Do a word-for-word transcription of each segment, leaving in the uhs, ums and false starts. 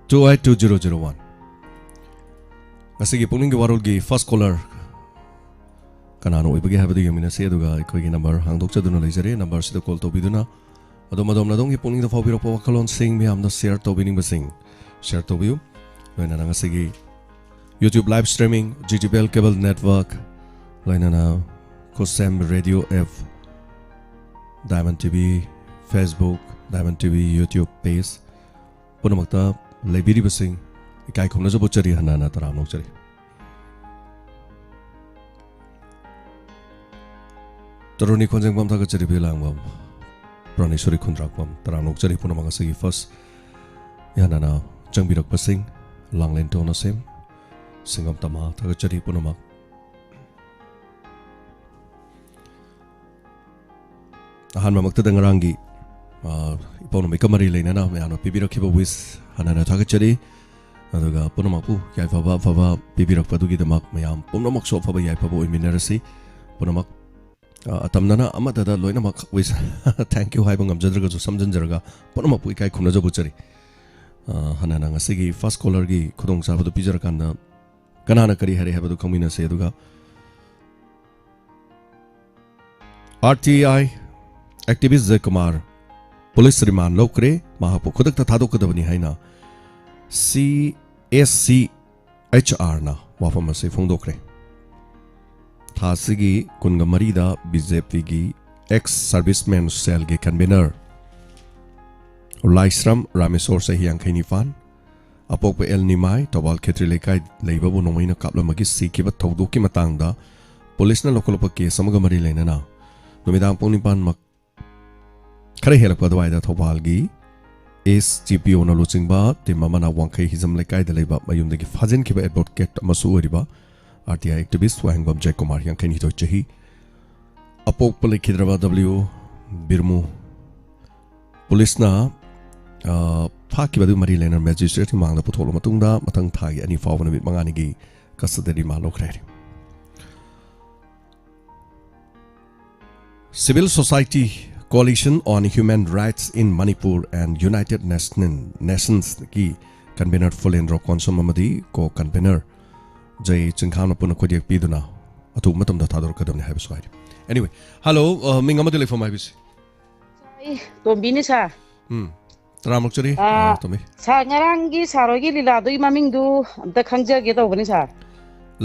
Two eight two zero zero one꯫ ꯉꯁꯤꯒꯤ ꯄꯨꯛꯅꯤꯡꯒꯤ ꯋꯥꯔꯣꯜꯒꯤ first caller ꯀꯅꯥꯅ ꯑꯣꯏꯕꯒꯦ ꯍꯥꯏꯕꯗꯨ ꯌꯦꯡꯃꯤꯟꯅꯁꯤ꯫ ꯑꯗꯨꯒ ꯑꯩꯈꯣꯏꯒꯤ number ꯍꯥꯡꯗꯣꯛꯆꯗꯨꯅ ꯂꯩꯖꯔꯦ꯫ Numberꯁꯤꯗ call ꯇꯧꯕꯤꯗꯨꯅ ꯑꯗꯣꯝ ꯑꯗꯣꯝꯅ ꯑꯗꯣꯝꯒꯤ ꯄꯨꯛꯅꯤꯡꯗ ꯐꯥꯎꯕꯤꯔꯛꯄ ꯋꯥꯈꯜꯂꯣꯟꯁꯤꯡ ꯃꯌꯥꯝꯗ share ꯇꯧꯕꯤꯅꯤꯡꯕꯁꯤꯡ share ꯇꯧꯕꯤꯌꯨ꯫ ꯂꯣꯏꯅꯅ ꯉꯁꯤꯒꯤ YouTube live streaming, G T P L Cable Network, ꯂꯣꯏꯅꯅ ꯈꯨꯠꯁꯦꯝ Radio App, Diamond T V Facebook, Diamond T V YouTube page ꯄꯨꯝꯅꯃꯛꯇ ꯂꯩꯕꯤꯔꯤꯕꯁꯤꯡ ꯏꯀꯥꯏ ꯈꯨꯝꯅꯖꯕ ꯎꯠꯆꯔꯤ, ꯍꯟꯅ ꯍꯟꯅ ꯇꯔꯥꯝꯅ ꯑꯣꯛꯆꯔꯤ꯫ ꯇꯔꯨꯅꯤ ꯈꯣꯟꯖꯦꯡꯕꯝ ꯊꯥꯒꯠꯆꯔꯤ, ꯕꯤꯂꯥꯡꯕꯝ, ꯄ꯭ꯔꯥꯅꯦꯁꯣꯔꯤ ꯈꯨꯟꯗ꯭ꯔꯥꯛꯄꯝ, ꯇꯔꯥꯝꯅ ꯑꯣꯛꯆꯔꯤ ꯄꯨꯝꯅꯃꯛ꯫ ꯉꯁꯤꯒꯤ first ꯏꯍꯥꯟ ꯍꯥꯟꯅ ꯆꯪꯕꯤꯔꯛꯄꯁꯤꯡ, ꯂꯥꯡꯂꯦꯟ ꯇꯣꯟ ꯑꯁꯦꯝ, ꯁꯤꯡꯉꯝ ꯇꯝꯍꯥ ꯊꯥꯒꯠꯆꯔꯤ ꯄꯨꯝꯅꯃꯛ꯫ ꯑꯍꯥꯟꯕꯃꯛꯇꯗ ꯉꯔꯥꯡꯒꯤ, ꯑ, ꯏꯄꯧ ꯅꯨꯃꯤꯠꯀ ꯃꯔꯤ ꯂꯩꯅꯅ ꯃꯌꯥꯝꯅ ꯄꯤꯕꯤꯔꯛꯈꯤꯕ wish ꯍꯟꯅ ꯍꯟꯅ ꯊꯥꯒꯠꯆꯔꯤ꯫ ꯑꯗꯨꯒ ꯄꯨꯝꯅꯃꯛꯄꯨ ꯌꯥꯏꯐꯕ ꯑꯐꯕ ꯄꯤꯕꯤꯔꯛꯄꯗꯨꯒꯤꯗꯃꯛ ꯃꯌꯥꯝ ꯄꯨꯝꯅꯃꯛꯁꯨ ꯑꯐꯕ ꯌꯥꯏꯐꯕ ꯑꯣꯏꯃꯤꯟꯅꯔꯁꯤ꯫ ꯄꯨꯝꯅꯃꯛ, ꯑ, ꯑꯇꯝꯅꯅ ꯑꯃꯠꯇꯗ ꯂꯣꯏꯅꯃꯛ wish, thank you ꯍꯥꯏꯕ ꯉꯝꯖꯗ꯭ꯔꯒꯁꯨ ꯁꯝꯖꯤꯟꯖꯔꯒ ꯄꯨꯝꯅꯃꯛꯄꯨ ꯏꯀꯥꯏ ꯈꯨꯝꯅꯖꯕ ꯎꯠꯆꯔꯤ꯫ ꯑ, ꯍꯟꯅ ꯍꯟꯅ ꯉꯁꯤꯒꯤ first callerꯒꯤ ꯈꯨꯗꯣꯡꯆꯥꯕꯗꯨ ꯄꯤꯖꯔꯀꯥꯟꯗ ꯀꯅꯥꯅ ꯀꯔꯤ ꯍꯥꯏꯔꯛꯑꯦ ꯍꯥꯏꯕꯗꯨ ꯈꯪꯃꯤꯟꯅꯁꯤ꯫ ꯑꯗꯨꯒ R T I activist ꯖꯌꯀꯨꯃꯥꯔ police remand ꯂꯧꯈ꯭ꯔꯦ, ꯃꯍꯥꯛꯄꯨ ꯈꯨꯗꯛꯇ ꯊꯥꯗꯣꯛꯀꯗꯕꯅꯤ ꯍꯥꯏꯅ C S C H R ꯅ ꯋꯥꯐꯝ ꯑꯁꯤ ꯐꯣꯡꯗꯣꯛꯈ꯭ꯔꯦ꯫ ꯊꯥ ꯑꯁꯤꯒꯤ ꯀꯨꯟꯒ ꯃꯔꯤꯗ B J P ꯒꯤ ex serviceman cell ꯒꯤ convener ꯂꯥꯏꯁ꯭ꯔꯝ ꯔꯥꯃꯦꯁꯣꯔ, ꯆꯍꯤ ꯌꯥꯡꯈꯩ ꯅꯤꯄꯥꯟ, ꯑꯄꯣꯛꯄ ꯑꯦꯜ ꯅꯤꯃꯥꯏ, ꯊꯧꯕꯥꯜ ꯈꯦꯇ꯭ꯔꯤ ꯂꯩꯀꯥꯏ ꯂꯩꯕꯕꯨ ꯅꯣꯡꯃꯩꯅ ꯀꯥꯞꯂꯝꯕꯒꯤ ꯁꯤꯈꯤꯕ ꯊꯧꯗꯣꯛꯀꯤ ꯃꯇꯥꯡꯗ ꯄꯨꯂꯤꯁꯅ ꯂꯧꯈꯠꯂꯛꯄ case ꯑꯃꯒ ꯃꯔꯤ ꯂꯩꯅꯅ ꯅꯨꯃꯤꯗꯥꯡ ꯄꯨꯡ ꯅꯤꯄꯥꯟ ꯃꯛ-, ꯈꯔ ꯍꯦꯜꯂꯛꯄ ꯑꯗꯨꯋꯥꯏꯗ ꯊꯧꯕꯥꯜꯒꯤ S D P O ꯅ ꯂꯨꯆꯤꯡꯕ team ꯑꯃꯅ ꯋꯥꯡꯈꯩ ꯍꯤꯖꯝ ꯂꯩꯀꯥꯏꯗ ꯂꯩꯕ ꯃꯌꯨꯝꯗꯒꯤ ꯐꯥꯖꯤꯟꯈꯤꯕ advocate ꯑꯃꯁꯨ ꯑꯣꯏꯔꯤꯕ R T I activist ꯋꯥꯍꯦꯡꯕꯝ ꯖꯌꯀꯨꯃꯥꯔ, ꯌꯥꯡꯈꯩꯅꯤꯊꯣꯏ ꯆꯍꯤ, ꯑꯄꯣꯛꯄ ꯂꯩꯈꯤꯗ꯭ꯔꯕ W ꯕꯤꯔꯃꯨ ꯄꯨꯂꯤꯁꯅ, ꯑ, ꯐꯥꯈꯤꯕ ꯑꯗꯨ ꯃꯔꯤ ꯂꯩꯅꯅ magistrate ꯀꯤ ꯃꯥꯡꯗ ꯄꯨꯊꯣꯛꯂꯕ ꯃꯇꯨꯡꯗ ꯃꯊꯪ ꯊꯥꯒꯤ ꯑꯅꯤ ꯐꯥꯎꯕ ꯅꯨꯃꯤꯠ ꯃꯉꯥꯅꯤꯒꯤ custody remand ꯂꯧꯈ꯭ꯔꯦ ꯍꯥꯏꯔꯤ꯫ Civil Society Coalition on Human Rights in Manipur and United National, Nations ꯀꯤ convener ꯐꯨꯂꯦꯟꯗ꯭ꯔꯣ ꯀꯣꯟꯁꯝ ꯑꯃꯗꯤ co convener ꯖꯩ ꯆꯤꯡꯈꯥꯝꯅ ꯄꯨꯟꯅ ꯈꯨꯗꯦꯛ ꯄꯤꯗꯨꯅ ꯑꯊꯨꯕ ꯃꯇꯝꯗ ꯊꯥꯗꯣꯔꯛꯀꯗꯕꯅꯤ ꯍꯥꯏꯕꯁꯨ ꯍꯥꯏꯔꯤ꯫ Anyway, hello, ꯑ, ꯃꯤꯡ ꯑꯃꯗꯤ ꯂꯩꯐꯝ ꯍꯥꯏꯕꯤꯁꯤ꯫ ꯑꯩ ꯇꯣꯝꯕꯤꯅꯤ, ꯁꯥꯔ꯫ ꯎꯝ, ꯇꯔꯥꯃꯔꯛ ꯆꯠꯂꯤ, ꯑꯥ, ꯑ, ꯇꯣꯝꯕꯤ꯫ ꯁꯥꯔ, ꯉꯔꯥꯡꯒꯤ ꯁꯥꯔ ꯍꯣꯏꯒꯤ ꯂꯤꯂꯥꯗꯨꯒꯤ ꯃꯃꯤꯡꯗꯨ ꯑꯝꯇ ꯈꯪꯖꯒꯦ ꯇꯧꯕꯅꯤ, ꯁꯥꯔ꯫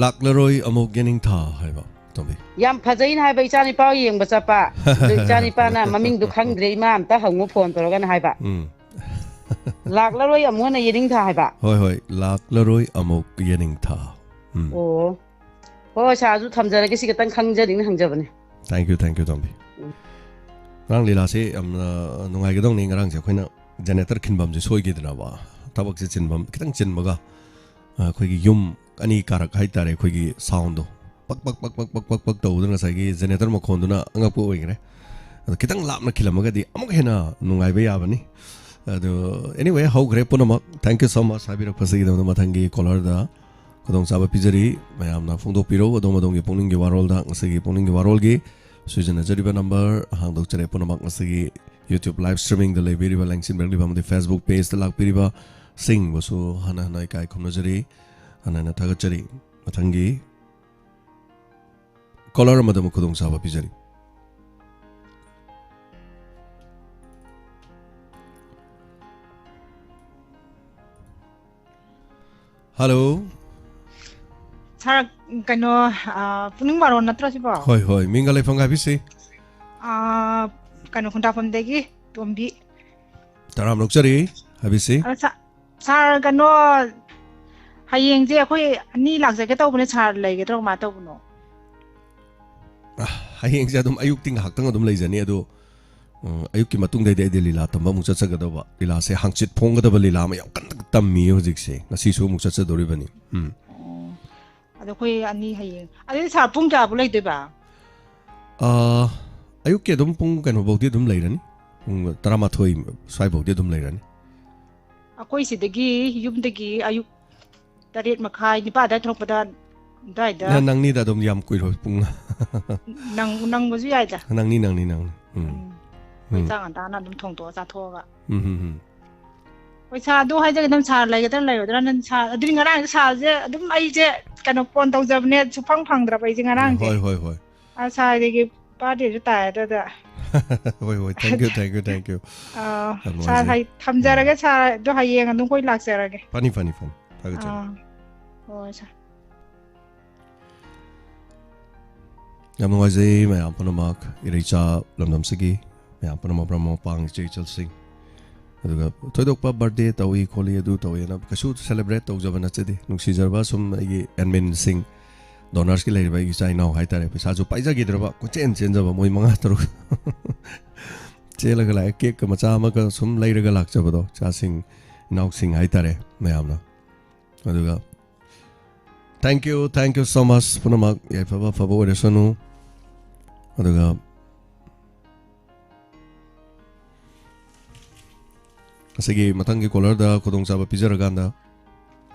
ꯂꯥꯛꯂꯔꯣꯏ ꯑꯃꯨꯛ ꯌꯦꯅꯤꯡꯊꯥ ꯍꯥꯏꯕ, ꯇꯣꯝꯕꯤ꯫ ꯌꯥꯝ ꯐꯖꯩꯅ ꯍꯥꯏꯕ, ꯏꯆꯥꯅꯤꯄꯥ ꯌꯦꯡꯕ ꯆꯠꯄ꯫ ꯑꯗꯨ ꯏꯆꯥꯅꯤꯄꯥꯅ ꯃꯃꯤꯡꯗꯨ ꯈꯪꯗ꯭ꯔꯦ, ꯏꯃꯥ ꯑꯝꯇ ꯍꯪꯉꯨ ꯐꯣꯟ ꯇꯧꯔꯒꯅ ꯍꯥꯏꯕ꯫ ꯎꯝ꯫ ꯂꯥꯛꯂꯔꯣꯏ ꯑꯃꯨꯛ ꯍꯟꯅ ꯌꯦꯅꯤꯡꯊꯥ ꯍꯥꯏꯕ꯫ ꯍꯣꯏ, ꯍꯣꯏ, ꯂꯥꯛꯂꯔꯣꯏ ꯑꯃꯨꯛ ꯌꯦꯅꯤꯡꯊꯥ꯫ ꯎꯝ꯫ ꯑꯣ꯫ ꯍꯣꯏ, ꯁꯥꯔꯁꯨ ꯊꯝꯖꯔꯒꯦ, ꯁꯤ ꯈꯤꯇꯪ ꯈꯪꯖꯅꯤꯡꯅ ꯍꯪꯖꯕꯅꯦ꯫ Thank you, thank you, ꯇꯣꯝꯕꯤ꯫ ꯎꯝ꯫ ꯉꯔꯥꯡ ꯂꯤꯂꯥꯁꯦ ꯌꯥꯝꯅ ꯅꯨꯡꯉꯥꯏꯒꯗꯧꯅꯤ꯫ ꯉꯔꯥꯡꯁꯦ ꯑꯩꯈꯣꯏꯅ generator ꯈꯤꯟꯐꯝꯁꯦ ꯁꯣꯏꯈꯤꯗꯅꯕ, ꯊꯕꯛꯁꯦ ꯆꯤꯟꯐꯝ, ꯈꯤꯇꯪ ꯆꯤꯟꯕꯒ, ꯑ, ꯑꯩꯈꯣꯏꯒꯤ ꯌꯨꯝ ꯑꯅꯤ ꯀꯥꯔꯛ ꯍꯥꯏꯇꯥꯔꯦ, ꯑꯩꯈꯣꯏꯒꯤ soundꯗꯣ ꯄꯛ ꯄꯛ ꯄꯛ ꯄꯛ ꯄꯛ ꯄꯛ ꯄꯛ ꯇꯧꯕꯗꯨꯅ ꯉꯁꯥꯏꯒꯤ generator ꯃꯈꯣꯟꯗꯨꯅ ꯑꯉꯛꯄ ꯑꯣꯏꯈ꯭ꯔꯦ꯫ ꯑꯗꯣ ꯈꯤꯇꯪ ꯂꯥꯞꯅ ꯈꯤꯜꯂꯝꯃꯒꯗꯤ ꯑꯃꯨꯛ ꯍꯦꯟꯅ ꯅꯨꯡꯉꯥꯏꯕ ꯌꯥꯕꯅꯤ꯫ ꯑꯗꯣ, anyway, ꯍꯧꯈ꯭ꯔꯦ ꯄꯨꯝꯅꯃꯛ꯫ Thank you so much ꯍꯥꯏꯕꯤꯔꯛꯄꯁꯤꯒꯤꯗꯃꯛꯇ꯫ ꯃꯊꯪꯒꯤ callerꯗ ꯈꯨꯗꯣꯡꯆꯥꯕ ꯄꯤꯖꯔꯤ꯫ ꯃꯌꯥꯝꯅ ꯐꯣꯡꯗꯣꯛꯄꯤꯔꯧ ꯑꯗꯣꯝ ꯑꯗꯣꯝꯒꯤ ꯄꯨꯛꯅꯤꯡꯒꯤ ꯋꯥꯔꯣꯜꯗ꯫ ꯉꯁꯤꯒꯤ ꯄꯨꯛꯅꯤꯡꯒꯤ ꯋꯥꯔꯣꯜꯒꯤ ꯁꯤꯖꯤꯟꯅꯖꯔꯤꯕ number ꯍꯥꯡꯗꯣꯛꯆꯔꯦ ꯄꯨꯝꯅꯃꯛ꯫ ꯉꯁꯤꯒꯤ YouTube live streamingꯗ ꯂꯩꯕꯤꯔꯤꯕ, ꯂꯦꯡꯁꯤꯟꯕꯤꯔꯛꯂꯤꯕ ꯑꯃꯗꯤ Facebook pageꯇ ꯂꯥꯛꯄꯤꯔꯤꯕꯁꯤꯡꯕꯨꯁꯨ ꯍꯟꯅ ꯍꯟꯅ ꯏꯀꯥꯏ ꯈꯨꯝꯅꯖꯔꯤ, ꯍꯟꯅ ꯍꯟꯅ ꯊꯥꯒꯠꯆꯔꯤ꯫ ꯃꯊꯪꯒꯤ caller ꯑꯃꯗ ꯑꯃꯨꯛ ꯈꯨꯗꯣꯡꯆꯥꯕ ꯄꯤꯖꯔꯤ꯫ Hello꯫ ꯁꯥꯔ, ꯀꯩꯅꯣ, ꯑ, ꯄꯨꯛꯅꯤꯡ ꯋꯥꯔꯣꯟ ꯅꯠꯇ꯭ꯔꯣ ꯁꯤꯕꯣ? ꯍꯣꯏ, ꯍꯣꯏ, ꯃꯤꯡꯒ ꯂꯩꯐꯝꯒ ꯍꯥꯏꯕꯤꯁꯤ꯫ ꯑ, ꯀꯩꯅꯣ, ꯈꯨꯟꯗ꯭ꯔꯥꯛꯄꯝꯗꯒꯤ ꯇꯣꯝꯕꯤ꯫ ꯇꯔꯥꯝ ꯂꯧꯖꯔꯤ, ꯍꯥꯏꯕꯤꯁꯤ꯫ ꯑ, ꯁꯥ-, ꯁꯥꯔ, ꯀꯩꯅꯣ, ꯍꯌꯦꯡꯁꯦ ꯑꯩꯈꯣꯏ ꯑꯅꯤ ꯂꯥꯛꯆꯒꯦ ꯇꯧꯕꯅꯦ, ꯁꯥꯔ ꯂꯩꯒꯗ꯭ꯔꯣ, ꯀꯃꯥꯏꯅ ꯇꯧꯕꯅꯣ? ꯑ, ꯍꯌꯦꯡꯁꯦ ꯑꯗꯨꯝ ꯑꯌꯨꯛꯇꯤ ꯉꯥꯏꯍꯥꯛꯇꯪ ꯑꯗꯨꯝ ꯂꯩꯖꯅꯤ, ꯑꯗꯣ, ꯎꯝ, ꯑꯌꯨꯛꯀꯤ ꯃꯇꯨꯡꯗꯩꯗꯤ ꯑꯩꯗꯤ ꯂꯤꯂꯥ ꯇꯝꯕ ꯑꯃꯨꯛ ꯆꯠꯆꯒꯗꯧꯕ꯫ ꯂꯤꯂꯥꯁꯦ ꯍꯥꯡꯆꯤꯠ ꯐꯣꯡꯒꯗꯕ ꯂꯤꯂꯥ ꯑꯃ ꯌꯥꯝ ꯀꯟꯅ ꯇꯝꯃꯤꯌꯦ ꯍꯧꯖꯤꯛꯁꯦ꯫ ꯉꯁꯤꯁꯨ ꯑꯃꯨꯛ ꯆꯠꯆꯗꯧꯔꯤꯕꯅꯤ꯫ ꯎꯝ꯫ ꯑꯣ꯫ ꯑꯗꯣ ꯑꯩꯈꯣꯏ ꯑꯅꯤ ꯍꯌꯦꯡ, ꯑꯗꯨꯗꯤ ꯁꯥꯔ ꯄꯨꯡ ꯀꯌꯥꯕꯨ ꯂꯩꯗꯣꯏꯕ? ꯑ, ꯑꯌꯨꯛꯀꯤ ꯑꯗꯨꯝ ꯄꯨꯡ ꯀꯩꯅꯣꯐꯧꯗꯤ ꯑꯗꯨꯝ ꯂꯩꯔꯅꯤ, ꯄꯨꯡ ꯇꯔꯥꯃꯥꯊꯣꯏ ꯁ꯭ꯋꯥꯏꯐꯧꯗꯤ ꯑꯗꯨꯝ ꯂꯩꯔꯅꯤ꯫ ꯑꯩꯈꯣꯏ ꯁꯤꯗꯒꯤ, ꯌꯨꯝꯗꯒꯤ ꯑꯌꯨꯛ ꯇꯔꯦꯠ ꯃꯈꯥꯏ, ꯅꯤꯄꯥꯟ ꯑꯗꯥꯏ ꯊꯣꯛꯂꯛꯄꯗ, ꯑꯗꯥꯏꯗ꯫ ꯅ-, ꯅꯪꯅꯤꯗ ꯑꯗꯨꯝ, ꯌꯥꯝ ꯀꯨꯏꯔꯣꯏ, ꯄꯨꯡ ꯅꯪ-, ꯅꯪꯕꯁꯨ ꯌꯥꯏꯗ꯫ ꯅꯪꯅꯤ, ꯅꯪꯅꯤ, ꯅꯪꯅꯤ꯫ ꯎꯝ꯫ ꯎꯝ꯫ ꯑꯩꯈꯣꯏ ꯎꯝ꯫ ꯆꯥꯛ ꯉꯟꯇꯥꯅ ꯑꯗꯨꯝ ꯊꯣꯡꯗꯣꯛꯑ ꯆꯥꯊꯣꯛꯑꯒ꯫ ꯎꯝ, ꯎꯝ, ꯎꯝ꯫ ꯍꯣꯏ, ꯁꯥꯔ, ꯑꯗꯨ ꯍꯥꯏꯖꯒꯦ, ꯅꯪ ꯁꯥꯔ ꯂꯩꯒꯗ꯭ꯔꯥ ꯂꯩꯔꯣꯏꯗ꯭ꯔꯥ? ꯅꯪ ꯁꯥꯔ, ꯑꯗꯨꯗꯤ ꯉꯔꯥꯡꯁꯦ ꯁꯥꯔꯁꯦ ꯑꯗꯨꯝ ꯑꯩꯁꯦ ꯀꯩꯅꯣ ꯐꯣꯟ ꯇꯧꯖꯕꯅꯦ, ꯁꯨꯐꯪ ꯐꯪꯗ꯭ꯔꯕ ꯑꯩꯁꯦ ꯉꯔꯥꯡꯁꯦ꯫ ꯍꯣꯏ, ꯍꯣꯏ, ꯍꯣꯏ꯫ ꯑ, ꯁꯥꯔꯒꯤ ꯕꯥꯔꯗꯦꯁꯨ ꯇꯥꯏ ꯑꯗꯨꯗ꯫ ꯍꯣꯏ, ꯍꯣꯏ, thank you, thank you, thank you꯫ ꯑꯥ, ꯌꯥꯝ ꯁꯥꯔ, ꯅꯨꯡꯉꯥꯏꯖꯩ꯫ ꯍꯥꯏ-, ꯊꯝꯖꯔꯒꯦ ꯁꯥꯔ, ꯑꯗꯣ ꯍꯌꯦꯡ ꯑꯗꯨꯝ ꯀꯣꯏ ꯂꯥꯛꯆꯔꯒꯦ꯫ ꯐꯅꯤ, ꯐꯅꯤ, ꯐꯅꯤ꯫ ꯊꯥꯒꯠꯆꯔꯤ꯫ ꯑꯥ, ꯍꯣꯏ ꯁꯥꯔ꯫ ꯌꯥꯝ ꯅꯨꯡꯉꯥꯏꯖꯩ ꯃꯌꯥꯝ ꯄꯨꯝꯅꯃꯛ, ꯏꯔꯩꯆꯥ ꯂꯝꯗꯝꯁꯤꯒꯤ ꯃꯌꯥꯝ ꯄꯨꯝꯅꯃꯛ, ꯃꯔꯨꯞ ꯃꯄꯥꯡ ꯏꯆꯦ ꯏꯆꯜꯁꯤꯡ, ꯑꯗꯨꯒ ꯊꯣꯏꯗꯣꯛꯄ ꯕꯥꯔꯗꯦ ꯇꯧꯏ ꯈꯣꯠꯂꯤ ꯑꯗꯨ ꯇꯧꯏꯅ ꯀꯩꯁꯨ ꯁꯦꯂꯦꯕ꯭ꯔꯦꯠ ꯇꯧꯖꯕ ꯅꯠꯆꯗꯦ꯫ ꯅꯨꯡꯁꯤꯖꯔꯕ ꯁꯨꯝ ꯑꯩꯒꯤ ꯑꯦꯗꯃꯤꯟꯁꯤꯡ, ꯗꯣꯅꯔꯁꯀꯤ ꯂꯩꯔꯤꯕ ꯑꯩꯒꯤ ꯏꯆꯥ ꯏꯅꯥꯎ ꯍꯥꯏꯇꯥꯔꯦ, ꯄꯩꯁꯥꯁꯨ ꯄꯥꯏꯖꯈꯤꯗ꯭ꯔꯕ ꯀꯣꯏꯆꯦꯟ ꯆꯦꯟꯖꯕ ꯃꯣꯏ ꯃꯉꯥ ꯇꯔꯨꯛ ꯆꯦꯜꯂꯒ ꯂꯥꯛꯑꯦ꯫ ꯀꯦꯛꯀ ꯃꯆꯥ ꯑꯃꯒ ꯁꯨꯝ ꯂꯩꯔꯒ ꯂꯥꯛꯆꯕꯗꯣ, ꯏꯆꯥꯁꯤꯡ ꯏꯅꯥꯎꯁꯤꯡ ꯍꯥꯏꯇꯥꯔꯦ ꯃꯌꯥꯝꯅ꯫ ꯑꯗꯨꯒ thank you, thank you so much ꯄꯨꯝꯅꯃꯛ꯫ ꯌꯥꯏꯐꯕ ꯑꯐꯕ ꯑꯣꯏꯔꯁꯅꯨ꯫ ꯑꯗꯨꯒ ꯉꯁꯤꯒꯤ ꯃꯊꯪꯒꯤ ꯀꯣꯂꯔꯗ ꯈꯨꯗꯣꯡꯆꯥꯕ ꯄꯤꯖꯔꯀꯥꯟꯗ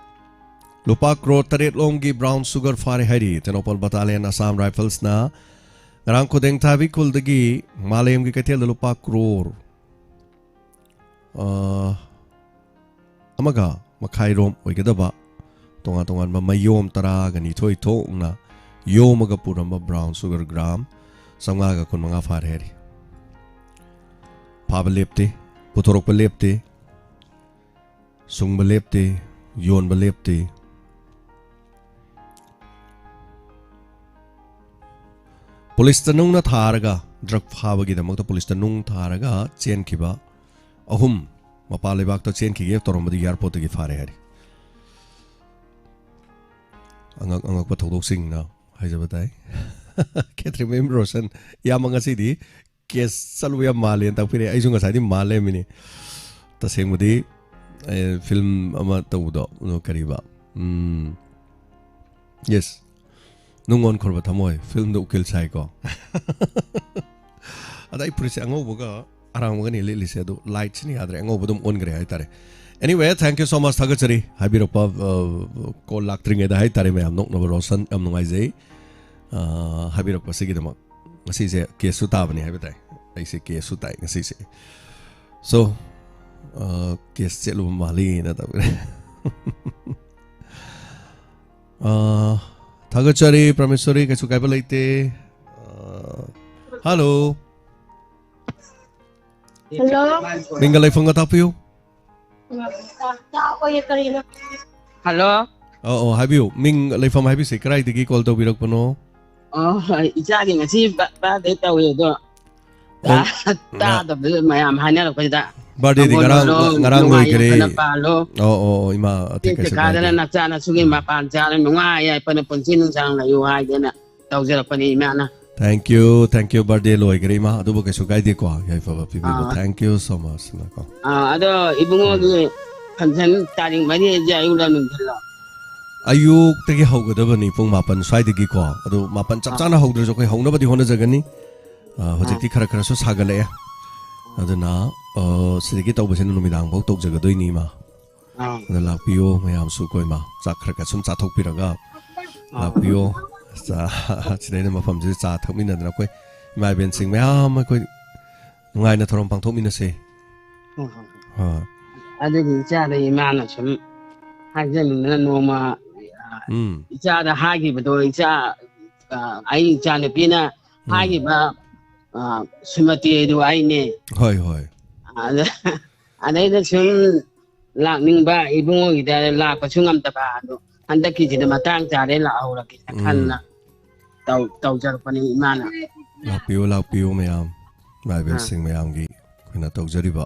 ꯂꯨꯄꯥ ꯀ꯭ꯔꯣꯔ ꯇꯔꯦꯠ ꯂꯣꯝꯒꯤ ꯕ꯭ꯔꯥꯎꯟ ꯁꯨꯒꯔ ꯐꯥꯔꯦ ꯍꯥꯏꯔꯤ ꯇꯦꯡꯅꯧꯄꯜ ꯕꯇꯥꯂꯤꯌꯟ ꯑꯁꯥꯝ ꯔꯥꯏꯐꯜꯁꯅ꯫ ꯉꯔꯥꯡ ꯈꯨꯗꯦꯡꯊꯥꯕꯤ ꯈꯨꯜꯗꯒꯤ ꯃꯥꯂꯦꯝꯒꯤ ꯀꯩꯊꯦꯜꯗ ꯂꯨꯄꯥ ꯀ꯭ꯔꯣꯔ ꯑ, ꯑꯃꯒ ꯃꯈꯥꯏꯔꯣꯝ ꯑꯣꯏꯒꯗꯕ ꯇꯣꯉꯥꯟ ꯇꯣꯉꯥꯟꯕ ꯃꯌꯣꯝ ꯇꯔꯥꯒ ꯅꯤꯊꯣꯏ ꯊꯣꯛꯅ ꯌꯣꯝꯃꯒ ꯄꯨꯔꯝꯕ ꯕ꯭ꯔꯥꯎꯟ ꯁꯨꯒꯔ ꯒ꯭ꯔꯥꯝ ꯆꯥꯝꯃꯉꯥꯒ ꯀꯨꯟꯃꯉꯥ ꯐꯥꯔꯦ ꯍꯥꯏꯔꯤ꯫ ꯐꯥꯕ ꯂꯦꯞꯇꯦ, ꯄꯨꯊꯣꯔꯛꯄ ꯂꯦꯞꯇꯦ, ꯁꯨꯡꯕ ꯂꯦꯞꯇꯦ, ꯌꯣꯟꯕ ꯂꯦꯞꯇꯦ꯫ ꯄꯨꯂꯤꯁꯇ ꯅꯨꯡꯅ ꯊꯥꯔꯒ, ꯗ꯭ꯔꯒ ꯐꯥꯕꯒꯤꯗꯃꯛꯇ ꯄꯨꯂꯤꯁꯇ ꯅꯨꯡ ꯊꯥꯔꯒ ꯆꯦꯟꯈꯤꯕ ꯑꯍꯨꯝ ꯃꯄꯥꯟ ꯂꯩꯕꯥꯛꯇ ꯆꯦꯟꯈꯤꯒꯦ ꯇꯧꯔꯝꯕꯗꯨ ꯑꯦꯌꯥꯔꯄꯣꯔꯠꯇꯒꯤ ꯐꯥꯔꯦ ꯍꯥꯏꯔꯤ꯫ ꯑꯉꯛ ꯑꯉꯛꯄ ꯊꯧꯗꯣꯛꯁꯤꯡꯅ ꯍꯥꯏꯖꯕ ꯇꯥꯏ꯫ ꯈꯦꯇ꯭ꯔꯤꯃꯌꯨꯝ ꯔꯣꯁꯟ, ꯏꯌꯥꯝꯕ ꯉꯁꯤꯗꯤ ꯀꯦꯁ ꯆꯠꯂꯨꯕ ꯌꯥꯝ ꯃꯥꯜꯂꯦꯅ ꯇꯥꯛꯄꯤꯔꯛꯑꯦ꯫ ꯑꯩꯁꯨ ꯉꯁꯥꯏꯗꯤ ꯃꯥꯜꯂꯦ ꯃꯤꯅꯤ꯫ ꯇꯁꯦꯡꯕꯗꯤ, ꯑꯦ, ꯐꯤꯂꯝ ꯑꯃ ꯇꯧꯕꯗꯣ, ꯑꯗꯣ ꯀꯔꯤꯕ? ꯎꯝ, ꯌꯦꯁ꯫ ꯅꯨꯡ ꯑꯣꯟꯈ꯭ꯔꯕ ꯊꯃꯣꯏ, ꯐꯤꯂꯝꯗ ꯎꯀꯤꯜ ꯁꯥꯏꯀꯣ꯫ ꯑꯗ ꯑꯩ ꯐꯨꯔꯤꯠꯁꯦ ꯑꯉꯧꯕꯒ ꯑꯔꯥꯡꯕꯒꯅꯤ ꯂꯤꯠꯂꯤꯁꯦ, ꯑꯗꯨ ꯂꯥꯏꯠꯁꯤꯅ ꯌꯥꯗ꯭ꯔꯦ, ꯑꯉꯧꯕ ꯑꯗꯨꯝ ꯑꯣꯟꯈ꯭ꯔꯦ ꯍꯥꯏꯇꯥꯔꯦ꯫ Anyway, thank you so much, ꯊꯥꯒꯠꯆꯔꯤ꯫ ꯍꯥꯏꯕꯤꯔꯛꯄ, ꯑ, ꯀꯣꯜ ꯂꯥꯛꯇ꯭ꯔꯤꯉꯩꯗ ꯍꯥꯏꯇꯥꯔꯦ, ꯃꯌꯥꯝ ꯅꯣꯛꯅꯕ ꯔꯣꯁꯟ, ꯌꯥꯝ ꯅꯨꯡꯉꯥꯏꯖꯩ, ꯑ, ꯍꯥꯏꯕꯤꯔꯛꯄꯁꯤꯒꯤꯗꯃꯛ꯫ ꯉꯁꯤꯁꯦ ꯀꯦꯁꯁꯨ ꯇꯥꯕꯅꯤ ꯍꯥꯏꯕ ꯇꯥꯏ, ꯑꯩꯁꯦ ꯀꯦꯁꯁꯨ ꯇꯥꯏ ꯉꯁꯤꯁꯦ꯫ So, ꯑ, case ꯆꯦꯠꯂꯨꯕ ꯃꯥꯜꯂꯤꯅ ꯇꯧꯔꯦ꯫ ꯑ, ꯊꯥꯒꯠꯆꯔꯤ ꯄ꯭ꯔꯃꯦꯁꯣꯔꯤ, ꯀꯩꯁꯨ ꯀꯥꯏꯕ ꯂꯩꯇꯦ꯫ ꯑ, hello꯫ Hello꯫ ꯃꯤꯡꯒ ꯂꯩꯐꯝꯒ ꯇꯥꯛꯄꯤꯌꯨ꯫ ꯍꯜꯂꯣ꯫ ꯑꯧ, ꯑꯧ, ꯍꯥꯏꯕꯤꯌꯨ꯫ ꯃꯤꯡ, ꯂꯩꯐꯝ ꯍꯥꯏꯕꯤꯁꯦ, ꯀꯗꯥꯏꯗꯒꯤ call ꯇꯧꯕꯤꯔꯛꯄꯅꯣ? ꯑꯣ, ꯏꯆꯥꯒꯤ ꯉꯁꯤ ꯕ-, birthday ꯇꯧꯋꯦ ꯑꯗꯣ, ꯑꯣ, ꯇꯥ-, ꯉ-, ꯇꯥꯗꯕꯗꯨꯗ ꯃꯌꯥꯝ ꯍꯥꯏꯅꯔꯛꯄꯁꯤꯗ ꯕꯥꯔꯗꯦꯗꯤ ꯃꯥꯡꯒꯣꯟ ꯉꯔꯥꯡ, ꯂꯣꯜꯂꯣ, ꯉꯔꯥꯡ ꯅꯨꯡꯉꯥꯏ ꯂꯣꯏꯈꯔꯦ꯫ ꯌꯥꯏꯐꯅ ꯄꯥꯜꯂꯣ꯫ ꯑꯣ, ꯑꯣ, ꯑꯣ, ꯏꯃꯥ, ꯑꯇꯩ ꯆꯦ ꯀꯩꯁꯨ ꯀꯥꯗꯅ ꯀꯥꯏꯗꯦ꯫ ꯅꯆꯥ ꯅꯁꯨꯒꯤ ꯎꯝ꯫ ꯃꯄꯥꯟ ꯆꯥꯔ ꯅꯨꯡꯉꯥꯏ ꯌꯥꯏꯐꯅ ꯄꯨꯟꯁꯤ ꯅꯨꯡꯁꯥꯡꯅ ꯂꯩꯌꯨ ꯍꯥꯏꯗꯅ ꯇꯧꯖꯔꯛꯄꯅꯤ ꯏꯃꯥꯅ꯫ Thank you, thank you, birthday ꯂꯣꯏꯈ꯭ꯔꯦ ꯏꯃꯥ, ꯑꯗꯨꯕꯨ ꯀꯩꯁꯨ ꯀꯥꯏꯗꯦꯀꯣ, ꯌꯥꯏꯐꯕ ꯄꯤꯕꯤꯕ꯫ ꯑꯥ꯫ Thank you so much ꯅꯀꯣ꯫ ꯑꯥ, ꯑꯗꯣ ꯏꯕꯨꯡꯉꯣꯒꯤ ꯎꯝ꯫ Function ꯇꯥꯔꯤꯛ ꯃꯔꯤ ꯍꯥꯏꯁꯦ ꯑꯌꯨꯛꯂ ꯅꯨꯡꯊꯤꯜꯂꯣ? ꯑꯌꯨꯛꯇꯒꯤ ꯍꯧꯒꯗꯕꯅꯤ, ꯄꯨꯡ ꯃꯥꯄꯟ ꯁ꯭ꯋꯥꯏꯗꯒꯤꯀꯣ꯫ ꯑꯗꯨ ꯃꯥꯄꯟ ꯆꯞ ꯑꯥ꯫ ꯆꯥꯅ ꯍꯧꯗ꯭ꯔꯁꯨ ꯑꯩꯈꯣꯏ ꯍꯧꯅꯕꯗꯤ ꯍꯣꯠꯅꯖꯒꯅꯤ꯫ ꯑꯥ, ꯑꯥ꯫ ꯍꯧꯖꯤꯛꯇꯤ ꯈꯔ ꯈꯔꯁꯨ ꯁꯥꯒꯠꯂꯛꯑꯦ꯫ ꯑꯗꯨꯅ, ꯑ, ꯁꯤꯗꯒꯤ ꯇꯧꯕꯁꯤꯅ ꯅꯨꯃꯤꯗꯥꯡꯐꯥꯎ ꯇꯧꯖꯒꯗꯣꯏꯅꯤ ꯏꯃꯥ꯫ ꯑꯥ꯫ ꯑꯗ ꯂꯥꯛꯄꯤꯌꯣ ꯃꯌꯥꯝꯁꯨ ꯀꯣ ꯏꯃꯥ꯫ ꯆꯥꯛ ꯈꯔ ꯈꯔ ꯁꯨꯝ ꯆꯥꯊꯣꯛꯄꯤꯔꯒ ꯑꯥ꯫ ꯂꯥꯛꯄꯤꯌꯣ꯫ ꯆꯥ-, ꯁꯤꯗꯩꯅ ꯃꯐꯝꯁꯤꯗ ꯆꯥ ꯊꯛꯃꯤꯟꯅꯗꯅ ꯑꯩꯈꯣꯏ ꯏꯃꯥ ꯏꯕꯦꯟꯁꯤꯡ ꯃꯌꯥꯝ ꯑꯩꯈꯣꯏ ꯅꯨꯡꯉꯥꯏꯅ ꯊꯧꯔꯝ ꯄꯥꯡꯊꯣꯛꯃꯤꯟꯅꯁꯦ꯫ ꯍꯣꯏ, ꯍꯣꯏ, ꯍꯣꯏ꯫ ꯍꯣꯏ꯫ ꯑꯗꯨꯒꯤ ꯏꯆꯥꯗ ꯏꯃꯥꯅ ꯁꯨꯝ ꯍꯥꯏꯖꯅꯤꯡꯗꯅ ꯅꯣꯡꯃ, ꯑ, ꯎꯝ꯫ ꯏꯆꯥꯗ ꯍꯥꯏꯈꯤꯕꯗꯣ, ꯏꯆꯥ, ꯑ, ꯑꯩ ꯏꯆꯥ ꯅꯨꯄꯤꯅ ꯎꯝ꯫ ꯍꯥꯏꯈꯤꯕ, ꯑ, ꯁ꯭ꯔꯤꯃꯇꯤ ꯑꯗꯨ ꯑꯩꯅꯦ꯫ ꯍꯣꯏ, ꯍꯣꯏ꯫ ꯑꯗ-, ꯑꯗꯩꯗ ꯁꯨꯝ ꯂꯥꯛꯅꯤꯡꯕ, ꯏꯕꯨꯡꯉꯣꯒꯤꯗ ꯂꯥꯛꯄꯁꯨ ꯉꯝꯗꯕ, ꯑꯗꯣ ꯍꯟꯗꯛꯀꯤꯁꯤꯗ ꯃꯇꯥꯡ ꯆꯥꯔꯦ ꯂꯥꯛꯍꯧꯔꯒꯦꯅ ꯎꯝ꯫ ꯈꯟꯅ ꯇꯧ-, ꯇꯧꯖꯔꯛꯄꯅꯤ ꯏꯃꯥꯅ꯫ ꯂꯥꯛꯄꯤꯌꯨ, ꯂꯥꯛꯄꯤꯌꯨ ꯃꯌꯥꯝ꯫ ꯏꯃꯥ ꯑꯥ꯫ ꯏꯕꯦꯟꯁꯤꯡ ꯃꯌꯥꯝꯒꯤ ꯑꯩꯈꯣꯏꯅ ꯇꯧꯖꯔꯤꯕ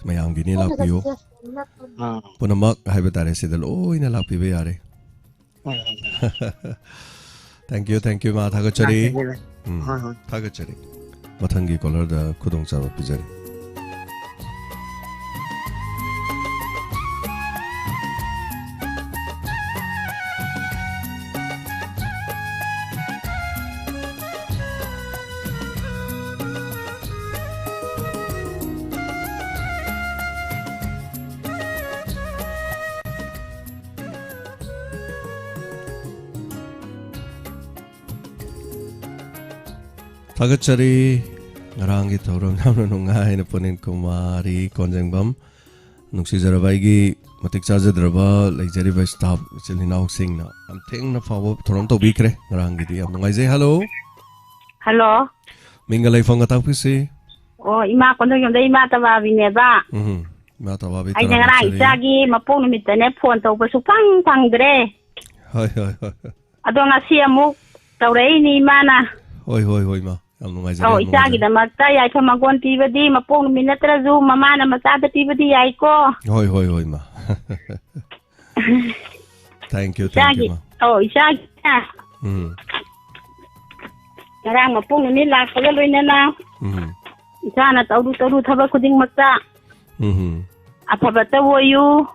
ꯃꯌꯥꯝꯒꯤꯅꯤ, ꯂꯥꯛꯄꯤꯌꯨ꯫ ꯑꯥ꯫ ꯄꯨꯝꯅꯃꯛ ꯍꯥꯏꯕ ꯇꯥꯔꯦ, ꯁꯤꯗ ꯂꯣꯏꯅ ꯂꯥꯛꯄꯤꯕ ꯌꯥꯔꯦ꯫ ꯍꯣꯏ, ꯍꯣꯏ, ꯍꯣꯏ꯫ Thank you, thank you, ꯃꯥ ꯊꯥꯒꯠꯆꯔꯤ꯫ ꯂꯥꯛꯆꯒꯦ, ꯂꯥꯛ-, ꯎꯝ, ꯍꯣꯏ, ꯍꯣꯏ꯫ ꯊꯥꯒꯠꯆꯔꯤ꯫ ꯃꯊꯪꯒꯤ caller ꯗ ꯈꯨꯗꯣꯡꯆꯥꯕ ꯄꯤꯖꯔꯤ꯫ ꯊꯥꯒꯠꯆꯔꯤ꯫ ꯉꯔꯥꯡꯒꯤ ꯊꯧꯔꯝ ꯌꯥꯝꯅ ꯅꯨꯡꯉꯥꯏ ꯍꯥꯏꯅ ꯄꯨꯅꯤꯟ ꯀꯨꯃꯥꯔꯤ ꯀꯣꯟꯖꯦꯡꯕꯝ꯫ ꯅꯨꯡꯁꯤꯖꯔꯕ ꯑꯩꯒꯤ ꯃꯇꯤꯛ ꯆꯥꯖꯗ꯭ꯔꯕ ꯂꯩꯖꯔꯤꯕ staff ꯏꯆꯤꯜ ꯏꯅꯥꯎꯁꯤꯡꯅ ꯌꯥꯝ ꯊꯦꯡꯅ ꯐꯥꯎꯕ ꯊꯧꯔꯝ ꯇꯧꯕꯤꯈ꯭ꯔꯦ꯫ ꯉꯔꯥꯡꯒꯤꯗꯤ ꯌꯥꯝ ꯅꯨꯡꯉꯥꯏꯖꯩ꯫ Hello꯫ Hello꯫ ꯃꯤꯡꯒ ꯂꯩꯐꯝꯒ ꯇꯥꯛꯄꯤꯁꯤ꯫ ꯑꯣ, ꯏꯃꯥ ꯀꯣꯟꯊꯧꯖꯝꯗ ꯏꯃꯥ ꯇꯕꯥꯕꯤꯅꯦꯕ꯫ ꯎꯝ, ꯏꯃꯥ ꯇꯕꯥꯕꯤ ꯑꯩꯁꯦ ꯇꯔꯥꯃꯨꯛ ꯉꯔꯥꯡ ꯆꯠꯂꯤ꯫ ꯏꯆꯥꯒꯤ ꯃꯄꯣꯛ ꯅꯨꯃꯤꯠꯇꯅꯦ phone ꯇꯧꯕ ꯁꯨꯐꯪ ꯐꯪꯗ꯭ꯔꯦ꯫ ꯍꯣꯏ, ꯍꯣꯏ, ꯍꯣꯏ꯫ ꯑꯗꯣ ꯉꯁꯤ ꯑꯃꯨꯛ ꯇꯧꯔꯛꯏꯅꯤ ꯏꯃꯥꯅ꯫ ꯍꯣꯏ, ꯍꯣꯏ, ꯍꯣꯏ, ꯏꯃꯥ꯫ ꯌꯥꯝ ꯅꯨꯡꯉꯥꯏꯖꯔꯦ, ꯑꯧ, ꯌꯥꯝ ꯅꯨꯡꯉꯥꯏꯖꯔꯦ꯫ ꯏꯆꯥꯒꯤꯗꯃꯛꯇ ꯌꯥꯏꯐ ꯃꯪꯒꯣꯜ ꯄꯤꯕꯗꯤ ꯃꯄꯣꯛ ꯅꯨꯃꯤꯠ ꯅꯠꯇ꯭ꯔꯁꯨ ꯃꯃꯥꯅ ꯃꯆꯥꯗ ꯄꯤꯕꯗꯤ ꯌꯥꯏꯀꯣ꯫ ꯍꯣꯏ, ꯍꯣꯏ, ꯍꯣꯏ, ꯏꯃꯥ꯫ Thank you, thank you, ꯏꯆꯥꯒꯤ, ꯏꯃꯥ꯫ ꯑꯧ, ꯏꯆꯥꯒꯤ ꯎꯝ꯫ ꯉꯔꯥꯡ ꯃꯄꯣꯛ ꯅꯨꯃꯤꯠ ꯂꯥꯛꯄꯒ ꯂꯣꯏꯅꯅ ꯎꯝ꯫ ꯏꯆꯥꯅ ꯇꯧꯔꯨ ꯇꯧꯔꯨ ꯊꯕꯛ ꯈꯨꯗꯤꯡꯃꯛꯇ ꯎꯝ꯫ ꯑꯐꯕꯇ ꯑꯣꯏꯌꯨ꯫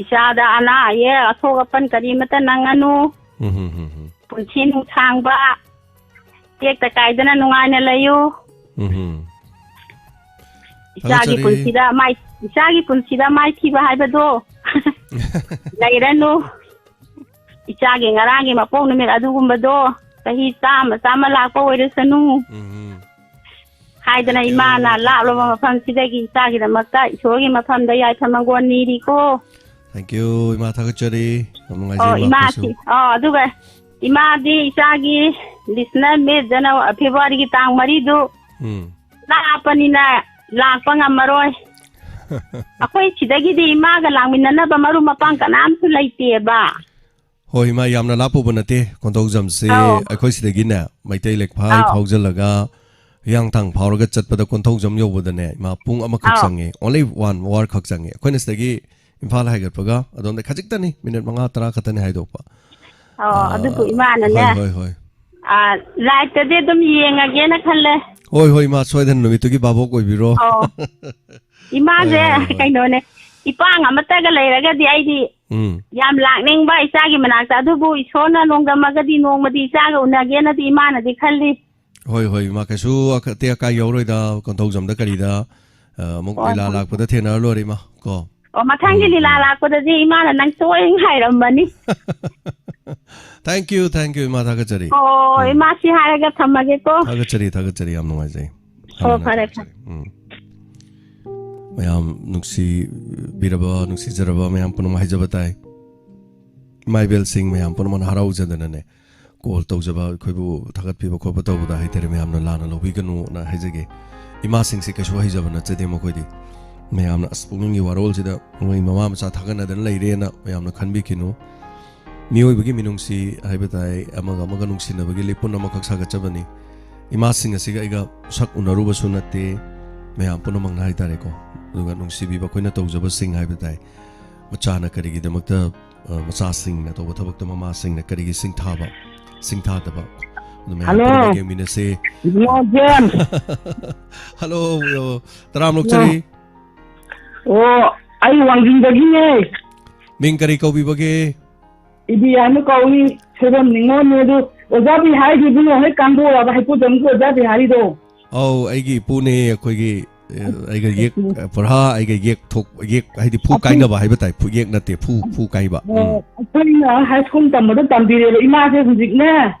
ꯏꯆꯥꯗ ꯑꯅꯥ ꯑꯌꯦꯛ ꯑꯁꯣꯛ ꯑꯄꯟ ꯀꯔꯤꯃꯠꯇ ꯅꯪꯉꯅꯨ꯫ ꯎꯝ, ꯎꯝ, ꯎꯝ, ꯎꯝ꯫ ꯄꯨꯟꯁꯤ ꯅꯨꯡꯁꯥꯡꯕ, ꯇꯦꯛꯇ ꯀꯥꯏꯗꯅ ꯅꯨꯡꯉꯥꯏꯅ ꯂꯩꯌꯨ꯫ ꯎꯝ, ꯎꯝ꯫ ꯏꯆꯥꯒꯤ ꯊꯥꯒꯠꯆꯔꯤ꯫ ꯄꯨꯟꯁꯤꯗ ꯃꯥꯏ-, ꯏꯆꯥꯒꯤ ꯄꯨꯟꯁꯤꯗ ꯃꯥꯏꯊꯤꯕ ꯍꯥꯏꯕꯗꯣ ꯂꯩꯔꯅꯨ꯫ ꯏꯆꯥꯒꯤ ꯉꯔꯥꯡꯒꯤ ꯃꯄꯣꯛ ꯅꯨꯃꯤꯠ ꯑꯗꯨꯒꯨꯝꯕꯗꯣ ꯆꯍꯤ ꯆꯥꯝꯃ, ꯆꯥꯝꯃ ꯂꯥꯛꯄ ꯑꯣꯏꯔꯁꯅꯨ꯫ ꯎꯝ, ꯎꯝ꯫ ꯍꯥꯏꯗꯅ ꯏꯃꯥꯅ ꯂꯥꯞꯂꯕ ꯃꯐꯝꯁꯤꯗꯒꯤ ꯏꯆꯥꯒꯤꯗꯃꯛꯇ ꯏꯁꯣꯔꯒꯤ ꯃꯐꯝꯗ ꯌꯥꯏꯐ ꯃꯪꯒꯣꯜ ꯅꯤꯔꯤꯀꯣ꯫ Thank you, ꯏꯃꯥ, ꯊꯥꯒꯠꯆꯔꯤ꯫ ꯌꯥꯝ ꯅꯨꯡꯉꯥꯏꯖꯩ, ꯑꯣ, ꯏꯃꯥ, ꯏꯃꯥ, ꯑꯩꯈꯣꯏꯁꯨ꯫ ꯑꯣ, ꯑꯗꯨꯒ ꯏꯃꯥꯗꯤ ꯏꯆꯥꯒꯤ listener meet ꯖꯅꯋꯥ-, February ꯒꯤ ꯇꯥꯡ ꯃꯔꯤꯗꯨ ꯎꯝ꯫ ꯂꯥꯞꯄꯅꯤꯅ ꯂꯥꯛꯄ ꯉꯝꯃꯔꯣꯏ꯫ ꯑꯩꯈꯣꯏ ꯁꯤꯗꯒꯤꯗꯤ ꯏꯃꯥꯒ ꯂꯥꯛꯃꯤꯟꯅꯅꯕ ꯃꯔꯨꯞ ꯃꯄꯥꯡ ꯀꯅꯥꯝꯁꯨ ꯂꯩꯇꯦꯕ꯫ ꯍꯣꯏ, ꯏꯃꯥ, ꯌꯥꯝꯅ ꯂꯥꯞꯄꯨꯕ ꯅꯠꯇꯦ꯫ ꯀꯣꯟꯊꯧꯖꯝꯁꯦ ꯑꯧ꯫ ꯑꯩꯈꯣꯏ ꯁꯤꯗꯒꯤꯅꯦ, ꯃꯩꯇꯩ ꯂꯩꯈꯥꯏ ꯑꯧ꯫ ꯐꯥꯎꯖꯜꯂꯒ ꯍꯤꯌꯥꯡꯊꯥꯡ ꯐꯥꯎꯔꯒ ꯆꯠꯄꯗ ꯀꯣꯟꯊꯧꯖꯝ ꯌꯧꯕꯗꯅꯦ, ꯏꯃꯥ, ꯄꯨꯡ ꯑꯃꯈꯛ ꯑꯧ꯫ ꯆꯪꯉꯦ꯫ Only one hour ꯈꯛ ꯆꯪꯉꯦ꯫ ꯑꯩꯈꯣꯏꯅ ꯁꯤꯗꯒꯤ ꯏꯝꯐꯥꯜ ꯍꯥꯏꯒꯠꯄꯒ ꯑꯗꯣꯝꯗ ꯈꯖꯤꯛꯇꯅꯤ, minute ꯃꯉꯥ ꯇꯔꯥ ꯈꯛꯇꯅꯤ ꯍꯥꯏꯗꯣꯛꯄ꯫ ꯑꯣ, ꯑꯥ, ꯑꯗꯨꯕꯨ ꯏꯃꯥꯅꯅꯦ, ꯍꯣꯏ, ꯍꯣꯏ, ꯍꯣꯏ꯫ ꯑꯥ, live ꯇꯗꯤ ꯑꯗꯨꯝ ꯌꯦꯡꯉꯒꯦꯅ ꯈꯜꯂꯦ꯫ ꯍꯣꯏ, ꯍꯣꯏ, ꯏꯃꯥ, ꯁꯣꯏꯗꯅ ꯅꯨꯃꯤꯠꯇꯨꯒꯤ ꯚꯥꯕꯣꯛ ꯑꯣꯏꯕꯤꯔꯣ꯫ ꯑꯣ꯫ ꯏꯃꯥꯁꯦ ꯍꯣꯏ, ꯍꯣꯏ, ꯍꯣꯏ꯫ ꯀꯩꯅꯣꯅꯦ, ꯏꯄꯥꯡ ꯑꯃꯠꯇꯒ ꯂꯩꯔꯒꯗꯤ ꯑꯩꯗꯤ ꯎꯝ꯫ ꯌꯥꯝ ꯂꯥꯛꯅꯤꯡꯕ ꯏꯆꯥꯒꯤ ꯃꯅꯥꯛꯇ, ꯑꯗꯨꯕꯨ ꯏꯁꯣꯔꯅ ꯅꯣꯡꯗꯝꯃꯒꯗꯤ ꯅꯣꯡꯃꯗꯤ ꯏꯆꯥꯒ ꯎꯅꯒꯦꯅꯗꯤ ꯏꯃꯥꯅꯗꯤ ꯈꯜꯂꯤ꯫ ꯍꯣꯏ, ꯍꯣꯏ, ꯏꯃꯥ, ꯀꯩꯁꯨ ꯑꯀ-, ꯑꯇꯦꯛ ꯑꯀꯥꯏ ꯌꯥꯎꯔꯣꯏꯗ, ꯀꯣꯟꯊꯧꯖꯝꯗ ꯀꯔꯤꯗ, ꯑ, ꯑꯃꯨꯛ ꯍꯣꯏ, ꯂꯤꯂꯥ ꯍꯣꯏ꯫ ꯂꯥꯛꯄꯗ ꯊꯦꯡꯅꯔ ꯂꯣꯏꯔꯦ, ꯏꯃꯥ, ꯀꯣ? ꯑꯣ, ꯃꯊꯪꯒꯤ ꯎꯝ, ꯂꯤꯂꯥ ꯎꯝ꯫ ꯂꯥꯛꯄꯗꯗꯤ ꯏꯃꯥꯅ ꯅꯪ ꯁꯣꯏ ꯉꯥꯏꯔꯝꯃꯅꯤ꯫ Thank you, thank you, ꯏꯃꯥ, ꯊꯥꯒꯠꯆꯔꯤ꯫ ꯑꯣ, ꯎꯝ꯫ ꯏꯃꯥ, ꯁꯤ ꯍꯥꯏꯔꯒ ꯊꯝꯃꯒꯦꯀꯣ꯫ ꯊꯥꯒꯠꯆꯔꯤ, ꯊꯥꯒꯠꯆꯔꯤ, ꯌꯥꯝ ꯅꯨꯡꯉꯥꯏꯖꯩ꯫ ꯑꯣ, ꯍꯟꯅ ꯐꯔꯦ, ꯊꯥꯒꯠꯆꯔꯤ꯫ ꯐꯔꯦ꯫ ꯎꯝ꯫ ꯃꯌꯥꯝ ꯅꯨꯡꯁꯤꯕꯤꯔꯕ, ꯅꯨꯡꯁꯤꯖꯔꯕ ꯃꯌꯥꯝ ꯄꯨꯝꯅꯃꯛ ꯍꯥꯏꯖꯕ ꯇꯥꯏ꯫ ꯏꯃꯥ ꯏꯕꯦꯜꯁꯤꯡ ꯃꯌꯥꯝ ꯄꯨꯝꯅꯃꯛꯅ ꯍꯔꯥꯎꯖꯗꯅꯅꯦ, call ꯇꯧꯖꯕ, ꯑꯩꯈꯣꯏꯕꯨ ꯊꯥꯒꯠꯄꯤꯕ ꯈꯣꯠꯄ ꯇꯧꯕꯗ ꯍꯥꯏꯇꯥꯔꯦ, ꯃꯌꯥꯝꯅ ꯂꯥꯟꯅ ꯂꯧꯕꯤꯒꯅꯨꯅ ꯍꯥꯏꯖꯒꯦ꯫ ꯏꯃꯥꯁꯤꯡꯁꯦ ꯀꯩꯁꯨ ꯍꯩꯖꯕ ꯅꯠꯆꯗꯦ ꯃꯈꯣꯏꯗꯤ꯫ ꯃꯌꯥꯝꯅ ꯑꯁ ꯄꯨꯛꯅꯤꯡꯒꯤ ꯋꯥꯔꯣꯜꯁꯤꯗ ꯃꯣꯏ ꯃꯃꯥ ꯃꯆꯥ ꯊꯥꯒꯠꯅꯗꯅ ꯂꯩꯔꯦꯅ ꯃꯌꯥꯝꯅ ꯈꯟꯕꯤꯈꯤꯅꯨ꯫ ꯃꯤꯑꯣꯏꯕꯒꯤ ꯃꯤꯅꯨꯡꯁꯤ ꯍꯥꯏꯕ ꯇꯥꯏ, ꯑꯃꯒ ꯑꯃꯒ ꯅꯨꯡꯁꯤꯅꯕꯒꯤ ꯂꯤꯄꯨꯟ ꯑꯃꯈꯛ ꯁꯥꯒꯠꯆꯕꯅꯤ꯫ ꯏꯃꯥꯁꯤꯡ ꯑꯁꯤꯒ ꯑꯩꯒ ꯁꯛ ꯎꯅꯔꯨꯕꯁꯨ ꯅꯠꯇꯦ, ꯃꯌꯥꯝ ꯄꯨꯝꯅꯃꯛꯅ ꯍꯥꯏꯇꯥꯔꯦꯀꯣ꯫ ꯑꯗꯨꯒ ꯅꯨꯡꯁꯤꯕꯤꯕ ꯑꯩꯈꯣꯏꯅ ꯇꯧꯖꯕꯁꯤꯡ ꯍꯥꯏꯕ ꯇꯥꯏ꯫ ꯃꯆꯥꯅ ꯀꯔꯤꯒꯤꯗꯃꯛꯇ, ꯑ, ꯃꯆꯥꯁꯤꯡꯅ ꯇꯧꯕ ꯊꯕꯛꯇ ꯃꯃꯥꯁꯤꯡꯅ ꯀꯔꯤꯒꯤ ꯁꯤꯡꯊꯥꯕ, ꯁꯤꯡꯊꯥꯗꯕ? ꯑꯗꯨ ꯃꯌꯥꯝ ꯍꯜꯂꯣ꯫ ꯄꯨꯝꯅꯃꯛ ꯌꯦꯡꯃꯤꯟꯅꯁꯤ꯫ ꯏꯕꯨꯡꯉꯣ ꯖꯦꯝꯁ꯫ ꯍꯜꯂꯣ, ꯑ, ꯇꯔꯥꯝ ꯑꯣꯛꯆꯔꯤ꯫ ꯑꯣ, ꯑꯩ ꯋꯥꯡꯖꯤꯡꯗꯒꯤꯅꯦ꯫ ꯃꯤꯡ ꯀꯔꯤ ꯀꯧꯕꯤꯕꯒꯦ? ꯏꯕꯤꯌꯥꯅ ꯀꯧꯏ, ꯁꯣꯏꯕꯝ ꯅꯤꯉꯣꯜꯅꯦ꯫ ꯑꯗꯨ ꯑꯣꯖꯥ ꯕꯤꯍꯥꯔꯤꯗꯨꯕꯨ ꯍꯦꯛ ꯀꯥꯡꯕꯨ ꯑꯣꯏꯔꯕ ꯍꯩꯀꯨꯖꯝꯒꯤ ꯑꯣꯖꯥ ꯕꯤꯍꯥꯔꯤꯗꯣ? ꯑꯧ, ꯑꯩꯒꯤ ꯏꯄꯨꯅꯦ꯫ ꯑꯩꯈꯣꯏꯒꯤ, ꯑ, ꯑꯩꯒ ꯌꯦꯛ, ꯄꯨꯔꯥ ꯑꯩꯒ ꯌꯦꯛ ꯊꯣꯛ-, ꯌꯦꯛ ꯍꯥꯏꯗꯤ ꯐꯨ ꯑꯩꯈꯣꯏ ꯀꯥꯏꯅꯕ ꯍꯥꯏꯕ ꯇꯥꯏ, ꯐꯨ ꯌꯦꯛ ꯅꯠꯇꯦ, ꯐꯨ, ꯐꯨ ꯀꯥꯏꯕ꯫ ꯑꯣ, ꯎꯝ꯫ ꯑꯩꯈꯣꯏꯅ high school ꯇꯝꯕꯗ ꯇꯝꯕꯤꯔꯦꯕ꯫ ꯏꯃꯥꯁꯦ ꯍꯧꯖꯤꯛꯅꯦ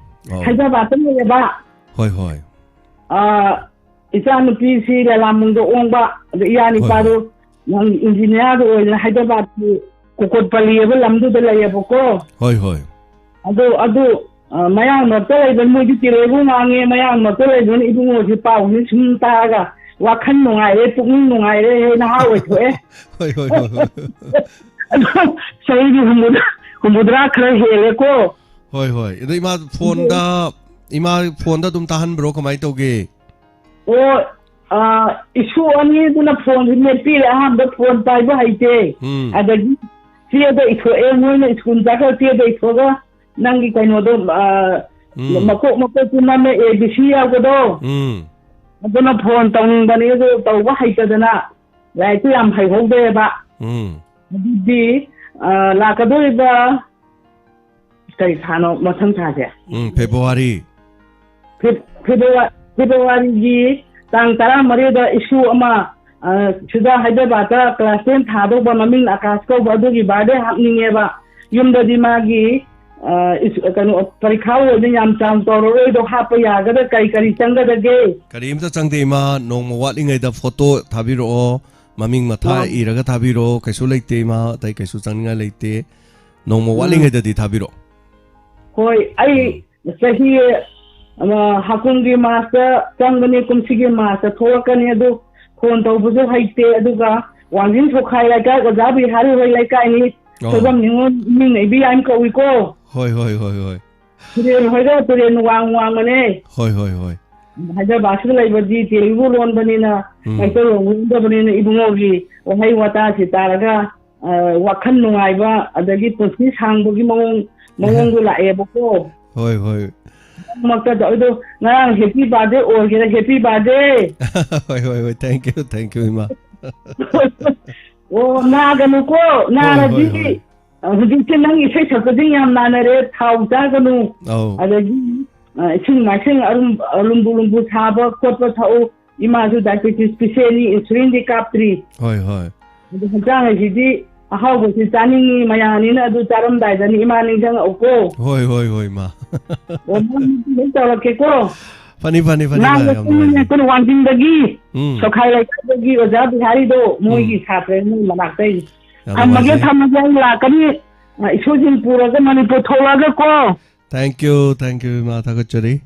ꯑꯧ꯫ ꯍꯥꯏꯗ꯭ꯔꯕꯥꯗꯇ ꯂꯩꯌꯦꯕ꯫ ꯍꯣꯏ, ꯍꯣꯏ꯫ ꯑ, ꯏꯆꯥꯅꯨꯄꯤꯁꯤ ꯂꯂꯥꯝꯕꯨꯡꯗ ꯑꯣꯡꯕ, ꯑꯗ ꯏꯌꯥ ꯍꯣꯏ, ꯅꯤꯄꯥꯗꯣ ꯍꯣꯏ꯫ ꯅꯪ ꯏꯟꯖꯤꯅꯤꯌꯥꯔꯗ ꯑꯣꯏꯗꯅ ꯍꯥꯏꯗ꯭ꯔꯕꯥꯗꯀꯤ ꯀꯣꯀꯣꯠꯄꯜꯂꯤ ꯍꯥꯏꯕ ꯂꯝꯗꯨꯗ ꯂꯩꯌꯦꯕꯀꯣ꯫ ꯍꯣꯏ, ꯍꯣꯏ꯫ ꯑꯗꯨ, ꯑꯗꯨ, ꯑ, ꯃꯌꯥꯡ ꯃꯔꯛꯇ ꯂꯩꯕ ꯃꯣꯏꯗꯤ ꯇꯤꯔꯩꯕꯨ ꯉꯥꯡꯉꯦ, ꯃꯌꯥꯡ ꯃꯔꯛꯇ ꯂꯩꯕꯅ ꯏꯕꯨꯡꯉꯣꯁꯤ ꯄꯥꯎꯁꯤ ꯁꯨꯝ ꯇꯥꯔꯒ ꯋꯥꯈꯜ ꯅꯨꯡꯉꯥꯏꯔꯦ, ꯄꯨꯛꯅꯤꯡ ꯅꯨꯡꯉꯥꯏꯔꯦ, ꯍꯦ ꯅꯍꯥ ꯑꯣꯏꯊꯣꯛꯑꯦ꯫ ꯍꯣꯏ, ꯍꯣꯏ, ꯍꯣꯏ, ꯍꯣꯏ꯫ ꯑꯗꯣ ꯆꯍꯤꯗꯤ ꯍꯨꯝꯐꯨꯇꯔꯥ, ꯍꯨꯝꯐꯨꯇꯔꯥ ꯈꯔ ꯍꯦꯜꯂꯦꯀꯣ꯫ ꯍꯣꯏ, ꯍꯣꯏ꯫ ꯑꯗꯣ ꯏꯃꯥ ꯐꯣꯟꯗ, ꯏꯃꯥ ꯐꯣꯟꯗ ꯑꯗꯨꯝ ꯇꯥꯍꯟꯕ꯭ꯔꯣ? ꯀꯃꯥꯏꯅ ꯇꯧꯒꯦ? ꯑꯣ, ꯑ, ꯏꯁꯨ ꯑꯅꯤꯗꯨꯅ ꯐꯣꯟꯁꯤ ꯃꯦꯠꯄꯤꯔꯦ꯫ ꯑꯍꯥꯟꯕ ꯐꯣꯟ ꯄꯥꯏꯕ ꯍꯩꯇꯦ꯫ ꯎꯝ꯫ ꯑꯗꯒꯤ ꯆꯦꯗ ꯏꯊꯣꯛꯑꯦ, ꯃꯣꯏꯅ ꯁ꯭ꯀꯨꯜ ꯆꯠꯈ꯭ꯔ ꯆꯦꯗ ꯏꯊꯣꯛꯑꯒ ꯅꯪꯒꯤ ꯀꯩꯅꯣꯗꯣ, ꯑ, ꯎꯝ꯫ ꯃꯀꯣꯛ ꯃꯀꯣꯛꯇꯨ ꯅꯝꯃꯦ, A B C ꯌꯥꯎꯕꯗꯣ꯫ ꯎꯝ꯫ ꯑꯗꯨꯅ ꯐꯣꯟ ꯇꯧꯅꯤꯡꯕꯅꯤ, ꯑꯗꯨ ꯇꯧꯕ ꯍꯩꯇꯗꯅ ꯂꯥꯏꯔꯤꯛꯇꯨ ꯌꯥꯝ ꯍꯩꯍꯧꯗꯦꯕ꯫ ꯎꯝ꯫ ꯑꯗꯨꯗꯤ, ꯑ, ꯂꯥꯛꯀꯗꯧꯔꯤꯕ ꯀꯔꯤ ꯊꯥꯅꯣ ꯃꯊꯪ ꯊꯥꯁꯦ? ꯎꯝ, ꯐꯦꯕ꯭ꯔꯨꯋꯥꯔꯤ꯫ ꯐꯦ-, ꯐꯦꯕ꯭ꯔꯨꯋꯥ-, ꯐꯦꯕ꯭ꯔꯨꯋꯥꯔꯤꯒꯤ ꯇꯥꯡ ꯇꯔꯥꯃꯔꯤꯗ ꯏꯁꯨ ꯑꯃ, ꯑ, ꯁꯤꯗ ꯍꯥꯏꯗ꯭ꯔꯕꯥꯗꯇ class ten ꯊꯥꯗꯧꯕ, ꯃꯃꯤꯡ ꯑꯀꯥꯁ ꯀꯧꯕ, ꯑꯗꯨꯒꯤ birthday ꯍꯥꯞꯅꯤꯡꯉꯦꯕ꯫ ꯌꯨꯝꯗꯗꯤ ꯃꯥꯒꯤ, ꯑ, ꯏꯁ-, ꯀꯩꯅꯣ, ꯄꯔꯤꯈꯥ ꯑꯣꯏꯅ ꯌꯥꯝ ꯆꯥꯎꯅ ꯇꯧꯔꯔꯣꯏꯗꯣ ꯍꯥꯞꯄ ꯌꯥꯒꯗ꯭ꯔꯥ? ꯀꯔꯤ ꯀꯔꯤ ꯆꯪꯒꯗꯒꯦ? ꯀꯔꯤꯝꯇ ꯆꯪꯗꯦ, ꯏꯃꯥ꯫ ꯅꯣꯡꯃ ꯋꯥꯠꯂꯤꯉꯩꯗ ꯐꯣꯇꯣ ꯊꯥꯕꯤꯔꯛꯑꯣ, ꯃꯃꯤꯡ ꯃꯊꯥ ꯑꯣ꯫ ꯏꯔꯒ ꯊꯥꯕꯤꯔꯛꯑꯣ꯫ ꯀꯩꯁꯨ ꯂꯩꯇꯦ, ꯏꯃꯥ, ꯑꯇꯩ ꯀꯩꯁꯨ ꯆꯪꯅꯤꯡꯉꯥꯏ ꯂꯩꯇꯦ꯫ ꯅꯣꯡꯃ ꯎꯝ꯫ ꯋꯥꯠꯂꯤꯉꯩꯗꯗꯤ ꯊꯥꯕꯤꯔꯛꯑꯣ꯫ ꯍꯣꯏ, ꯑꯩ ꯎꯝ꯫ ꯆꯍꯤ, ꯑ, ꯍꯥꯀꯨꯝꯒꯤ ꯃꯥꯔꯆꯇ ꯆꯪꯕꯅꯤ, ꯀꯨꯝꯁꯤꯒꯤ ꯃꯥꯔꯆꯇ ꯊꯣꯛꯂꯛꯀꯅꯤ꯫ ꯑꯗꯨ ꯐꯣꯟ ꯇꯧꯕꯁꯨ ꯍꯩꯇꯦ꯫ ꯑꯗꯨꯒ ꯋꯥꯡꯖꯤꯡ ꯁꯣꯈꯥꯏ ꯂꯩꯀꯥꯏ ꯑꯣꯖꯥ ꯕꯤꯍꯥꯔꯤ ꯍꯣꯏ ꯂꯩꯀꯥꯏꯅꯤ꯫ ꯑꯣ꯫ ꯁꯣꯏꯕꯝ ꯅꯤꯉꯣꯜ ꯏꯃꯤꯡꯅ ꯏꯕꯤꯌꯥꯏꯃ ꯀꯧꯏꯀꯣ꯫ ꯍꯣꯏ, ꯍꯣꯏ, ꯍꯣꯏ, ꯍꯣꯏ꯫ ꯇꯨꯔꯦꯜ ꯍꯣꯏꯗ ꯇꯨꯔꯦꯜ ꯋꯥꯡ ꯋꯥꯡꯕꯅꯦ꯫ ꯍꯣꯏ, ꯍꯣꯏ, ꯍꯣꯏ꯫ ꯍꯥꯏꯗ꯭ꯔꯕꯥꯗꯁꯤꯗ ꯂꯩꯕꯗꯤ ꯇꯦꯂꯨꯒꯨ ꯂꯣꯟꯕꯅꯤꯅ ꯎꯝ꯫ ꯃꯩꯇꯩꯂꯣꯟ ꯉꯥꯡꯗꯕꯅꯤꯅ ꯏꯕꯨꯡꯉꯣꯒꯤ ꯋꯥꯍꯩ ꯋꯥꯇꯥꯁꯤ ꯇꯥꯔꯒ, ꯑ, ꯋꯥꯈꯜ ꯅꯨꯡꯉꯥꯏꯕ ꯑꯗꯒꯤ ꯄꯨꯟꯁꯤ ꯁꯥꯡꯕꯒꯤ ꯃꯑꯣꯡ, ꯃꯑꯣꯡꯗꯣ ꯂꯥꯛꯑꯦꯕꯀꯣ꯫ ꯍꯣꯏ, ꯍꯣꯏ꯫ ꯃꯔꯛꯇ ꯑꯗꯣ ꯉꯔꯥꯡ happy birthday ꯑꯣꯏꯒꯦꯔꯥ, happy birthday꯫ ꯍꯣꯏ, ꯍꯣꯏ, ꯍꯣꯏ꯫ Thank you, thank you, ꯏꯃꯥ꯫ ꯑꯣ, ꯅꯥꯒꯅꯨꯀꯣ, ꯍꯣꯏ, ꯍꯣꯏ, ꯅꯥꯔꯗꯤ ꯍꯣꯏ꯫ ꯍꯧꯖꯤꯛꯁꯦ ꯅꯪ ꯏꯁꯩ ꯁꯛꯄꯁꯤꯡ ꯌꯥꯝ ꯅꯥꯅꯔꯦ, ꯊꯥꯎ ꯆꯥꯒꯅꯨ꯫ ꯑꯧ꯫ ꯑꯗꯒꯤ, ꯑ, ꯏꯁꯤꯡ ꯃꯥꯏꯁꯤꯡ ꯑꯔꯨꯝ-, ꯂꯨꯝꯕꯨ ꯂꯨꯝꯕꯨ ꯁꯥꯕ ꯈꯣꯠꯄ ꯊꯛꯎ꯫ ꯏꯃꯥꯁꯨ diabetes patientꯅꯤ, insulinꯗꯤ ꯀꯥꯞꯇ꯭ꯔꯤ꯫ ꯍꯣꯏ, ꯍꯣꯏ꯫ ꯑꯗꯨ ꯍꯛꯆꯥꯡ ꯍꯥꯏꯁꯤꯗꯤ ꯑꯍꯥꯎꯕꯁꯤ ꯆꯥꯅꯤꯡꯉꯤ, ꯃꯌꯥꯅꯤꯅ ꯑꯗꯨ ꯆꯥꯔꯝꯗꯥꯏꯗꯅꯤ ꯏꯃꯥ ꯅꯤꯡꯁꯤꯡꯉꯛꯎꯀꯣ꯫ ꯍꯣꯏ, ꯍꯣꯏ, ꯍꯣꯏ, ꯏꯃꯥ꯫ ꯑꯣ, ꯃꯥ ꯂꯣꯏ ꯇꯧꯔꯛꯀꯦꯀꯣ꯫ ꯐꯅꯤ, ꯐꯅꯤ, ꯐꯅꯤ, ꯏꯃꯥ, ꯉꯥꯡꯕ ꯌꯥꯝ ꯅꯨꯡꯉꯥꯏꯖꯩ꯫ ꯀꯨꯝꯃꯤꯅꯦ, ꯀꯩꯅꯣ, ꯋꯥꯡꯖꯤꯡꯗꯒꯤ, ꯎꯝ꯫ ꯁꯣꯈꯥꯏ ꯂꯩꯀꯥꯏꯗꯒꯤ ꯑꯣꯖꯥ ꯕꯤꯍꯥꯔꯤꯗꯣ, ꯃꯣꯏꯒꯤ ꯎꯝ꯫ ꯁꯥꯇ꯭ꯔꯅꯤ, ꯃꯅꯥꯛꯇꯩ꯫ ꯌꯥꯝ ꯊꯝꯃꯒꯦ, ꯅꯨꯡꯉꯥꯏꯖꯩ꯫ ꯊꯝꯃꯒꯦ, ꯑꯩ ꯂꯥꯛꯀꯅꯤ꯫ ꯑ, ꯏꯁꯨꯁꯤꯡ ꯄꯨꯔꯒ ꯃꯅꯤꯄꯨꯔ ꯊꯣꯛꯂꯛꯑꯒ ꯀꯣ꯫ Thank you, thank you, ꯏꯃꯥ, ꯊꯥꯒꯠꯆꯔꯤ꯫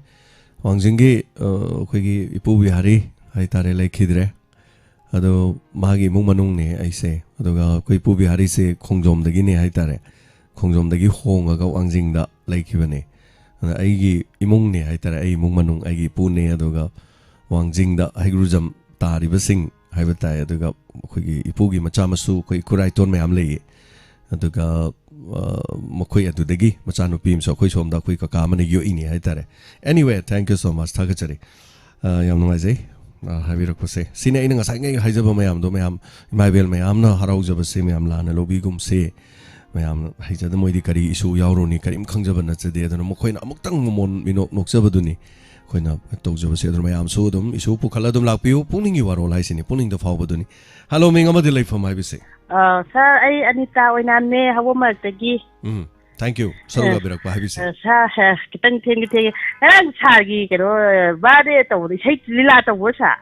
ꯋꯥꯡꯖꯤꯡꯒꯤ, ꯑ, ꯑꯩꯈꯣꯏꯒꯤ ꯏꯄꯨ ꯕꯤꯍꯥꯔꯤ ꯍꯥꯏꯇꯥꯔꯦ, ꯂꯩꯈꯤꯗ꯭ꯔꯦ꯫ ꯑꯗꯣ ꯃꯥꯒꯤ ꯏꯃꯨꯡ ꯃꯅꯨꯡꯅꯦ ꯑꯩꯁꯦ꯫ ꯑꯗꯨꯒ ꯑꯩꯈꯣꯏ ꯏꯄꯨ ꯕꯤꯍꯥꯔꯤꯁꯦ ꯈꯣꯡꯖꯣꯝꯗꯒꯤꯅꯦ ꯍꯥꯏꯇꯥꯔꯦ꯫ ꯈꯣꯡꯖꯣꯝꯗꯒꯤ ꯍꯣꯡꯉꯒ ꯋꯥꯡꯖꯤꯡꯗ ꯂꯩꯈꯤꯕꯅꯦ꯫ ꯑꯗ ꯑꯩꯒꯤ ꯏꯃꯨꯡꯅꯦ ꯍꯥꯏꯇꯥꯔꯦ, ꯑꯩ ꯏꯃꯨꯡ ꯃꯅꯨꯡ, ꯑꯩꯒꯤ ꯏꯄꯨꯅꯦ, ꯑꯗꯨꯒ ꯋꯥꯡꯖꯤꯡꯗ ꯍꯩꯒ꯭ꯔꯨꯖꯝ ꯇꯥꯔꯤꯕꯁꯤꯡ ꯍꯥꯏꯕ ꯇꯥꯏ꯫ ꯑꯗꯨꯒ ꯑꯩꯈꯣꯏꯒꯤ ꯏꯄꯨꯒꯤ ꯃꯆꯥ ꯃꯁꯨ, ꯑꯩꯈꯣꯏ ꯏꯈꯨꯔꯥꯏꯇꯣꯟ ꯃꯌꯥꯝ ꯂꯩꯌꯦ꯫ ꯑꯗꯨꯒ, ꯑ, ꯃꯈꯣꯏ ꯑꯗꯨꯗꯒꯤ ꯃꯆꯥꯅꯨꯄꯤ ꯑꯃꯁꯨ ꯑꯩꯈꯣꯏ ꯁꯣꯝꯗ ꯑꯩꯈꯣꯏ ꯀꯀꯥ ꯑꯃꯅ ꯌꯣꯛꯏꯅꯦ ꯍꯥꯏꯇꯥꯔꯦ꯫ Anyway, thank you so much, ꯊꯥꯒꯠꯆꯔꯤ꯫ ꯑ, ꯌꯥꯝ ꯅꯨꯡꯉꯥꯏꯖꯩ, ꯑ, ꯍꯥꯏꯕꯤꯔꯛꯄꯁꯦ꯫ ꯁꯤꯅꯤ ꯑꯩꯅ ꯉꯁꯥꯏꯉꯩ ꯍꯥꯏꯖꯕ ꯃꯌꯥꯝꯗꯣ, ꯃꯌꯥꯝ ꯏꯃꯥ ꯏꯕꯦꯜ ꯃꯌꯥꯝꯅ ꯍꯔꯥꯎꯖꯕꯁꯦ ꯃꯌꯥꯝ ꯂꯥꯟꯅ ꯂꯧꯕꯤꯒꯨꯝꯁꯦ꯫ ꯃꯌꯥꯝ ꯍꯩꯖꯗ ꯃꯣꯏꯗꯤ ꯀꯔꯤ ꯏꯁꯨ ꯌꯥꯎꯔꯨꯅꯤ, ꯀꯔꯤꯝ ꯈꯪꯖꯕ ꯅꯠꯆꯗꯦ꯫ ꯑꯗꯨꯅ ꯃꯈꯣꯏꯅ ꯑꯃꯨꯛꯇꯪ ꯃꯃꯣꯟ ꯃꯤꯅꯣꯛ ꯅꯣꯛꯆꯕꯗꯨꯅꯤ ꯑꯩꯈꯣꯏꯅ ꯇꯧꯖꯕꯁꯦ꯫ ꯑꯗꯨꯅ ꯃꯌꯥꯝꯁꯨ ꯑꯗꯨꯝ ꯏꯁꯨ ꯄꯨꯈꯠꯂ ꯑꯗꯨꯝ ꯂꯥꯛꯄꯤꯌꯨ꯫ ꯄꯨꯛꯅꯤꯡꯒꯤ ꯋꯥꯔꯣꯜ ꯍꯥꯏꯁꯤꯅꯤ, ꯄꯨꯛꯅꯤꯡꯗ ꯐꯥꯎꯕꯗꯨꯅꯤ꯫ ꯍꯜꯂꯣ, ꯃꯤꯡ ꯑꯃꯗꯤ ꯂꯩꯐꯝ ꯍꯥꯏꯕꯁꯦ꯫ ꯑ, ꯁꯥꯔ, ꯑꯩ ꯑꯅꯤꯇꯥ ꯑꯣꯏꯅꯥꯝꯅꯦ, ꯍꯧꯕ ꯃꯔꯛꯇꯒꯤ꯫ ꯎꯝ꯫ Thank you, ꯁꯔꯨꯛ ꯑꯦ, ꯌꯥꯕꯤꯔꯛꯄ ꯍꯥꯏꯕꯤꯁꯦ꯫ ꯑꯦ, ꯁꯥꯔ, ꯁꯥꯔ, ꯈꯤꯇꯪ ꯊꯦꯡꯗꯤ ꯊꯦꯡꯉꯦ꯫ ꯉꯔꯥꯡ ꯁꯥꯔꯒꯤ ꯀꯩꯅꯣ, ꯕꯥꯔꯗꯦ ꯇꯧꯕꯗ ꯏꯁꯩ ꯂꯤꯂꯥ ꯇꯧꯕ꯭ꯔꯣ, ꯁꯥꯔ?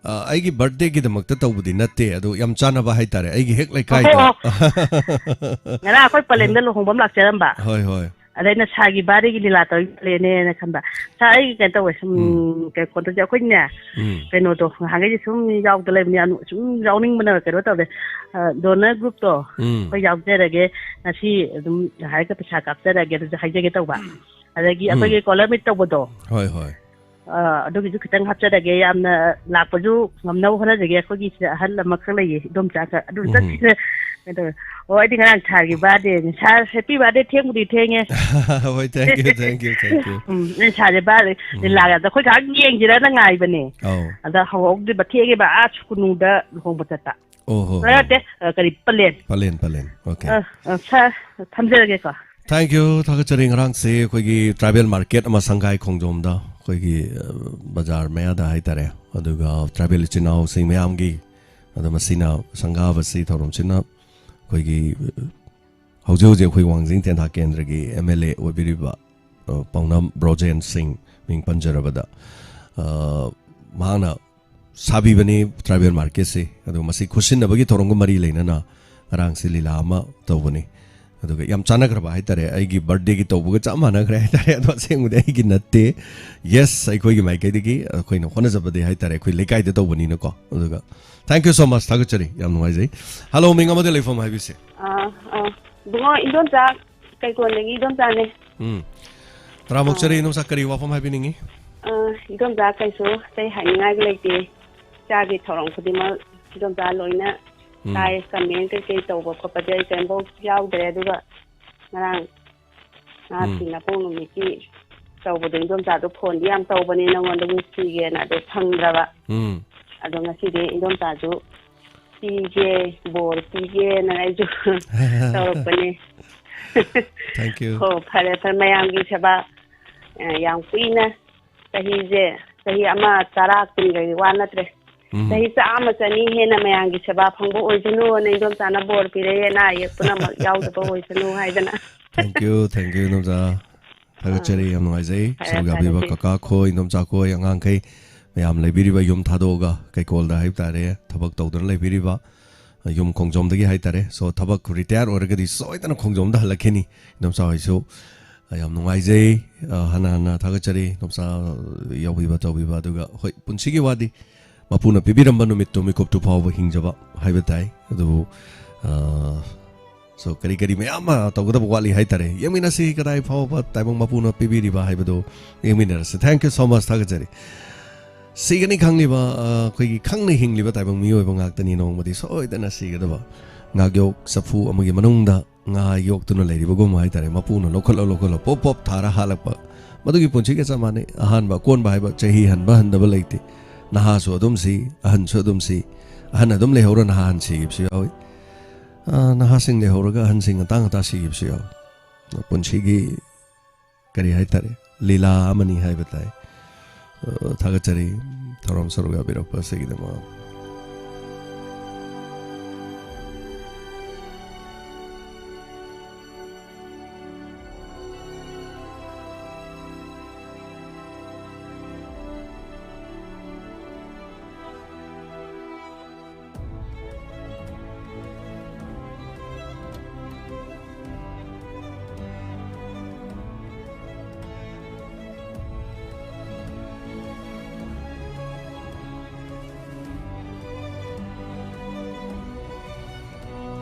ꯑ, ꯑꯩꯒꯤ ꯕꯥꯔꯗꯦꯒꯤꯗꯃꯛꯇ ꯇꯧꯕꯗꯤ ꯅꯠꯇꯦ, ꯑꯗꯨ ꯌꯥꯝ ꯆꯥꯟꯅꯕ ꯍꯥꯏꯇꯥꯔꯦ, ꯑꯩꯒꯤ ꯍꯦꯛ ꯂꯩꯀꯥꯏꯗ꯫ ꯑꯣ, ꯑꯣ꯫ ꯉꯔꯥꯡ ꯑꯩꯈꯣꯏ ꯄꯂꯦꯟꯗ ꯂꯨꯍꯣꯡꯕ ꯑꯃ ꯂꯥꯛꯆꯔꯝꯕ꯫ ꯍꯣꯏ, ꯍꯣꯏ꯫ ꯑꯗ ꯑꯩꯅ ꯁꯥꯔꯒꯤ ꯕꯥꯔꯗꯦꯒꯤ ꯂꯤꯂꯥ ꯇꯧꯔꯤꯅꯦꯅ ꯈꯟꯕ꯫ ꯁꯥꯔ, ꯑꯩꯒꯤ ꯀꯩꯅꯣ ꯇꯧꯋꯦ, ꯁꯨꯝ, ꯎꯝ꯫ ꯀꯩꯅꯣ, ꯀꯣꯟꯇ꯭ꯔꯦꯛꯁꯦ ꯑꯩꯈꯣꯏꯅꯦ, ꯎꯝ꯫ ꯀꯩꯅꯣꯗꯣ, ꯉꯍꯥꯟꯈꯩꯗꯤ ꯁꯨꯝ ꯌꯥꯎꯗ ꯂꯩꯕꯅꯤ, ꯑꯗꯨ ꯁꯨꯝ ꯌꯥꯎꯅꯤꯡꯕꯅ ꯀꯩꯅꯣ ꯇꯧꯔꯦ꯫ ꯑ, ꯗꯣꯅꯔ ꯒ꯭ꯔꯨꯞꯇꯣ, ꯎꯝ꯫ ꯑꯩꯈꯣꯏ ꯌꯥꯎꯖꯔꯒꯦ, ꯉꯁꯤ ꯑꯗꯨꯝ ꯍꯥꯏꯔꯒ ꯄꯩꯁꯥ ꯀꯥꯞꯆꯔꯒꯦ, ꯑꯗꯨꯁꯨ ꯍꯥꯏꯖꯒꯦ ꯇꯧꯕ꯫ ꯑꯗꯒꯤ ꯎꯝ꯫ ꯑꯩꯈꯣꯏꯒꯤ ꯀꯣꯂꯔ ꯃꯤꯠ ꯇꯧꯕꯗꯣ, ꯍꯣꯏ, ꯍꯣꯏ꯫ ꯑ, ꯑꯗꯨꯒꯤꯁꯨ ꯈꯤꯇꯪ ꯍꯥꯞꯆꯔꯒꯦ, ꯌꯥꯝꯅ ꯂꯥꯛꯄꯁꯨ ꯉꯝꯅꯕ ꯍꯣꯠꯅꯖꯒꯦ꯫ ꯑꯩꯈꯣꯏꯒꯤ ꯁꯤꯗ ꯑꯍꯜ ꯑꯃꯈꯛ ꯂꯩꯌꯦ, ꯏꯗꯣꯝꯆꯥ ꯈꯛ, ꯑꯗꯨ ꯎꯝ꯫ ꯆꯠꯁꯤꯅ ꯀꯩꯗꯧꯔꯦ? ꯑꯣ, ꯑꯩꯗꯤ ꯉꯔꯥꯡ ꯁꯥꯔꯒꯤ ꯕꯥꯔꯗꯦꯅꯤ꯫ ꯁꯥꯔ, ꯍꯦꯄꯤ ꯕꯥꯔꯗꯦ, ꯊꯦꯡꯕꯨꯗꯤ ꯊꯦꯡꯉꯦ꯫ ꯍꯣꯏ, thank you, thank you, thank you꯫ ꯎꯝ, ꯑꯩ ꯁꯥꯔꯁꯦ ꯕꯥꯔꯗꯦ ꯎꯝ꯫ ꯂꯤꯂꯥꯒꯗ ꯑꯩꯈꯣꯏ ꯉꯥꯏꯍꯥꯛ ꯌꯦꯡꯁꯤꯔꯅ ꯉꯥꯏꯕꯅꯦ꯫ ꯑꯧ꯫ ꯑꯗ ꯍꯧꯍꯧꯗ꯭ꯔꯤꯕ, ꯊꯦꯡꯉꯦꯕ, ꯑꯥ ꯁꯨꯀꯨꯅꯨꯗ ꯂꯨꯍꯣꯡꯕ ꯆꯠꯄ꯫ ꯑꯣ, ꯍꯣ, ꯑ, ꯍꯣ꯫ ꯅꯠꯇꯦ, ꯑ, ꯀꯔꯤ, ꯄꯂꯦꯟ꯫ Plan, plan. Okay꯫ ꯑ, ꯑ, ꯁꯥꯔ, ꯊꯝꯖꯔꯒꯦꯀꯣ꯫ Thank you, ꯊꯥꯒꯠꯆꯔꯤ꯫ ꯉꯔꯥꯡꯁꯦ ꯑꯩꯈꯣꯏꯒꯤ tribal market ꯑꯃ ꯁꯪꯒꯥꯏ ꯈꯣꯡꯖꯣꯝꯗ, ꯑꯩꯈꯣꯏꯒꯤ, ꯑ, ꯕꯖꯥꯔ ꯃꯌꯥꯗ ꯍꯥꯏꯇꯥꯔꯦ, ꯑꯗꯨꯒ tribal ꯏꯆꯤꯟ ꯏꯅꯥꯎꯁꯤꯡ ꯃꯌꯥꯝꯒꯤ, ꯑꯗꯣ ꯃꯁꯤꯅ ꯁꯪꯒꯥꯕꯁꯤ ꯊꯧꯔꯝꯁꯤꯅ ꯑꯩꯈꯣꯏꯒꯤ, ꯑ, ꯍꯧꯖꯤꯛ ꯍꯧꯖꯤꯛ ꯑꯩꯈꯣꯏ ꯋꯥꯡꯖꯤꯡ ꯇꯦꯟꯊꯥ ꯀꯦꯟꯗ꯭ꯔꯒꯤ MLA ꯑꯣꯏꯕꯤꯔꯤꯕ, ꯑ, ꯄꯥꯎꯅꯝ ꯕ꯭ꯔꯣꯖꯦꯟ ꯁꯤꯡ ꯃꯤꯡ ꯄꯟꯖꯔꯕꯗ, ꯑ, ꯃꯍꯥꯛꯅ ꯁꯥꯕꯤꯕꯅꯤ tribal marketꯁꯤ꯫ ꯑꯗꯨꯒ ꯃꯁꯤ ꯈꯨꯠꯁꯤꯟꯅꯕꯒꯤ ꯊꯧꯔꯝꯒ ꯃꯔꯤ ꯂꯩꯅꯅ ꯉꯔꯥꯡꯁꯤ ꯂꯤꯂꯥ ꯑꯃ ꯇꯧꯕꯅꯤ꯫ ꯑꯗꯨꯒ ꯌꯥꯝ ꯆꯥꯟꯅꯈ꯭ꯔꯕ ꯍꯥꯏꯇꯥꯔꯦ, ꯑꯩꯒꯤ birthdayꯒꯤ ꯇꯧꯕꯒ ꯆꯞ ꯃꯥꯟꯅꯈ꯭ꯔꯦ ꯍꯥꯏꯇꯥꯔꯦ꯫ ꯑꯗꯣ ꯑꯁꯦꯡꯕꯗꯤ ꯑꯩꯒꯤ ꯅꯠꯇꯦ꯫ Yes, ꯑꯩꯈꯣꯏꯒꯤ ꯃꯥꯏꯀꯩꯗꯒꯤ ꯑꯩꯈꯣꯏꯅ ꯍꯣꯠꯅꯖꯕꯗꯤ ꯍꯥꯏꯇꯥꯔꯦ, ꯑꯩꯈꯣꯏ ꯂꯩꯀꯥꯏꯗ ꯇꯧꯕꯅꯤꯅꯀꯣ꯫ ꯑꯗꯨꯒ thank you so much, ꯊꯥꯒꯠꯆꯔꯤ, ꯌꯥꯝ ꯅꯨꯡꯉꯥꯏꯖꯩ꯫ Hello, ꯃꯤꯡ ꯑꯃꯗꯤ ꯂꯩꯐꯝ ꯍꯥꯏꯕꯤꯁꯦ꯫ ꯑꯥ, ꯑꯥ, ꯏꯕꯨꯡꯉꯣ, ꯏꯟꯗꯣꯝꯆꯥ ꯀꯩꯀꯣꯟꯗꯒꯤ ꯏꯗꯣꯝꯆꯥꯅꯦ꯫ ꯎꯝ꯫ ꯇꯔꯥꯃꯨꯛ ꯑꯥ꯫ ꯆꯔꯤ, ꯏꯗꯣꯝꯆꯥ, ꯀꯔꯤ ꯋꯥꯐꯝ ꯍꯥꯏꯕꯤꯅꯤꯡꯉꯤ? ꯑꯥ, ꯏꯗꯣꯝꯆꯥ, ꯀꯩꯁꯨ ꯑꯇꯩ ꯍꯥꯏꯅꯤꯡꯉꯥꯏ ꯂꯩꯇꯦ꯫ ꯏꯆꯥꯒꯤ ꯊꯧꯔꯝ ꯈꯨꯗꯤꯡꯃꯛ ꯏꯗꯣꯝꯆꯥ ꯂꯣꯏꯅ ꯎꯝ꯫ ꯇꯥꯏ꯫ Comment ꯀꯩꯀꯩ ꯇꯧꯕ ꯈꯣꯠꯄꯗꯤ ꯑꯩ ꯀꯩꯝꯐꯥꯎ ꯌꯥꯎꯗ꯭ꯔꯦ꯫ ꯑꯗꯨꯒ ꯉꯔꯥꯡ ꯉꯥ ꯎꯝ꯫ ꯐꯤ ꯃꯄꯣꯛ ꯅꯨꯃꯤꯠꯀꯤ ꯇꯧꯕꯗꯣ, ꯏꯗꯣꯝꯆꯥꯗꯣ phoneꯗꯤ ꯌꯥꯝ ꯇꯧꯕꯅꯦ, ꯅꯉꯣꯟꯗ wish ꯄꯤꯒꯦꯅ, ꯑꯗꯣ ꯐꯪꯗ꯭ꯔꯕ꯫ ꯎꯝ꯫ ꯑꯗꯣ ꯉꯁꯤꯗꯤ ꯏꯗꯣꯝꯆꯥꯁꯨ ꯄꯤꯒꯦ, ꯕꯣꯔ ꯄꯤꯒꯦꯅ ꯑꯩꯁꯨ ꯇꯧꯔꯛꯄꯅꯦ꯫ Thank you꯫ ꯍꯣ, ꯐꯔꯦ, ꯐꯔꯦ, ꯃꯌꯥꯝꯒꯤ ꯁꯦꯕꯥ, ꯑ, ꯌꯥꯝ ꯀꯨꯏꯅ, ꯆꯍꯤꯁꯦ, ꯆꯍꯤ ꯑꯃ ꯇꯔꯥ ꯀꯨꯟꯒꯤ ꯋꯥ ꯅꯠꯇ꯭ꯔꯦ꯫ ꯎꯝ꯫ ꯆꯍꯤ ꯆꯥꯝꯃ ꯆꯅꯤ ꯍꯦꯟꯅ ꯃꯌꯥꯝꯒꯤ ꯁꯦꯕꯥ ꯐꯪꯕ ꯑꯣꯏꯁꯅꯨꯅ ꯏꯗꯣꯝꯆꯥꯅ ꯕꯣꯔ ꯄꯤꯔꯛꯑꯦ, ꯑꯅꯥ ꯑꯌꯦꯛ ꯄꯨꯝꯅꯃꯛ ꯌꯥꯎꯗꯕ ꯑꯣꯏꯁꯅꯨ ꯍꯥꯏꯗꯅ꯫ Thank you, thank you, ꯏꯟꯗꯣꯝꯆꯥ꯫ ꯊꯥꯒꯠꯆꯔꯤ, ꯑꯥ꯫ ꯌꯥꯝ ꯅꯨꯡꯉꯥꯏꯖꯩ꯫ ꯌꯥꯝ ꯁꯔꯨꯛ ꯌꯥꯕꯤꯕ ꯊꯥꯒꯠꯆꯔꯤ꯫ ꯀꯀꯥ ꯈꯣꯏ, ꯏꯟꯗꯣꯝꯆꯥ ꯈꯣꯏ, ꯑꯉꯥꯡꯈꯩ, ꯃꯌꯥꯝ ꯂꯩꯕꯤꯔꯤꯕ ꯌꯨꯝ ꯊꯥꯗꯣꯛꯑꯒ ꯀꯩꯀꯣꯜꯗ ꯍꯥꯏꯕ ꯇꯥꯔꯦ, ꯊꯕꯛ ꯇꯧꯗꯨꯅ ꯂꯩꯕꯤꯔꯤꯕ, ꯌꯨꯝ ꯈꯣꯡꯖꯣꯝꯗꯒꯤ ꯍꯥꯏ ꯇꯥꯔꯦ꯫ So, ꯊꯕꯛ retire ꯑꯣꯏꯔꯒꯗꯤ ꯁꯣꯏꯗꯅ ꯈꯣꯡꯖꯣꯝꯗ ꯍꯜꯂꯛꯈꯤꯅꯤ꯫ ꯏꯟꯗꯣꯝꯆꯥ ꯍꯣꯏꯁꯨ, ꯑ, ꯌꯥꯝ ꯅꯨꯡꯉꯥꯏꯖꯩ꯫ ꯑ, ꯍꯟꯅ ꯍꯟꯅ ꯊꯥꯒꯠꯆꯔꯤ꯫ ꯏꯟꯗꯣꯝꯆꯥ ꯌꯥꯎꯕꯤꯕ ꯇꯧꯕꯤꯕ, ꯑꯗꯨꯒ ꯍꯣꯏ, ꯄꯨꯟꯁꯤꯒꯤ ꯋꯥꯗꯤ ꯃꯄꯨꯅ ꯄꯤꯕꯤꯔꯝꯕ ꯅꯨꯃꯤꯠꯇꯨ ꯃꯤꯀꯨꯞꯇꯨ ꯐꯥꯎꯕ ꯍꯤꯡꯖꯕ ꯍꯥꯏꯕ ꯇꯥꯏ꯫ ꯑꯗꯨꯕꯨ, ꯑ, so, ꯀꯔꯤ ꯀꯔꯤ ꯃꯌꯥꯝ ꯑꯃ ꯇꯧꯒꯗꯕ ꯋꯥꯠꯂꯤ ꯍꯥꯏꯇꯥꯔꯦ꯫ ꯌꯦꯡꯃꯤꯟꯅꯁꯤ, ꯀꯗꯥꯏ ꯐꯥꯎꯕ ꯇꯥꯏꯕꯪ ꯃꯄꯨꯅ ꯄꯤꯕꯤꯔꯤꯕ ꯍꯥꯏꯕꯗꯨ ꯌꯦꯡꯃꯤꯟꯅꯔꯁꯤ꯫ Thank you so much, ꯊꯥꯒꯠꯆꯔꯤ꯫ ꯁꯤꯒꯅꯤ ꯈꯪꯂꯤꯕ, ꯑ, ꯑꯩꯈꯣꯏꯒꯤ ꯈꯪꯅ ꯍꯤꯡꯂꯤꯕ ꯇꯥꯏꯕꯪ ꯃꯤꯑꯣꯏꯕ ꯉꯥꯛꯇꯅꯤ, ꯅꯣꯡꯃꯗꯤ ꯁꯣꯏꯗꯅ ꯁꯤꯒꯗꯕ꯫ ꯉꯥꯒꯤꯌꯣꯛ ꯆꯐꯨ ꯑꯃꯒꯤ ꯃꯅꯨꯡꯗ ꯉꯥ ꯌꯣꯛꯇꯨꯅ ꯂꯩꯔꯤꯕꯒꯨꯝ ꯍꯥꯏꯇꯥꯔꯦ, ꯃꯄꯨꯅ ꯂꯧꯈꯠꯂ ꯂꯧꯈꯠꯂ ꯄꯣꯞ ꯄꯣꯞ ꯊꯥꯔ ꯍꯥꯠꯂꯛꯄ꯫ ꯃꯗꯨꯒꯤ ꯄꯨꯟꯁꯤꯒ ꯆꯞ ꯃꯥꯟꯅꯩ꯫ ꯑꯍꯥꯟꯕ ꯑꯀꯣꯟꯕ ꯍꯥꯏꯕ ꯆꯍꯤ ꯍꯟꯕ ꯍꯟꯗꯕ ꯂꯩꯇꯦ꯫ ꯅꯍꯥꯁꯨ ꯑꯗꯨꯝ ꯁꯤ, ꯑꯍꯟꯁꯨ ꯑꯗꯨꯝ ꯁꯤ꯫ ꯑꯍꯟ ꯑꯗꯨꯝ ꯂꯩꯍꯧꯔ ꯅꯍꯥ ꯍꯟ ꯁꯤꯈꯤꯕꯁꯨ ꯌꯥꯎꯏ꯫ ꯑ, ꯅꯍꯥꯁꯤꯡ ꯂꯩꯍꯧꯔꯒ ꯑꯍꯟꯁꯤꯡ ꯉꯟꯇꯥ ꯉꯟꯇꯥ ꯁꯤꯈꯤꯕꯁꯨ ꯌꯥꯎꯏ꯫ ꯄꯨꯟꯁꯤꯒꯤ ꯀꯔꯤ ꯍꯥꯏꯇꯥꯔꯦ, ꯂꯤꯂꯥ ꯑꯃꯅꯤ ꯍꯥꯏꯕ ꯇꯥꯏ꯫ ꯑ, ꯊꯥꯒꯠꯆꯔꯤ ꯊꯧꯔꯝ ꯁꯔꯨꯛ ꯌꯥꯕꯤꯔꯛꯄ ꯑꯁꯤꯒꯤꯗꯃꯛ꯫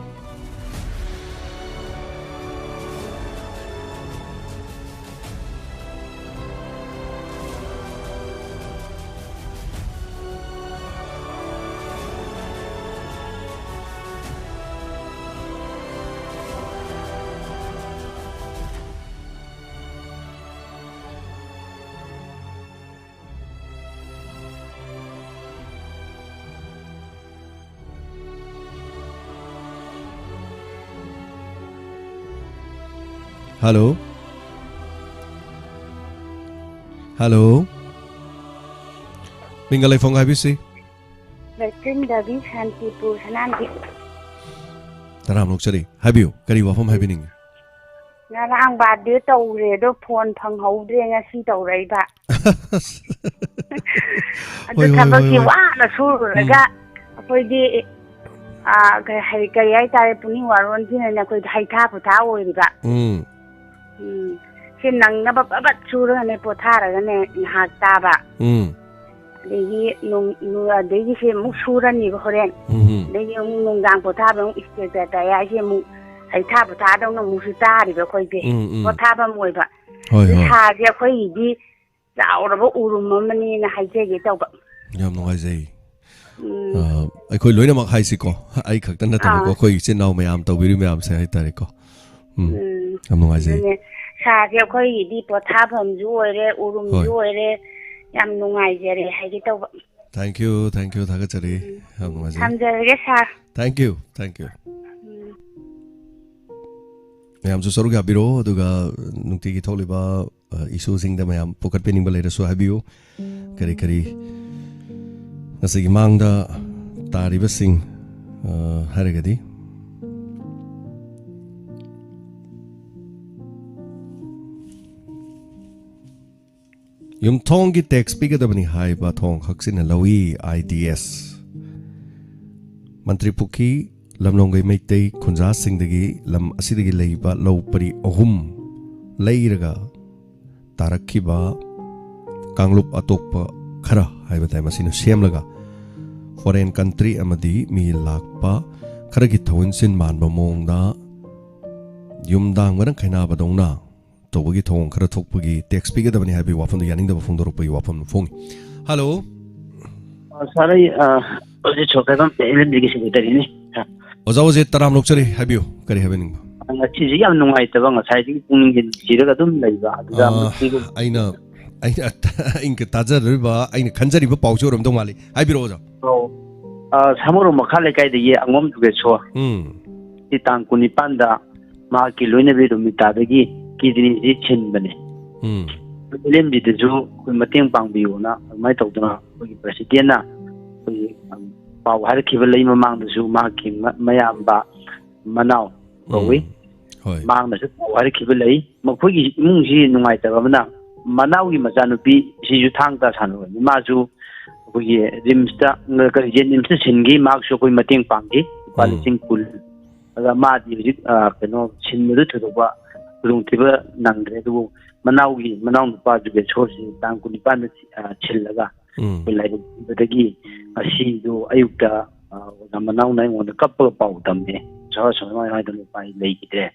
ꯍꯜꯂꯣ? ꯍꯜꯂꯣ? ꯃꯤꯡꯒ ꯂꯩꯐꯝꯒ ꯍꯥꯏꯕꯤꯁꯤ꯫ ꯂꯩꯆꯤꯟꯗꯒꯤ ꯁꯥꯟꯇꯤꯄꯨꯔ ꯁꯅꯥꯝꯕꯤ꯫ ꯇꯔꯥꯝꯅ ꯑꯣꯛꯆꯔꯤ꯫ ꯍꯥꯏꯕꯤꯌꯨ, ꯀꯔꯤ ꯋꯥꯐꯝ ꯍꯥꯏꯕꯤꯅꯤꯡꯉꯤ? ꯉꯔꯥꯡ ꯕꯥꯔꯗꯦ ꯇꯧꯔꯦ, ꯑꯗꯣ ꯐꯣꯟ ꯐꯪꯍꯧꯗ꯭ꯔꯦ, ꯉꯁꯤ ꯇꯧꯔꯛꯏꯕ꯫ ꯑꯗꯨ ꯍꯣꯏ, ꯍꯣꯏ, ꯊꯕꯛꯁꯤ ꯍꯣꯏ, ꯍꯣꯏ꯫ ꯋꯥꯅ ꯁꯨꯔꯨꯔꯒ ꯎꯝ꯫ ꯑꯩꯈꯣꯏꯗꯤ, ꯑꯥ, ꯀꯩ ꯍꯥꯏ-, ꯀꯔꯤ ꯍꯥꯏꯇꯥꯔꯦ, ꯄꯨꯛꯅꯤꯡ ꯋꯥꯔꯣꯟꯁꯤꯅꯅꯦ ꯑꯩꯈꯣꯏꯗꯤ ꯍꯩꯊꯥ ꯄꯨꯊꯥ ꯑꯣꯏꯔꯤꯕ꯫ ꯎꯝ꯫ ꯎꯝ꯫ ꯁꯤ ꯅꯪꯅꯕ ꯕꯕꯠ ꯁꯨꯔꯒꯅꯦ ꯄꯣꯊꯥꯔꯒꯅꯦ ꯉꯥꯏꯍꯥꯛ ꯇꯥꯕ꯫ ꯎꯝ꯫ ꯑꯗꯒꯤ ꯅꯨꯡ-, ꯅꯨꯡ-, ꯑꯗꯒꯤ ꯁꯤ ꯑꯃꯨꯛ ꯁꯨꯔꯅꯤꯕ ꯍꯣꯔꯦꯟ꯫ ꯎꯝ꯫ ꯑꯗꯒꯤ ꯑꯃꯨꯛ ꯅꯨꯡꯗꯥꯡ ꯄꯣꯊꯥꯕ ꯑꯃꯨꯛ ꯏꯁꯇꯦꯖ ꯇꯌꯥꯏꯁꯦ ꯑꯃꯨꯛ ꯍꯩꯊꯥ ꯄꯣꯊꯥꯗꯧꯅ ꯑꯃꯨꯛꯁꯨ ꯇꯥꯔꯤꯕ ꯑꯩꯈꯣꯏꯁꯦ꯫ ꯎꯝ, ꯎꯝ꯫ ꯄꯣꯊꯥꯐꯝ ꯑꯣꯏꯕ꯫ ꯍꯣꯏ, ꯑꯗꯨ ꯍꯣꯏ꯫ ꯁꯥꯁꯦ ꯑꯩꯈꯣꯏꯒꯤꯗꯤ ꯆꯥꯎꯔꯕ ꯎꯔꯨꯝ ꯑꯃꯅꯤꯅ ꯍꯥꯏꯖꯒꯦ ꯇꯧꯕ꯫ ꯌꯥꯝ ꯅꯨꯡꯉꯥꯏꯖꯩ꯫ ꯎꯝ꯫ ꯑ, ꯑꯩꯈꯣꯏ ꯂꯣꯏꯅꯃꯛ ꯍꯥꯏꯁꯤꯀꯣ, ꯑꯩ ꯈꯛꯇ ꯅꯠꯇꯕꯀꯣ, ꯑꯥ꯫ ꯑꯩꯈꯣꯏ ꯏꯆꯤꯟ ꯏꯅꯥꯎ ꯃꯌꯥꯝ ꯇꯧꯕꯤꯔꯤ ꯃꯌꯥꯝꯁꯦ ꯍꯥꯏꯇꯥꯔꯦꯀꯣ꯫ ꯎꯝ, ꯎꯝ꯫ ꯌꯥꯝ ꯅꯨꯡꯉꯥꯏꯖꯩ꯫ ꯑꯗꯨꯅꯦ, ꯁꯥꯁꯦ ꯑꯩꯈꯣꯏꯒꯤꯗꯤ ꯄꯣꯊꯥꯐꯝꯁꯨ ꯑꯣꯏꯔꯦ, ꯎꯔꯨꯝꯁꯨ ꯍꯣꯏ꯫ ꯑꯣꯏꯔꯦ, ꯌꯥꯝ ꯅꯨꯡꯉꯥꯏꯖꯔꯦ ꯍꯥꯏꯒꯦ ꯇꯧꯕ꯫ Thank you, thank you, ꯊꯥꯒꯠꯆꯔꯤ꯫ ꯎꯝ꯫ ꯌꯥꯝ ꯅꯨꯡꯉꯥꯏꯖꯩ꯫ ꯊꯝꯖꯔꯒꯦ, ꯁꯥꯔ꯫ Thank you, thank you꯫ ꯎꯝ꯫ ꯃꯌꯥꯝꯁꯨ ꯁꯔꯨꯛ ꯌꯥꯕꯤꯔꯛꯑꯣ, ꯑꯗꯨꯒ ꯅꯨꯡꯇꯤꯒꯤ ꯊꯣꯛꯂꯤꯕ, ꯑ, ꯏꯁꯨꯁꯤꯡꯗ ꯃꯌꯥꯝ ꯄꯨꯈꯠꯄꯤꯅꯤꯡꯕ ꯂꯩꯔꯁꯨ ꯍꯥꯏꯕꯤꯌꯨ꯫ ꯀꯔꯤ ꯀꯔꯤ ꯉꯁꯤꯒꯤ ꯃꯥꯡꯗ ꯇꯥꯔꯤꯕꯁꯤꯡ, ꯑ, ꯍꯥꯏꯔꯒꯗꯤ, ꯌꯨꯝꯊꯣꯡꯒꯤ ꯇꯦꯛꯁ ꯄꯤꯒꯗꯕꯅꯤ ꯍꯥꯏꯕ ꯊꯧꯑꯣꯡ ꯈꯛꯁꯤꯟꯅ ꯂꯧꯏ, ꯑꯥꯏ ꯗꯤ ꯑꯦꯁ꯫ ꯃꯟꯇ꯭ꯔꯤ ꯄꯨꯈ꯭ꯔꯤ ꯂꯝꯂꯣꯡꯒꯤ ꯃꯩꯇꯩ ꯈꯨꯟꯖꯥꯁꯤꯡꯗꯒꯤ ꯂꯝ ꯑꯁꯤꯗꯒꯤ ꯂꯩꯕ ꯂꯧ ꯄꯔꯤ ꯑꯍꯨꯝ ꯂꯩꯔꯒ ꯇꯥꯔꯛꯈꯤꯕ ꯀꯥꯡꯂꯨꯞ ꯑꯇꯣꯞꯄ ꯈꯔ ꯍꯥꯏꯕ ꯇꯥꯏ, ꯃꯁꯤꯅ ꯁꯦꯝꯂꯒ ꯐꯣꯔꯦꯟ ꯀꯟꯇ꯭ꯔꯤ ꯑꯃꯗꯤ ꯃꯤ ꯂꯥꯛꯄ ꯈꯔꯒꯤ ꯊꯧꯏꯟꯁꯤꯟ ꯃꯥꯟꯕ ꯃꯑꯣꯡꯗ ꯌꯨꯝꯗꯥꯡꯕꯅ ꯈꯥꯏꯅꯕꯗꯧꯅ ꯇꯧꯕꯒꯤ ꯊꯧꯑꯣꯡ ꯈꯔ ꯊꯣꯛꯄꯒꯤ ꯇꯦꯛꯁ ꯄꯤꯒꯗꯕꯅꯤ ꯍꯥꯏꯕꯒꯤ ꯋꯥꯐꯝꯗꯨ ꯌꯥꯅꯤꯡꯗꯕ ꯐꯣꯡꯗꯣꯔꯛꯄꯒꯤ ꯋꯥꯐꯝ ꯐꯣꯡꯉꯤ꯫ ꯍꯜꯂꯣ꯫ ꯑ, ꯁꯥꯔ, ꯑꯩ, ꯑ, ꯍꯧꯖꯤꯛ ꯁꯣꯔꯠꯀꯠ ꯑꯃ ꯑꯦꯜ ꯑꯦꯝ ꯖꯤꯒꯤ ꯁꯦꯀ꯭ꯔꯦꯇꯔꯤꯅꯤ, ꯁꯥꯔ꯫ ꯑꯣꯖꯥ ꯑꯣꯖꯦ ꯇꯔꯥꯝ ꯂꯣꯛꯆꯔꯤ, ꯍꯥꯏꯕꯤꯌꯨ, ꯀꯔꯤ ꯍꯥꯏꯕꯤꯅꯤꯡꯕ? ꯑ, ꯉꯁꯤꯁꯦ ꯌꯥꯝ ꯅꯨꯡꯉꯥꯏꯇꯕ, ꯉꯁꯥꯏꯗꯒꯤ ꯄꯨꯛꯅꯤꯡꯁꯦ ꯅꯨꯡꯁꯤꯔꯒ ꯑꯗꯨꯝ ꯂꯩꯕ, ꯑꯗꯨꯗ ꯑ, ꯑꯃꯨꯛ ꯊꯦꯡꯗꯣꯛ- ꯑꯩꯅ, ꯑꯩꯅ, ꯑꯩꯅ ꯇꯥꯖꯗꯣꯔꯤꯕ, ꯑꯩꯅ ꯈꯟꯖꯔꯤꯕ ꯄꯥꯎꯁꯦ ꯑꯣꯏꯔꯝꯗꯧ ꯃꯥꯜꯂꯤ꯫ ꯍꯥꯏꯕꯤꯔꯛꯑꯣ, ꯑꯣꯖꯥ꯫ ꯑꯧ꯫ ꯑ, ꯁꯥꯃꯨꯔꯣꯝ ꯃꯈꯥ ꯂꯩꯀꯥꯏꯗꯒꯤ ꯑꯉꯣꯝ ꯖꯨꯒꯦꯁꯣꯔ꯫ ꯎꯝ꯫ ꯁꯤ ꯇꯥꯡ ꯀꯨꯟꯅꯤꯄꯥꯟꯗ ꯃꯍꯥꯛꯀꯤ ꯂꯣꯏꯅꯕꯤ ꯔꯣꯃꯤꯇꯥꯗꯒꯤ ꯀꯤꯗꯅꯤꯁꯤ ꯁꯤꯟꯕꯅꯦ꯫ ꯎꯝ꯫ ꯑꯦꯜ ꯑꯦꯝ ꯖꯤꯗꯁꯨ ꯑꯩꯈꯣꯏ ꯃꯇꯦꯡ ꯄꯥꯡꯕꯤꯌꯣꯅ ꯑꯗꯨꯃꯥꯏꯅ ꯇꯧꯗꯅ ꯑꯩꯈꯣꯏꯒꯤ ꯄ꯭ꯔꯁꯤꯗꯦꯟꯅ ꯑꯩꯈꯣꯏꯒꯤ, ꯎꯝ, ꯄꯥꯎ ꯍꯥꯏꯔꯛꯈꯤꯕ ꯂꯩ ꯃꯃꯥꯡꯗꯁꯨ ꯃꯍꯥꯛꯀꯤ ꯃ-, ꯃꯌꯥꯝꯕ ꯃꯅꯥꯎ ꯀꯧꯏ꯫ ꯎꯝ꯫ ꯍꯣꯏ꯫ ꯃꯍꯥꯛꯅꯁꯨ ꯄꯥꯎ ꯍꯥꯏꯔꯛꯈꯤꯕ ꯂꯩ꯫ ꯃꯈꯣꯏꯒꯤ ꯏꯃꯨꯡꯁꯤ ꯅꯨꯡꯉꯥꯏꯇꯕ ꯑꯃꯅ, ꯃꯅꯥꯎꯒꯤ ꯃꯆꯥꯅꯨꯄꯤ ꯁꯤꯁꯨ ꯊꯥꯡ ꯇꯥ ꯁꯥꯟꯅꯕꯅꯤ꯫ ꯃꯥꯁꯨ ꯑꯩꯈꯣꯏꯒꯤ ꯔꯤꯝꯁꯇ, ꯀꯔꯤ, ꯖꯦꯅꯤꯝꯁꯇ ꯁꯤꯟꯈꯤ꯫ ꯃꯍꯥꯛꯁꯨ ꯑꯩꯈꯣꯏ ꯃꯇꯦꯡ ꯄꯥꯡꯈꯤ, ꯂꯨꯄꯥ ꯎꯝ꯫ ꯂꯤꯁꯤꯡ ꯀꯨꯟ꯫ ꯑꯗ ꯃꯥꯗꯤ ꯍꯧꯖꯤꯛ, ꯑ, ꯀꯩꯅꯣ, ꯁꯤꯟꯕꯗꯨ ꯊꯣꯏꯗꯣꯛꯄ ꯈꯨꯗꯣꯡꯊꯤꯕ ꯅꯪꯗ꯭ꯔꯦ꯫ ꯑꯗꯨꯕꯨ ꯃꯅꯥꯎꯒꯤ, ꯃꯅꯥꯎ ꯅꯨꯄꯥ ꯖꯨꯒꯦꯁꯣꯔꯁꯤ ꯇꯥꯡ ꯀꯨꯟꯅꯤꯄꯥꯟꯗ, ꯑ, ꯁꯤꯜꯂꯒ ꯎꯝ꯫ ꯑꯩꯈꯣꯏ ꯂꯥꯏꯕꯛ ꯊꯤꯕꯗꯒꯤ ꯉꯁꯤꯗꯣ ꯑꯌꯨꯛꯇ, ꯑ, ꯑꯣꯖꯥ ꯃꯅꯥꯎꯅ ꯑꯩꯉꯣꯟꯗ ꯀꯞꯄꯒ ꯄꯥꯎ ꯇꯝꯃꯦ, "ꯁꯥꯔ, ꯁꯨꯃꯥꯏ ꯁꯨꯃꯥꯏꯅ ꯎꯄꯥꯏ ꯂꯩꯈꯤꯗ꯭ꯔꯦ,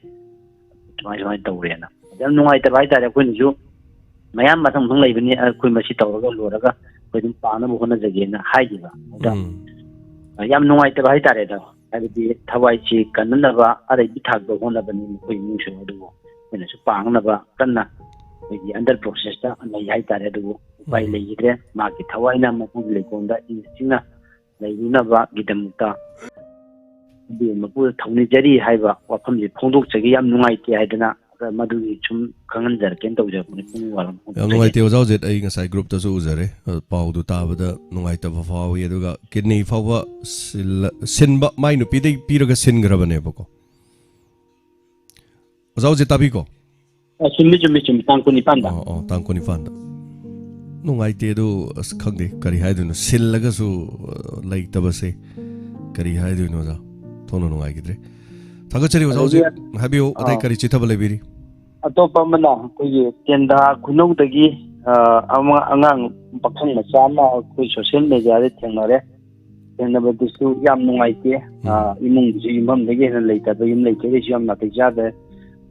ꯁꯨꯃꯥꯏ ꯁꯨꯃꯥꯏꯅ ꯇꯧꯔꯦꯅ"꯫ ꯌꯥꯝ ꯅꯨꯡꯉꯥꯏꯇꯕ ꯍꯥꯏꯇꯥꯔꯦ꯫ ꯑꯩꯈꯣꯏꯅꯁꯨ ꯃꯌꯥꯝ ꯃꯊꯪ ꯃꯊꯪ ꯂꯩꯕꯅꯤ, ꯑꯩꯈꯣꯏ ꯃꯁꯤ ꯇꯧꯔꯒ ꯂꯣꯏꯔꯒ ꯑꯩꯈꯣꯏ ꯑꯗꯨꯝ ꯄꯥꯅꯕ ꯍꯣꯠꯅꯖꯒꯦꯅ ꯍꯥꯏꯈꯤꯕ꯫ ꯑꯗ ꯎꯝ꯫ ꯌꯥꯝ ꯅꯨꯡꯉꯥꯏꯇꯕ ꯍꯥꯏꯇꯥꯔꯦ꯫ ꯑꯗꯣ ꯍꯥꯏꯕꯗꯤ ꯊꯋꯥꯏꯁꯤ ꯀꯟꯅꯅꯕ ꯑꯔꯩꯕ ꯊꯥꯛꯇ ꯍꯣꯠꯅꯕꯅꯤ ꯃꯈꯣꯏ ꯏꯃꯨꯡꯁꯨ, ꯑꯗꯨꯕꯨ ꯑꯩꯈꯣꯏꯅꯁꯨ ꯄꯥꯡꯅꯕ ꯀꯟꯅ ꯑꯩꯈꯣꯏꯒꯤ under processꯇ ꯂꯩ ꯍꯥꯏꯇꯥꯔꯦ꯫ ꯑꯗꯨꯕꯨ ꯎꯄꯥꯏ ꯎꯝ꯫ ꯂꯩꯈꯤꯗ꯭ꯔꯦ꯫ ꯃꯍꯥꯛꯀꯤ ꯊꯋꯥꯏꯅ ꯃꯄꯨꯒꯤ ꯂꯩꯀꯣꯜꯗ ꯏꯪꯅ ꯆꯤꯛꯅ ꯂꯩꯔꯨꯅꯕꯒꯤꯗꯃꯛꯇ ꯃꯄꯨꯗ ꯊꯧꯅꯤꯖꯔꯤ ꯍꯥꯏꯕ ꯋꯥꯐꯝꯁꯤ ꯐꯣꯡꯗꯣꯛꯆꯒꯦ꯫ ꯌꯥꯝ ꯅꯨꯡꯉꯥꯏꯇꯦ ꯍꯥꯏꯗꯅ ꯃꯗꯨꯒꯤ ꯁꯨꯝ ꯈꯪꯍꯟꯖꯔꯛꯀꯦꯅ ꯇꯧꯖꯔꯛꯄꯅꯤ꯫ ꯄꯨꯛꯅꯤꯡ ꯋꯥꯔꯝ ꯌꯥꯝ ꯐꯣꯡꯗꯣꯛꯆꯒꯦ꯫ ꯅꯨꯡꯉꯥꯏꯇꯦ, ꯑꯣꯖꯥ ꯍꯧꯖꯤꯠ꯫ ꯑꯩ ꯉꯁꯥꯏ groupꯇꯁꯨ ꯎꯖꯔꯦ, ꯑ, ꯄꯥꯎꯗꯨ ꯇꯥꯕꯗ ꯅꯨꯡꯉꯥꯏꯇꯕ ꯐꯥꯎꯏ꯫ ꯑꯗꯨꯒ kidney ꯐꯥꯎꯕ ꯁꯤꯜꯂ-, ꯁꯤꯟꯕ ꯃꯥꯏ ꯅꯨꯄꯤꯗꯩ ꯄꯤꯔꯒ ꯁꯤꯟꯈ꯭ꯔꯕꯅꯦꯕꯀꯣ꯫ ꯑꯣꯖꯥ ꯍꯧꯖꯤꯠ ꯇꯥꯕꯤꯀꯣ? ꯑ, ꯆꯨꯝꯃꯤ, ꯆꯨꯝꯃꯤ, ꯆꯨꯝꯃꯤ꯫ ꯇꯥꯡ ꯀꯨꯟꯅꯤꯄꯥꯟꯗ꯫ ꯑꯣ, ꯑꯣ, ꯇꯥꯡ ꯀꯨꯟꯅꯤꯄꯥꯟꯗ꯫ ꯅꯨꯡꯉꯥꯏꯇꯦ ꯑꯗꯨ, ꯑꯁ, ꯈꯪꯗꯦ ꯀꯔꯤ ꯍꯥꯏꯗꯣꯏꯅꯣ꯫ ꯁꯤꯜꯂꯒꯁꯨ, ꯑ, ꯂꯩꯇꯕꯁꯦ ꯀꯔꯤ ꯍꯥꯏꯗꯣꯏꯅꯣ, ꯑꯣꯖꯥ? ꯊꯣꯛꯅ ꯅꯨꯡꯉꯥꯏꯈꯤꯗ꯭ꯔꯦ꯫ ꯊꯥꯒꯠꯆꯔꯤ, ꯑꯣꯖꯥ ꯑꯗꯒꯤ, ꯍꯧꯖꯤꯛ꯫ ꯍꯥꯏꯕꯤꯌꯨ, ꯑꯇꯩ ꯑꯥ꯫ ꯀꯔꯤ ꯆꯤꯊꯕ ꯂꯩꯕꯤꯔꯤ? ꯑꯇꯣꯞꯄ ꯑꯃꯅ ꯑꯩꯈꯣꯏꯒꯤ ꯇꯦꯟꯊꯥ ꯈꯨꯅꯧꯗꯒꯤ, ꯑ, ꯑꯃ, ꯑꯉꯥꯡ ꯄꯥꯈꯪ ꯃꯆꯥ ꯑꯃ ꯑꯩꯈꯣꯏ social mediaꯗ ꯊꯦꯡꯅꯔꯦ꯫ ꯊꯦꯡꯅꯕꯗꯨꯁꯨ ꯌꯥꯝ ꯅꯨꯡꯉꯥꯏꯇꯦ꯫ ꯎꯝ꯫ ꯑ, ꯏꯃꯨꯡꯗꯨꯁꯨ ꯌꯨꯝꯐꯝꯗꯒꯤ ꯍꯦꯟꯅ ꯂꯩꯇꯕ, ꯌꯨꯝ ꯂꯩꯇꯕꯒꯤꯁꯨ ꯌꯥꯝ ꯅꯥꯇꯩ ꯆꯥꯗ꯭ꯔꯦ꯫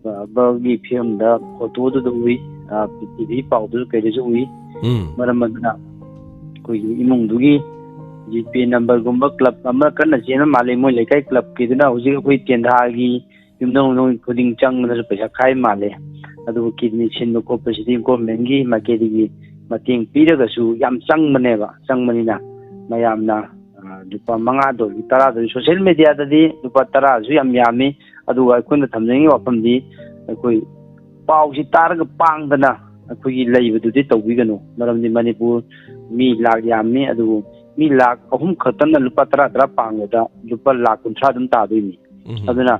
ꯑ, ꯕꯒꯤ ꯐꯤꯕꯝꯗ photoꯗꯨꯗ ꯎꯏ, ꯑ, ꯇꯤꯚꯤ ꯄꯥꯎꯗꯁꯨ ꯀꯩꯗꯁꯨ ꯎꯏ꯫ ꯎꯝ꯫ ꯃꯔꯝ ꯑꯗꯨꯅ ꯑꯩꯈꯣꯏꯒꯤ ꯏꯃꯨꯡꯗꯨꯒꯤ GPay numberꯒꯨꯝꯕ club ꯑꯃ ꯀꯟꯅ ꯆꯦꯟꯕ ꯃꯥꯜꯂꯤ꯫ ꯃꯣꯏ ꯂꯩꯀꯥꯏ clubꯀꯤꯗꯨꯅ ꯍꯧꯖꯤꯛ ꯑꯩꯈꯣꯏ ꯇꯦꯟꯊꯥꯒꯤ ꯌꯨꯝꯊꯣꯡ ꯌꯨꯝꯊꯣꯡ ꯈꯨꯗꯤꯡ ꯆꯪꯕꯗꯁꯨ ꯄꯩꯁꯥ ꯈꯥꯏ ꯃꯥꯜꯂꯦ꯫ ꯑꯗꯨꯕꯨ kidney ꯁꯤꯟꯕ ꯈꯣꯠꯄꯁꯤꯗꯤ governmentꯒꯤ ꯃꯥꯏꯀꯩꯗꯒꯤ ꯃꯇꯦꯡ ꯄꯤꯔꯒꯁꯨ ꯌꯥꯝ ꯆꯪꯕꯅꯦꯕ꯫ ꯆꯪꯕꯅꯤꯅ ꯃꯌꯥꯝꯅ, ꯑ, ꯂꯨꯄꯥ ꯃꯉꯥꯗ ꯑꯣꯏꯔꯁꯨ ꯇꯔꯥꯗ ꯑꯣꯏꯔꯁꯨ, social mediaꯗꯗꯤ ꯂꯨꯄꯥ ꯇꯔꯥꯁꯨ ꯌꯥꯝ ꯌꯥꯝꯃꯤ꯫ ꯑꯗꯨꯒ ꯑꯩꯈꯣꯏꯅ ꯊꯝꯖꯅꯤꯡꯉꯤꯕ ꯋꯥꯐꯝꯗꯤ, ꯑꯩꯈꯣꯏ ꯄꯥꯎꯁꯤ ꯇꯥꯔꯒ ꯄꯥꯡꯗꯅ ꯑꯩꯈꯣꯏꯒꯤ ꯂꯩꯕꯗꯨꯗꯤ ꯇꯧꯕꯤꯒꯅꯨ꯫ ꯃꯔꯝꯗꯤ ꯃꯅꯤꯄꯨꯔ ꯃꯤ ꯂꯥꯛ ꯌꯥꯝꯃꯤ, ꯑꯗꯨꯕꯨ ꯃꯤ ꯂꯥꯛ ꯑꯍꯨꯝ ꯈꯛꯇꯅ ꯂꯨꯄꯥ ꯇꯔꯥ ꯇꯔꯥ ꯄꯥꯡꯕꯗ ꯂꯨꯄꯥ ꯂꯥꯛ ꯀꯨꯟꯊ꯭ꯔꯥ ꯑꯗꯨꯝ ꯇꯥꯗꯣꯏꯅꯤ꯫ ꯎꯝ꯫ ꯑꯗꯨꯅ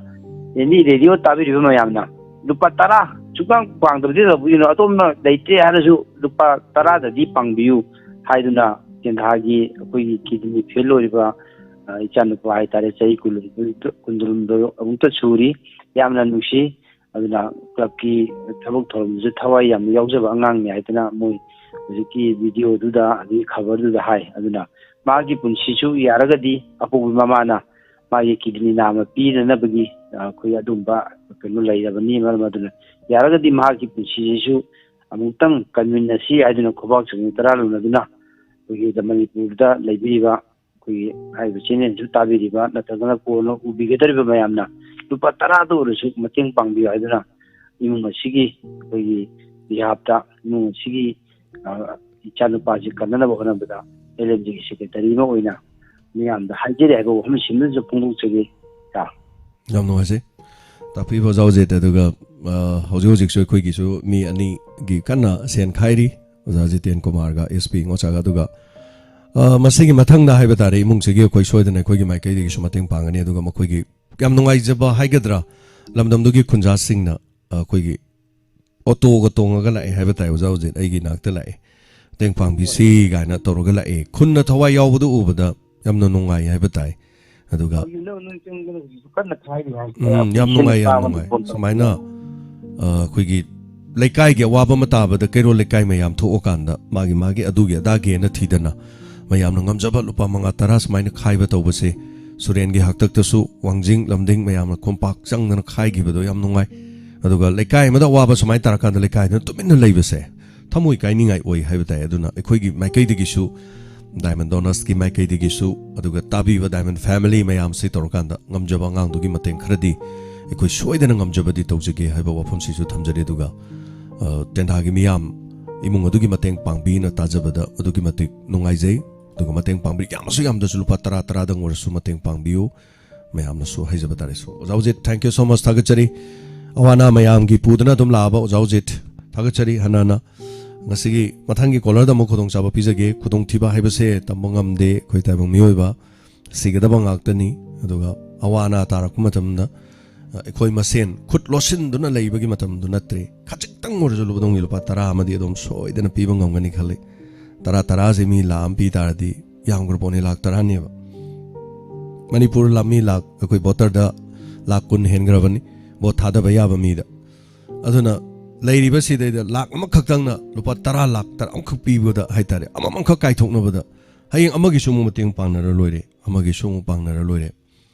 ꯑꯦꯅꯤ ꯔꯦꯗꯤꯑꯣ ꯇꯥꯕꯤꯔꯤꯕ ꯃꯌꯥꯝꯅ ꯂꯨꯄꯥ ꯇꯔꯥ ꯁꯨꯡꯄꯥꯡ ꯄꯥꯡꯗꯕꯗꯤ ꯇꯧꯕꯤꯒꯅꯨ, ꯑꯗꯣꯝꯅ ꯂꯩꯇ꯭ꯔꯦ ꯍꯥꯏꯔꯁꯨ ꯂꯨꯄꯥ ꯇꯔꯥꯗꯗꯤ ꯄꯥꯡꯕꯤꯌꯨ ꯍꯥꯏꯗꯨꯅ ꯇꯦꯟꯊꯥꯒꯤ ꯑꯩꯈꯣꯏꯒꯤ ꯀꯤꯗꯅꯤ ꯐꯦꯜ ꯑꯣꯏꯔꯤꯕ, ꯑ, ꯏꯆꯥꯅꯨꯄꯥ ꯍꯥꯏꯇꯥꯔꯦ, ꯆꯍꯤ ꯀꯨꯟ, ꯀꯨꯟꯍꯨꯝꯗꯣꯏ ꯑꯃꯨꯛꯇ ꯁꯨꯔꯤ, ꯌꯥꯝꯅ ꯅꯨꯡꯁꯤ꯫ ꯑꯗꯨꯅ ꯀ꯭ꯂꯕꯀꯤ ꯊꯕꯛ ꯊꯧꯔꯝꯗꯁꯨ ꯊꯋꯥꯏ ꯌꯥꯝꯅ ꯌꯥꯎꯖꯕ ꯑꯉꯥꯡꯅꯤ ꯍꯥꯏꯗꯅ ꯃꯣꯏ ꯍꯧꯖꯤꯛꯀꯤ ꯚꯤꯗꯤꯑꯣꯗꯨꯗ ꯑꯗꯒꯤ ꯈꯕꯔꯗꯨꯗ ꯍꯥꯏ꯫ ꯑꯗꯨꯅ ꯃꯥꯒꯤ ꯄꯨꯟꯁꯤꯁꯨ ꯌꯥꯔꯒꯗꯤ ꯑꯄꯣꯛꯄ ꯃꯃꯥꯅ ꯃꯥꯒꯤ ꯀꯤꯗꯅꯤ ꯅꯥꯝꯃ ꯄꯤꯅꯅꯕꯒꯤ, ꯑ, ꯑꯩꯈꯣꯏ ꯑꯗꯨꯝꯕ ꯀꯩꯅꯣ ꯂꯩꯔꯕꯅꯤ꯫ ꯃꯔꯝ ꯑꯗꯨꯅ ꯌꯥꯔꯒꯗꯤ ꯃꯍꯥꯛꯀꯤ ꯄꯨꯟꯁꯤꯁꯤꯁꯨ ꯑꯃꯨꯛꯇꯪ ꯀꯟꯃꯤꯟꯅꯁꯤ ꯍꯥꯏꯗꯨꯅ ꯈꯨꯕꯥꯛ ꯆꯤꯡ ꯇꯔꯥ ꯂꯨꯅꯗꯨꯅ ꯑꯩꯈꯣꯏꯒꯤ ꯃꯅꯤꯄꯨꯔꯗ ꯂꯩꯕꯤꯔꯤꯕ ꯑꯩꯈꯣꯏꯒꯤ ꯍꯥꯏꯔꯤꯕ ꯆꯦꯅꯦꯜꯁꯨ ꯇꯥꯕꯤꯔꯤꯕ ꯅꯠꯇ꯭ꯔꯒꯅ ꯀꯣꯟꯅ ꯎꯕꯤꯒꯗꯧꯔꯤꯕ ꯃꯌꯥꯝꯅ ꯂꯨꯄꯥ ꯇꯔꯥꯗ ꯑꯣꯏꯔꯁꯨ ꯃꯇꯦꯡ ꯄꯥꯡꯕꯤꯌꯨ ꯍꯥꯏꯗꯨꯅ ꯏꯃꯨꯡ ꯑꯁꯤꯒꯤ ꯑꯩꯈꯣꯏꯒꯤ ꯕꯤꯍꯥꯞꯇ, ꯏꯃꯨꯡ ꯑꯁꯤꯒꯤ, ꯑ, ꯏꯆꯥꯅꯨꯄꯥꯁꯤ ꯀꯟꯅꯅꯕ ꯍꯣꯠꯅꯕꯗ ꯑꯦꯜ ꯑꯦꯟ ꯖꯤꯒꯤ ꯁꯦꯀ꯭ꯔꯦꯇꯔꯤ ꯑꯃ ꯑꯣꯏꯅ ꯃꯤꯌꯥꯝꯗ ꯍꯥꯏꯖꯔꯤ ꯍꯥꯏꯕ ꯋꯥꯐꯝꯁꯤꯃꯁꯨ ꯐꯣꯡꯗꯣꯛꯆꯒꯦ꯫ ꯌꯥ꯫ ꯌꯥꯝ ꯅꯨꯡꯉꯥꯏꯖꯩ꯫ ꯇꯥꯛꯄꯤꯕ ꯑꯣꯖꯥ ꯑꯣꯖꯦꯠ꯫ ꯑꯗꯨꯒ, ꯑ, ꯍꯧꯖꯤꯛ ꯍꯧꯖꯤꯛꯁꯨ ꯑꯩꯈꯣꯏꯒꯤꯁꯨ ꯃꯤ ꯑꯅꯤꯒꯤ ꯀꯟꯅ ꯁꯦꯟ ꯈꯥꯏꯔꯤ, ꯑꯣꯖꯥ ꯖꯤꯇꯦꯟ ꯀꯨꯃꯥꯔꯒ ꯑꯦꯁ ꯄꯤ ꯉꯣꯆꯥꯒ꯫ ꯑꯗꯨꯒ, ꯑ, ꯃꯁꯤꯒꯤ ꯃꯊꯪꯗ ꯍꯥꯏꯕ ꯇꯥꯔꯦ, ꯏꯃꯨꯡꯁꯤꯒꯤ ꯑꯩꯈꯣꯏ ꯁꯣꯏꯗꯅ ꯑꯩꯈꯣꯏꯒꯤ ꯃꯥꯏꯀꯩꯗꯒꯤꯁꯨ ꯃꯇꯦꯡ ꯄꯥꯡꯒꯅꯤ꯫ ꯑꯗꯨꯒ ꯃꯈꯣꯏꯒꯤ ꯌꯥꯝ ꯅꯨꯡꯉꯥꯏꯖꯕ ꯍꯥꯏꯒꯗ꯭ꯔꯥ, ꯂꯝꯗꯝꯗꯨꯒꯤ ꯈꯨꯟꯖꯥꯁꯤꯡꯅ, ꯑ, ꯑꯩꯈꯣꯏꯒꯤ ꯑꯣꯇꯣꯒ ꯇꯣꯡꯉꯒ ꯂꯥꯛꯑꯦ ꯍꯥꯏꯕ ꯇꯥꯏ, ꯑꯣꯖꯥ ꯍꯧꯖꯤꯛ ꯑꯩꯒꯤ ꯏꯅꯥꯛꯇ ꯂꯥꯛꯑꯦ, ꯃꯇꯦꯡ ꯄꯥꯡꯕꯤꯁꯤ ꯀꯥꯏꯅ ꯇꯧꯔꯒ ꯂꯥꯛꯑꯦ꯫ ꯈꯨꯟꯅ ꯊꯋꯥꯏ ꯌꯥꯎꯕꯗꯣ ꯎꯕꯗ ꯌꯥꯝꯅ ꯅꯨꯡꯉꯥꯏ ꯍꯥꯏꯕ ꯇꯥꯏ꯫ ꯑꯗꯨꯒ ꯍꯧꯖꯤꯛꯅ ꯅꯣꯏ ꯆꯪꯗꯅ ꯍꯧꯖꯤꯛꯁꯨ ꯀꯟꯅ ꯈꯥꯏꯔꯤ ꯍꯥꯏ꯫ ꯎꯝ, ꯌꯥꯝ ꯅꯨꯡꯉꯥꯏ, ꯌꯥꯝ ꯅꯨꯡꯉꯥꯏ꯫ ꯁꯨꯃꯥꯏꯅ, ꯑ, ꯑꯩꯈꯣꯏꯒꯤ ꯂꯩꯀꯥꯏꯒꯤ ꯑꯋꯥꯕ ꯑꯃ ꯇꯥꯕꯗ ꯀꯩꯔꯣꯜ ꯂꯩꯀꯥꯏ ꯃꯌꯥꯝ ꯊꯣꯛꯑꯀꯥꯟꯗ ꯃꯥꯒꯤ, ꯃꯥꯒꯤ ꯑꯗꯨꯒꯤ ꯑꯗꯥꯒꯤꯅ ꯊꯤꯗꯅ ꯃꯌꯥꯝꯅ ꯉꯝꯖꯕ ꯂꯨꯄꯥ ꯃꯉꯥ ꯇꯔꯥ ꯁꯨꯃꯥꯏꯅ ꯈꯥꯏꯕ ꯇꯧꯕꯁꯦ, ꯁꯨꯔꯦꯟꯒꯤ ꯍꯥꯛꯇꯛꯇꯁꯨ ꯋꯥꯡꯖꯤꯡ, ꯂꯝꯗꯤꯡ ꯃꯌꯥꯝꯅ ꯈꯣꯝꯄꯥꯛ ꯆꯪꯗꯅ ꯈꯥꯏꯈꯤꯕꯗꯣ ꯌꯥꯝ ꯅꯨꯡꯉꯥꯏ꯫ ꯑꯗꯨꯒ ꯂꯩꯀꯥꯏ ꯑꯃꯗ ꯑꯋꯥꯕ ꯁꯨꯃꯥꯏꯅ ꯇꯥꯔꯀꯥꯟꯗ ꯂꯩꯀꯥꯏꯗꯨꯅ ꯇꯨꯃꯤꯟꯅ ꯂꯩꯕꯁꯦ ꯊꯃꯣꯏ ꯀꯥꯏꯅꯤꯡꯉꯥꯏ ꯑꯣꯏ ꯍꯥꯏꯕ ꯇꯥꯏ꯫ ꯑꯗꯨꯅ ꯑꯩꯈꯣꯏꯒꯤ ꯃꯥꯏꯀꯩꯗꯒꯤꯁꯨ, ꯗꯥꯏꯃꯟ ꯗꯣꯅꯔꯁꯀꯤ ꯃꯥꯏꯀꯩꯗꯒꯤꯁꯨ, ꯑꯗꯨꯒ ꯇꯥꯕꯤꯕ ꯗꯥꯏꯃꯟ ꯐꯦꯃꯤꯂꯤ ꯃꯌꯥꯝꯁꯤ ꯇꯧꯔꯀꯥꯟꯗ ꯉꯝꯖꯕ ꯑꯉꯥꯡꯗꯨꯒꯤ ꯃꯇꯦꯡ ꯈꯔꯗꯤ ꯑꯩꯈꯣꯏ ꯁꯣꯏꯗꯅ ꯉꯝꯖꯕꯗꯤ ꯇꯧꯖꯒꯦ ꯍꯥꯏꯕ ꯋꯥꯐꯝꯁꯤꯁꯨ ꯊꯝꯖꯔꯤ꯫ ꯑꯗꯨꯒ, ꯑ, ꯇꯦꯟꯊꯥꯒꯤ ꯃꯤꯌꯥꯝ ꯏꯃꯨꯡ ꯑꯗꯨꯒꯤ ꯃꯇꯦꯡ ꯄꯥꯡꯕꯤꯅ ꯇꯥꯖꯕꯗ ꯑꯗꯨꯛꯀꯤ ꯃꯇꯤꯛ ꯅꯨꯡꯉꯥꯏꯖꯩ꯫ ꯑꯗꯨꯒ ꯃꯇꯦꯡ ꯄꯥꯡꯕꯤ-, ꯌꯥꯝꯃꯁꯨ ꯌꯥꯝꯗꯁꯨ ꯂꯨꯄꯥ ꯇꯔꯥ ꯇꯔꯥꯗꯪ ꯑꯣꯏꯔꯁꯨ ꯃꯇꯦꯡ ꯄꯥꯡꯕꯤꯌꯨ꯫ ꯃꯌꯥꯝꯅꯁꯨ ꯍꯥꯏꯖꯕ ꯇꯥꯔꯦ꯫ So, ꯑꯣꯖꯥ ꯎꯖꯤꯠ, thank you so much, ꯊꯥꯒꯠꯆꯔꯤ꯫ ꯑꯋꯥ ꯑꯅꯥ ꯃꯌꯥꯝꯒꯤ ꯄꯨꯗꯨꯅ ꯑꯗꯨꯝ ꯂꯥꯛꯑꯕ ꯑꯣꯖꯥ ꯎꯖꯤꯠ, ꯊꯥꯒꯠꯆꯔꯤ꯫ ꯍꯟꯅ ꯍꯟꯅ ꯉꯁꯤꯒꯤ ꯃꯊꯪꯒꯤ ꯀꯣꯂꯔꯗ ꯑꯃꯨꯛ ꯈꯨꯗꯣꯡꯆꯥꯕ ꯄꯤꯖꯒꯦ꯫ ꯈꯨꯗꯣꯡꯊꯤꯕ ꯍꯥꯏꯕꯁꯦ ꯇꯝꯕ ꯉꯝꯗꯦ꯫ ꯑꯩꯈꯣꯏ ꯇꯥꯏꯕꯪ ꯃꯤꯑꯣꯏꯕ ꯁꯤꯒꯗꯕ ꯉꯥꯛꯇꯅꯤ꯫ ꯑꯗꯨꯒ ꯑꯋꯥ ꯑꯅꯥ ꯇꯥꯔꯛꯄ ꯃꯇꯝꯗ ꯑꯩꯈꯣꯏ ꯃꯁꯦꯟ ꯈꯨꯠ ꯂꯣꯠꯁꯤꯟꯗꯨꯅ ꯂꯩꯕꯒꯤ ꯃꯇꯝꯗꯨ ꯅꯠꯇ꯭ꯔꯦ꯫ ꯈꯖꯤꯛꯇꯪ ꯑꯣꯏꯔꯁꯨ ꯂꯨꯄꯥꯗꯣꯡꯒꯤ ꯂꯨꯄꯥ ꯇꯔꯥ ꯑꯃꯗꯤ ꯑꯗꯨꯝ ꯁꯣꯏꯗꯅ ꯄꯤꯕ ꯉꯝꯒꯅꯤ ꯈꯜꯂꯤ꯫ ꯇꯔꯥ, ꯇꯔꯥꯁꯦ ꯃꯤ ꯂꯥꯛ ꯑꯃ ꯄꯤ ꯇꯥꯔꯗꯤ ꯌꯥꯝꯈ꯭ꯔ ꯄꯣꯠꯅꯤ, ꯂꯥꯛ ꯇꯔꯥꯅꯦꯕ꯫ ꯃꯅꯤꯄꯨꯔ ꯂꯥꯛ, ꯃꯤ ꯂꯥꯛ, ꯑꯩꯈꯣꯏ ꯚꯣꯇꯔꯗ ꯂꯥꯛ ꯀꯨꯟ ꯍꯦꯟꯈ꯭ꯔꯕꯅꯤ ꯚꯣꯠ ꯊꯥꯗꯕ ꯌꯥꯕ ꯃꯤꯗ꯫ ꯑꯗꯨꯅ ꯂꯩꯔꯤꯕꯁꯤꯗꯩꯗ ꯂꯥꯛ ꯑꯃꯈꯛꯇꯪꯅ ꯂꯨꯄꯥ ꯇꯔꯥ, ꯂꯥꯛ ꯇꯔꯥ ꯑꯃꯈꯛ ꯄꯤꯕꯗ ꯍꯥꯏꯇꯥꯔꯦ, ꯑꯃꯃꯝꯈꯛ ꯀꯥꯏꯊꯣꯛꯅꯕꯗ ꯍꯌꯦꯡ ꯑꯃꯒꯤꯁꯨ ꯑꯃꯨꯛ ꯃꯇꯦꯡ ꯄꯥꯡꯅꯔ ꯂꯣꯏꯔꯦ, ꯑꯃꯒꯤꯁꯨ ꯑꯃꯨꯛ ꯄꯥꯡꯅꯔ ꯂꯣꯏꯔꯦ꯫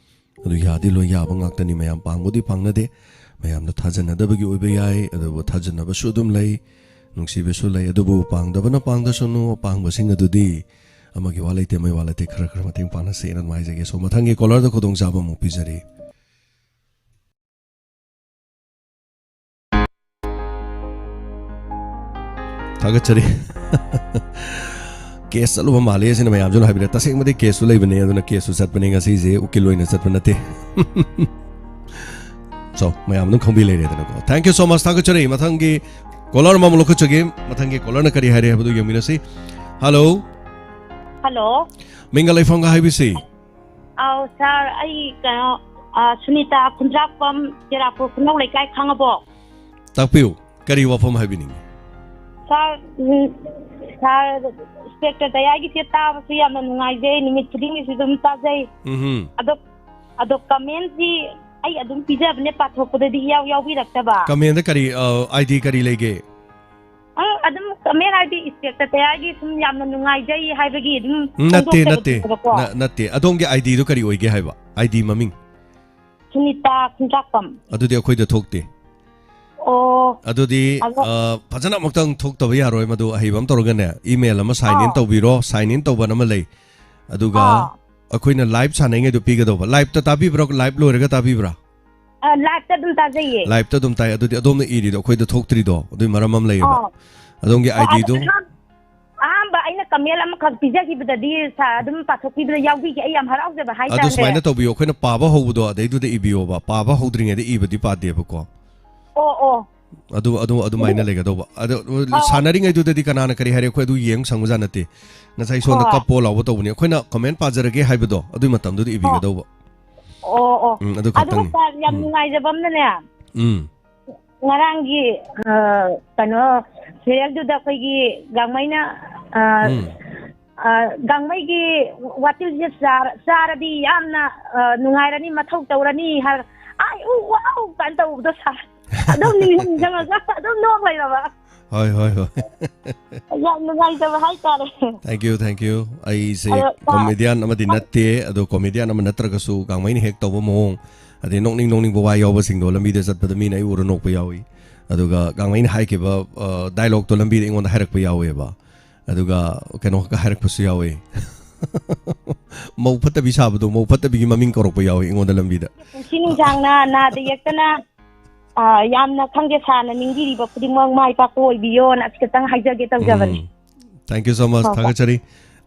ꯑꯗꯨ ꯌꯥꯗꯤ ꯂꯣꯏ ꯌꯥꯕ ꯉꯥꯛꯇꯅꯤ꯫ ꯃꯌꯥꯝ ꯄꯥꯡꯕꯨꯗꯤ ꯄꯥꯡꯅꯗꯦ, ꯃꯌꯥꯝꯅ ꯊꯥꯖꯅꯗꯕꯒꯤ ꯑꯣꯏꯕ ꯌꯥꯏ, ꯑꯗꯨꯕꯨ ꯊꯥꯖꯅꯕꯁꯨ ꯑꯗꯨꯝ ꯂꯩ, ꯅꯨꯡꯁꯤꯕꯁꯨ ꯂꯩ꯫ ꯑꯗꯨꯕꯨ ꯄꯥꯡꯗꯕꯅ ꯄꯥꯡꯗꯁꯅꯨ, ꯑꯄꯥꯡꯕꯁꯤꯡ ꯑꯗꯨꯗꯤ ꯑꯃꯒꯤ ꯋꯥ ꯂꯩꯇꯦ, ꯑꯃꯒꯤ ꯋꯥ ꯂꯩꯇꯦ, ꯈꯔ ꯈꯔ ꯃꯇꯦꯡ ꯄꯥꯡꯅꯁꯦꯅ ꯑꯗꯨꯝ ꯍꯥꯏꯖꯒꯦ꯫ So, ꯃꯊꯪꯒꯤ ꯀꯣꯂꯔꯗ ꯈꯨꯗꯣꯡꯆꯥꯕ ꯑꯃꯨꯛ ꯄꯤꯖꯔꯤ꯫ ꯊꯥꯒꯠꯆꯔꯤ꯫ ꯀꯦꯁ ꯆꯠꯂꯨꯕ ꯃꯥꯜꯂꯦ ꯁꯤꯅ ꯃꯌꯥꯝꯁꯨ ꯍꯥꯏꯕꯤꯔꯦ꯫ ꯇꯁꯦꯡꯕꯗꯤ ꯀꯦꯁꯁꯨ ꯂꯩꯕꯅꯦ, ꯑꯗꯨꯅ ꯀꯦꯁꯁꯨ ꯆꯠꯄꯅꯦ, ꯉꯁꯤꯁꯦ ꯎꯀꯤꯜ ꯑꯣꯏꯅ ꯆꯠꯄ ꯅꯠꯇꯦ꯫ So, ꯃꯌꯥꯝ ꯑꯗꯨꯝ ꯈꯪꯕꯤ ꯂꯩꯔꯦꯗꯅꯀꯣ꯫ Thank you so much, ꯊꯥꯒꯠꯆꯔꯤ꯫ ꯃꯊꯪꯒꯤ ꯀꯣꯂꯔ ꯑꯃꯃꯨꯛ ꯂꯧꯈꯠꯆꯒꯦ꯫ ꯃꯊꯪꯒꯤ ꯀꯣꯂꯔꯅ ꯀꯔꯤ ꯍꯥꯏꯔꯦ ꯍꯥꯏꯕꯗꯨ ꯌꯦꯡꯃꯤꯟꯅꯁꯤ꯫ ꯍꯜꯂꯣ꯫ ꯍꯜꯂꯣ꯫ ꯃꯤꯡꯒ ꯂꯩꯐꯝꯒ ꯍꯥꯏꯕꯤꯁꯤ꯫ ꯑꯥꯎ, ꯁꯥꯔ, ꯑꯩ ꯀꯩꯅꯣ, ꯑ, ꯁꯨꯅꯤꯇꯥ ꯈꯨꯟꯗ꯭ꯔꯥꯛꯄꯝ, ꯆꯦꯔꯥꯄꯨꯔ ꯈꯨꯅꯧ ꯂꯩꯀꯥꯏ, ꯈꯪꯉꯕꯣ? ꯇꯥꯛꯄꯤꯌꯨ, ꯀꯔꯤ ꯋꯥꯐꯝ ꯍꯥꯏꯕꯤꯅꯤꯡꯉꯤ? ꯁꯥꯔ, ꯎꯝ, ꯁꯥꯔ, ꯏꯟꯁꯄꯦꯛꯇꯔ ꯗꯌꯥꯒꯤꯁꯦ ꯇꯥꯕꯁꯨ ꯌꯥꯝꯅ ꯅꯨꯡꯉꯥꯏꯖꯩ, ꯅꯨꯃꯤꯠ ꯈꯨꯗꯤꯡꯒꯤꯁꯨ ꯑꯗꯨꯝ ꯇꯥꯖꯩ꯫ ꯎꯝꯍꯨꯝ꯫ ꯑꯗꯣ, ꯑꯗꯣ ꯀꯃꯦꯟꯁꯤ ꯑꯩ ꯑꯗꯨꯝ ꯄꯤꯖꯕꯅꯦ, ꯄꯥꯊꯣꯛꯄꯗꯗꯤ ꯏꯌꯥꯎ ꯌꯥꯎꯕꯤꯔꯛꯇꯕ꯫ ꯀꯃꯦꯟꯗ ꯀꯔꯤ, ꯑ, ID ꯀꯔꯤ ꯂꯩꯒꯦ? ꯑꯪ, ꯑꯗꯨꯝ ꯀꯃꯦꯟ ꯍꯥꯏꯗꯤ ꯏꯟꯁꯄꯦꯛꯇꯔ ꯗꯌꯥꯒꯤ ꯁꯨꯝ ꯌꯥꯝꯅ ꯅꯨꯡꯉꯥꯏꯖꯩ ꯍꯥꯏꯕꯒꯤ ꯑꯗꯨꯝ ꯎꯝ, ꯅꯠꯇꯦ, ꯅꯠꯇꯦ꯫ ꯐꯣꯡꯗꯣꯛꯆꯕꯅꯦꯕꯀꯣ꯫ ꯅ-, ꯅꯠꯇꯦ꯫ ꯑꯗꯣꯝꯒꯤ IDꯗꯨ ꯀꯔꯤ ꯑꯣꯏꯒꯦ ꯍꯥꯏꯕ? ID ꯃꯃꯤꯡ? ꯁꯨꯅꯤꯇꯥ ꯈꯨꯟꯗ꯭ꯔꯥꯛꯄꯝ꯫ ꯑꯗꯨꯗꯤ ꯑꯩꯈꯣꯏꯗ ꯊꯣꯛꯇꯦ꯫ ꯑꯣ꯫ ꯑꯗꯨꯗꯤ, ꯑꯗꯣ ꯑ, ꯐꯖꯅ ꯑꯃꯨꯛꯇꯪ ꯊꯣꯛꯇꯕ ꯌꯥꯔꯣꯏ꯫ ꯃꯗꯨ ꯑꯍꯩꯕ ꯑꯃ ꯇꯧꯔꯒꯅꯦ, email ꯑꯃ sign in ꯑꯥ꯫ ꯇꯧꯕꯤꯔꯣ, sign in ꯇꯧꯕꯅ ꯑꯃ ꯂꯩ꯫ ꯑꯗꯨꯒ ꯑꯥ꯫ ꯑꯩꯈꯣꯏꯅ live ꯁꯥꯟꯅꯔꯤꯉꯩꯗꯣ ꯄꯤꯒꯗꯧꯕ꯫ Liveꯇ ꯇꯥꯕꯤꯕ꯭ꯔꯥ? Live ꯂꯣꯏꯔꯒ ꯇꯥꯕꯤꯕ꯭ꯔꯥ? ꯑ, liveꯇ ꯑꯗꯨꯝ ꯇꯥꯖꯩꯌꯦ꯫ Liveꯇ ꯑꯗꯨꯝ ꯇꯥꯏ꯫ ꯑꯗꯨꯗꯤ ꯑꯗꯣꯝꯅ ꯏꯔꯤꯗꯣ ꯑꯩꯈꯣꯏꯗ ꯊꯣꯛꯇ꯭ꯔꯤꯗꯣ, ꯑꯗꯨꯏ ꯃꯔꯝ ꯑꯃ ꯂꯩꯌꯦꯕ꯫ ꯑꯥ꯫ ꯑꯗꯣꯝꯒꯤ ꯑꯣ, ꯑꯗꯣ IDꯗꯣ ꯑꯍꯥꯟ-, ꯑꯍꯥꯟꯕ ꯑꯩꯅ comment ꯑꯃꯈꯛ ꯄꯤꯖꯈꯤꯕꯗꯗꯤ ꯁꯥꯔ ꯑꯗꯨꯝ ꯄꯥꯊꯣꯛꯄꯤꯕꯗ ꯌꯥꯎꯕꯤꯒꯦ꯫ ꯑꯩ ꯌꯥꯝ ꯍꯔꯥꯎꯖꯕ ꯑꯗꯨ ꯍꯥꯏꯇꯥꯔꯦ꯫ ꯁꯨꯃꯥꯏꯅ ꯇꯧꯕꯤꯌꯣ, ꯑꯩꯈꯣꯏꯅ ꯄꯥꯕ ꯍꯧꯕꯗꯣ ꯑꯗꯩꯗꯨꯗ ꯏꯕꯤꯌꯣꯕ꯫ ꯄꯥꯕ ꯍꯧꯗ꯭ꯔꯤꯉꯩꯗ ꯏꯕꯗꯤ ꯄꯥꯗꯦꯕꯀꯣ꯫ ꯑꯣ, ꯑꯣ꯫ ꯑꯗꯨ, ꯑꯗꯨ, ꯑꯗꯨꯃꯥꯏꯅ ꯑꯗꯨ ꯂꯩꯒꯗꯧꯕ꯫ ꯑꯗꯣ, ꯑꯣ꯫ ꯁꯥꯟꯅꯔꯤꯉꯩꯗꯨꯗꯗꯤ ꯀꯅꯥꯅ ꯀꯔꯤ ꯍꯥꯏꯔꯦ, ꯑꯩꯈꯣꯏ ꯑꯗꯨ ꯌꯦꯡ ꯁꯪꯕꯖꯥꯠ ꯅꯠꯇꯦ꯫ ꯉꯁꯥꯏ ꯁꯣꯝꯗ ꯍꯣꯏ꯫ ꯀꯞꯄꯣ ꯂꯥꯎꯕ ꯇꯧꯕꯅꯤ꯫ ꯑꯩꯈꯣꯏꯅ comment ꯄꯥꯖꯔꯒꯦ ꯍꯥꯏꯕꯗꯣ, ꯑꯗꯨꯏ ꯃꯇꯝꯗꯨꯗ ꯑꯣ꯫ ꯏꯕꯤꯒꯗꯧꯕ꯫ ꯑꯣ, ꯑꯣ꯫ ꯎꯝ, ꯑꯗꯨ ꯑꯗꯨꯒ ꯈꯛꯇꯪꯅꯤ꯫ ꯁꯥꯔ, ꯌꯥꯝ ꯎꯝ꯫ ꯅꯨꯡꯉꯥꯏꯖꯕ ꯑꯃꯅꯅꯦ, ꯎꯝ꯫ ꯉꯔꯥꯡꯒꯤ, ꯑ, ꯀꯩꯅꯣ, serialꯗꯨꯗ ꯑꯩꯈꯣꯏꯒꯤ ꯒꯥꯡꯃꯩꯅ, ꯑ, ꯎꯝ꯫ ꯑ, ꯒꯥꯡꯃꯩꯒꯤ ꯋꯥꯇꯤꯜꯁꯦ ꯆꯥꯔ-, ꯆꯥꯔꯗꯤ ꯌꯥꯝꯅ, ꯑ, ꯅꯨꯡꯉꯥꯏꯔꯅꯤ, ꯃꯊꯧ ꯇꯧꯔꯅꯤ ꯍꯥꯏꯔꯒ, "ꯑꯥꯏ, ꯎ, ꯋꯥꯎ" ꯀꯥꯏꯅ ꯇꯧꯕꯗꯣ, ꯁꯥꯔ꯫ ꯑꯗꯨꯝ ꯅꯤꯡꯁꯤꯡꯉꯒ ꯑꯗꯨꯝ ꯅꯣꯛ ꯂꯩꯔꯕ꯫ ꯍꯣꯏ, ꯍꯣꯏ, ꯍꯣꯏ꯫ ꯌꯥꯝ ꯅꯨꯡꯉꯥꯏꯇꯕ ꯍꯥꯏꯇꯥꯔꯦ꯫ Thank you, thank you꯫ ꯑꯩꯁꯦ ꯑꯗꯣ, ꯁꯥꯔ, comedian ꯑꯃꯗꯤ ꯅꯠꯇꯦ, ꯑꯗꯣ comedian ꯑꯃ ꯅꯠꯇ꯭ꯔꯒꯁꯨ ꯒꯥꯡꯃꯩꯅ ꯍꯦꯛ ꯇꯧꯕ ꯃꯑꯣꯡ, ꯑꯗꯩ ꯅꯣꯛꯅꯤꯡ ꯅꯣꯛꯅꯤꯡꯕ ꯋꯥ ꯌꯥꯎꯕꯁꯤꯡꯗꯣ ꯂꯝꯕꯤꯗ ꯆꯠꯄꯗ ꯃꯤꯅ ꯑꯩ ꯎꯔ ꯅꯣꯛꯄ ꯌꯥꯎꯏ꯫ ꯑꯗꯨꯒ ꯒꯥꯡꯃꯩꯅ ꯍꯥꯏꯈꯤꯕ, ꯑ, dialogueꯇꯣ ꯂꯝꯕꯤꯗ ꯑꯩꯉꯣꯟꯗ ꯍꯥꯏꯔꯛꯄ ꯌꯥꯎꯋꯦꯕ꯫ ꯑꯗꯨꯒ ꯀꯩꯅꯣ ꯈꯛꯀ ꯍꯥꯏꯔꯛꯄꯁꯨ ꯌꯥꯎꯋꯦ꯫ ꯃꯧ ꯐꯠꯇꯕꯤ ꯁꯥꯕꯗꯣ, ꯃꯧ ꯐꯠꯇꯕꯤꯒꯤ ꯃꯃꯤꯡ ꯀꯧꯔꯛꯄ ꯌꯥꯎꯋꯦ ꯑꯩꯉꯣꯟꯗ ꯂꯝꯕꯤꯗ꯫ ꯄꯨꯟꯁꯤ ꯅꯨꯡꯁꯥꯡꯅ ꯅꯥꯗ ꯌꯦꯛꯇꯅ, ꯑ, ꯌꯥꯝꯅ ꯈꯪꯗꯦ, ꯁꯥꯔꯅ ꯅꯤꯡꯕꯤꯔꯤꯕ ꯈꯨꯗꯤꯡꯃꯛ ꯃꯥꯏ ꯄꯥꯛꯄ ꯑꯣꯏꯕꯤꯌꯣꯅ ꯑꯁꯤ ꯈꯛꯇꯪ ꯍꯥꯏꯖꯒꯦ ꯇꯧꯖꯕꯅꯤ꯫ ꯎꯝ꯫ Thank you so much꯫ ꯍꯣꯏ, ꯍꯣꯏ꯫ ꯊꯥꯒꯠꯆꯔꯤ꯫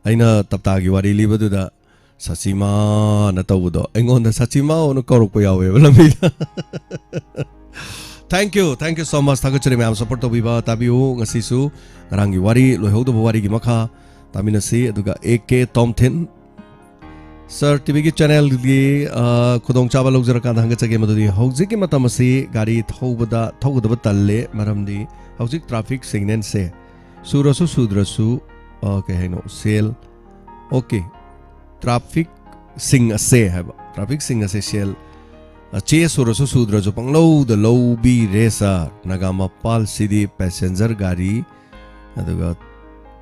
ꯑꯩꯅ ꯇꯞꯇꯥꯒꯤ ꯋꯥꯔꯤ ꯂꯤꯕꯗꯨꯗ ꯁꯆꯤꯃꯥꯅ ꯇꯧꯕꯗꯣ, ꯑꯩꯉꯣꯟꯗ ꯁꯆꯤꯃꯥꯅ ꯀꯧꯔꯛꯄ ꯌꯥꯎꯋꯦꯕ ꯂꯝꯕꯤꯗ꯫ Thank you, thank you so much꯫ ꯊꯥꯒꯠꯆꯔꯤ ꯃꯌꯥꯝ support ꯇꯧꯕꯤꯕ, ꯇꯥꯕꯤꯌꯨ꯫ ꯉꯁꯤꯁꯨ ꯉꯔꯥꯡꯒꯤ ꯋꯥꯔꯤ, ꯂꯣꯏꯍꯧꯗꯕ ꯋꯥꯔꯤꯒꯤ ꯃꯈꯥ ꯇꯥꯃꯤꯟꯅꯁꯤ꯫ ꯑꯗꯨꯒ ꯑꯦ ꯀꯦ ꯇꯣꯝꯊꯤꯟ, ꯁꯥꯔ ꯇꯤꯚꯤꯒꯤ channelꯒꯤ, ꯑ, ꯈꯨꯗꯣꯡꯆꯥꯕ ꯂꯧꯖꯔꯀꯥꯟꯗ ꯍꯪꯒꯠꯆꯒꯦ, ꯃꯗꯨꯗꯤ ꯍꯧꯖꯤꯛꯀꯤ ꯃꯇꯝ ꯑꯁꯤ ꯒꯥꯔꯤ ꯊꯧꯕꯗ, ꯊꯧꯒꯗꯕ ꯇꯜꯂꯦ, ꯃꯔꯝꯗꯤ ꯍꯧꯖꯤꯛ traffic signalꯁꯦ ꯁꯨꯔꯁꯨ ꯁꯨꯗ꯭ꯔꯁꯨ, ꯑ, ꯀꯩ ꯍꯥꯏꯅꯣ, ꯁꯦꯜ, OK, trafficꯁꯤꯡ ꯑꯁꯦ ꯍꯥꯏꯕ, trafficꯁꯤꯡ ꯑꯁꯦ ꯁꯦꯜ, ꯑ, ꯆꯦ ꯁꯨꯔꯁꯨ ꯁꯨꯗ꯭ꯔꯁꯨ ꯄꯪꯂꯧꯗ ꯂꯧꯕꯤꯔꯦ, ꯁꯥꯔ꯫ ꯅꯥꯒꯥꯃꯄꯥꯜꯁꯤꯗꯤ passenger ꯒꯥꯔꯤ ꯑꯗꯨꯒ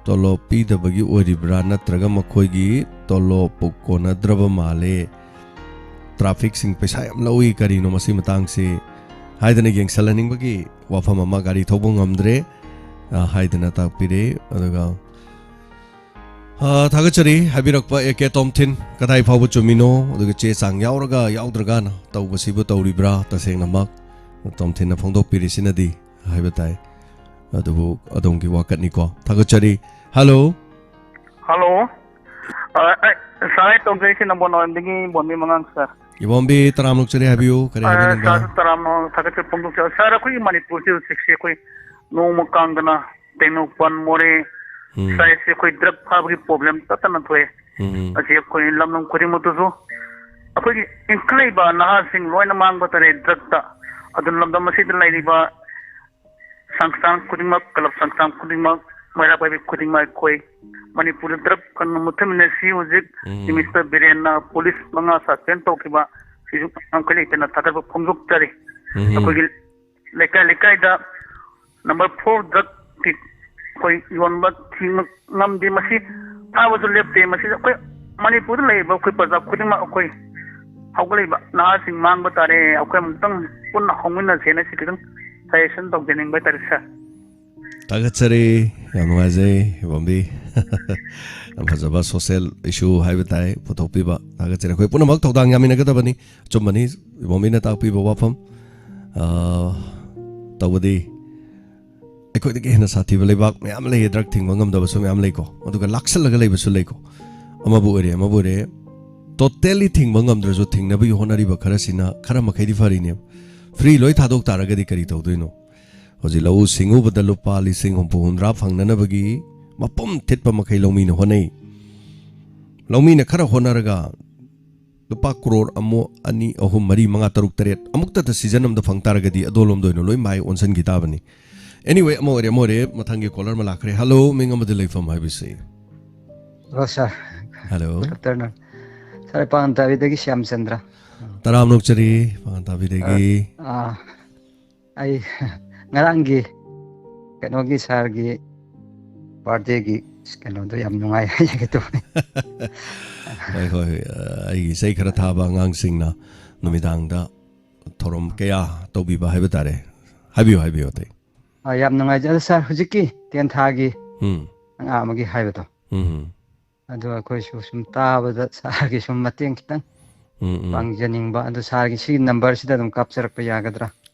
ꯇꯣꯂꯣꯞ ꯄꯤꯗꯕꯒꯤ ꯑꯣꯏꯔꯤꯕ꯭ꯔꯥ, ꯅꯠꯇ꯭ꯔꯒ ꯃꯈꯣꯏꯒꯤ ꯇꯣꯂꯣꯞꯄꯨ ꯀꯣꯟꯅꯗ꯭ꯔꯕ ꯃꯥꯜꯂꯦ? Trafficꯁꯤꯡ ꯄꯩꯁꯥ ꯌꯥꯝ ꯂꯧꯏ, ꯀꯔꯤꯅꯣ ꯃꯁꯤ ꯃꯇꯥꯡꯁꯤ ꯍꯥꯏꯗꯅ ꯌꯦꯡꯁꯜꯍꯟꯅꯤꯡꯕꯒꯤ ꯋꯥꯐꯝ ꯑꯃ, ꯒꯥꯔꯤ ꯊꯧꯕ ꯉꯝꯗ꯭ꯔꯦ, ꯑ, ꯍꯥꯏꯗꯅ ꯇꯥꯛꯄꯤꯔꯦ꯫ ꯑꯗꯨꯒ, ꯑ, ꯊꯥꯒꯠꯆꯔꯤ ꯍꯥꯏꯕꯤꯔꯛꯄ ꯑꯦ ꯀꯦ ꯇꯣꯝꯊꯤꯟ, ꯀꯗꯥꯏ ꯐꯥꯎꯕ ꯆꯨꯝꯃꯤꯅꯣ, ꯑꯗꯨꯒ ꯆꯦ ꯆꯥꯡ ꯌꯥꯎꯔꯒ ꯌꯥꯎꯗ꯭ꯔꯒꯅ ꯇꯧꯕꯁꯤꯕꯨ ꯇꯧꯔꯤꯕ꯭ꯔꯥ? ꯇꯁꯦꯡꯅꯃꯛ ꯇꯣꯝꯊꯤꯟꯅ ꯐꯣꯡꯗꯣꯛꯄꯤꯔꯤꯁꯤꯅꯗꯤ ꯍꯥꯏꯕ ꯇꯥꯏ꯫ ꯑꯗꯨꯕꯨ ꯑꯗꯣꯝꯒꯤ ꯋꯥꯀꯠꯅꯤꯀꯣ꯫ ꯊꯥꯒꯠꯆꯔꯤ꯫ Hello꯫ Hello꯫ ꯑ, ꯑꯩ, ꯁꯥꯔ, ꯑꯩ ꯇꯧꯖꯔꯤꯁꯤ ꯅꯝꯕꯣꯜ ꯅꯥꯎꯔꯦꯝꯗꯒꯤ ꯏꯕꯣꯝꯕꯤ ꯃꯉꯥꯡ, ꯁꯥꯔ꯫ ꯏꯕꯣꯝꯕꯤ, ꯇꯔꯥꯝꯅ ꯑꯣꯛꯆꯔꯤ, ꯍꯥꯏꯕꯤꯌꯨ, ꯀꯔꯤ ꯑ, ꯍꯥꯏꯕꯤꯅꯤꯡꯕ? ꯁꯥꯔꯁꯨ ꯇꯔꯥꯝꯅ ꯊꯥꯒꯠꯆꯕ ꯐꯣꯡꯗꯣꯛꯆꯔꯤ꯫ ꯁꯥꯔ, ꯑꯩꯈꯣꯏꯒꯤ ꯃꯅꯤꯄꯨꯔꯁꯤ ꯍꯧꯖꯤꯛꯁꯦ ꯑꯩꯈꯣꯏ ꯅꯣꯡꯃ ꯀꯥꯡꯗꯅ ꯇꯦꯡꯅꯧꯄꯜ, ꯃꯣꯔꯦ ꯎꯝ꯫ ꯁ꯭ꯋꯥꯏꯁꯦ ꯑꯩꯈꯣꯏ drug ꯐꯥꯕꯒꯤ problem ꯇꯠꯇꯅ ꯊꯣꯛꯑꯦ꯫ ꯎꯝ, ꯎꯝ꯫ ꯑꯁꯤ ꯑꯩꯈꯣꯏ ꯂꯝꯗꯝ ꯈꯨꯗꯤꯡꯃꯛꯇꯁꯨ ꯑꯩꯈꯣꯏꯒꯤ ꯏꯟꯈꯠꯂꯛꯏꯕ ꯅꯍꯥꯁꯤꯡ ꯂꯣꯏꯅ ꯃꯥꯡꯕ ꯇꯥꯔꯦ ꯗ꯭ꯔꯛꯇ꯫ ꯑꯗꯨꯅ ꯂꯝꯗꯝ ꯑꯁꯤꯗ ꯂꯩꯔꯤꯕ ꯁꯪꯁꯊꯥꯟ ꯈꯨꯗꯤꯡꯃꯛ, ꯀ꯭ꯂꯕ ꯁꯪꯁꯊꯥꯟ ꯈꯨꯗꯤꯡꯃꯛ, ꯃꯩꯔꯥ ꯄꯥꯏꯕꯤ ꯈꯨꯗꯤꯡꯃꯛ ꯑꯩꯈꯣꯏ ꯃꯅꯤꯄꯨꯔꯗ ꯗ꯭ꯔꯛ ꯀꯟꯅ ꯃꯨꯠꯊꯃꯤꯟꯅꯁꯤ꯫ ꯍꯧꯖꯤꯛ ꯎꯝ꯫ ꯆꯤꯐ ꯃꯤꯅꯤꯁꯇꯔ ꯕꯤꯔꯦꯟꯅ ꯄꯨꯂꯤꯁ ꯃꯉꯥ ꯁꯁꯄꯦꯟ ꯇꯧꯈꯤꯕ ꯁꯤꯁꯨ ꯌꯥꯝ ꯀꯩ ꯂꯩꯇꯅ ꯊꯥꯒꯠꯄ ꯐꯣꯡꯗꯣꯛꯆꯔꯤ꯫ ꯎꯝ꯫ ꯑꯩꯈꯣꯏꯒꯤ ꯂꯩꯀꯥꯏ ꯂꯩꯀꯥꯏꯗ ꯅꯝꯕꯔ ꯐꯣꯔ ꯗ꯭ꯔꯛꯀꯤ ꯑꯩꯈꯣꯏ ꯌꯣꯟꯕ ꯊꯤꯡꯕ ꯉꯝꯗꯦ꯫ ꯃꯁꯤ ꯐꯥꯕꯁꯨ ꯂꯦꯞꯇꯦ꯫ ꯃꯁꯤꯗ ꯑꯩꯈꯣꯏ ꯃꯅꯤꯄꯨꯔꯗ ꯂꯩꯔꯤꯕ ꯑꯩꯈꯣꯏ ꯄ꯭ꯔꯖꯥ ꯈꯨꯗꯤꯡꯃꯛ ꯑꯩꯈꯣꯏ ꯍꯧꯒꯠꯂꯛꯏꯕ ꯅꯍꯥꯁꯤꯡ ꯃꯥꯡꯕ ꯇꯥꯔꯦ꯫ ꯑꯩꯈꯣꯏ ꯑꯃꯨꯛꯇꯪ ꯄꯨꯟꯅ ꯍꯧꯃꯤꯟꯅꯁꯦꯅ ꯁꯤ ꯈꯤꯇꯪ ꯁꯖꯦꯁꯟ ꯇꯧꯖꯅꯤꯡꯕ ꯍꯥꯏꯇꯥꯔꯦ ꯁꯥꯔ꯫ ꯊꯥꯒꯠꯆꯔꯤ꯫ ꯌꯥꯝ ꯅꯨꯡꯉꯥꯏꯖꯩ ꯏꯕꯣꯝꯕꯤ꯫ ꯌꯥꯝ ꯐꯖꯕ ꯁꯣꯁꯦꯜ ꯏꯁꯨ ꯍꯥꯏꯕ ꯇꯥꯏ ꯄꯨꯊꯣꯛꯄꯤꯕ꯫ ꯊꯥꯒꯠꯆꯔꯤ꯫ ꯑꯩꯈꯣꯏ ꯄꯨꯝꯅꯃꯛ ꯊꯧꯗꯥꯡ ꯌꯥꯃꯤꯟꯅꯒꯗꯕꯅꯤ꯫ ꯑꯆꯨꯝꯕꯅꯤ ꯏꯕꯣꯝꯕꯤꯅ ꯇꯥꯛꯄꯤꯕ ꯋꯥꯐꯝ꯫ ꯑꯥ, ꯇꯧꯕꯗꯤ ꯑꯩꯈꯣꯏꯗꯒꯤ ꯍꯦꯟꯅ ꯁꯥꯊꯤꯕ ꯂꯩꯕꯥꯛ ꯃꯌꯥꯝ ꯂꯩꯌꯦ, ꯗ꯭ꯔꯛ ꯊꯤꯡꯕ ꯉꯝꯗꯕꯁꯨ ꯃꯌꯥꯝ ꯂꯩꯀꯣ, ꯑꯗꯨꯒ ꯂꯥꯛꯁꯜꯂꯒ ꯂꯩꯕꯁꯨ ꯂꯩꯀꯣ꯫ ꯑꯃꯕꯨ ꯑꯣꯏꯔꯦ, ꯑꯃꯕꯨ ꯑꯣꯏꯔꯦ, ꯇꯣꯇꯦꯜꯂꯤ ꯊꯤꯡꯕ ꯉꯝꯗ꯭ꯔꯁꯨ ꯊꯤꯡꯅꯕꯒꯤ ꯍꯣꯠꯅꯔꯤꯕ ꯈꯔꯁꯤꯅ ꯈꯔ ꯃꯈꯩꯗꯤ ꯐꯔꯤꯅꯦꯕ꯫ ꯐ꯭ꯔꯤ ꯂꯣꯏ ꯊꯥꯗꯣꯛ ꯇꯥꯔꯒꯗꯤ ꯀꯔꯤ ꯇꯧꯗꯣꯏꯅꯣ? ꯍꯧꯖꯤꯛ ꯂꯧꯎ ꯁꯤꯡꯎꯕꯗ ꯂꯨꯄꯥ ꯂꯤꯁꯤꯡ ꯍꯨꯝꯐꯨ ꯍꯨꯝꯗ꯭ꯔꯥ ꯐꯪꯅꯅꯕꯒꯤ ꯃꯄꯨꯝ ꯊꯤꯠꯄ ꯃꯈꯩ ꯂꯧꯃꯤꯅ ꯍꯣꯠꯅꯩ꯫ ꯂꯧꯃꯤꯅ ꯈꯔ ꯍꯣꯠꯅꯔꯒ ꯂꯨꯄꯥ ꯀ꯭ꯔꯣꯔ ꯑꯃ, ꯑꯅꯤ, ꯑꯍꯨꯝ, ꯃꯔꯤ, ꯃꯉꯥ, ꯇꯔꯨꯛ, ꯇꯔꯦꯠ ꯑꯃꯨꯛꯇꯗ ꯁꯤꯖꯟ ꯑꯃꯗ ꯐꯪ ꯇꯥꯔꯒꯗꯤ ꯑꯗꯣꯂꯣꯝꯗ ꯑꯣꯏꯅ ꯂꯣꯏ ꯃꯥꯏ ꯑꯣꯟꯁꯤꯟꯈꯤ ꯇꯥꯕꯅꯤ꯫ Anyway, ꯑꯃ ꯑꯣꯏꯔꯦ, ꯑꯃ ꯑꯣꯏꯔꯦ, ꯃꯊꯪꯒꯤ ꯀꯣꯂꯔ ꯑꯃ ꯂꯥꯛꯈ꯭ꯔꯦ꯫ ꯍꯜꯂꯣ, ꯃꯤꯡ ꯑꯃꯗꯤ ꯂꯩꯐꯝ ꯍꯥꯏꯕꯁꯤ꯫ Hello, sir. Hello. Good afternoon. Sir, ꯄꯥꯉꯟ ꯇꯥꯕꯤꯗꯒꯤ ꯁ꯭ꯌꯥꯝꯆꯟꯗ꯭ꯔ꯫ ꯇꯔꯥꯝꯅ ꯑꯣꯛꯆꯔꯤ, ꯄꯥꯉꯟ ꯇꯥꯕꯤꯗꯒꯤ꯫ ꯑ, ꯑ, ꯑꯩ ꯉꯔꯥꯡꯒꯤ ꯀꯩꯅꯣꯒꯤ ꯁꯥꯔꯒꯤ ꯕꯥꯔꯗꯦꯒꯤ ꯀꯩꯅꯣꯗꯣ ꯌꯥꯝ ꯅꯨꯡꯉꯥꯏ ꯍꯥꯏꯖꯒꯦ ꯇꯧꯕꯅꯤ꯫ ꯍꯣꯏ, ꯍꯣꯏ, ꯍꯣꯏ꯫ ꯑ, ꯑꯩꯒꯤ ꯏꯁꯩ ꯈꯔ ꯊꯥꯕ ꯑꯉꯥꯡꯁꯤꯡꯅ ꯅꯨꯃꯤꯗꯥꯡꯗ ꯊꯧꯔꯝ ꯀꯌꯥ ꯇꯧꯕꯤꯕ ꯍꯥꯏꯕ ꯇꯥꯔꯦ꯫ ꯍꯥꯏꯕꯤꯌꯨ, ꯍꯥꯏꯕꯤꯌꯨ, ꯑꯇꯩ꯫ ꯑ, ꯌꯥꯝ ꯅꯨꯡꯉꯥꯏꯖꯔꯦ ꯁꯥꯔ꯫ ꯍꯧꯖꯤꯛꯀꯤ ꯇꯦꯟ ꯊꯥꯒꯤ ꯎꯝ꯫ ꯑꯉꯥꯡ ꯑꯃꯒꯤ ꯍꯥꯏꯕꯗꯣ꯫ ꯎꯝ꯫ ꯑꯗꯣ ꯑꯩꯈꯣꯏꯁꯨ ꯁꯨꯝ ꯇꯥꯕꯗ ꯁꯥꯔꯒꯤ ꯁꯨꯝ ꯃꯇꯦꯡ ꯈꯤꯇꯪ ꯎꯝ, ꯎꯝ꯫ ꯄꯥꯡꯖꯅꯤꯡꯕ꯫ ꯑꯗꯣ ꯁꯥꯔꯒꯤ ꯁꯤꯒꯤ ꯅꯝꯕꯔꯁꯤꯗ ꯑꯗꯨꯝ ꯀꯥꯞꯆꯔꯛꯄ ꯌꯥꯒꯗ꯭ꯔꯥ?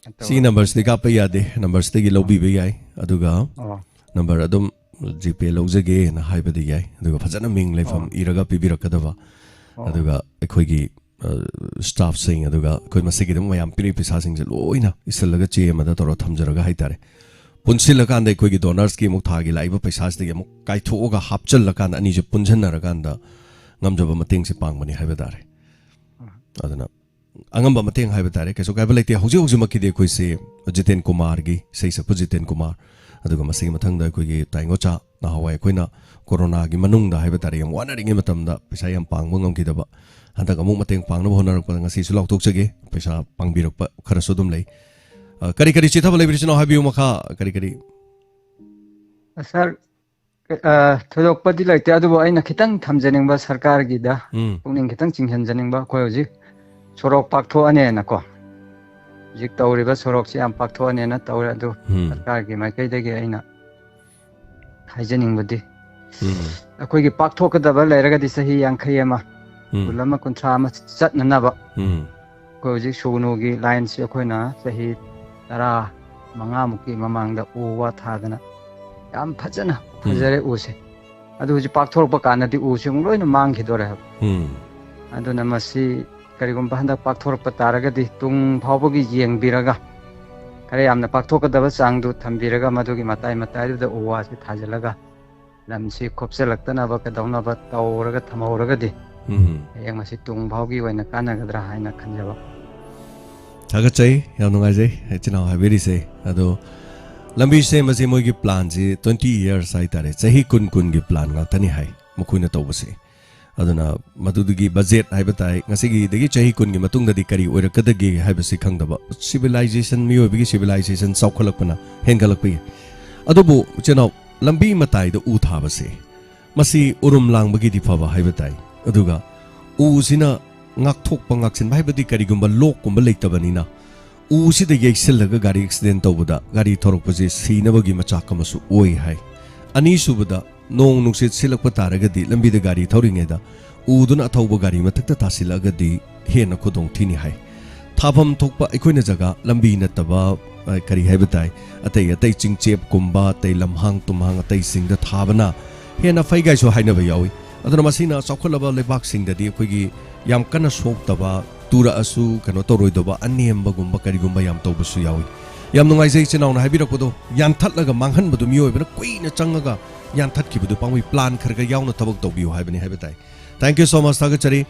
ꯁꯤꯒꯤ ꯅꯝꯕꯔꯁꯤꯗꯤ ꯀꯥꯞꯄ ꯌꯥꯗꯦ꯫ ꯅꯝꯕꯔꯁꯤꯗꯒꯤ ꯂꯧꯕꯤꯕ ꯌꯥꯏ꯫ ꯑꯗꯨꯒ ꯑꯣ꯫ ꯅꯝꯕꯔ ꯑꯗꯨꯝ ꯖꯤꯄꯦ ꯂꯧꯖꯒꯦꯅ ꯍꯥꯏꯕꯗꯤ ꯌꯥꯏ꯫ ꯑꯗꯨꯒ ꯐꯖꯅ ꯃꯤꯡ ꯂꯩꯐꯝ ꯑꯣ꯫ ꯏꯔꯒ ꯄꯤꯕꯤꯔꯛꯀꯗꯕ꯫ ꯑꯣ꯫ ꯑꯗꯨꯒ ꯑꯩꯈꯣꯏꯒꯤ, ꯑ, ꯁ꯭ꯇꯥꯐꯁꯤꯡ, ꯑꯗꯨꯒ ꯑꯩꯈꯣꯏ ꯃꯁꯤꯒꯤꯗꯃꯛ ꯃꯌꯥꯝ ꯄꯤꯔꯤꯕ ꯄꯩꯁꯥꯁꯤꯡꯁꯦ ꯂꯣꯏꯅ ꯏꯁꯤꯜꯂꯒ ꯆꯦ ꯑꯃꯗ ꯇꯧꯔ ꯊꯝꯖꯔꯒ ꯍꯥꯏꯇꯥꯔꯦ꯫ ꯄꯨꯟꯁꯤꯜꯂꯀꯥꯟꯗ ꯑꯩꯈꯣꯏꯒꯤ ꯗꯣꯅꯔꯁꯀꯤ ꯑꯃꯨꯛ ꯊꯥꯒꯤ ꯂꯥꯛꯏꯕ ꯄꯩꯁꯥꯁꯤꯗꯒꯤ ꯑꯃꯨꯛ ꯀꯥꯏꯊꯣꯛꯑꯒ ꯍꯥꯞꯆꯤꯜꯂꯀꯥꯟꯗ ꯑꯅꯤꯁꯦ ꯄꯨꯟꯁꯤꯟꯅꯔꯀꯥꯟꯗ ꯉꯝꯖꯕ ꯃꯇꯦꯡꯁꯦ ꯄꯥꯡꯕꯅꯤ ꯍꯥꯏꯕ ꯇꯥꯔꯦ꯫ ꯑꯗꯨꯅ ꯑꯉꯝꯕ ꯃꯇꯦꯡ ꯍꯥꯏꯕ ꯇꯥꯔꯦ, ꯀꯩꯁꯨ ꯀꯥꯏꯕ ꯂꯩꯇꯦ꯫ ꯍꯧꯖꯤꯛ ꯍꯧꯖꯤꯛꯃꯛꯀꯤꯗꯤ ꯑꯩꯈꯣꯏꯁꯦ ꯖꯤꯇꯦꯟ ꯀꯨꯃꯥꯔꯒꯤ, ꯏꯁꯩ ꯁꯛꯄ ꯖꯤꯇꯦꯟ ꯀꯨꯃꯥꯔ, ꯑꯗꯨꯒ ꯃꯁꯤꯒꯤ ꯃꯊꯪꯗ ꯑꯩꯈꯣꯏꯒꯤ ꯇꯥꯏꯉꯣꯆꯥ, ꯅꯍꯥꯟꯋꯥꯏ ꯑꯩꯈꯣꯏꯅ ꯀꯣꯔꯣꯅꯥꯒꯤ ꯃꯅꯨꯡꯗ ꯍꯥꯏꯕ ꯇꯥꯔꯦ, ꯌꯥꯝ ꯋꯥꯅꯔꯤꯉꯩ ꯃꯇꯝꯗ ꯄꯩꯁꯥ ꯌꯥꯝ ꯄꯥꯡꯕ ꯉꯝꯈꯤꯗꯕ, ꯍꯟꯗꯛ ꯑꯃꯨꯛ ꯃꯇꯦꯡ ꯄꯥꯡꯅꯕ ꯍꯣꯠꯅꯔꯛꯄꯗ ꯉꯁꯤꯁꯨ ꯂꯥꯎꯊꯣꯛꯆꯒꯦ꯫ ꯄꯩꯁꯥ ꯄꯥꯡꯕꯤꯔꯛꯄ ꯈꯔꯁꯨ ꯑꯗꯨꯝ ꯂꯩ꯫ ꯑ, ꯀꯔꯤ ꯀꯔꯤ ꯆꯤꯊꯕ ꯂꯩꯕꯤꯔꯤꯁꯤꯅꯣ ꯍꯥꯏꯕꯤꯌꯨ ꯃꯈꯥ꯫ ꯀꯔꯤ ꯀꯔꯤ? ꯁꯥꯔ, ꯑ, ꯊꯣꯏꯗꯣꯛꯄꯗꯤ ꯂꯩꯇꯦ, ꯑꯗꯨꯕꯨ ꯑꯩꯅ ꯈꯤꯇꯪ ꯊꯝꯖꯅꯤꯡꯕ ꯁꯔꯀꯥꯔꯒꯤꯗ, ꯎꯝ꯫ ꯄꯨꯛꯅꯤꯡ ꯈꯤꯇꯪ ꯆꯤꯡꯁꯤꯟꯖꯅꯤꯡꯕ꯫ ꯑꯩꯈꯣꯏ ꯍꯧꯖꯤꯛ ꯁꯣꯔꯣꯛ ꯄꯥꯛꯊꯣꯛꯑꯅꯦꯅꯀꯣ, ꯍꯧꯖꯤꯛ ꯇꯧꯔꯤꯕ ꯁꯣꯔꯣꯛꯁꯤ ꯌꯥꯝ ꯄꯥꯛꯊꯣꯛꯑꯅꯦꯅ ꯇꯧꯔꯦ, ꯑꯗꯨ ꯎꯝ꯫ ꯁꯔꯀꯥꯔꯒꯤ ꯃꯥꯏꯀꯩꯗꯒꯤ ꯑꯩꯅ ꯍꯥꯏꯖꯅꯤꯡꯕꯗꯤ, ꯎꯝ꯫ ꯑꯩꯈꯣꯏꯒꯤ ꯄꯥꯛꯊꯣꯛꯀꯗꯕ ꯂꯩꯔꯒꯗꯤ ꯆꯍꯤ ꯌꯥꯡꯈꯩ ꯑꯃ, ꯎꯝ꯫ ꯀꯨꯟ ꯑꯃ, ꯀꯨꯟꯊ꯭ꯔꯥ ꯑꯃ ꯆꯠꯅꯅꯕ ꯎꯝ꯫ ꯑꯩꯈꯣꯏ ꯍꯧꯖꯤꯛ ꯁꯨꯒꯅꯨꯒꯤ ꯂꯥꯏꯟꯁꯤ ꯑꯩꯈꯣꯏꯅ ꯆꯍꯤ ꯇꯔꯥ ꯃꯉꯥꯃꯨꯛꯀꯤ ꯃꯃꯥꯡꯗ ꯎ ꯋꯥ ꯊꯥꯗꯅ ꯌꯥꯝ ꯐꯖꯅ ꯎꯝ꯫ ꯐꯖꯔꯦ ꯎꯁꯦ꯫ ꯑꯗꯨ ꯍꯧꯖꯤꯛ ꯄꯥꯛꯊꯣꯔꯛꯄ ꯀꯥꯟꯗꯗꯤ ꯎꯁꯦ ꯑꯃꯨꯛ ꯂꯣꯏꯅ ꯃꯥꯡꯈꯤꯗꯣꯔꯦ ꯍꯥꯏꯕ꯫ ꯎꯝ꯫ ꯑꯗꯨꯅ ꯃꯁꯤ ꯀꯔꯤꯒꯨꯝꯕ ꯍꯟꯗꯛ ꯄꯥꯛꯊꯣꯔꯛꯄ ꯇꯥꯔꯒꯗꯤ ꯇꯨꯡ ꯐꯥꯎꯕꯒꯤ ꯌꯦꯡꯕꯤꯔꯒ, ꯈꯔ ꯌꯥꯝꯅ ꯄꯥꯛꯊꯣꯛꯀꯗꯕ ꯆꯥꯡꯗꯨ ꯊꯝꯕꯤꯔꯒ, ꯃꯗꯨꯒꯤ ꯃꯇꯥꯏ ꯃꯇꯥꯏꯗꯨꯗ ꯎ ꯋꯥꯁꯤ ꯊꯥꯖꯤꯜꯂꯒ, ꯂꯝꯁꯤ ꯈꯣꯞꯆꯜꯂꯛꯇꯅꯕ ꯀꯩꯗꯧꯅꯕ ꯇꯧꯔꯒ ꯊꯝꯍꯧꯔꯒꯗꯤ, ꯎꯝ꯫ ꯍꯌꯦꯡ ꯃꯁꯤ ꯇꯨꯡ ꯐꯥꯎꯒꯤ ꯑꯣꯏꯅ ꯀꯥꯟꯅꯒꯗ꯭ꯔꯥ ꯍꯥꯏꯅ ꯈꯟꯖꯕ꯫ ꯊꯥꯒꯠꯆꯩ, ꯌꯥꯝ ꯅꯨꯡꯉꯥꯏꯖꯩ ꯏꯆꯤꯟ ꯏꯅꯥꯎ ꯍꯥꯏꯕꯤꯔꯤꯁꯦ꯫ ꯑꯗꯣ ꯂꯝꯕꯤ ꯁꯦꯝꯕꯁꯦ ꯃꯣꯏꯒꯤ ꯄ꯭ꯂꯥꯟꯁꯤ twenty years ꯍꯥꯏꯇꯥꯔꯦ, ꯆꯍꯤ ꯀꯨꯟ ꯀꯨꯟꯒꯤ ꯄ꯭ꯂꯥꯟ ꯉꯥꯛꯇꯅꯤ ꯍꯥꯏ ꯃꯈꯣꯏꯅ ꯇꯧꯕꯁꯦ꯫ ꯑꯗꯨꯅ ꯃꯗꯨꯗꯨꯒꯤ ꯕꯖꯦꯠ ꯍꯥꯏꯕ ꯇꯥꯏ, ꯉꯁꯤꯒꯤꯗꯒꯤ ꯆꯍꯤ ꯀꯨꯟꯒꯤ ꯃꯇꯨꯡꯗꯗꯤ ꯀꯔꯤ ꯑꯣꯏꯔꯛꯀꯗꯒꯦ ꯍꯥꯏꯕꯁꯤ ꯈꯪꯗꯕ꯫ ꯁꯤꯚꯤꯂꯥꯏꯖꯦꯁꯟ, ꯃꯤꯑꯣꯏꯕꯒꯤ ꯁꯤꯚꯤꯂꯥꯏꯖꯦꯁꯟ ꯆꯥꯎꯈꯠꯂꯛꯄꯅ, ꯍꯦꯟꯒꯠꯂꯛꯄꯒꯤ꯫ ꯑꯗꯨꯕꯨ ꯏꯆꯤꯟ ꯏꯅꯥꯎ, ꯂꯝꯕꯤ ꯃꯇꯥꯏꯗ ꯎ ꯊꯥꯕꯁꯦ, ꯃꯁꯤ ꯎꯔꯨꯝ ꯂꯥꯡꯕꯒꯤꯗꯤ ꯐꯕ ꯍꯥꯏꯕ ꯇꯥꯏ, ꯑꯗꯨꯒ ꯎꯁꯤꯅ ꯉꯥꯛꯊꯣꯛꯄ ꯉꯥꯛꯁꯤꯟꯕ ꯍꯥꯏꯕꯗꯤ ꯀꯔꯤꯒꯨꯝꯕ ꯂꯣꯛꯀꯨꯝꯕ ꯂꯩꯇꯕꯅꯤꯅ ꯎꯁꯤꯗ ꯌꯩꯁꯤꯜꯂꯒ ꯒꯥꯔꯤ ꯑꯦꯛꯁꯤꯗꯦꯟ ꯇꯧꯕꯗ ꯒꯥꯔꯤ ꯊꯧꯔꯛꯄꯁꯦ ꯁꯤꯅꯕꯒꯤ ꯃꯆꯥꯛ ꯑꯃꯁꯨ ꯑꯣꯏ ꯍꯥꯏ꯫ ꯑꯅꯤꯁꯨꯕꯗ, ꯅꯣꯡ ꯅꯨꯡꯁꯤꯠ ꯁꯤꯜꯂꯛꯄ ꯇꯥꯔꯒꯗꯤ ꯂꯝꯕꯤꯗ ꯒꯥꯔꯤ ꯊꯧꯔꯤꯉꯩꯗ ꯎꯗꯨꯅ ꯑꯊꯧꯕ ꯒꯥꯔꯤ ꯃꯊꯛꯇ ꯇꯥꯁꯤꯜꯂꯛꯑꯒꯗꯤ ꯍꯦꯟꯅ ꯈꯨꯗꯣꯡ ꯊꯤꯅꯤ ꯍꯥꯏ꯫ ꯊꯥꯐꯝ ꯊꯣꯛꯄ ꯑꯩꯈꯣꯏꯅ ꯖꯒꯥ ꯂꯝꯕꯤ ꯅꯠꯇꯕ, ꯑ, ꯀꯔꯤ ꯍꯥꯏꯕ ꯇꯥꯏ, ꯑꯇꯩ ꯑꯇꯩ ꯆꯤꯡꯆꯦꯞꯀꯨꯝꯕ, ꯑꯇꯩ ꯂꯝꯍꯥꯡ ꯇꯨꯝꯍꯥꯡ ꯑꯇꯩꯁꯤꯡꯗ ꯊꯥꯕꯅ ꯍꯦꯟꯅ ꯐꯩꯒꯥꯏꯁꯨ ꯍꯥꯏꯅꯕ ꯌꯥꯎꯏ꯫ ꯑꯗꯨꯅ ꯃꯁꯤꯅ ꯆꯥꯎꯈꯠꯂꯕ ꯂꯩꯕꯥꯛꯁꯤꯡꯗꯗꯤ ꯑꯩꯈꯣꯏꯒꯤ ꯌꯥꯝ ꯀꯟꯅ ꯁꯣꯛꯇꯕ, ꯇꯨꯔꯛꯑꯁꯨ ꯀꯩꯅꯣ ꯇꯧꯔꯣꯏꯗꯕ, ꯑꯅꯦꯝꯕꯒꯨꯝꯕ ꯀꯔꯤꯒꯨꯝꯕ ꯌꯥꯝ ꯇꯧꯕꯁꯨ ꯌꯥꯎꯏ꯫ ꯌꯥꯝ ꯅꯨꯡꯉꯥꯏꯖꯩ ꯏꯆꯤꯟ ꯏꯅꯥꯎꯅ ꯍꯥꯏꯕꯤꯔꯛꯄꯗꯣ, ꯌꯥꯟꯊꯠꯂꯒ ꯃꯥꯡꯍꯟꯕꯗꯨ ꯃꯤꯑꯣꯏꯕꯅ ꯀꯨꯏꯅ ꯆꯪꯉꯒ ꯌꯥꯟꯊꯠꯈꯤꯕꯗꯨ ꯄꯥꯝꯃꯨꯏ꯫ ꯄ꯭ꯂꯥꯟ ꯈꯔ ꯈꯔ ꯌꯥꯎꯅ ꯊꯕꯛ ꯇꯧꯕꯤꯌꯨ ꯍꯥꯏꯕꯅꯤ ꯍꯥꯏꯕ ꯇꯥꯏ꯫ Thank you so much, ꯊꯥꯒꯠꯆꯔꯤ꯫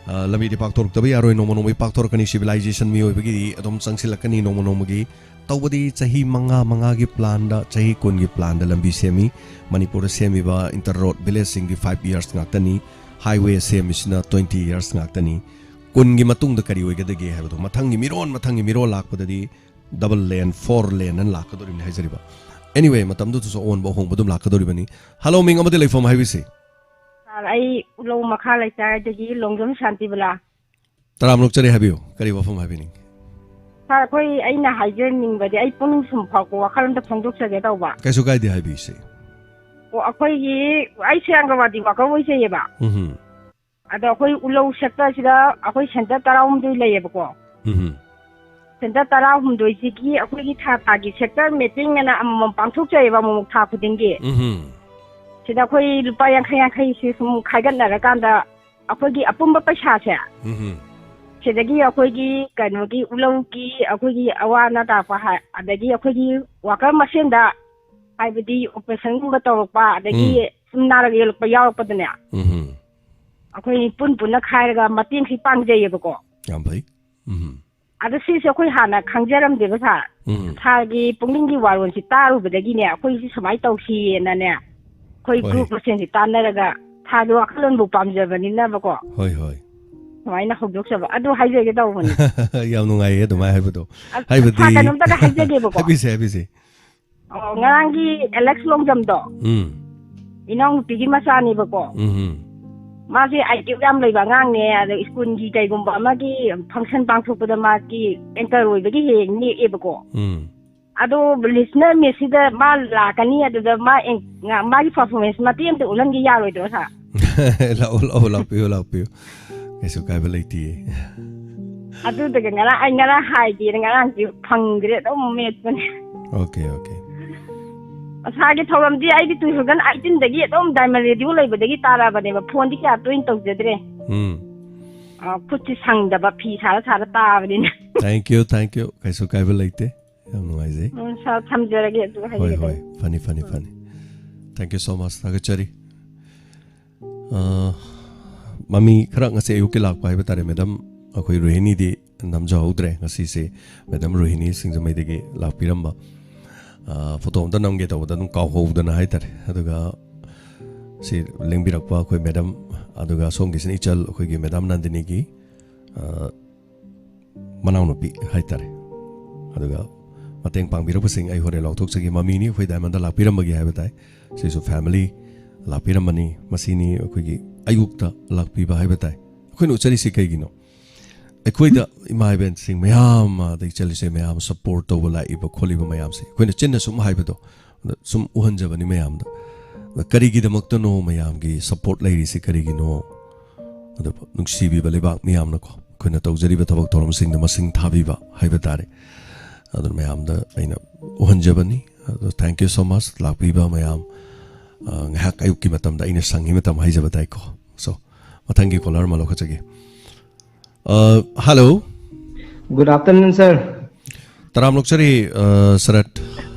ꯑ, ꯂꯝꯕꯤꯗꯤ ꯄꯥꯛꯊꯣꯔꯛꯇꯕ ꯌꯥꯔꯣꯏ, ꯅꯣꯡꯃ ꯅꯣꯡꯃꯒꯤ ꯄꯥꯛꯊꯣꯔꯛꯀꯅꯤ꯫ Civilization ꯃꯤꯑꯣꯏꯕꯒꯤꯗꯤ ꯑꯗꯨꯝ ꯆꯪꯁꯤꯜꯂꯛꯀꯅꯤ ꯅꯣꯡꯃ ꯅꯣꯡꯃꯒꯤ꯫ ꯇꯧꯕꯗꯤ ꯆꯍꯤ ꯃꯉꯥ, ꯃꯉꯥꯒꯤ plan ꯗ, ꯆꯍꯤ ꯀꯨꯟꯒꯤ plan ꯗ ꯂꯝꯕꯤ ꯁꯦꯝꯃꯤ꯫ ꯃꯅꯤꯄꯨꯔꯗ ꯁꯦꯝꯃꯤꯕ inter road village ꯁꯤꯡꯗꯤ five years ꯉꯥꯛꯇꯅꯤ꯫ Highway ꯁꯦꯝꯃꯤꯁꯤꯅ twenty years ꯉꯥꯛꯇꯅꯤ꯫ ꯀꯨꯟꯒꯤ ꯃꯇꯨꯡꯗ ꯀꯔꯤ ꯑꯣꯏꯒꯗꯒꯦ ꯍꯥꯏꯕꯗꯣ, ꯃꯊꯪꯒꯤ ꯃꯤꯔꯣꯟ, ꯃꯊꯪꯒꯤ ꯃꯤꯔꯣꯟ ꯂꯥꯛꯄꯗꯗꯤ double lane, four lane ꯑꯅ ꯂꯥꯛꯀꯗꯧꯔꯤꯕꯅꯤ ꯍꯥꯏꯖꯔꯤꯕ꯫ Anyway, ꯃꯇꯝꯗꯨꯗꯁꯨ ꯑꯑꯣꯟꯕ ꯑꯍꯣꯡꯕ ꯑꯗꯨꯝ ꯂꯥꯛꯀꯗꯧꯔꯤꯕꯅꯤ꯫ Hello, ꯃꯤꯡ ꯑꯃꯗꯤ ꯂꯩꯐꯝ ꯍꯥꯏꯕꯤꯁꯤ꯫ ꯁꯥꯔ, ꯑꯩ ꯎꯂꯧ ꯃꯈꯥ ꯂꯩꯀꯥꯏꯗꯒꯤ ꯂꯣꯡꯖꯝ ꯁꯥꯟꯇꯤꯕꯂꯥ꯫ ꯇꯔꯥꯝꯅ ꯑꯣꯛꯆꯔꯤ, ꯍꯥꯏꯕꯤꯌꯨ, ꯀꯔꯤ ꯋꯥꯐꯝ ꯍꯥꯏꯕꯤꯅꯤꯡ? ꯁꯥꯔ, ꯑꯩꯈꯣꯏ, ꯑꯩꯅ ꯍꯥꯏꯖꯅꯤꯡꯕꯗꯤ, ꯑꯩ ꯄꯨꯛꯅꯤꯡ ꯁꯨꯝ ꯐꯥꯎꯕ ꯋꯥꯈꯜ ꯑꯝꯇ ꯐꯣꯡꯗꯣꯛꯆꯒꯦ ꯇꯧꯕ꯫ ꯀꯩꯁꯨ ꯀꯥꯏꯗꯦ, ꯍꯥꯏꯕꯤꯌꯨꯁꯦ꯫ ꯑꯣ, ꯑꯩꯈꯣꯏꯒꯤ, ꯑꯩꯁꯦ ꯑꯪꯒꯟꯋꯥꯗꯤ ꯋꯥꯀꯔ ꯑꯣꯏꯖꯩꯌꯦꯕ꯫ ꯎꯝ꯫ ꯑꯗꯣ ꯑꯩꯈꯣꯏ ꯎꯂꯧ ꯁꯦꯛꯇꯔꯁꯤꯗ ꯑꯩꯈꯣꯏ ꯁꯦꯟꯇꯔ ꯇꯔꯥꯍꯨꯝꯗꯣꯏ ꯂꯩꯌꯦꯕꯀꯣ꯫ ꯎꯝ꯫ ꯁꯦꯟꯇꯔ ꯇꯔꯥꯍꯨꯝꯗꯣꯏꯁꯤꯒꯤ ꯑꯩꯈꯣꯏꯒꯤ ꯊꯥ ꯊꯥꯒꯤ ꯁꯦꯛꯇꯔ ꯃꯤꯇꯤꯡ ꯑꯅ ꯑꯃꯃꯝ ꯄꯥꯡꯊꯣꯛꯆꯩꯌꯦꯕ, ꯑꯃꯨꯛ ꯊꯥ ꯈꯨꯗꯤꯡꯒꯤ꯫ ꯎꯝ꯫ ꯁꯤꯗ ꯑꯩꯈꯣꯏ ꯂꯨꯄꯥ ꯌꯥꯡꯈꯩ ꯌꯥꯡꯈꯩꯁꯤ ꯁꯨꯝ ꯈꯥꯏꯒꯠꯅꯔꯀꯥꯟꯗ ꯑꯩꯈꯣꯏꯒꯤ ꯑꯄꯨꯟꯕ ꯄꯩꯁꯥꯁꯦ, ꯎꯝ꯫ ꯁꯤꯗꯒꯤ ꯑꯩꯈꯣꯏꯒꯤ ꯀꯩꯅꯣꯒꯤ ꯎꯂꯧꯒꯤ ꯑꯩꯈꯣꯏꯒꯤ ꯑꯋꯥ ꯑꯅꯥ ꯇꯥꯔꯛꯄ ꯍꯥꯏ, ꯑꯗꯒꯤ ꯑꯩꯈꯣꯏꯒꯤ ꯋꯥꯀꯔ ꯃꯁꯦꯟꯗ, ꯍꯥꯏꯕꯗꯤ ꯑꯣꯄꯔꯦꯁꯟꯒꯨꯝꯕ ꯇꯧꯔꯛꯄ, ꯑꯗꯒꯤ ꯎꯝ꯫ ꯁꯨꯝ ꯅꯥꯔꯛ ꯌꯦꯛꯂꯛꯄ ꯌꯥꯎꯔꯛꯄꯗꯅꯦ, ꯎꯝ꯫ ꯑꯩꯈꯣꯏ ꯄꯨꯟ ꯄꯨꯟꯅ ꯈꯥꯏꯔꯒ ꯃꯇꯦꯡꯁꯤ ꯄꯥꯡꯖꯩꯌꯦꯕꯀꯣ꯫ ꯌꯥꯝ ꯐꯩ꯫ ꯎꯝ꯫ ꯑꯗꯣ ꯁꯤꯁꯦ ꯑꯩꯈꯣꯏ ꯍꯥꯟꯅ ꯈꯪꯖꯔꯝꯗꯦꯕ, ꯁꯥꯔ꯫ ꯎꯝ꯫ ꯁꯥꯔꯒꯤ ꯄꯨꯛꯅꯤꯡꯒꯤ ꯋꯥꯔꯣꯜꯁꯤ ꯇꯥꯔꯨꯕꯗꯒꯤꯅꯦ, ꯑꯩꯈꯣꯏꯁꯤ ꯁꯨꯃꯥꯏꯅ ꯇꯧꯁꯤꯌꯦꯅꯅꯦ, ꯑꯩꯈꯣꯏ ꯍꯣꯏ꯫ ꯒ꯭ꯔꯨꯞ ꯃꯁꯦꯟꯁꯤ ꯇꯥꯟꯅꯔꯒ, ꯁꯥꯔꯒꯤ ꯋꯥꯈꯜꯂꯣꯟꯕꯨ ꯄꯥꯝꯖꯕꯅꯤꯅꯕꯀꯣ, ꯍꯣꯏ, ꯍꯣꯏ꯫ ꯁꯨꯃꯥꯏꯅ ꯍꯧꯗꯣꯛꯆꯕ ꯑꯗꯨ ꯍꯥꯏꯖꯒꯦ ꯇꯧꯕꯅꯤ꯫ ꯌꯥꯝ ꯅꯨꯡꯉꯥꯏꯌꯦ ꯑꯗꯨꯃꯥꯏꯅ ꯍꯥꯏꯕꯗꯣ꯫ ꯑ, ꯍꯥꯏꯕꯗꯤ ꯁꯥꯔ, ꯀꯩꯅꯣꯝꯇꯒ ꯍꯥꯏꯖꯒꯦꯕꯀꯣ꯫ ꯍꯥꯏꯕꯤꯁꯦ, ꯍꯥꯏꯕꯤꯁꯦ꯫ ꯑꯣ, ꯉꯔꯥꯡꯒꯤ ꯑꯦꯂꯦꯛꯁ ꯂꯣꯡꯖꯝꯗꯣ, ꯎꯝ꯫ ꯏꯅꯥꯎꯅꯨꯄꯤꯒꯤ ꯃꯆꯥꯅꯦꯕꯀꯣ꯫ ꯎꯝ꯫ ꯃꯥꯁꯦ ꯑꯥꯏ ꯀ꯭ꯌꯨ ꯌꯥꯝ ꯂꯩꯕ ꯑꯉꯥꯡꯅꯦ꯫ ꯑꯗꯣ ꯁ꯭ꯀꯨꯜꯒꯤ ꯀꯩꯒꯨꯝꯕ ꯑꯃꯒꯤ ꯐꯪꯁꯟ ꯄꯥꯡꯊꯣꯛꯄꯗ ꯃꯥꯒꯤ ꯑꯦꯡꯀꯔ ꯑꯣꯏꯕꯒꯤ ꯍꯦꯛ ꯅꯦꯛꯑꯦꯕꯀꯣ꯫ ꯎꯝ꯫ ꯑꯗꯣ ꯂꯤꯁꯅꯔ ꯃꯤꯠꯁꯤꯗ ꯃꯥ ꯂꯥꯛꯀꯅꯤ, ꯑꯗꯨꯗ ꯃꯥ ꯑꯦꯡ-, ꯉ-, ꯃꯥꯒꯤ ꯄꯔꯐꯣꯔꯃꯦꯟꯁ ꯃꯇꯦꯛ ꯑꯃꯇ ꯎꯠꯍꯟꯒꯦ ꯌꯥꯔꯣꯏꯗ꯭ꯔꯣ, ꯁꯥꯔ? ꯂꯥꯛꯑꯣ, ꯂꯥꯛꯑꯣ, ꯂꯥꯛꯄꯤꯌꯨ, ꯂꯥꯛꯄꯤꯌꯨ꯫ ꯀꯩꯁꯨ ꯀꯥꯏꯕ ꯂꯩꯇꯤꯌꯦ꯫ ꯑꯗꯨꯗꯒ ꯉꯔꯥꯡ, ꯑꯩ ꯉꯔꯥꯡ ꯍꯥꯏꯒꯦꯅ ꯉꯔꯥꯡꯁꯦ ꯐꯪꯗ꯭ꯔꯦ, ꯑꯗꯨꯝ ꯃꯦꯠꯄꯅꯦ꯫ Okay, okay. ꯁꯥꯔꯒꯤ ꯊꯧꯔꯝꯗꯤ ꯑꯩꯗꯤ two thousand eighteen ꯗꯒꯤ ꯑꯗꯨꯝ Diamond Radio ꯂꯩꯕꯗꯒꯤ ꯇꯥꯔꯛꯑꯕꯅꯦꯕ, ꯐꯣꯟꯗꯤ ꯀꯌꯥ ꯇꯣꯏꯅ ꯇꯧꯖꯗ꯭ꯔꯦ꯫ ꯎꯝ꯫ ꯑ, ꯈꯨꯠꯁꯤ ꯁꯪꯗꯕ, ꯐꯤ ꯁꯥꯔ ꯁꯥꯔ ꯇꯥꯕꯅꯤꯅ꯫ Thank you, thank you. ꯀꯩꯁꯨ ꯀꯥꯏꯕ ꯂꯩꯇꯦ꯫ ꯌꯥꯝ ꯅꯨꯡꯉꯥꯏꯖꯩ꯫ ꯎꯝ, ꯁꯥꯔ, ꯊꯝꯖꯔꯒꯦ, ꯑꯗꯨꯒ ꯍꯣꯏ, ꯍꯌꯦꯡ ꯍꯣꯏ꯫ ꯑꯗꯨꯝ꯫ ꯐꯅꯤ, ꯐꯅꯤ, ꯐꯅꯤ꯫ Thank you so much. ꯊꯥꯒꯠꯆꯔꯤ꯫ ꯑ, ꯃꯃꯤ ꯈꯔ ꯉꯁꯤ ꯑꯌꯨꯛꯀꯤ ꯂꯥꯛꯄ ꯍꯥꯏꯕ ꯇꯥꯔꯦ, ꯃꯦꯗꯥꯝ ꯑꯩꯈꯣꯏ ꯔꯣꯍꯤꯅꯤꯗꯤ ꯅꯝꯖꯍꯧꯗ꯭ꯔꯦ꯫ ꯉꯁꯤꯁꯦ ꯃꯦꯗꯥꯝ ꯔꯣꯍꯤꯅꯤ ꯁꯤꯡꯖꯃꯩꯗꯒꯤ ꯂꯥꯛꯄꯤꯔꯝꯕ, ꯑ, ꯐꯣꯇꯣ ꯑꯝꯇ ꯅꯝꯒꯦ ꯇꯧꯕꯗ ꯑꯗꯨꯝ ꯀꯥꯎꯍꯧꯗꯅ ꯍꯥꯏꯇꯥꯔꯦ꯫ ꯑꯗꯨꯒ ꯁꯤ ꯂꯦꯡꯕꯤꯔꯛꯄ ꯑꯩꯈꯣꯏ ꯃꯦꯗꯥꯝ, ꯑꯗꯨꯒ ꯁꯣꯝꯒꯤꯁꯤꯅ ꯏꯆꯜ ꯑꯩꯈꯣꯏꯒꯤ ꯃꯦꯗꯥꯝ ꯅꯟꯗꯤꯅꯤꯒꯤ, ꯑ, ꯃꯅꯥꯎꯅꯨꯄꯤ ꯍꯥꯏꯇꯥꯔꯦ꯫ ꯑꯗꯨꯒ ꯃꯇꯦꯡ ꯄꯥꯡꯕꯤꯔꯛꯄꯁꯤꯡ ꯑꯩ ꯍꯣꯔꯦꯟ ꯂꯥꯎꯊꯣꯛꯆꯒꯦ꯫ ꯃꯃꯤꯅꯤ ꯑꯩꯈꯣꯏ ꯗꯥꯏꯃꯟꯗ ꯂꯥꯛꯄꯤꯔꯝꯕꯒꯤ ꯍꯥꯏꯕ ꯇꯥꯏ꯫ ꯁꯤꯁꯨ ꯐꯦꯃꯤꯂꯤ ꯂꯥꯛꯄꯤꯔꯝꯕꯅꯤ꯫ ꯃꯁꯤꯅꯤ ꯑꯩꯈꯣꯏꯒꯤ ꯑꯌꯨꯛꯇ ꯂꯥꯛꯄꯤꯕ ꯍꯥꯏꯕ ꯇꯥꯏ꯫ ꯑꯩꯈꯣꯏꯅ ꯎꯠꯆꯔꯤꯁꯤ ꯀꯩꯒꯤꯅꯣ? ꯑꯩꯈꯣꯏꯗ ꯏꯃꯥ ꯏꯕꯦꯟꯁꯤꯡ ꯃꯌꯥꯝ ꯑꯃ, ꯑꯗꯩ ꯏꯆꯜ ꯏꯆꯦ ꯃꯌꯥꯝ ꯑꯃ ꯁꯞꯄꯣꯔꯠ ꯇꯧꯕ ꯂꯥꯛꯏꯕ ꯈꯣꯠꯂꯤꯕ ꯃꯌꯥꯝꯁꯦ ꯑꯩꯈꯣꯏꯅ ꯆꯤꯟꯅ ꯁꯨꯝ ꯍꯥꯏꯕꯗꯣ, ꯑꯗ ꯁꯨꯝ ꯎꯍꯟꯖꯕꯅꯤ ꯃꯌꯥꯝꯗ꯫ ꯑꯗ ꯀꯔꯤꯒꯤꯗꯃꯛꯇꯅꯣ ꯃꯌꯥꯝꯒꯤ ꯁꯞꯄꯣꯔꯠ ꯂꯩꯔꯤꯁꯤ ꯀꯔꯤꯒꯤꯅꯣ? ꯑꯗꯨꯕꯨ ꯅꯨꯡꯁꯤꯕꯤꯕ ꯂꯩꯕꯥꯛ ꯃꯤꯌꯥꯝꯅꯀꯣ, ꯑꯩꯈꯣꯏꯅ ꯇꯧꯖꯔꯤꯕ ꯊꯕꯛ ꯊꯧꯔꯝꯁꯤꯡꯗ ꯃꯁꯤꯡ ꯊꯥꯕꯤꯕ ꯍꯥꯏꯕ ꯇꯥꯔꯦ꯫ ꯑꯗꯨꯅ ꯃꯌꯥꯝꯗ ꯑꯩꯅ ꯎꯍꯟꯖꯕꯅꯤ꯫ ꯑꯗꯣ thank you so much ꯂꯥꯛꯄꯤꯕ ꯃꯌꯥꯝ꯫ ꯑ, ꯉꯥꯏꯍꯥꯛ ꯑꯌꯨꯛꯀꯤ ꯃꯇꯝꯗ ꯑꯩꯅ ꯁꯪꯉꯤ ꯃꯇꯝ ꯍꯥꯏꯖꯕ ꯇꯥꯏꯀꯣ꯫ So, ꯃꯊꯪꯒꯤ ꯀꯣꯂꯔ ꯑꯃ ꯂꯧꯈꯠꯆꯒꯦ꯫ ꯑ, ꯍꯜꯂꯣ꯫ Good afternoon, sir. ꯇꯔꯥꯝ ꯂꯧꯆꯔꯤ, ꯑ, ꯁꯔꯠ꯫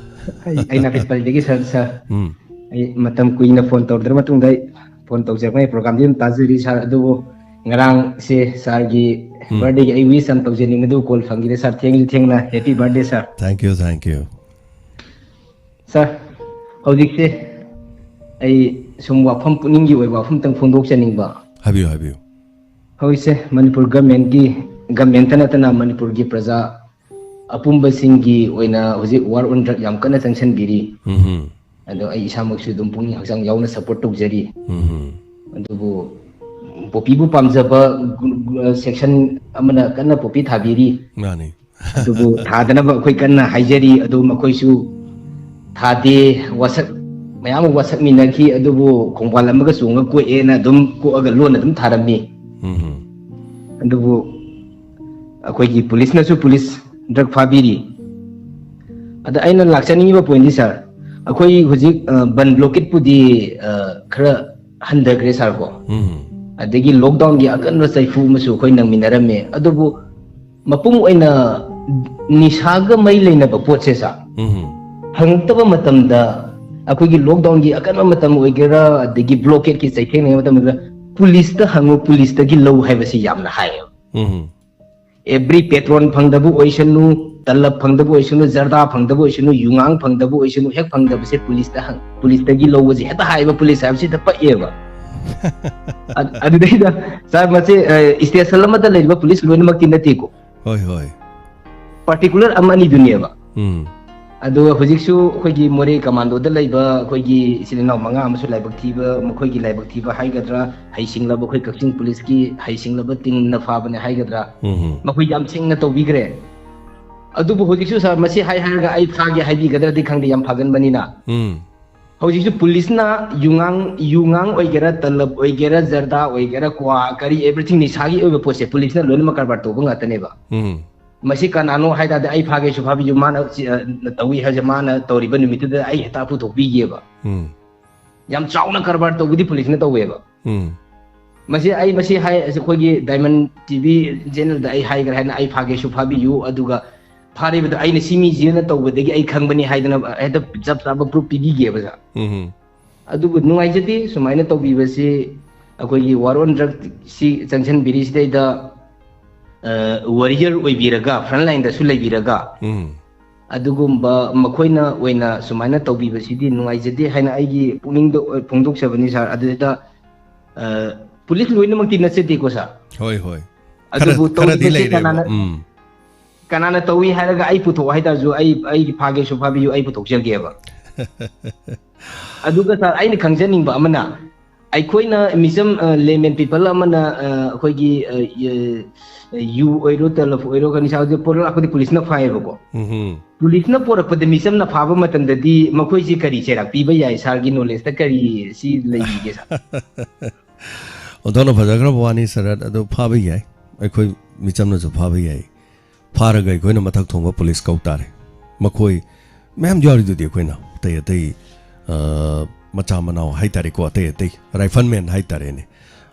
ꯑꯩ, ꯑꯩ ꯅꯥꯄꯤꯠꯄꯜꯗꯒꯤ ꯁꯔ, ꯁꯔ꯫ ꯎꯝ꯫ ꯑꯩ ꯃꯇꯝ ꯀꯨꯏꯅ ꯐꯣꯟ ꯇꯧꯔꯨꯗ꯭ꯔ ꯃꯇꯨꯡꯗ ꯑꯩ ꯐꯣꯟ ꯇꯧꯖꯔꯛꯄꯅꯤ꯫ ꯄ꯭ꯔꯣꯒꯥꯝꯗꯤ ꯑꯗꯨꯝ ꯇꯥꯖꯔꯤ, ꯁꯥꯔ, ꯑꯗꯨꯕꯨ ꯉꯔꯥꯡꯁꯦ ꯁꯥꯔꯒꯤ ꯎꯝ꯫ ꯕꯥꯔꯗꯦꯒꯤ ꯑꯩ ꯋꯤꯁ ꯑꯃ ꯇꯧꯖꯅꯤꯡꯉꯤ, ꯑꯗꯨꯕꯨ ꯀꯣꯜ ꯐꯪꯈꯤꯗꯦ, ꯁꯥꯔ꯫ ꯊꯦꯡꯁꯨ ꯊꯦꯡꯅ happy birthday, sir. Thank you, thank you. ꯁꯥꯔ, ꯍꯧꯖꯤꯛꯁꯦ ꯑꯩ ꯁꯨꯝ ꯋꯥꯐꯝ, ꯄꯨꯛꯅꯤꯡꯒꯤ ꯑꯣꯏꯕ ꯋꯥꯐꯝꯇꯪ ꯐꯣꯡꯗꯣꯛꯆꯅꯤꯡꯕ꯫ ꯍꯥꯏꯕꯤꯌꯨ, ꯍꯥꯏꯕꯤꯌꯨ꯫ ꯍꯧꯖꯤꯛꯁꯦ ꯃꯅꯤꯄꯨꯔ ꯒꯃꯦꯟꯒꯤ, ꯒꯃꯦꯟꯇ ꯅꯠꯇꯅ ꯃꯅꯤꯄꯨꯔꯒꯤ ꯄ꯭ꯔꯖꯥ ꯑꯄꯨꯝꯕꯁꯤꯡꯒꯤ ꯑꯣꯏꯅ ꯍꯧꯖꯤꯛ war on drug ꯌꯥꯝ ꯀꯟꯅ ꯆꯪꯁꯤꯟꯕꯤꯔꯤ꯫ ꯎꯝꯍꯨꯝ꯫ ꯑꯗꯣ ꯑꯩ ꯏꯁꯥꯃꯛꯁꯨ ꯑꯗꯨꯝ ꯄꯨꯛꯅꯤꯡ ꯍꯛꯆꯥꯡ ꯌꯥꯎꯅ ꯁꯞꯄꯣꯔꯠ ꯇꯧꯖꯔꯤ꯫ ꯎꯝꯍꯨꯝ꯫ ꯑꯗꯨꯕꯨ ꯄꯣꯄꯤꯕꯨ ꯄꯥꯝꯖꯕ ꯒ꯭ꯔꯨ-, ꯒ꯭ꯔꯨ-, ꯁꯦꯛꯁꯟ ꯑꯃꯅ ꯀꯟꯅ ꯄꯣꯄꯤ ꯊꯥꯕꯤꯔꯤ꯫ ꯃꯥꯅꯤ꯫ ꯑꯗꯨꯕꯨ ꯊꯥꯗꯅꯕ ꯑꯩꯈꯣꯏ ꯀꯟꯅ ꯍꯥꯏꯖꯔꯤ꯫ ꯑꯗꯨ ꯃꯈꯣꯏꯁꯨ ꯊꯥꯗꯦ, ꯋꯥꯁꯛ, ꯃꯌꯥꯝ ꯑꯃ ꯋꯥꯁꯛꯃꯤꯟꯅꯈꯤ, ꯑꯗꯨꯕꯨ ꯈꯣꯡꯕꯥꯜ ꯑꯃꯒ ꯆꯣꯡꯉ ꯀꯣꯛꯑꯦꯅ ꯑꯗꯨꯝ ꯀꯣꯛꯑꯒ ꯂꯣꯟꯅ ꯑꯗꯨꯝ ꯊꯥꯔꯝꯃꯤ꯫ ꯎꯝꯍꯨꯝ꯫ ꯑꯗꯨꯕꯨ ꯑꯩꯈꯣꯏꯒꯤ ꯄꯨꯂꯤꯁꯅꯁꯨ ꯄꯨꯂꯤꯁ ꯗ꯭ꯔꯒ ꯐꯥꯕꯤꯔꯤ꯫ ꯑꯗ ꯑꯩꯅ ꯂꯥꯛꯆꯅꯤꯡꯉꯤꯕ ꯄꯣꯏꯟꯗꯤ, ꯁꯥꯔ, ꯑꯩꯈꯣꯏ ꯍꯧꯖꯤꯛ, ꯑ, ꯕꯟ ꯕ꯭ꯂꯣꯀꯦꯠꯄꯨꯗꯤ, ꯑ, ꯈꯔ ꯍꯟꯊꯈ꯭ꯔꯦ, ꯁꯥꯔ, ꯀꯣ꯫ ꯎꯝ꯫ ꯑꯗꯒꯤ ꯂꯣꯛꯗꯥꯎꯟꯒꯤ ꯑꯀꯟꯕ ꯆꯩꯐꯨ ꯑꯃꯁꯨ ꯑꯩꯈꯣꯏ ꯅꯪꯃꯤꯟꯅꯔꯝꯃꯦ꯫ ꯑꯗꯨꯕꯨ ꯃꯄꯨꯡ ꯑꯣꯏꯅ ꯅꯤꯁꯥꯒ ꯃꯔꯤ ꯂꯩꯅꯕ ꯄꯣꯠꯁꯦ, ꯁꯥꯔ, ꯎꯝ꯫ ꯐꯪꯉꯛꯇꯕ ꯃꯇꯝꯗ ꯑꯩꯈꯣꯏꯒꯤ ꯂꯣꯛꯗꯥꯎꯟꯒꯤ ꯑꯀꯟꯕ ꯃꯇꯝ ꯑꯣꯏꯒꯦꯔꯥ, ꯑꯗꯒꯤ ꯕ꯭ꯂꯣꯀꯦꯠꯀꯤ ꯆꯩꯊꯦꯡꯅꯕ ꯃꯇꯝ ꯑꯣꯏꯒꯦꯔꯥ, ꯄꯨꯂꯤꯁꯇ ꯍꯪꯉꯨ, ꯄꯨꯂꯤꯁꯇꯒꯤ ꯂꯧ ꯍꯥꯏꯕꯁꯤ ꯌꯥꯝꯅ ꯍꯥꯏꯌꯦꯕ꯫ ꯎꯝ ꯑꯦꯕ꯭ꯔꯤ ꯄꯦꯇ꯭ꯔꯣꯟ ꯐꯪꯗꯕ ꯑꯣꯏꯁꯅꯨ, ꯇꯂꯕ ꯐꯪꯗꯕ ꯑꯣꯏꯁꯅꯨ, ꯖꯔꯗꯥ ꯐꯪꯗꯕ ꯑꯣꯏꯁꯅꯨ, ꯌꯨꯉꯥꯡ ꯐꯪꯗꯕ ꯑꯣꯏꯁꯅꯨ, ꯍꯦꯛ ꯐꯪꯗꯕꯁꯦ ꯄꯨꯂꯤꯁꯇ ꯍꯪ, ꯄꯨꯂꯤꯁꯇꯒꯤ ꯂꯧꯕꯁꯦ ꯍꯦꯛꯇ ꯍꯥꯏꯌꯦꯕ꯫ ꯄꯨꯂꯤꯁ ꯍꯥꯏꯕꯁꯤꯗ ꯄꯛꯑꯦꯕ꯫ ꯑ- ꯑꯗꯨꯗꯩꯗ ꯁꯥꯔ, ꯃꯁꯤ ꯏꯁꯇꯦꯁꯟ ꯑꯃꯗ ꯂꯩꯔꯤꯕ ꯄꯨꯂꯤꯁ ꯂꯣꯏꯅꯃꯛꯇꯤ ꯅꯠꯇꯦꯀꯣ꯫ ꯍꯣꯏ ꯍꯣꯏ꯫ ꯄꯥꯔꯇꯤꯀꯨꯂꯔ ꯑꯃ ꯑꯅꯤꯗꯨꯅꯦꯕ꯫ ꯎꯝ ꯑꯗꯣ ꯍꯧꯖꯤꯛꯁꯨ ꯑꯩꯈꯣꯏꯒꯤ ꯃꯣꯔꯦ ꯀꯃꯥꯟꯗꯣꯗ ꯂꯩꯕ ꯑꯩꯈꯣꯏꯒꯤ ꯏꯆꯤꯜ ꯏꯅꯥꯎ ꯃꯉꯥ ꯑꯃꯁꯨ ꯂꯥꯏꯕꯛ ꯊꯤꯕ, ꯃꯈꯣꯏꯒꯤ ꯂꯥꯏꯕꯛ ꯊꯤꯕ ꯍꯥꯏꯒꯗ꯭ꯔꯥ, ꯍꯩꯁꯤꯡꯂꯕ ꯑꯩꯈꯣꯏ ꯀꯛꯆꯤꯡ ꯄꯨꯂꯤꯁꯀꯤ ꯍꯩꯁꯤꯡꯂꯕ ꯇꯤꯝꯅ ꯐꯥꯕꯅꯦ ꯍꯥꯏꯒꯗ꯭ꯔꯥ, ꯎꯝ ꯃꯈꯣꯏ ꯌꯥꯝ ꯁꯤꯡꯅ ꯇꯧꯕꯤꯈ꯭ꯔꯦ꯫ ꯑꯗꯨꯕꯨ ꯍꯧꯖꯤꯛꯁꯨ ꯁꯥꯔ, ꯃꯁꯤ ꯍꯥꯏ ꯍꯥꯏꯔꯒ ꯑꯩ ꯐꯥꯒꯦ ꯍꯥꯏꯕꯤꯒꯗ꯭ꯔꯗꯤ ꯈꯪꯗꯦ, ꯌꯥꯝ ꯐꯥꯒꯟꯕꯅꯤꯅ꯫ ꯎꯝ ꯍꯧꯖꯤꯛꯁꯨ ꯄꯨꯂꯤꯁꯅ ꯌꯨꯉꯥꯡ, ꯌꯨꯉꯥꯡ ꯑꯣꯏꯒꯦꯔꯥ, ꯇꯂꯕ ꯑꯣꯏꯒꯦꯔꯥ, ꯖꯔꯗꯥ ꯑꯣꯏꯒꯦꯔꯥ, ꯀ꯭ꯋꯥ, ꯀꯔꯤ, ꯑꯦꯕ꯭ꯔꯤꯊꯤꯡ, ꯅꯤꯁꯥꯒꯤ ꯑꯣꯏꯕ ꯄꯣꯠꯁꯦ ꯄꯨꯂꯤꯁꯅ ꯂꯣꯏꯅꯃꯛ ꯀꯔꯕꯥꯔ ꯇꯧꯕ ꯉꯥꯛꯇꯅꯦꯕ꯫ ꯎꯝ ꯃꯁꯤ ꯀꯅꯥꯅꯣ ꯍꯥꯏ ꯇꯥꯔꯗꯤ, ꯑꯩ ꯐꯥꯒꯦꯁꯨ ꯐꯥꯕꯤꯌꯨ, ꯃꯥꯅ ꯁꯤ, ꯑ, ꯇꯧꯏ ꯍꯥꯏꯕꯁꯦ ꯃꯥꯅ ꯇꯧꯔꯤꯕ ꯅꯨꯃꯤꯠꯇꯨꯗ ꯑꯩ ꯍꯦꯛꯇ ꯄꯨꯊꯣꯛꯄꯤꯒꯦꯕ꯫ ꯎꯝ ꯌꯥꯝ ꯆꯥꯎꯅ ꯀꯔꯕꯥꯔ ꯇꯧꯕꯗꯤ ꯄꯨꯂꯤꯁꯅ ꯇꯧꯋꯦꯕ꯫ ꯎꯝ ꯃꯁꯤ ꯑꯩ, ꯃꯁꯤ ꯍꯥꯏ, ꯑꯩꯈꯣꯏꯒꯤ ꯗꯥꯏꯃꯟ ꯇꯤ ꯚꯤ ꯆꯦꯅꯦꯜꯗ ꯑꯩ ꯍꯥꯏꯈ꯭ꯔꯦ ꯍꯥꯏꯅ, ꯑꯩ ꯐꯥꯒꯦꯁꯨ ꯐꯥꯕꯤꯌꯨ, ꯑꯗꯨꯒ ꯐꯥꯔꯤꯕꯗꯣ ꯑꯩꯅ ꯁꯤ ꯃꯤꯁꯤꯅ ꯇꯧꯕꯗꯒꯤ ꯑꯩ ꯈꯪꯕꯅꯤ ꯍꯥꯏꯗꯅ ꯍꯦꯛꯇ ꯆꯞ ꯆꯥꯕ ꯄ꯭ꯔꯨꯐ ꯄꯤꯕꯤꯒꯦꯕ, ꯁꯥꯔ꯫ ꯎꯝ ꯑꯗꯨꯕꯨ ꯅꯨꯡꯉꯥꯏꯖꯗꯦ ꯁꯨꯃꯥꯏꯅ ꯇꯧꯕꯤꯕꯁꯤ꯫ ꯑꯩꯈꯣꯏꯒꯤ ꯋꯥꯔ ꯑꯣꯟ ꯗ꯭ꯔꯒꯁꯤ ꯆꯪꯁꯤꯟꯕꯤꯔꯤꯁꯤꯗꯩꯗ, ꯑ, ꯋꯥꯔꯤꯌꯔ ꯑꯣꯏꯕꯤꯔꯒ, ꯐ꯭ꯔꯟ ꯂꯥꯏꯟꯗꯁꯨ ꯂꯩꯕꯤꯔꯒ, ꯎꯝ ꯑꯗꯨꯒꯨꯝꯕ ꯃꯈꯣꯏꯅ ꯑꯣꯏꯅ ꯁꯨꯃꯥꯏꯅ ꯇꯧꯕꯤꯕꯁꯤꯗꯤ ꯅꯨꯡꯉꯥꯏꯖꯗꯦ ꯍꯥꯏꯅ ꯑꯩꯒꯤ ꯄꯨꯛꯅꯤꯡꯗ ꯐꯣꯡꯗꯣꯛꯆꯕꯅꯤ, ꯁꯥꯔ꯫ ꯑꯗꯨꯗ, ꯑ, ꯄꯨꯂꯤꯁ ꯂꯣꯏꯅꯃꯛꯇꯤ ꯅꯠꯆꯗꯦꯀꯣ, ꯁꯥꯔ꯫ ꯍꯣꯏ ꯍꯣꯏ꯫ ꯑꯗꯨꯕꯨ ꯈꯔ- ꯈꯔꯗꯤ ꯇꯧꯔꯤꯕꯁꯦ ꯂꯩꯔꯦꯕ꯫ ꯀꯅꯥꯅ, ꯎꯝ ꯀꯅꯥꯅ ꯇꯧꯏ ꯍꯥꯏꯔꯒ ꯑꯩ ꯄꯨꯊꯣꯛꯑꯣ ꯍꯥꯏꯇꯥꯔꯁꯨ, ꯑꯩ, ꯑꯩꯒꯤ ꯐꯥꯒꯦꯁꯨ ꯐꯥꯕꯤꯌꯨ, ꯑꯩ ꯄꯨꯊꯣꯛꯆꯒꯦꯕ꯫ ꯑꯗꯨꯒ ꯁꯥꯔ, ꯑꯩꯅ ꯈꯪꯖꯅꯤꯡꯕ ꯑꯃꯅ, ꯑꯩꯈꯣꯏꯅ ꯃꯤꯆꯝ, ꯑ, layman people ꯑꯃꯅ, ꯑ, ꯑꯩꯈꯣꯏꯒꯤ, ꯑ, ꯌꯨ ꯑꯣꯏꯔꯣ, ꯇꯂꯕ ꯑꯣꯏꯔꯣ, ꯅꯤꯁꯥ ꯑꯣꯏꯔꯣ, ꯄꯣꯠꯂꯣ ꯂꯥꯛꯄꯗꯤ ꯄꯨꯂꯤꯁꯅ ꯐꯥꯏꯌꯦꯕꯀꯣ꯫ ꯎꯝ ꯄꯨꯂꯤꯁꯅ ꯄꯣꯔꯛꯄꯗ ꯃꯤꯆꯝꯅ ꯐꯥꯕ ꯃꯇꯝꯗꯗꯤ ꯃꯈꯣꯏꯁꯤ ꯀꯔꯤ ꯆꯩꯔꯥꯛ ꯄꯤꯕ ꯌꯥꯏ? ꯁꯥꯔꯒꯤ ꯅꯣꯂꯦꯖꯇ ꯀꯔꯤ ꯁꯤ ꯂꯩꯕꯤꯒꯦ, ꯁꯥꯔ? ꯑꯣꯟꯊꯣꯛꯅ ꯐꯖꯈ꯭ꯔꯕ ꯋꯥꯅꯤ, ꯁꯔꯠ꯫ ꯑꯗꯨ ꯐꯥꯕ ꯌꯥꯏ, ꯑꯩꯈꯣꯏ ꯃꯤꯆꯝꯅꯁꯨ ꯐꯥꯕ ꯌꯥꯏ꯫ ꯐꯥꯔꯒ ꯑꯩꯈꯣꯏꯅ ꯃꯊꯛ ꯊꯣꯡꯕ ꯄꯨꯂꯤꯁ ꯀꯧ ꯇꯥꯔꯦ꯫ ꯃꯈꯣꯏ ꯃꯌꯥꯝ ꯌꯥꯎꯔꯤꯗꯨꯗꯤ, ꯑꯩꯈꯣꯏꯅ ꯑꯇꯩ ꯑꯇꯩ, ꯑ, ꯃꯆꯥ ꯃꯅꯥꯎ ꯍꯥꯏꯇꯥꯔꯦꯀꯣ, ꯑꯇꯩ ꯑꯇꯩ ꯔꯥꯏꯐꯜꯃꯦꯟ ꯍꯥꯏꯇꯥꯔꯦꯅꯦ,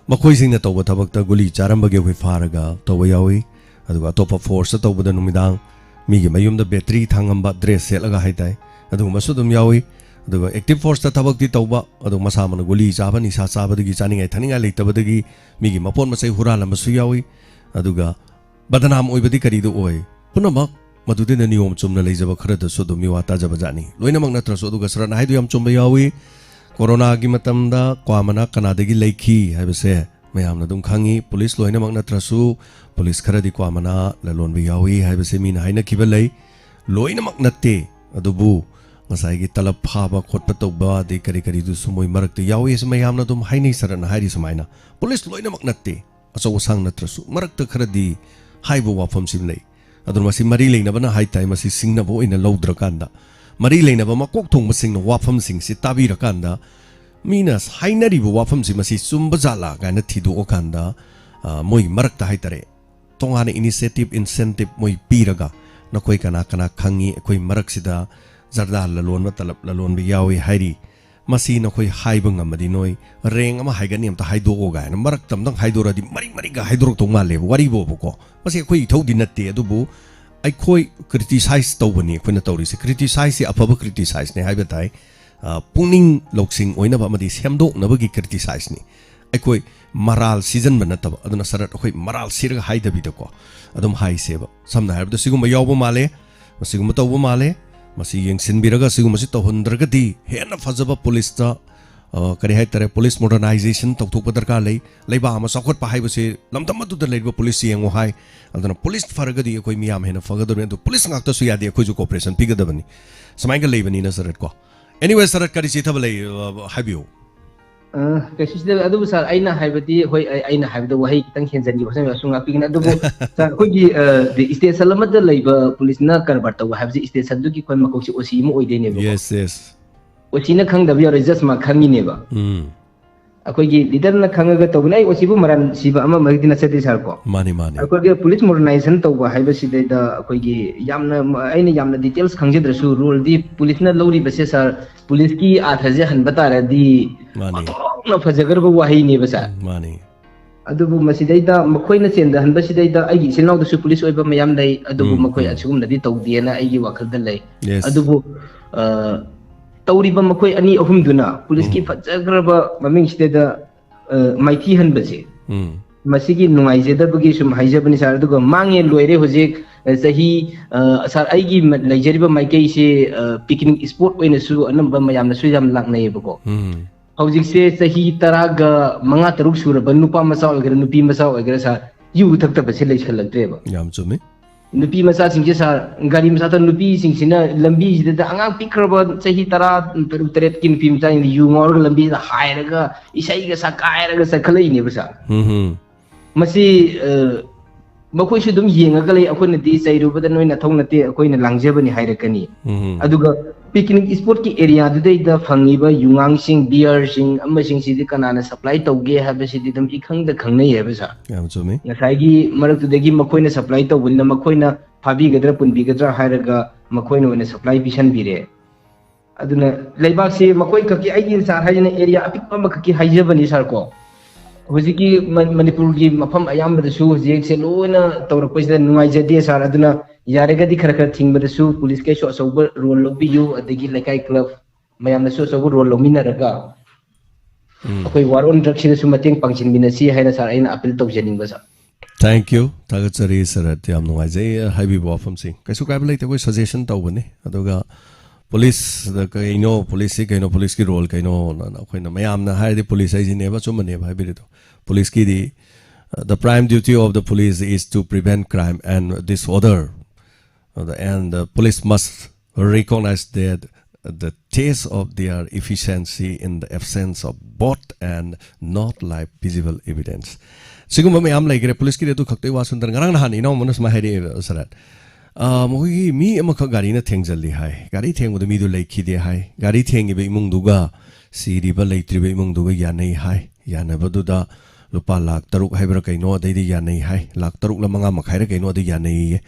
ꯃꯈꯣꯏꯁꯤꯡꯅ ꯇꯧꯕ ꯊꯕꯛꯇ ꯒꯨꯂꯤ ꯆꯥꯔꯝꯕꯒꯤ ꯑꯩꯈꯣꯏ ꯐꯥꯔꯒ ꯇꯧꯕ ꯌꯥꯎꯏ꯫ ꯑꯗꯨꯒ ꯑꯇꯣꯞꯄ ꯐꯣꯔꯁꯇ ꯇꯧꯕꯗ ꯅꯨꯃꯤꯗꯥꯡ ꯃꯤꯒꯤ ꯃꯌꯨꯝꯗ ꯕꯦꯇ꯭ꯔꯤ ꯊꯥꯡꯉꯝꯕ, ꯗ꯭ꯔꯦꯁ ꯁꯦꯠꯂꯒ ꯍꯥꯏꯇꯥꯔꯦ, ꯑꯗꯨꯒꯨꯝꯕꯁꯨ ꯑꯗꯨꯝ ꯌꯥꯎꯏ꯫ ꯑꯗꯨꯒ ꯑꯦꯛꯇꯤꯚ ꯐꯣꯔꯁꯇ ꯊꯕꯛꯇꯤ ꯇꯧꯕ, ꯑꯗꯨꯒ ꯃꯁꯥ ꯃꯅ ꯒꯨꯂꯤ ꯆꯥꯕ, ꯅꯤꯁꯥ ꯆꯥꯕꯗꯒꯤ, ꯆꯥꯅꯤꯡꯉꯥꯏ ꯊꯛꯅꯤꯡꯉꯥꯏ ꯂꯩꯇꯕꯗꯒꯤ ꯃꯤꯒꯤ ꯃꯄꯣꯠ ꯃꯆꯩ ꯍꯨꯔꯥꯜꯂꯝꯕꯁꯨ ꯌꯥꯎꯏ꯫ ꯑꯗꯨꯒ ꯕꯗꯅꯥꯝ ꯑꯣꯏꯕꯗꯤ ꯀꯔꯤꯗ ꯑꯣꯏ? ꯄꯨꯝꯅꯃꯛ ꯃꯗꯨꯗꯩꯅ ꯅꯤꯌꯣꯝ ꯆꯨꯝꯅ ꯂꯩꯖꯕ ꯈꯔꯗꯁꯨ ꯑꯗꯨꯝ ꯃꯤꯋꯥ ꯇꯥꯖꯕ ꯖꯥꯠꯅꯤ꯫ ꯂꯣꯏꯅꯃꯛ ꯅꯠꯇ꯭ꯔꯁꯨ꯫ ꯑꯗꯨꯒ ꯁꯔꯠꯅ ꯍꯥꯏꯗꯨ ꯌꯥꯝ ꯆꯨꯝꯕ ꯌꯥꯎꯏ꯫ ꯀꯣꯔꯣꯅꯥꯒꯤ ꯃꯇꯝꯗ ꯀ꯭ꯋꯥ ꯃꯅꯥ ꯀꯅꯥꯗꯒꯤ ꯂꯩꯈꯤ ꯍꯥꯏꯕꯁꯦ ꯃꯌꯥꯝꯅ ꯑꯗꯨꯝ ꯈꯪꯉꯤ꯫ ꯄꯨꯂꯤꯁ ꯂꯣꯏꯅꯃꯛ ꯅꯠꯇ꯭ꯔꯁꯨ ꯄꯨꯂꯤꯁ ꯈꯔꯗꯤ ꯀ꯭ꯋꯥ ꯃꯅꯥ ꯂꯂꯣꯟꯕ ꯌꯥꯎꯏ ꯍꯥꯏꯕꯁꯦ ꯃꯤꯅ ꯍꯥꯏꯅꯈꯤꯕ ꯂꯩ꯫ ꯂꯣꯏꯅꯃꯛ ꯅꯠꯇꯦ꯫ ꯑꯗꯨꯕꯨ ꯉꯁꯥꯏꯒꯤ ꯇꯂꯞ ꯐꯥꯕ ꯈꯣꯠꯄ ꯇꯧꯕ, ꯑꯗꯩ ꯀꯔꯤ ꯀꯔꯤꯗꯨꯁꯨ ꯃꯣꯏ ꯃꯔꯛꯇ ꯌꯥꯎꯏ꯫ ꯑꯁꯤ ꯃꯌꯥꯝꯅ ꯑꯗꯨꯝ ꯍꯥꯏꯅꯩ, ꯁꯔꯠꯅ ꯍꯥꯏꯔꯤ ꯁꯨꯃꯥꯏꯅ꯫ ꯄꯨꯂꯤꯁ ꯂꯣꯏꯅꯃꯛ ꯅꯠꯇꯦ, ꯑꯆꯧ ꯑꯁꯥꯡ ꯅꯠꯇ꯭ꯔꯁꯨ ꯃꯔꯛꯇ ꯈꯔꯗꯤ ꯍꯥꯏꯕ ꯋꯥꯐꯝꯁꯤ ꯂꯩ꯫ ꯑꯗꯨꯅ ꯃꯁꯤ ꯃꯔꯤ ꯂꯩꯅꯕꯅ ꯍꯥꯏ ꯇꯥꯏ, ꯃꯁꯤ ꯁꯤꯡꯅꯕ ꯑꯣꯏꯅ ꯂꯧꯗ꯭ꯔꯀꯥꯟꯗ, ꯃꯔꯤ ꯂꯩꯅꯕ ꯃꯀꯣꯛ ꯊꯣꯡꯕꯁꯤꯡꯅ ꯋꯥꯐꯝꯁꯤꯡꯁꯤ ꯇꯥꯕꯤꯔꯀꯥꯟꯗ, ꯃꯤꯅ ꯍꯥꯏꯅꯔꯤꯕ ꯋꯥꯐꯝꯁꯤ ꯃꯁꯤ ꯆꯨꯝꯕ ꯖꯥꯠꯂꯥ ꯀꯥꯏꯅ ꯊꯤꯗꯣꯛꯑꯀꯥꯟꯗ, ꯑ, ꯃꯣꯏ ꯃꯔꯛꯇ ꯍꯥꯏ ꯇꯥꯔꯦ, ꯇꯣꯉꯥꯟꯅ initiative, incentive ꯃꯣꯏ ꯄꯤꯔꯒ, "ꯅꯈꯣꯏ ꯀꯅꯥ ꯀꯅꯥ ꯈꯪꯉꯤ? ꯑꯩꯈꯣꯏ ꯃꯔꯛꯁꯤꯗ ꯖꯔꯗꯥ ꯂꯂꯣꯟꯕ, ꯇꯂꯞ ꯂꯂꯣꯟꯕ ꯌꯥꯎꯏ ꯍꯥꯏꯔꯤ, ꯃꯁꯤ ꯅꯈꯣꯏ ꯍꯥꯏꯕ ꯉꯝꯃꯗꯤ ꯅꯣꯏ ꯔꯦꯡ ꯑꯃ ꯍꯥꯏꯒꯠꯅꯤ, ꯑꯝꯇ ꯍꯥꯏꯗꯣꯛꯑꯣ" ꯀꯥꯏꯅ ꯃꯔꯛꯇ ꯑꯝꯇꯪ ꯍꯥꯏꯗꯣꯔꯛꯑꯗꯤ ꯃꯔꯤ ꯃꯔꯤꯒ ꯍꯥꯏꯗꯣꯔꯛꯇꯧ ꯃꯥꯜꯂꯦꯕ, ꯋꯥꯔꯤꯕꯣꯕꯀꯣ꯫ ꯃꯁꯤ ꯑꯩꯈꯣꯏ ꯏꯊꯧꯗꯤ ꯅꯠꯇꯦ, ꯑꯗꯨꯕꯨ ꯑꯩꯈꯣꯏ criticize ꯇꯧꯕꯅꯤ ꯑꯩꯈꯣꯏꯅ ꯇꯧꯔꯤꯁꯦ꯫ Criticizeꯁꯤ ꯑꯐꯕ criticizeꯅꯤ ꯍꯥꯏꯕ ꯇꯥꯏ꯫ ꯑ, ꯄꯨꯛꯅꯤꯡ ꯂꯧꯁꯤꯡ ꯑꯣꯏꯅꯕ ꯑꯃꯗꯤ ꯁꯦꯝꯗꯣꯛꯅꯕꯒꯤ criticizeꯅꯤ꯫ ꯑꯩꯈꯣꯏ ꯃꯔꯥꯜ ꯁꯤꯖꯟꯕ ꯅꯠꯇꯕ꯫ ꯑꯗꯨꯅ ꯁꯔꯠ ꯑꯩꯈꯣꯏ ꯃꯔꯥꯜ ꯁꯤꯔꯒ ꯍꯥꯏꯗꯕꯤꯗꯀꯣ, ꯑꯗꯨꯝ ꯍꯥꯏꯁꯦꯕ꯫ ꯁꯝꯅ ꯍꯥꯏꯔꯕꯗ ꯁꯤꯒꯨꯝꯕ ꯌꯥꯎꯕ ꯃꯥꯜꯂꯦ, ꯃꯁꯤꯒꯨꯝꯕ ꯇꯧꯕ ꯃꯥꯜꯂꯦ, ꯃꯁꯤ ꯌꯦꯡꯁꯤꯟꯕꯤꯔꯒ ꯁꯤꯒꯨꯝꯕꯁꯤ ꯇꯧꯍꯟꯗ꯭ꯔꯒꯗꯤ ꯍꯦꯟꯅ ꯐꯖꯕ ꯄꯨꯂꯤꯁꯇ, ꯑ, ꯀꯔꯤ ꯍꯥꯏꯇꯥꯔꯦ, ꯄꯨꯂꯤꯁ modernization ꯇꯧꯊꯣꯛꯄ ꯗꯔꯀꯥꯔ ꯂꯩ꯫ ꯂꯩꯕꯥꯛ ꯑꯃ ꯆꯥꯎꯈꯠꯄ ꯍꯥꯏꯕꯁꯤ ꯂꯝꯗꯝ ꯑꯗꯨꯗ ꯂꯩꯔꯤꯕ ꯄꯨꯂꯤꯁ ꯌꯦꯡꯉꯨ ꯍꯥꯏ꯫ ꯑꯗꯨꯅ ꯄꯨꯂꯤꯁ ꯐꯔꯒꯗꯤ ꯑꯩꯈꯣꯏ ꯃꯤꯌꯥꯝ ꯍꯦꯟꯅ ꯐꯒꯗꯕꯅꯤ꯫ ꯑꯗꯨ ꯄꯨꯂꯤꯁ ꯉꯥꯛꯇꯁꯨ ꯌꯥꯗꯦ, ꯑꯩꯈꯣꯏꯁꯨ cooperation ꯄꯤꯒꯗꯕꯅꯤ꯫ ꯁꯨꯃꯥꯏꯅ ꯂꯩꯕꯅꯤꯅ ꯁꯔꯠꯀꯣ꯫ Anyway, ꯁꯔꯠ, ꯀꯔꯤ ꯆꯤꯊꯕ ꯂꯩ, ꯑ, ꯍꯥꯏꯕꯤꯌꯨ꯫ ꯑ, ꯀꯩꯁꯨ ꯁꯤꯗ, ꯑꯗꯨꯕꯨ ꯁꯥꯔ, ꯑꯩꯅ ꯍꯥꯏꯕꯗꯤ, ꯍꯣꯏ, ꯑꯩ, ꯑꯩꯅ ꯍꯥꯏꯕꯗ ꯋꯥꯍꯩ ꯈꯤꯇꯪ ꯍꯦꯟꯖꯟꯈꯤꯕ ꯁꯨꯝ ꯉꯥꯛꯄꯤꯒꯅꯤ꯫ ꯑꯗꯨꯕꯨ ꯁꯥꯔ, ꯑꯩꯈꯣꯏꯒꯤ, ꯑ, ꯗꯤ station ꯑꯃꯗ ꯂꯩꯕ ꯄꯨꯂꯤꯁꯅ ꯀꯔꯕꯥꯔ ꯇꯧꯕ ꯍꯥꯏꯕꯁꯤ stationꯗꯨꯒꯤ ꯑꯩꯈꯣꯏ ꯃꯀꯣꯛꯁꯤ OC ꯑꯃ ꯑꯣꯏꯗꯣꯏꯅꯦꯕꯀꯣ꯫ Yes, yes. OCꯅ ꯈꯪꯗꯕ ꯌꯥꯔꯣꯏ, just ꯃꯥ ꯈꯪꯉꯤꯅꯦꯕ꯫ ꯎꯝ꯫ ꯑꯩꯈꯣꯏꯒꯤ leaderꯅ ꯈꯪꯉꯒ ꯇꯧꯕꯅꯦ꯫ ꯑꯩ OCꯕꯨ ꯃꯔꯥꯟ ꯁꯤꯕ ꯑꯃ ꯃꯔꯛꯇꯤ ꯅꯠꯆꯗꯦ ꯁꯥꯔ ꯀꯣ꯫ ꯃꯥꯅꯤ, ꯃꯥꯅꯤ꯫ ꯑꯩꯈꯣꯏꯒꯤ ꯄꯨꯂꯤꯁ modernization ꯇꯧꯕ ꯍꯥꯏꯕꯁꯤꯗꯩꯗ ꯑꯩꯈꯣꯏꯒꯤ ꯌꯥꯝꯅ, ꯑꯩꯅ ꯌꯥꯝꯅ details ꯈꯪꯖꯗ꯭ꯔꯁꯨ, ruleꯗꯤ ꯄꯨꯂꯤꯁꯅ ꯂꯧꯔꯤꯕꯁꯦ ꯁꯥꯔ, ꯄꯨꯂꯤꯁꯀꯤ ꯑꯥꯔꯊꯁꯦ ꯍꯟꯕ ꯇꯥꯔꯗꯤ ꯃꯥꯅꯤ꯫ ꯑꯣꯟꯊꯣꯛꯅ ꯐꯖꯈ꯭ꯔꯕ ꯋꯥꯍꯩꯅꯦꯕ ꯁꯥꯔ꯫ ꯎꯝ, ꯃꯥꯅꯤ꯫ ꯑꯗꯨꯕꯨ ꯃꯁꯤꯗꯩꯗ ꯃꯈꯣꯏꯅ ꯆꯦꯟꯊꯍꯟꯕꯁꯤꯗꯩꯗ ꯑꯩꯒꯤ ꯏꯆꯤꯜ ꯏꯅꯥꯎꯗꯁꯨ ꯄꯨꯂꯤꯁ ꯑꯣꯏꯕ ꯃꯌꯥꯝ ꯂꯩ, ꯑꯗꯨꯕꯨ ꯎꯝ, ꯃꯈꯣꯏ ꯎꯝ꯫ ꯑꯁꯤꯒꯨꯝꯅꯗꯤ ꯇꯧꯗꯦꯅ ꯑꯩꯒꯤ ꯋꯥꯈꯜꯗ ꯂꯩ꯫ Yes. ꯑꯗꯨꯕꯨ, ꯑ, ꯇꯧꯔꯤꯕ ꯃꯈꯣꯏ ꯑꯅꯤ ꯑꯍꯨꯝꯗꯨꯅ ꯄꯨꯂꯤꯁꯀꯤ ꯎꯝ꯫ ꯐꯖꯈ꯭ꯔꯕ ꯃꯃꯤꯡꯁꯤꯗꯩꯗ, ꯑ, ꯃꯥꯏꯊꯤ ꯍꯟꯕꯁꯦ, ꯎꯝ꯫ ꯃꯁꯤꯒꯤ ꯅꯨꯡꯉꯥꯏꯖꯗꯕꯒꯤ ꯁꯨꯝ ꯍꯥꯏꯖꯕꯅꯤ ꯁꯥꯔ꯫ ꯑꯗꯨꯒ ꯃꯥꯡꯉꯦ ꯂꯣꯏꯔꯦ ꯍꯧꯖꯤꯛ, ꯑ, ꯆꯍꯤ, ꯑ, ꯁꯥꯔ, ꯑꯩꯒꯤ ꯃ-, ꯂꯩꯖꯔꯤꯕ ꯃꯥꯏꯀꯩꯁꯦ, ꯑ, ꯄꯤꯛꯅꯤꯛ ꯏꯁꯄꯣꯠ ꯑꯣꯏꯅꯁꯨ ꯑꯅꯝꯕ ꯃꯌꯥꯝꯅꯁꯨ ꯌꯥꯝ ꯂꯥꯛꯅꯩꯌꯦꯕꯀꯣ꯫ ꯎꯝ꯫ ꯍꯧꯖꯤꯛꯁꯦ ꯆꯍꯤ ꯇꯔꯥꯒ ꯃꯉꯥ ꯇꯔꯨꯛ ꯁꯨꯔꯕ ꯅꯨꯄꯥ ꯃꯆꯥ ꯑꯣꯏꯒꯦꯔꯥ, ꯅꯨꯄꯤ ꯃꯆꯥ ꯑꯣꯏꯒꯦꯔꯥ ꯁꯥꯔ, ꯌꯨ ꯊꯛꯇꯕꯁꯦ ꯂꯩꯁꯜꯂꯛꯇ꯭ꯔꯦꯕ꯫ ꯌꯥꯝ ꯆꯨꯝꯃꯤ꯫ ꯅꯨꯄꯤ ꯃꯆꯥꯁꯤꯡꯁꯦ ꯁꯥꯔ, ꯒꯥꯔꯤ ꯃꯆꯥꯗ ꯅꯨꯄꯤꯁꯤꯡꯁꯤꯅ ꯂꯝꯕꯤꯁꯤꯗ ꯑꯉꯥꯡ ꯄꯤꯛꯈ꯭ꯔꯕ ꯆꯍꯤ ꯇꯔꯥ ꯇꯔꯨꯛ ꯇꯔꯦꯠꯀꯤ ꯅꯨꯄꯤ ꯃꯆꯥꯁꯤꯡꯗ ꯌꯨ ꯉꯥꯎꯔꯒ ꯂꯝꯕꯤꯗ ꯍꯥꯏꯔꯒ ꯏꯁꯩꯒ ꯁꯛꯀꯥꯏꯔꯒ ꯆꯠꯈꯠꯂꯛꯏꯅꯦꯕ ꯁꯥꯔ꯫ ꯎꯝ ꯍꯝ꯫ ꯃꯁꯤ, ꯑ, ꯃꯈꯣꯏꯁꯨ ꯑꯗꯨꯝ ꯌꯦꯡꯉꯒ ꯂꯩ, ꯑꯩꯈꯣꯏꯅꯗꯤ ꯆꯩꯔꯨꯕꯗ ꯅꯣꯏ ꯅꯊꯧ ꯅꯠꯇꯦ, ꯑꯩꯈꯣꯏꯅ ꯂꯥꯡꯖꯕꯅꯤ ꯍꯥꯏꯔꯛꯀꯅꯤ꯫ ꯎꯝ꯫ ꯑꯗꯨꯒ ꯄꯤꯛꯅꯤꯛ ꯏꯁꯄꯣꯠꯀꯤ ꯑꯦꯔꯤꯌꯥꯗꯨꯗꯩꯗ ꯐꯪꯉꯤꯕ ꯌꯨꯉꯥꯡꯁꯤꯡ, ꯕꯤꯌꯔꯁꯤꯡ ꯑꯃꯁꯤꯡꯁꯤꯗꯤ ꯀꯅꯥꯅ ꯁꯄ꯭ꯂꯥꯏ ꯇꯧꯒꯦ ꯍꯥꯏꯕꯁꯤꯗꯤ ꯑꯗꯨꯝ ꯏꯈꯪꯗ ꯈꯪꯅꯩ ꯍꯥꯏꯕ ꯁꯥꯔ꯫ ꯌꯥꯝ ꯆꯨꯝꯃꯤ꯫ ꯉꯁꯥꯏꯒꯤ ꯃꯔꯛꯇꯨꯗꯒꯤ ꯃꯈꯣꯏꯅ ꯁꯄ꯭ꯂꯥꯏ ꯇꯧꯕꯅꯤꯅ ꯃꯈꯣꯏꯅ ꯐꯥꯕꯤꯒꯗ꯭ꯔꯥ ꯄꯨꯟꯕꯤꯒꯗ꯭ꯔꯥ ꯍꯥꯏꯔꯒ ꯃꯈꯣꯏꯅ ꯑꯣꯏꯅ ꯁꯄ꯭ꯂꯥꯏ ꯄꯤꯁꯟꯕꯤꯔꯦ꯫ ꯑꯗꯨꯅ ꯂꯩꯕꯥꯛꯁꯤ ꯃꯈꯣꯏ ꯈꯛꯀꯤ, ꯑꯩꯒꯤ ꯁꯥꯔ ꯍꯥꯏꯁꯤꯅ ꯑꯦꯔꯤꯌꯥ ꯑꯄꯤꯛꯄ ꯑꯃꯈꯛꯀꯤ ꯍꯥꯏꯖꯕꯅꯤ ꯁꯥꯔ ꯀꯣ꯫ ꯍꯧꯖꯤꯛꯀꯤ ꯃ-, ꯃꯅꯤꯄꯨꯔꯒꯤ ꯃꯐꯝ ꯑꯌꯥꯝꯕꯗꯁꯨ ꯍꯧꯖꯤꯛꯁꯦ ꯂꯣꯏꯅ ꯇꯧꯔꯛꯄꯁꯤꯗ ꯅꯨꯡꯉꯥꯏꯖꯗꯦ ꯁꯥꯔ꯫ ꯑꯗꯨꯅ ꯌꯥꯔꯒꯗꯤ ꯈꯔ ꯈꯔ ꯊꯤꯡꯕꯗꯁꯨ ꯄꯨꯂꯤꯁꯈꯩꯁꯨ ꯑꯆꯧꯕ ꯔꯣꯜ ꯂꯧꯕꯤꯌꯨ, ꯑꯗꯒꯤ ꯂꯩꯀꯥꯏ ꯀ꯭ꯂꯕ ꯃꯌꯥꯝꯅꯁꯨ ꯑꯆꯧꯕ ꯔꯣꯜ ꯂꯧꯃꯤꯟꯅꯔꯒ ꯎꯝ꯫ ꯑꯩꯈꯣꯏ ꯋꯥꯔ ꯑꯣꯟ ꯗ꯭ꯔꯒꯁꯤꯗꯁꯨ ꯃꯇꯦꯡ ꯄꯥꯡꯁꯤꯟꯃꯤꯟꯅꯁꯤ ꯍꯥꯏꯅ ꯁꯥꯔ ꯑꯩꯅ ꯑꯄꯤꯜ ꯇꯧꯖꯅꯤꯡꯕ ꯁꯥꯔ꯫ Thank you꯫ ꯊꯥꯒꯠꯆꯔꯤ ꯁꯥꯔ, ꯌꯥꯝ ꯅꯨꯡꯉꯥꯏꯖꯩ ꯍꯥꯏꯕꯤꯕ ꯋꯥꯐꯝꯁꯤꯡ꯫ ꯀꯩꯁꯨ ꯀꯥꯏꯕ ꯂꯩꯇꯦ, ꯑꯩꯈꯣꯏ ꯁꯖꯦꯁꯟ ꯇꯧꯕꯅꯤ꯫ ꯑꯗꯨꯒ ꯄꯨꯂꯤꯁꯇ ꯀꯩꯅꯣ, ꯄꯨꯂꯤꯁꯁꯤ ꯀꯩꯅꯣ, ꯄꯨꯂꯤꯁꯀꯤ ꯔꯣꯜ ꯀꯩꯅꯣꯅ ꯑꯩꯈꯣꯏꯅ ꯃꯌꯥꯝꯅ ꯍꯥꯏꯔꯗꯤ police ꯍꯥꯏꯁꯤꯅꯦꯕ, ꯑꯆꯨꯝꯕꯅꯦꯕ ꯍꯥꯏꯕꯤꯔꯤꯗꯣ꯫ ꯄꯨꯂꯤꯁꯀꯤꯗꯤ, uh, "The prime duty of the police is to prevent crime and disorder, uh, and the police must recognize that the test of their efficiency in the absence of both and not like visible evidence." ꯁꯤꯒꯨꯝꯕ ꯃꯌꯥꯝ ꯂꯩꯈ꯭ꯔꯦ꯫ ꯄꯨꯂꯤꯁꯀꯤꯗꯤ ꯑꯗꯨ ꯈꯛꯇꯒꯤ ꯋꯥꯁꯨ ꯅꯠꯇꯅ, ꯉꯔꯥꯡ ꯅꯍꯥꯟ ꯏꯅꯥꯎ ꯑꯃꯅ ꯁꯨꯃꯥꯏꯅ ꯍꯥꯏꯔꯛꯑꯦꯕ, ꯁꯥꯔ, ꯑ, ꯃꯈꯣꯏꯒꯤ ꯃꯤ ꯑꯃꯈꯛ ꯒꯥꯔꯤꯅ ꯊꯦꯡꯖꯜꯂꯤ ꯍꯥꯏ, ꯒꯥꯔꯤ ꯊꯦꯡꯕꯗ ꯃꯤꯗꯨ ꯂꯩꯈꯤꯗꯦ ꯍꯥꯏ, ꯒꯥꯔꯤ ꯊꯦꯡꯉꯤꯕ ꯏꯃꯨꯡꯗꯨꯒ ꯁꯤꯔꯤꯕ ꯂꯩꯇ꯭ꯔꯤꯕ ꯏꯃꯨꯡꯗꯨꯒ ꯌꯥꯅꯩ ꯍꯥꯏ, ꯌꯥꯅꯕꯗꯨꯗ ꯂꯨꯄꯥ ꯂꯥꯈ ꯇꯔꯨꯛ ꯍꯥꯏꯕ꯭ꯔꯥ ꯀꯩꯅꯣ ꯑꯗꯩꯗꯤ ꯌꯥꯅꯩ ꯍꯥꯏ, ꯂꯥꯈ ꯇꯔꯨꯛꯂ ꯃꯉꯥ ꯃꯈꯥꯏꯔ ꯀꯩꯅꯣ ꯑꯗꯨ ꯌꯥꯅꯩꯌꯦ꯫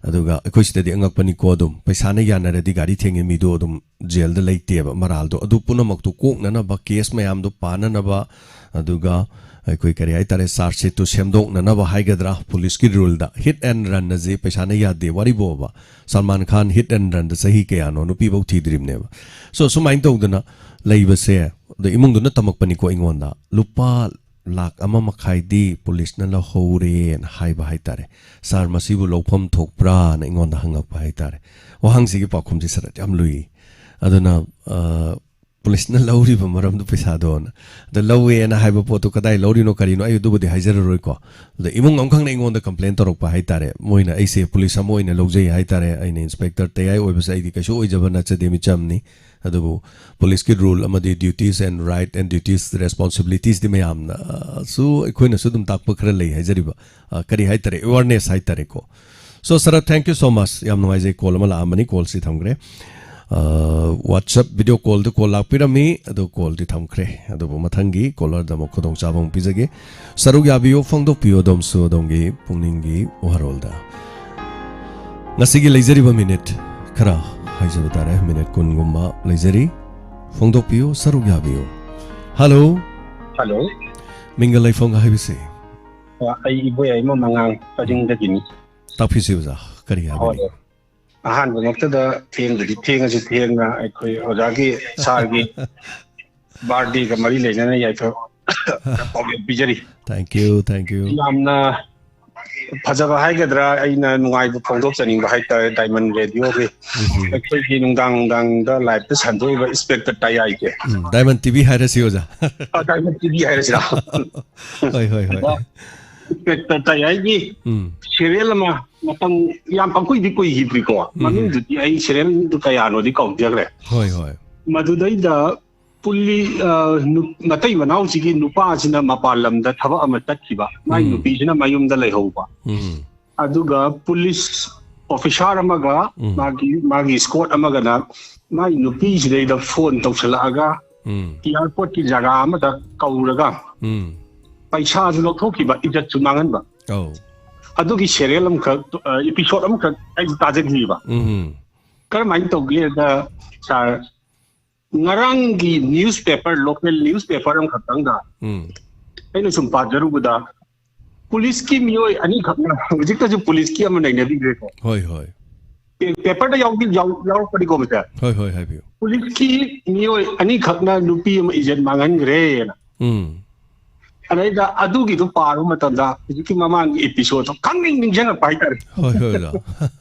ꯑꯗꯨꯒ ꯑꯩꯈꯣꯏ ꯁꯤꯗꯗꯤ ꯑꯉꯛꯄꯅꯤꯀꯣ, ꯑꯗꯨꯝ ꯄꯩꯁꯥꯅ ꯌꯥꯅꯔꯗꯤ ꯒꯥꯔꯤ ꯊꯦꯡꯉꯦ ꯃꯤꯗꯣ ꯑꯗꯨꯝ ꯖꯦꯜꯗ ꯂꯩꯇꯦꯕ, ꯃꯔꯥꯜꯗꯣ꯫ ꯑꯗꯨ ꯄꯨꯝꯅꯃꯛꯇꯨ ꯀꯣꯛꯅꯅꯕ, ꯀꯦꯁ ꯃꯌꯥꯝꯗꯣ ꯄꯥꯅꯅꯕ, ꯑꯗꯨꯒ, ꯑꯩꯈꯣꯏ ꯀꯔꯤ ꯍꯥꯏꯇꯥꯔꯦ, ꯆꯥꯔꯖ ꯁꯤꯠꯇꯨ ꯁꯦꯝꯗꯣꯛꯅꯅꯕ ꯍꯥꯏꯒꯗ꯭ꯔꯥ, ꯄꯨꯂꯤꯁꯀꯤ ꯔꯨꯜꯗ ꯍꯤꯠ ꯑꯦꯟ ꯔꯟ ꯑꯁꯤ ꯄꯩꯁꯥꯅ ꯌꯥꯗꯦ꯫ ꯋꯥꯔꯤꯕꯣꯕ, ꯁꯜꯃꯥꯟ ꯈꯥꯟ ꯍꯤꯠ ꯑꯦꯟ ꯔꯟꯗ ꯆꯍꯤ ꯀꯌꯥꯅꯣ ꯅꯨꯄꯤꯐꯧ ꯊꯤꯗ꯭ꯔꯤꯕꯅꯦꯕ꯫ ꯁꯣ ꯁꯨꯃꯥꯏꯅ ꯇꯧꯗꯅ ꯂꯩꯕꯁꯦ, ꯑꯗ ꯏꯃꯨꯡꯗꯨꯅ ꯇꯝꯃꯛꯄꯅꯤꯀꯣ ꯑꯩꯉꯣꯟꯗ, ꯂꯨꯄꯥ ꯂꯥꯛ ꯑꯃ ꯃꯈꯥꯏꯗꯤ ꯄꯨꯂꯤꯁꯅ ꯂꯧꯍꯧꯔꯦꯅ ꯍꯥꯏꯕ ꯍꯥꯏꯇꯥꯔꯦ꯫ ꯁꯥꯔ, ꯃꯁꯤꯕꯨ ꯂꯧꯐꯝ ꯊꯣꯛꯄ꯭ꯔꯥꯅ ꯑꯩꯉꯣꯟꯗ ꯍꯪꯉꯛꯄ ꯍꯥꯏꯇꯥꯔꯦ꯫ ꯋꯥꯍꯪꯁꯤꯒꯤ ꯄꯥꯎꯈꯨꯝꯁꯤ ꯁꯔꯠ ꯌꯥꯝ ꯂꯨꯏ꯫ ꯑꯗꯨꯅ, ꯑ, ꯄꯨꯂꯤꯁꯅ ꯂꯧꯔꯤꯕ ꯃꯔꯝꯗꯨ ꯄꯩꯁꯥꯗꯣꯅ꯫ ꯑꯗ ꯂꯧꯋꯦꯅ ꯍꯥꯏꯕ ꯄꯣꯠꯇꯨ ꯀꯗꯥꯏ ꯂꯧꯔꯤꯅꯣ ꯀꯔꯤꯅꯣ ꯑꯩ ꯑꯗꯨꯕꯨꯗꯤ ꯍꯥꯏꯖꯔꯔꯣꯏꯀꯣ꯫ ꯑꯗ ꯏꯃꯨꯡ ꯑꯃꯈꯛꯅ ꯑꯩꯉꯣꯟꯗ ꯀꯝꯄ꯭ꯂꯦꯟ ꯇꯧꯔꯛꯄ ꯍꯥꯏꯇꯥꯔꯦ꯫ ꯃꯣꯏꯅ ꯑꯩꯁꯦ ꯄꯨꯂꯤꯁ ꯑꯃ ꯑꯣꯏꯅ ꯂꯧꯖꯩ ꯍꯥꯏꯇꯥꯔꯦ꯫ ꯑꯩꯅ ꯏꯟꯁꯄꯦꯛꯇꯔ ꯇꯌꯥꯏ ꯑꯣꯏꯕꯁꯦ ꯑꯩꯗꯤ ꯀꯩꯁꯨ ꯑꯣꯏꯖꯕ ꯅꯠꯆꯗꯦ, ꯃꯤꯆꯝꯅꯤ꯫ ꯑꯗꯨꯕꯨ ꯄꯨꯂꯤꯁꯀꯤ ꯔꯨꯜ ꯑꯃꯗꯤ duties and right and duties, responsibilities ꯗꯤ ꯃꯌꯥꯝꯅꯁꯨ, ꯑꯩꯈꯣꯏꯅꯁꯨ ꯑꯗꯨꯝ ꯇꯥꯛꯄ ꯈꯔ ꯂꯩ ꯍꯥꯏꯖꯔꯤꯕ꯫ ꯑ, ꯀꯔꯤ ꯍꯥꯏꯇꯥꯔꯦ, awareness ꯍꯥꯏꯇꯥꯔꯦꯀꯣ꯫ So, sir, thank you so much. ꯌꯥꯝ ꯅꯨꯡꯉꯥꯏꯖꯩ, ꯀꯣꯜ ꯑꯃ ꯂꯥꯛꯑꯝꯕꯅꯤ, ꯀꯣꯜꯁꯤ ꯊꯝꯈ꯭ꯔꯦ꯫ ꯑ, WhatsApp video call ꯗ ꯀꯣꯜ ꯂꯥꯛꯄꯤꯔꯝꯃꯤ, ꯑꯗꯨ ꯀꯣꯜꯗꯤ ꯊꯝꯈ꯭ꯔꯦ꯫ ꯑꯗꯨꯕꯨ ꯃꯊꯪꯒꯤ ꯀꯣꯂꯔꯗ ꯑꯃꯨꯛ ꯈꯨꯗꯣꯡꯆꯥꯕ ꯑꯃꯨꯛ ꯄꯤꯖꯒꯦ꯫ ꯁꯔꯨꯛ ꯌꯥꯕꯤꯌꯨ, ꯐꯣꯡꯗꯣꯛꯄꯤꯌꯨ ꯑꯗꯣꯝꯁꯨ ꯑꯗꯣꯝꯒꯤ ꯄꯨꯛꯅꯤꯡꯒꯤ ꯋꯥꯔꯣꯜꯗ꯫ ꯉꯁꯤꯒꯤ ꯂꯩꯖꯔꯤꯕ ꯃꯤꯅꯤꯠ ꯈꯔ ꯍꯥꯏꯖꯕ ꯇꯥꯔꯦ, ꯃꯤꯅꯤꯠ ꯀꯨꯟꯒꯨꯝꯕ ꯂꯩꯖꯔꯤ꯫ ꯐꯣꯡꯗꯣꯛꯄꯤꯌꯨ, ꯁꯔꯨꯛ ꯌꯥꯕꯤꯌꯨ꯫ ꯍꯜꯂꯣ꯫ ꯍꯜꯂꯣ꯫ ꯃꯤꯡꯒ ꯂꯩꯐꯝꯒ ꯍꯥꯏꯕꯤꯁꯤ꯫ ꯑ, ꯑꯩ ꯏꯕꯣꯌꯥꯏꯃ ꯃꯉꯥꯡ, ꯄꯔꯤꯡꯗꯒꯤꯅꯤ꯫ ꯇꯥꯛꯄꯤꯁꯤ ꯑꯣꯖꯥ, ꯀꯔꯤ ꯍꯥꯏꯕꯅꯤ? ꯍꯣꯏ꯫ ꯑꯍꯥꯟꯕꯃꯛꯇꯗ ꯊꯦꯡꯕꯗꯤ ꯊꯦꯡꯉꯁꯨ ꯊꯦꯡꯅ ꯑꯩꯈꯣꯏ ꯑꯣꯖꯥꯒꯤ, ꯁꯥꯔꯒꯤ ꯕꯥꯔꯗꯦꯒ ꯃꯔꯤ ꯂꯩꯅꯅ ꯌꯥꯏꯐ ꯄꯥꯎꯖꯦꯜ ꯄꯤꯖꯔꯤ꯫ Thank you, thank you. ꯌꯥꯝꯅ ꯐꯖꯕ ꯍꯥꯏꯒꯗ꯭ꯔꯥ, ꯑꯩꯅ ꯅꯨꯡꯉꯥꯏꯕ ꯐꯣꯡꯗꯣꯛꯆꯅꯤꯡꯕ ꯍꯥꯏꯇꯥꯔꯦ, ꯗꯥꯏꯃꯟ ꯔꯦꯗꯤꯑꯣꯒꯤ ꯎꯝ꯫ ꯑꯩꯈꯣꯏꯒꯤ ꯅꯨꯡꯗꯥꯡ ꯅꯨꯡꯗꯥꯡꯗ ꯂꯥꯏꯞꯇ ꯁꯟꯗꯣꯛꯏꯕ ꯏꯟꯁꯄꯦꯛꯇꯔ ꯇꯌꯥꯏꯁꯦ꯫ ꯎꯝ, ꯗꯥꯏꯃꯟ ꯇꯤꯚꯤ ꯍꯥꯏꯔꯁꯤ ꯑꯣꯖꯥ꯫ ꯑ, ꯗꯥꯏꯃꯟ ꯇꯤꯚꯤ ꯍꯥꯏꯔꯁꯤꯔꯥ? ꯍꯣꯏ, ꯍꯣꯏ, ꯍꯣꯏ꯫ ꯑꯗ ꯏꯟꯁꯄꯦꯛꯇꯔ ꯇꯌꯥꯏꯒꯤ ꯎꯝ꯫ ꯁꯤꯔꯤꯌꯦꯜ ꯑꯃ ꯃꯇꯝ ꯌꯥꯝ ꯄꯪꯀꯨꯏꯗꯤ ꯀꯨꯏꯈꯤꯗ꯭ꯔꯤꯀꯣ꯫ ꯎꯝ꯫ ꯃꯃꯤꯡꯗꯨꯗꯤ ꯑꯩ ꯁꯤꯔꯤꯌꯦꯜꯗꯨ ꯀꯌꯥꯅꯣꯗꯤ ꯀꯥꯎꯖꯈ꯭ꯔꯦ꯫ ꯍꯣꯏ, ꯍꯣꯏ꯫ ꯃꯗꯨꯗꯩꯗ ꯄꯨꯂꯤ-, ꯑ, ꯅꯨ-, ꯃꯇꯩ ꯃꯅꯥꯎꯁꯤꯒꯤ ꯅꯨꯄꯥꯁꯤꯅ ꯃꯄꯥꯟ ꯂꯝꯗ ꯊꯕꯛ ꯑꯃ ꯆꯠꯈꯤꯕ, ꯃꯥꯏ ꯎꯝ꯫ ꯅꯨꯄꯤꯁꯤꯅ ꯃꯌꯨꯝꯗ ꯂꯩꯍꯧꯕ꯫ ꯎꯝ꯫ ꯑꯗꯨꯒ ꯄꯨꯂꯤꯁ ꯑꯣꯐꯤꯁꯥꯔ ꯑꯃꯒ ꯎꯝ꯫ ꯃꯥꯒꯤ, ꯃꯥꯒꯤ ꯏꯁꯀꯣꯠ ꯑꯃꯒꯅ ꯃꯥꯏ ꯅꯨꯄꯤꯁꯤꯗꯩꯗ ꯐꯣꯟ ꯇꯧꯁꯜꯂꯛꯑꯒ ꯎꯝ꯫ ꯑꯦꯌꯥꯔꯄꯣꯔꯠꯀꯤ ꯖꯒꯥ ꯑꯃꯗ ꯀꯧꯔꯒ ꯎꯝ꯫ ꯄꯩꯁꯥꯁꯨ ꯂꯧꯊꯣꯛꯈꯤꯕ, ꯏꯖꯠꯁꯨ ꯃꯥꯡꯍꯟꯕ꯫ ꯑꯧ꯫ ꯑꯗꯨꯒꯤ ꯁꯦꯔꯤꯌꯦꯜ ꯑꯃꯈꯛ, ꯑ, ꯏꯄꯤꯁꯣꯠ ꯑꯃꯈꯛ ꯑꯩꯁꯨ ꯇꯥꯖꯈꯤꯕ꯫ ꯎꯝ꯫ ꯀꯔꯝꯍꯥꯏꯅ ꯇꯧꯒꯦꯗ, ꯁꯥꯔ, ꯉꯔꯥꯡꯒꯤ ꯅ꯭ꯌꯨꯁꯄꯦꯄꯔ, ꯂꯣꯀꯦꯜ ꯅ꯭ꯌꯨꯁꯄꯦꯄꯔ ꯑꯃꯈꯛꯇꯪꯗ ꯎꯝ꯫ ꯑꯩꯅ ꯁꯨꯝ ꯄꯥꯖꯔꯨꯕꯗ, ꯄꯨꯂꯤꯁꯀꯤ ꯃꯤꯑꯣꯏ ꯑꯅꯤꯈꯛꯅ, ꯍꯧꯖꯤꯛꯇꯁꯨ ꯄꯨꯂꯤꯁꯀꯤ ꯑꯃ ꯅꯩꯅꯕꯤꯈ꯭ꯔꯦꯀꯣ꯫ ꯍꯣꯏ, ꯍꯣꯏ꯫ ꯄꯦ- ꯄꯦꯄꯔꯗ ꯌꯥꯎꯗꯤ- ꯌꯥꯎ- ꯌꯥꯎꯔꯛꯄꯅꯤꯀꯣ ꯃꯁꯦ꯫ ꯍꯣꯏ, ꯍꯣꯏ, ꯍꯥꯏꯕꯤꯌꯨ꯫ ꯄꯨꯂꯤꯁꯀꯤ ꯃꯤꯑꯣꯏ ꯑꯅꯤꯈꯛꯅ ꯅꯨꯄꯤ ꯑꯃ ꯏꯖꯠ ꯃꯥꯡꯍꯟꯈ꯭ꯔꯦꯅ꯫ ꯎꯝ꯫ ꯑꯗꯩꯗ ꯑꯗꯨꯒꯤꯗꯣ ꯄꯥꯔꯨꯕ ꯃꯇꯝꯗ ꯍꯧꯖꯤꯛꯀꯤ ꯃꯃꯥꯡꯒꯤ ꯑꯦꯄꯤꯁꯣꯗꯇꯣ ꯈꯪꯅꯤꯡ ꯅꯤꯡꯁꯤꯡꯉꯛꯄ ꯍꯥꯏꯇꯥꯔꯦ꯫ ꯍꯣꯏ, ꯍꯣꯏ, ꯑꯣꯖꯥ꯫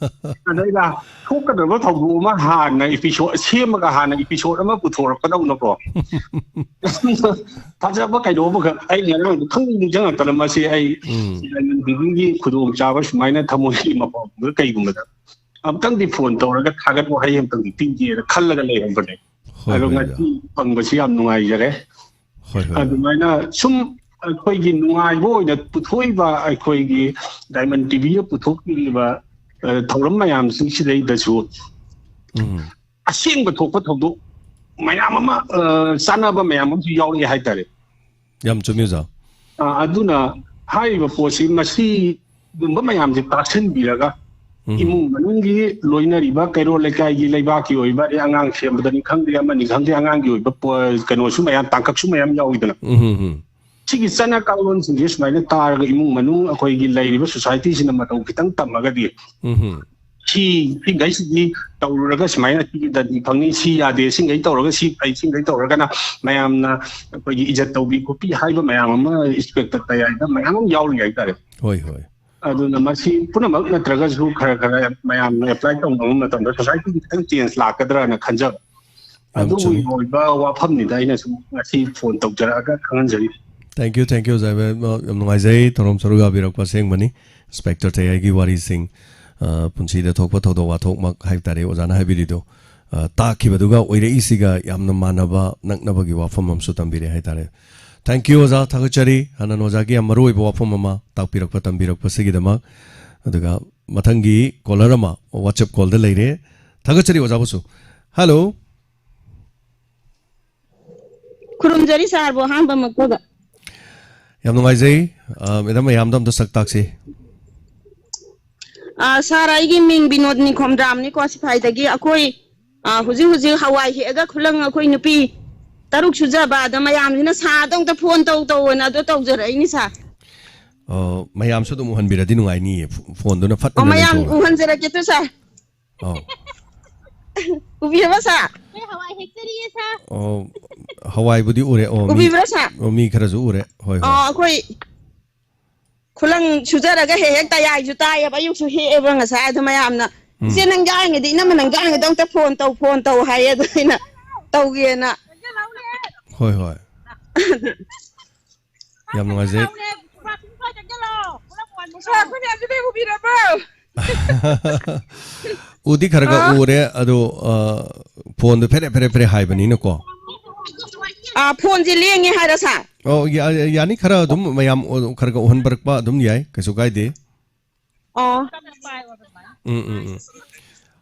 ꯑꯗꯩꯗ ꯊꯣꯛꯀꯗꯕ ꯊꯧꯗꯣꯛ ꯑꯃ ꯍꯥꯟꯅ ꯑꯦꯄꯤꯁꯣꯗ ꯁꯦꯝꯃꯒ ꯍꯥꯟꯅ ꯑꯦꯄꯤꯁꯣꯗ ꯑꯃ ꯄꯨꯊꯣꯔꯛꯀꯗꯧꯅꯀꯣ꯫ ꯐꯖꯕ ꯀꯩꯅꯣ ꯑꯃꯈꯛ ꯑꯩ ꯉꯔꯥꯡꯗꯣ ꯈꯪꯅꯤꯡ ꯅꯤꯡꯁꯤꯡꯉꯛꯇꯅ ꯃꯁꯤ ꯑꯩ ꯎꯝ꯫ ꯗꯥꯏꯃꯟ ꯕꯤꯜꯗꯤꯡꯒꯤ ꯈꯨꯗꯣꯡꯆꯥꯕ ꯁꯨꯃꯥꯏꯅ ꯊꯃꯣꯏꯒꯤ ꯃꯄꯥꯎꯗ ꯀꯩꯒꯨꯝꯕꯗ ꯑꯃꯨꯛꯇꯪꯗꯤ ꯐꯣꯟ ꯇꯧꯔꯒ ꯊꯥꯒꯠ ꯋꯥꯍꯩ ꯑꯃꯇꯪꯗꯤ ꯄꯤꯒꯦꯅ ꯈꯜꯂꯒ ꯂꯩꯔꯝꯕꯅꯦ꯫ ꯍꯣꯏ, ꯑꯗꯣ ꯍꯣꯏ, ꯉꯁꯤ ꯐꯪꯕꯁꯤ ꯌꯥꯝ ꯅꯨꯡꯉꯥꯏꯖꯔꯦ꯫ ꯍꯣꯏ, ꯍꯣꯏ꯫ ꯑꯗꯨꯃꯥꯏꯅ ꯁꯨꯝ ꯑꯩꯈꯣꯏꯒꯤ ꯅꯨꯡꯉꯥꯏꯕ ꯑꯣꯏꯅ ꯄꯨꯊꯣꯛꯏꯕ, ꯑꯩꯈꯣꯏꯒꯤ ꯗꯥꯏꯃꯟ ꯇꯤꯚꯤꯗ ꯄꯨꯊꯣꯛꯄꯤꯔꯤꯕ, ꯑ, ꯊꯧꯔꯝ ꯃꯌꯥꯝꯁꯤꯡꯁꯤꯗꯩꯗꯁꯨ ꯎꯝ꯫ ꯑꯁꯦꯡꯕ ꯊꯣꯛꯄ ꯊꯧꯗꯣꯛ ꯃꯌꯥꯝ ꯑꯃ, ꯑ, ꯆꯥꯟꯅꯕ ꯃꯌꯥꯝ ꯑꯃꯁꯨ ꯌꯥꯎꯔꯛꯑꯦ ꯍꯥꯏꯇꯥꯔꯦ꯫ ꯌꯥꯝ ꯆꯨꯝꯃꯤ, ꯑꯣꯖꯥ꯫ ꯑ, ꯑꯗꯨꯅ ꯍꯥꯏꯔꯤꯕ ꯄꯣꯠꯁꯤ, ꯃꯁꯤꯒꯨꯝꯕ ꯃꯌꯥꯝꯁꯦ ꯇꯥꯁꯤꯟꯕꯤꯔꯒ, ꯎꯝ꯫ ꯏꯃꯨꯡ ꯃꯅꯨꯡꯒꯤ, ꯂꯣꯏꯅꯔꯤꯕ ꯀꯩꯔꯣꯜ ꯂꯩꯀꯥꯏꯒꯤ, ꯂꯩꯕꯥꯛꯀꯤ ꯑꯣꯏꯕ, ꯑꯗꯩ ꯑꯉꯥꯡ ꯁꯦꯝꯕꯗꯅꯤ ꯈꯪꯗꯦ, ꯑꯃꯅꯤ ꯈꯪꯗꯦ, ꯑꯉꯥꯡꯒꯤ ꯑꯣꯏꯕ ꯄꯣ- ꯀꯩꯅꯣꯁꯨ ꯃꯌꯥꯝ, ꯇꯥꯡꯀꯛꯁꯨ ꯃꯌꯥꯝ ꯌꯥꯎꯋꯤꯗꯅ꯫ ꯎꯝ, ꯎꯝ, ꯎꯝ꯫ ꯁꯤꯒꯤ ꯆꯠꯅ ꯀꯥꯡꯂꯣꯟꯁꯤꯡꯁꯦ ꯁꯨꯃꯥꯏꯅ ꯇꯥꯔꯒ, ꯏꯃꯨꯡ ꯃꯅꯨꯡ ꯑꯩꯈꯣꯏꯒꯤ ꯂꯩꯔꯤꯕ ꯁꯣꯁꯥꯏꯇꯤꯁꯤꯅ ꯃꯇꯧ ꯈꯤꯇꯪ ꯇꯝꯃꯒꯗꯤ, ꯎꯝ, ꯎꯝ꯫ ꯁꯤ ꯁꯤꯈꯩꯁꯤꯗꯤ ꯇꯧꯔꯨꯔꯒ ꯁꯨꯃꯥꯏꯅ ꯁꯤꯒꯤꯗꯗꯤ ꯐꯪꯅꯤ, ꯁꯤ ꯌꯥꯗꯦ, ꯁꯤꯈꯩ ꯇꯧꯔꯒ ꯁꯤ ꯐꯩ, ꯁꯤꯈꯩ ꯇꯧꯔꯒꯅ ꯃꯌꯥꯝꯅ ꯑꯩꯈꯣꯏꯒꯤ ꯏꯖꯠ ꯇꯧꯕꯤ ꯈꯣꯠꯄꯤ ꯍꯥꯏꯕ ꯃꯌꯥꯝ ꯑꯃ, ꯏꯟꯁꯄꯦꯛꯇꯔ ꯇꯌꯥꯏꯗ ꯃꯌꯥꯝ ꯑꯃ ꯌꯥꯎꯔꯤ ꯍꯥꯏꯇꯥꯔꯦ꯫ ꯍꯣꯏ, ꯍꯣꯏ꯫ ꯑꯗꯨꯅ ꯃꯁꯤ ꯄꯨꯝꯅꯃꯛ ꯅꯠꯇ꯭ꯔꯒꯁꯨ ꯈꯔ ꯈꯔ ꯃꯌꯥꯝꯅ ꯑꯦꯄ꯭ꯂꯥꯏ ꯇꯧꯅꯕ ꯃꯇꯝꯗ ꯁꯣꯁꯥꯏꯇꯤꯒꯤ ꯈꯤꯇꯪ ꯆꯦꯟꯖ ꯂꯥꯛꯀꯗ꯭ꯔꯥꯅ ꯈꯟꯖꯕ꯫ ꯌꯥꯝ ꯑꯗꯨꯒꯤ ꯆꯨꯝꯃꯤ꯫ ꯑꯣꯏꯕ ꯋꯥꯐꯝꯅꯤꯗ ꯑꯩꯅ ꯁꯨꯝ ꯉꯁꯤ ꯐꯣꯟ ꯇꯧꯖꯔꯛꯑꯒ ꯈꯪꯍꯟꯖꯔꯤ꯫ Thank you, thank you, ꯑꯣꯖꯥ ꯏꯕꯦꯝ꯫ ꯌꯥꯝ ꯅꯨꯡꯉꯥꯏꯖꯩ ꯊꯧꯔꯝ ꯁꯔꯨꯛ ꯌꯥꯕꯤꯔꯛꯄ ꯑꯁꯦꯡꯕꯅꯤ꯫ ꯏꯟꯁꯄꯦꯛꯇꯔ ꯇꯌꯥꯏꯒꯤ ꯋꯥꯔꯤꯁꯤꯡ, ꯑ, ꯄꯨꯟꯁꯤꯗ ꯊꯣꯛꯄ ꯊꯧꯗꯣꯛ ꯋꯥꯊꯣꯛꯃꯛ ꯍꯥꯏꯕ ꯇꯥꯔꯦ, ꯑꯣꯖꯥꯅ ꯍꯥꯏꯕꯤꯔꯤꯗꯣ, ꯑ, ꯇꯥꯈꯤꯕꯗꯨꯒ ꯑꯣꯏꯔꯛꯏꯁꯤꯒ ꯌꯥꯝꯅ ꯃꯥꯟꯅꯕ, ꯅꯛꯅꯕꯒꯤ ꯋꯥꯐꯝ ꯑꯃꯁꯨ ꯇꯝꯕꯤꯔꯦ ꯍꯥꯏ ꯇꯥꯔꯦ꯫ Thank you, ꯑꯣꯖꯥ, ꯊꯥꯒꯠꯆꯔꯤ꯫ ꯍꯥꯟꯅ ꯑꯣꯖꯥꯒꯤ ꯌꯥꯝ ꯃꯔꯨꯑꯣꯏꯕ ꯋꯥꯐꯝ ꯑꯃ ꯇꯥꯛꯄꯤꯔꯛꯄ, ꯇꯝꯕꯤꯔꯛꯄꯁꯤꯒꯤꯗꯃꯛ꯫ ꯑꯗꯨꯒ ꯃꯊꯪꯒꯤ ꯀꯣꯂꯔ ꯑꯃ WhatsApp ꯀꯣꯜꯗ ꯂꯩꯔꯦ꯫ ꯊꯥꯒꯠꯆꯔꯤ ꯑꯣꯖꯥꯕꯨꯁꯨ꯫ ꯍꯜꯂꯣ꯫ ꯈꯨꯔꯨꯝꯖꯔꯤ ꯁꯥꯔꯕꯨ ꯑꯍꯥꯟꯕꯃꯛꯇꯗ꯫ ꯌꯥꯝ ꯅꯨꯡꯉꯥꯏꯖꯩ꯫ ꯑ, ꯃꯦꯗꯥꯝ ꯃꯌꯥꯝꯗ ꯑꯝꯇ ꯁꯛ ꯇꯥꯛꯁꯤ꯫ ꯑ, ꯁꯥꯔ, ꯑꯩꯒꯤ ꯃꯤꯡ ꯕꯤꯅꯣꯗꯅꯤ ꯈꯣꯝꯗ꯭ꯔꯥꯝꯅꯤꯀꯣ, ꯁꯤꯐꯥꯏꯗꯒꯤ꯫ ꯑꯩꯈꯣꯏ, ꯑ, ꯍꯧꯖꯤꯛ ꯍꯧꯖꯤꯛ ꯍꯋꯥꯏ ꯍꯦꯛꯑꯒ ꯈꯨꯂꯪ ꯑꯩꯈꯣꯏ ꯅꯨꯄꯤ ꯇꯔꯨꯛ ꯁꯨꯖꯕ, ꯑꯗꯣ ꯃꯌꯥꯝꯁꯤꯅ ꯁꯥꯔꯗ ꯑꯝꯇ ꯐꯣꯟ ꯇꯧ ꯇꯧꯑꯣꯅ ꯑꯗꯣ ꯇꯧꯖꯔꯛꯏꯅꯤ ꯁꯥꯔ꯫ ꯑꯣ, ꯃꯌꯥꯝꯁꯨ ꯑꯗꯨꯝ ꯎꯍꯟꯕꯤꯔꯗꯤ ꯅꯨꯡꯉꯥꯏꯅꯤꯌꯦ, ꯐꯣ-, ꯐꯣꯟꯗꯨꯅ ꯐꯠ ꯑꯣ, ꯑꯣꯏꯅ ꯃꯌꯥꯝ ꯂꯩꯊꯣꯛꯑꯒ꯫ ꯎꯍꯟꯖꯔꯛꯀꯦ ꯇꯨ ꯁꯥꯔ꯫ ꯑꯧ꯫ ꯎꯕꯤꯔꯕ ꯁꯥꯔ? ꯑꯩꯈꯣꯏ ꯍꯋꯥꯏ ꯍꯦꯛꯆꯔꯤꯌꯦ ꯁꯥꯔ꯫ ꯑꯣ, ꯍꯋꯥꯏꯕꯨꯗꯤ ꯎꯔꯦ꯫ ꯑꯣ, ꯃꯤ, ꯎꯕꯤꯕ꯭ꯔꯥ ꯁꯥꯔ? ꯑꯣ, ꯃꯤ ꯈꯔꯁꯨ ꯎꯔꯦ꯫ ꯍꯣꯏ, ꯑꯣ, ꯍꯣꯏ꯫ ꯑꯩꯈꯣꯏ ꯈꯨꯂꯪ ꯁꯨꯖꯔꯒ ꯍꯦꯛ ꯍꯦꯛ ꯇꯌꯥꯏꯁꯨ ꯇꯥꯏꯌꯦꯕ, ꯑꯌꯨꯛꯁꯨ ꯍꯦꯛꯑꯦꯕ ꯉꯁꯥꯏ꯫ ꯑꯗꯨ ꯃꯌꯥꯝꯅ, ꯎꯝ꯫ "ꯏꯆꯦ, ꯅꯪ ꯌꯥꯎꯔꯤꯉꯩꯗ, ꯏꯅꯝꯃ, ꯅꯪ ꯌꯥꯎꯔꯤꯉꯩꯗ ꯑꯝꯇ ꯐꯣꯟ ꯇꯧ, ꯐꯣꯟ ꯇꯧ" ꯍꯥꯏꯌꯦ꯫ ꯑꯗꯣ ꯑꯩꯅ ꯇꯧꯒꯦꯅ꯫ ꯍꯣꯏ, ꯍꯣꯏ꯫ ꯌꯥꯝ ꯅꯨꯡꯉꯥꯏꯖꯩ꯫ ꯁꯥꯔ, ꯑꯩꯈꯣꯏ ꯃꯌꯥꯝꯁꯦ ꯂꯣꯏ ꯎꯕꯤꯔꯕ꯭ꯔꯣ? ꯎꯗꯤ ꯈꯔ ꯈꯔ ꯑꯥ꯫ ꯎꯔꯦ, ꯑꯗꯣ, ꯑ, ꯐꯣꯟꯗꯣ ꯐꯦꯔꯦ ꯐꯦꯔꯦ ꯐꯦꯔꯦ ꯍꯥꯏꯕꯅꯤꯅꯀꯣ꯫ ꯑꯥ, ꯐꯣꯟꯁꯦ ꯂꯦꯡꯉꯦ ꯍꯥꯏꯔ, ꯁꯥꯔ? ꯑꯣ, ꯌꯥ-, ꯌꯥꯅꯤ, ꯈꯔ ꯑꯗꯨꯝ ꯃꯌꯥꯝ, ꯑꯣ, ꯈꯔ ꯈꯔ ꯎꯍꯟꯕꯤꯔꯛꯄ ꯑꯗꯨꯝ ꯌꯥꯏ, ꯀꯩꯁꯨ ꯀꯥꯏꯗꯦ꯫ ꯑꯣ꯫ ꯎꯝ, ꯎꯝ, ꯎꯝ꯫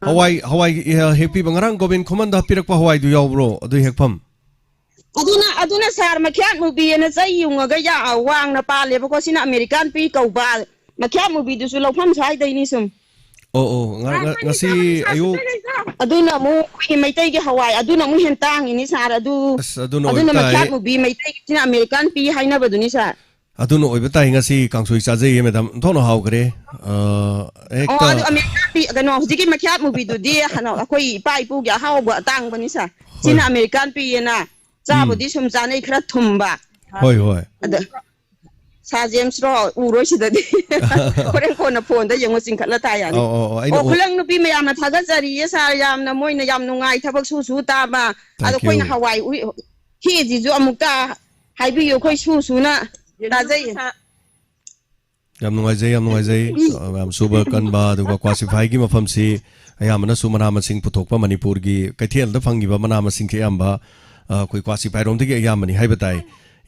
ꯍꯋꯥꯏ, ꯍꯋꯥꯏ, ꯑ, ꯍꯦꯛꯄꯤꯕ, ꯉꯔꯥꯡ ꯒꯣꯕꯤꯟ ꯈꯨꯃꯟꯗ ꯄꯤꯔꯛꯄ ꯍꯋꯥꯏꯗꯨ ꯌꯥꯎꯕ꯭ꯔꯣ? ꯑꯗꯨ ꯍꯦꯛꯐꯝ? ꯑꯗꯨꯅ, ꯑꯗꯨꯅ ꯁꯥꯔ, ꯃꯈ꯭ꯌꯥꯠ ꯃꯨꯕꯤꯑꯅ ꯆꯩ ꯌꯨꯡꯉꯒ ꯌꯥ-, ꯋꯥꯡꯅ ꯄꯥꯜꯂꯦꯕꯀꯣ꯫ ꯁꯤꯅ ꯑꯃꯦꯔꯤꯀꯥꯟ ꯄꯤ ꯀꯧꯕ꯫ ꯃꯈ꯭ꯌꯥꯠ ꯃꯨꯕꯤꯗꯨꯁꯨ ꯂꯧꯐꯝ ꯁ꯭ꯋꯥꯏꯗꯩꯅꯤ ꯁꯨꯝ꯫ ꯑꯣ, ꯑꯣ, ꯉ-, ꯉ-, ꯉꯁꯤ ꯑꯌꯨꯛ ꯑꯗꯨꯅ ꯑꯃꯨꯛ ꯑꯩꯈꯣꯏꯒꯤ ꯃꯩꯇꯩꯒꯤ ꯍꯋꯥꯏ, ꯑꯗꯨꯅ ꯑꯃꯨꯛ ꯍꯦꯟꯅ ꯇꯥꯡꯉꯤꯅꯤ ꯁꯥꯔ꯫ ꯑꯗꯨ, ꯑꯁ, ꯑꯗꯨꯅ ꯑꯗꯨꯅ ꯑꯣꯏꯕ ꯇꯥꯏ꯫ ꯃꯈ꯭ꯌꯥꯠ ꯃꯨꯕꯤ, ꯃꯩꯇꯩꯒꯤꯁꯤꯅ ꯑꯃꯦꯔꯤꯀꯥꯟ ꯄꯤ ꯍꯥꯏꯅꯕꯗꯨꯅꯤ ꯁꯥꯔ꯫ ꯑꯗꯨꯅ ꯑꯣꯏꯕ ꯇꯥꯏ, ꯉꯁꯤ ꯀꯥꯡꯁꯣꯏ ꯆꯥꯖꯩꯌꯦ, ꯃꯦꯗꯥꯝ꯫ ꯑꯣꯟꯊꯣꯛꯅ ꯍꯥꯎꯈ꯭ꯔꯦ꯫ ꯑ, ꯑꯣ, ꯍꯦꯛꯇ ꯑꯗꯨ ꯑꯃꯦꯔꯤꯀꯥꯟ ꯄꯤ, ꯀꯩꯅꯣ, ꯍꯧꯖꯤꯛꯀꯤ ꯃꯈ꯭ꯌꯥꯠ ꯃꯨꯕꯤꯗꯨꯗꯤ, ꯀꯩꯅꯣ, ꯑꯩꯈꯣꯏ ꯏꯄꯥ ꯏꯄꯨꯒꯤ ꯑꯍꯥꯎꯕ ꯑꯇꯥꯡꯕꯅꯤ ꯁꯥꯔ꯫ ꯍꯣꯏ꯫ ꯁꯤꯅ ꯑꯃꯦꯔꯤꯀꯥꯟ ꯄꯤꯌꯦꯅ ꯎꯝ꯫ ꯆꯥꯕꯨꯗꯤ ꯁꯨꯝ ꯆꯥꯅꯩ, ꯈꯔ ꯊꯨꯝꯕ꯫ ꯍꯣꯏ, ꯍꯣꯏ꯫ ꯑꯗ ꯁꯥꯔ ꯖꯦꯝꯁꯔꯣ? ꯎꯔꯣꯏ ꯁꯤꯗꯗꯤ꯫ ꯍꯣꯔꯦꯟ ꯀꯣꯟꯅ ꯐꯣꯟꯗ ꯌꯦꯡꯉꯣ, ꯆꯤꯡꯈꯠꯂ ꯊꯥ ꯌꯥꯅꯤ꯫ ꯑꯧ, ꯑꯧ, ꯑꯧ, ꯑꯩꯅ ꯑꯣ, ꯎ- ꯈꯨꯂꯪ ꯅꯨꯄꯤ ꯃꯌꯥꯝꯅ ꯊꯥꯒꯠꯆꯔꯤꯌꯦ ꯁꯥꯔ, ꯌꯥꯝꯅ, ꯃꯣꯏꯅ ꯌꯥꯝ ꯅꯨꯡꯉꯥꯏ, ꯊꯕꯛ ꯁꯨ ꯁꯨ ꯇꯥꯕ꯫ ꯑꯗꯣ Thank ꯑꯩꯈꯣꯏꯅ you꯫ ꯍꯋꯥꯏ ꯎꯏ-, ꯍꯦꯛꯏꯁꯤꯁꯨ ꯑꯃꯨꯛꯇ ꯍꯥꯏꯕꯤꯌꯨ, ꯑꯩꯈꯣꯏ ꯁꯨ ꯁꯨꯅ ꯇꯥꯖꯩꯌꯦ꯫ ꯌꯥꯝ ꯅꯨꯡꯉꯥꯏꯖꯩ, ꯌꯥꯝ ꯅꯨꯡꯉꯥꯏꯖꯩ꯫ ꯎꯝ꯫ ꯌꯥꯝ ꯁꯨꯕ ꯀꯟꯕ, ꯑꯗꯨꯒ ꯀ꯭ꯋꯥ ꯁꯤꯐꯥꯏꯒꯤ ꯃꯐꯝꯁꯤ ꯑꯌꯥꯝꯕꯅ ꯁꯨ ꯃꯅꯥ ꯃꯁꯤꯡ ꯄꯨꯊꯣꯛꯄ, ꯃꯅꯤꯄꯨꯔꯒꯤ ꯀꯩꯊꯦꯜꯗ ꯐꯪꯉꯤꯕ ꯃꯅꯥ ꯃꯁꯤꯡꯁꯦ ꯑꯌꯥꯝꯕ, ꯑ, ꯑꯩꯈꯣꯏ ꯀ꯭ꯋꯥ ꯁꯤꯐꯥꯏꯔꯣꯝꯗꯒꯤ ꯑꯌꯥꯝꯕꯅꯤ ꯍꯥꯏꯕ ꯇꯥꯏ꯫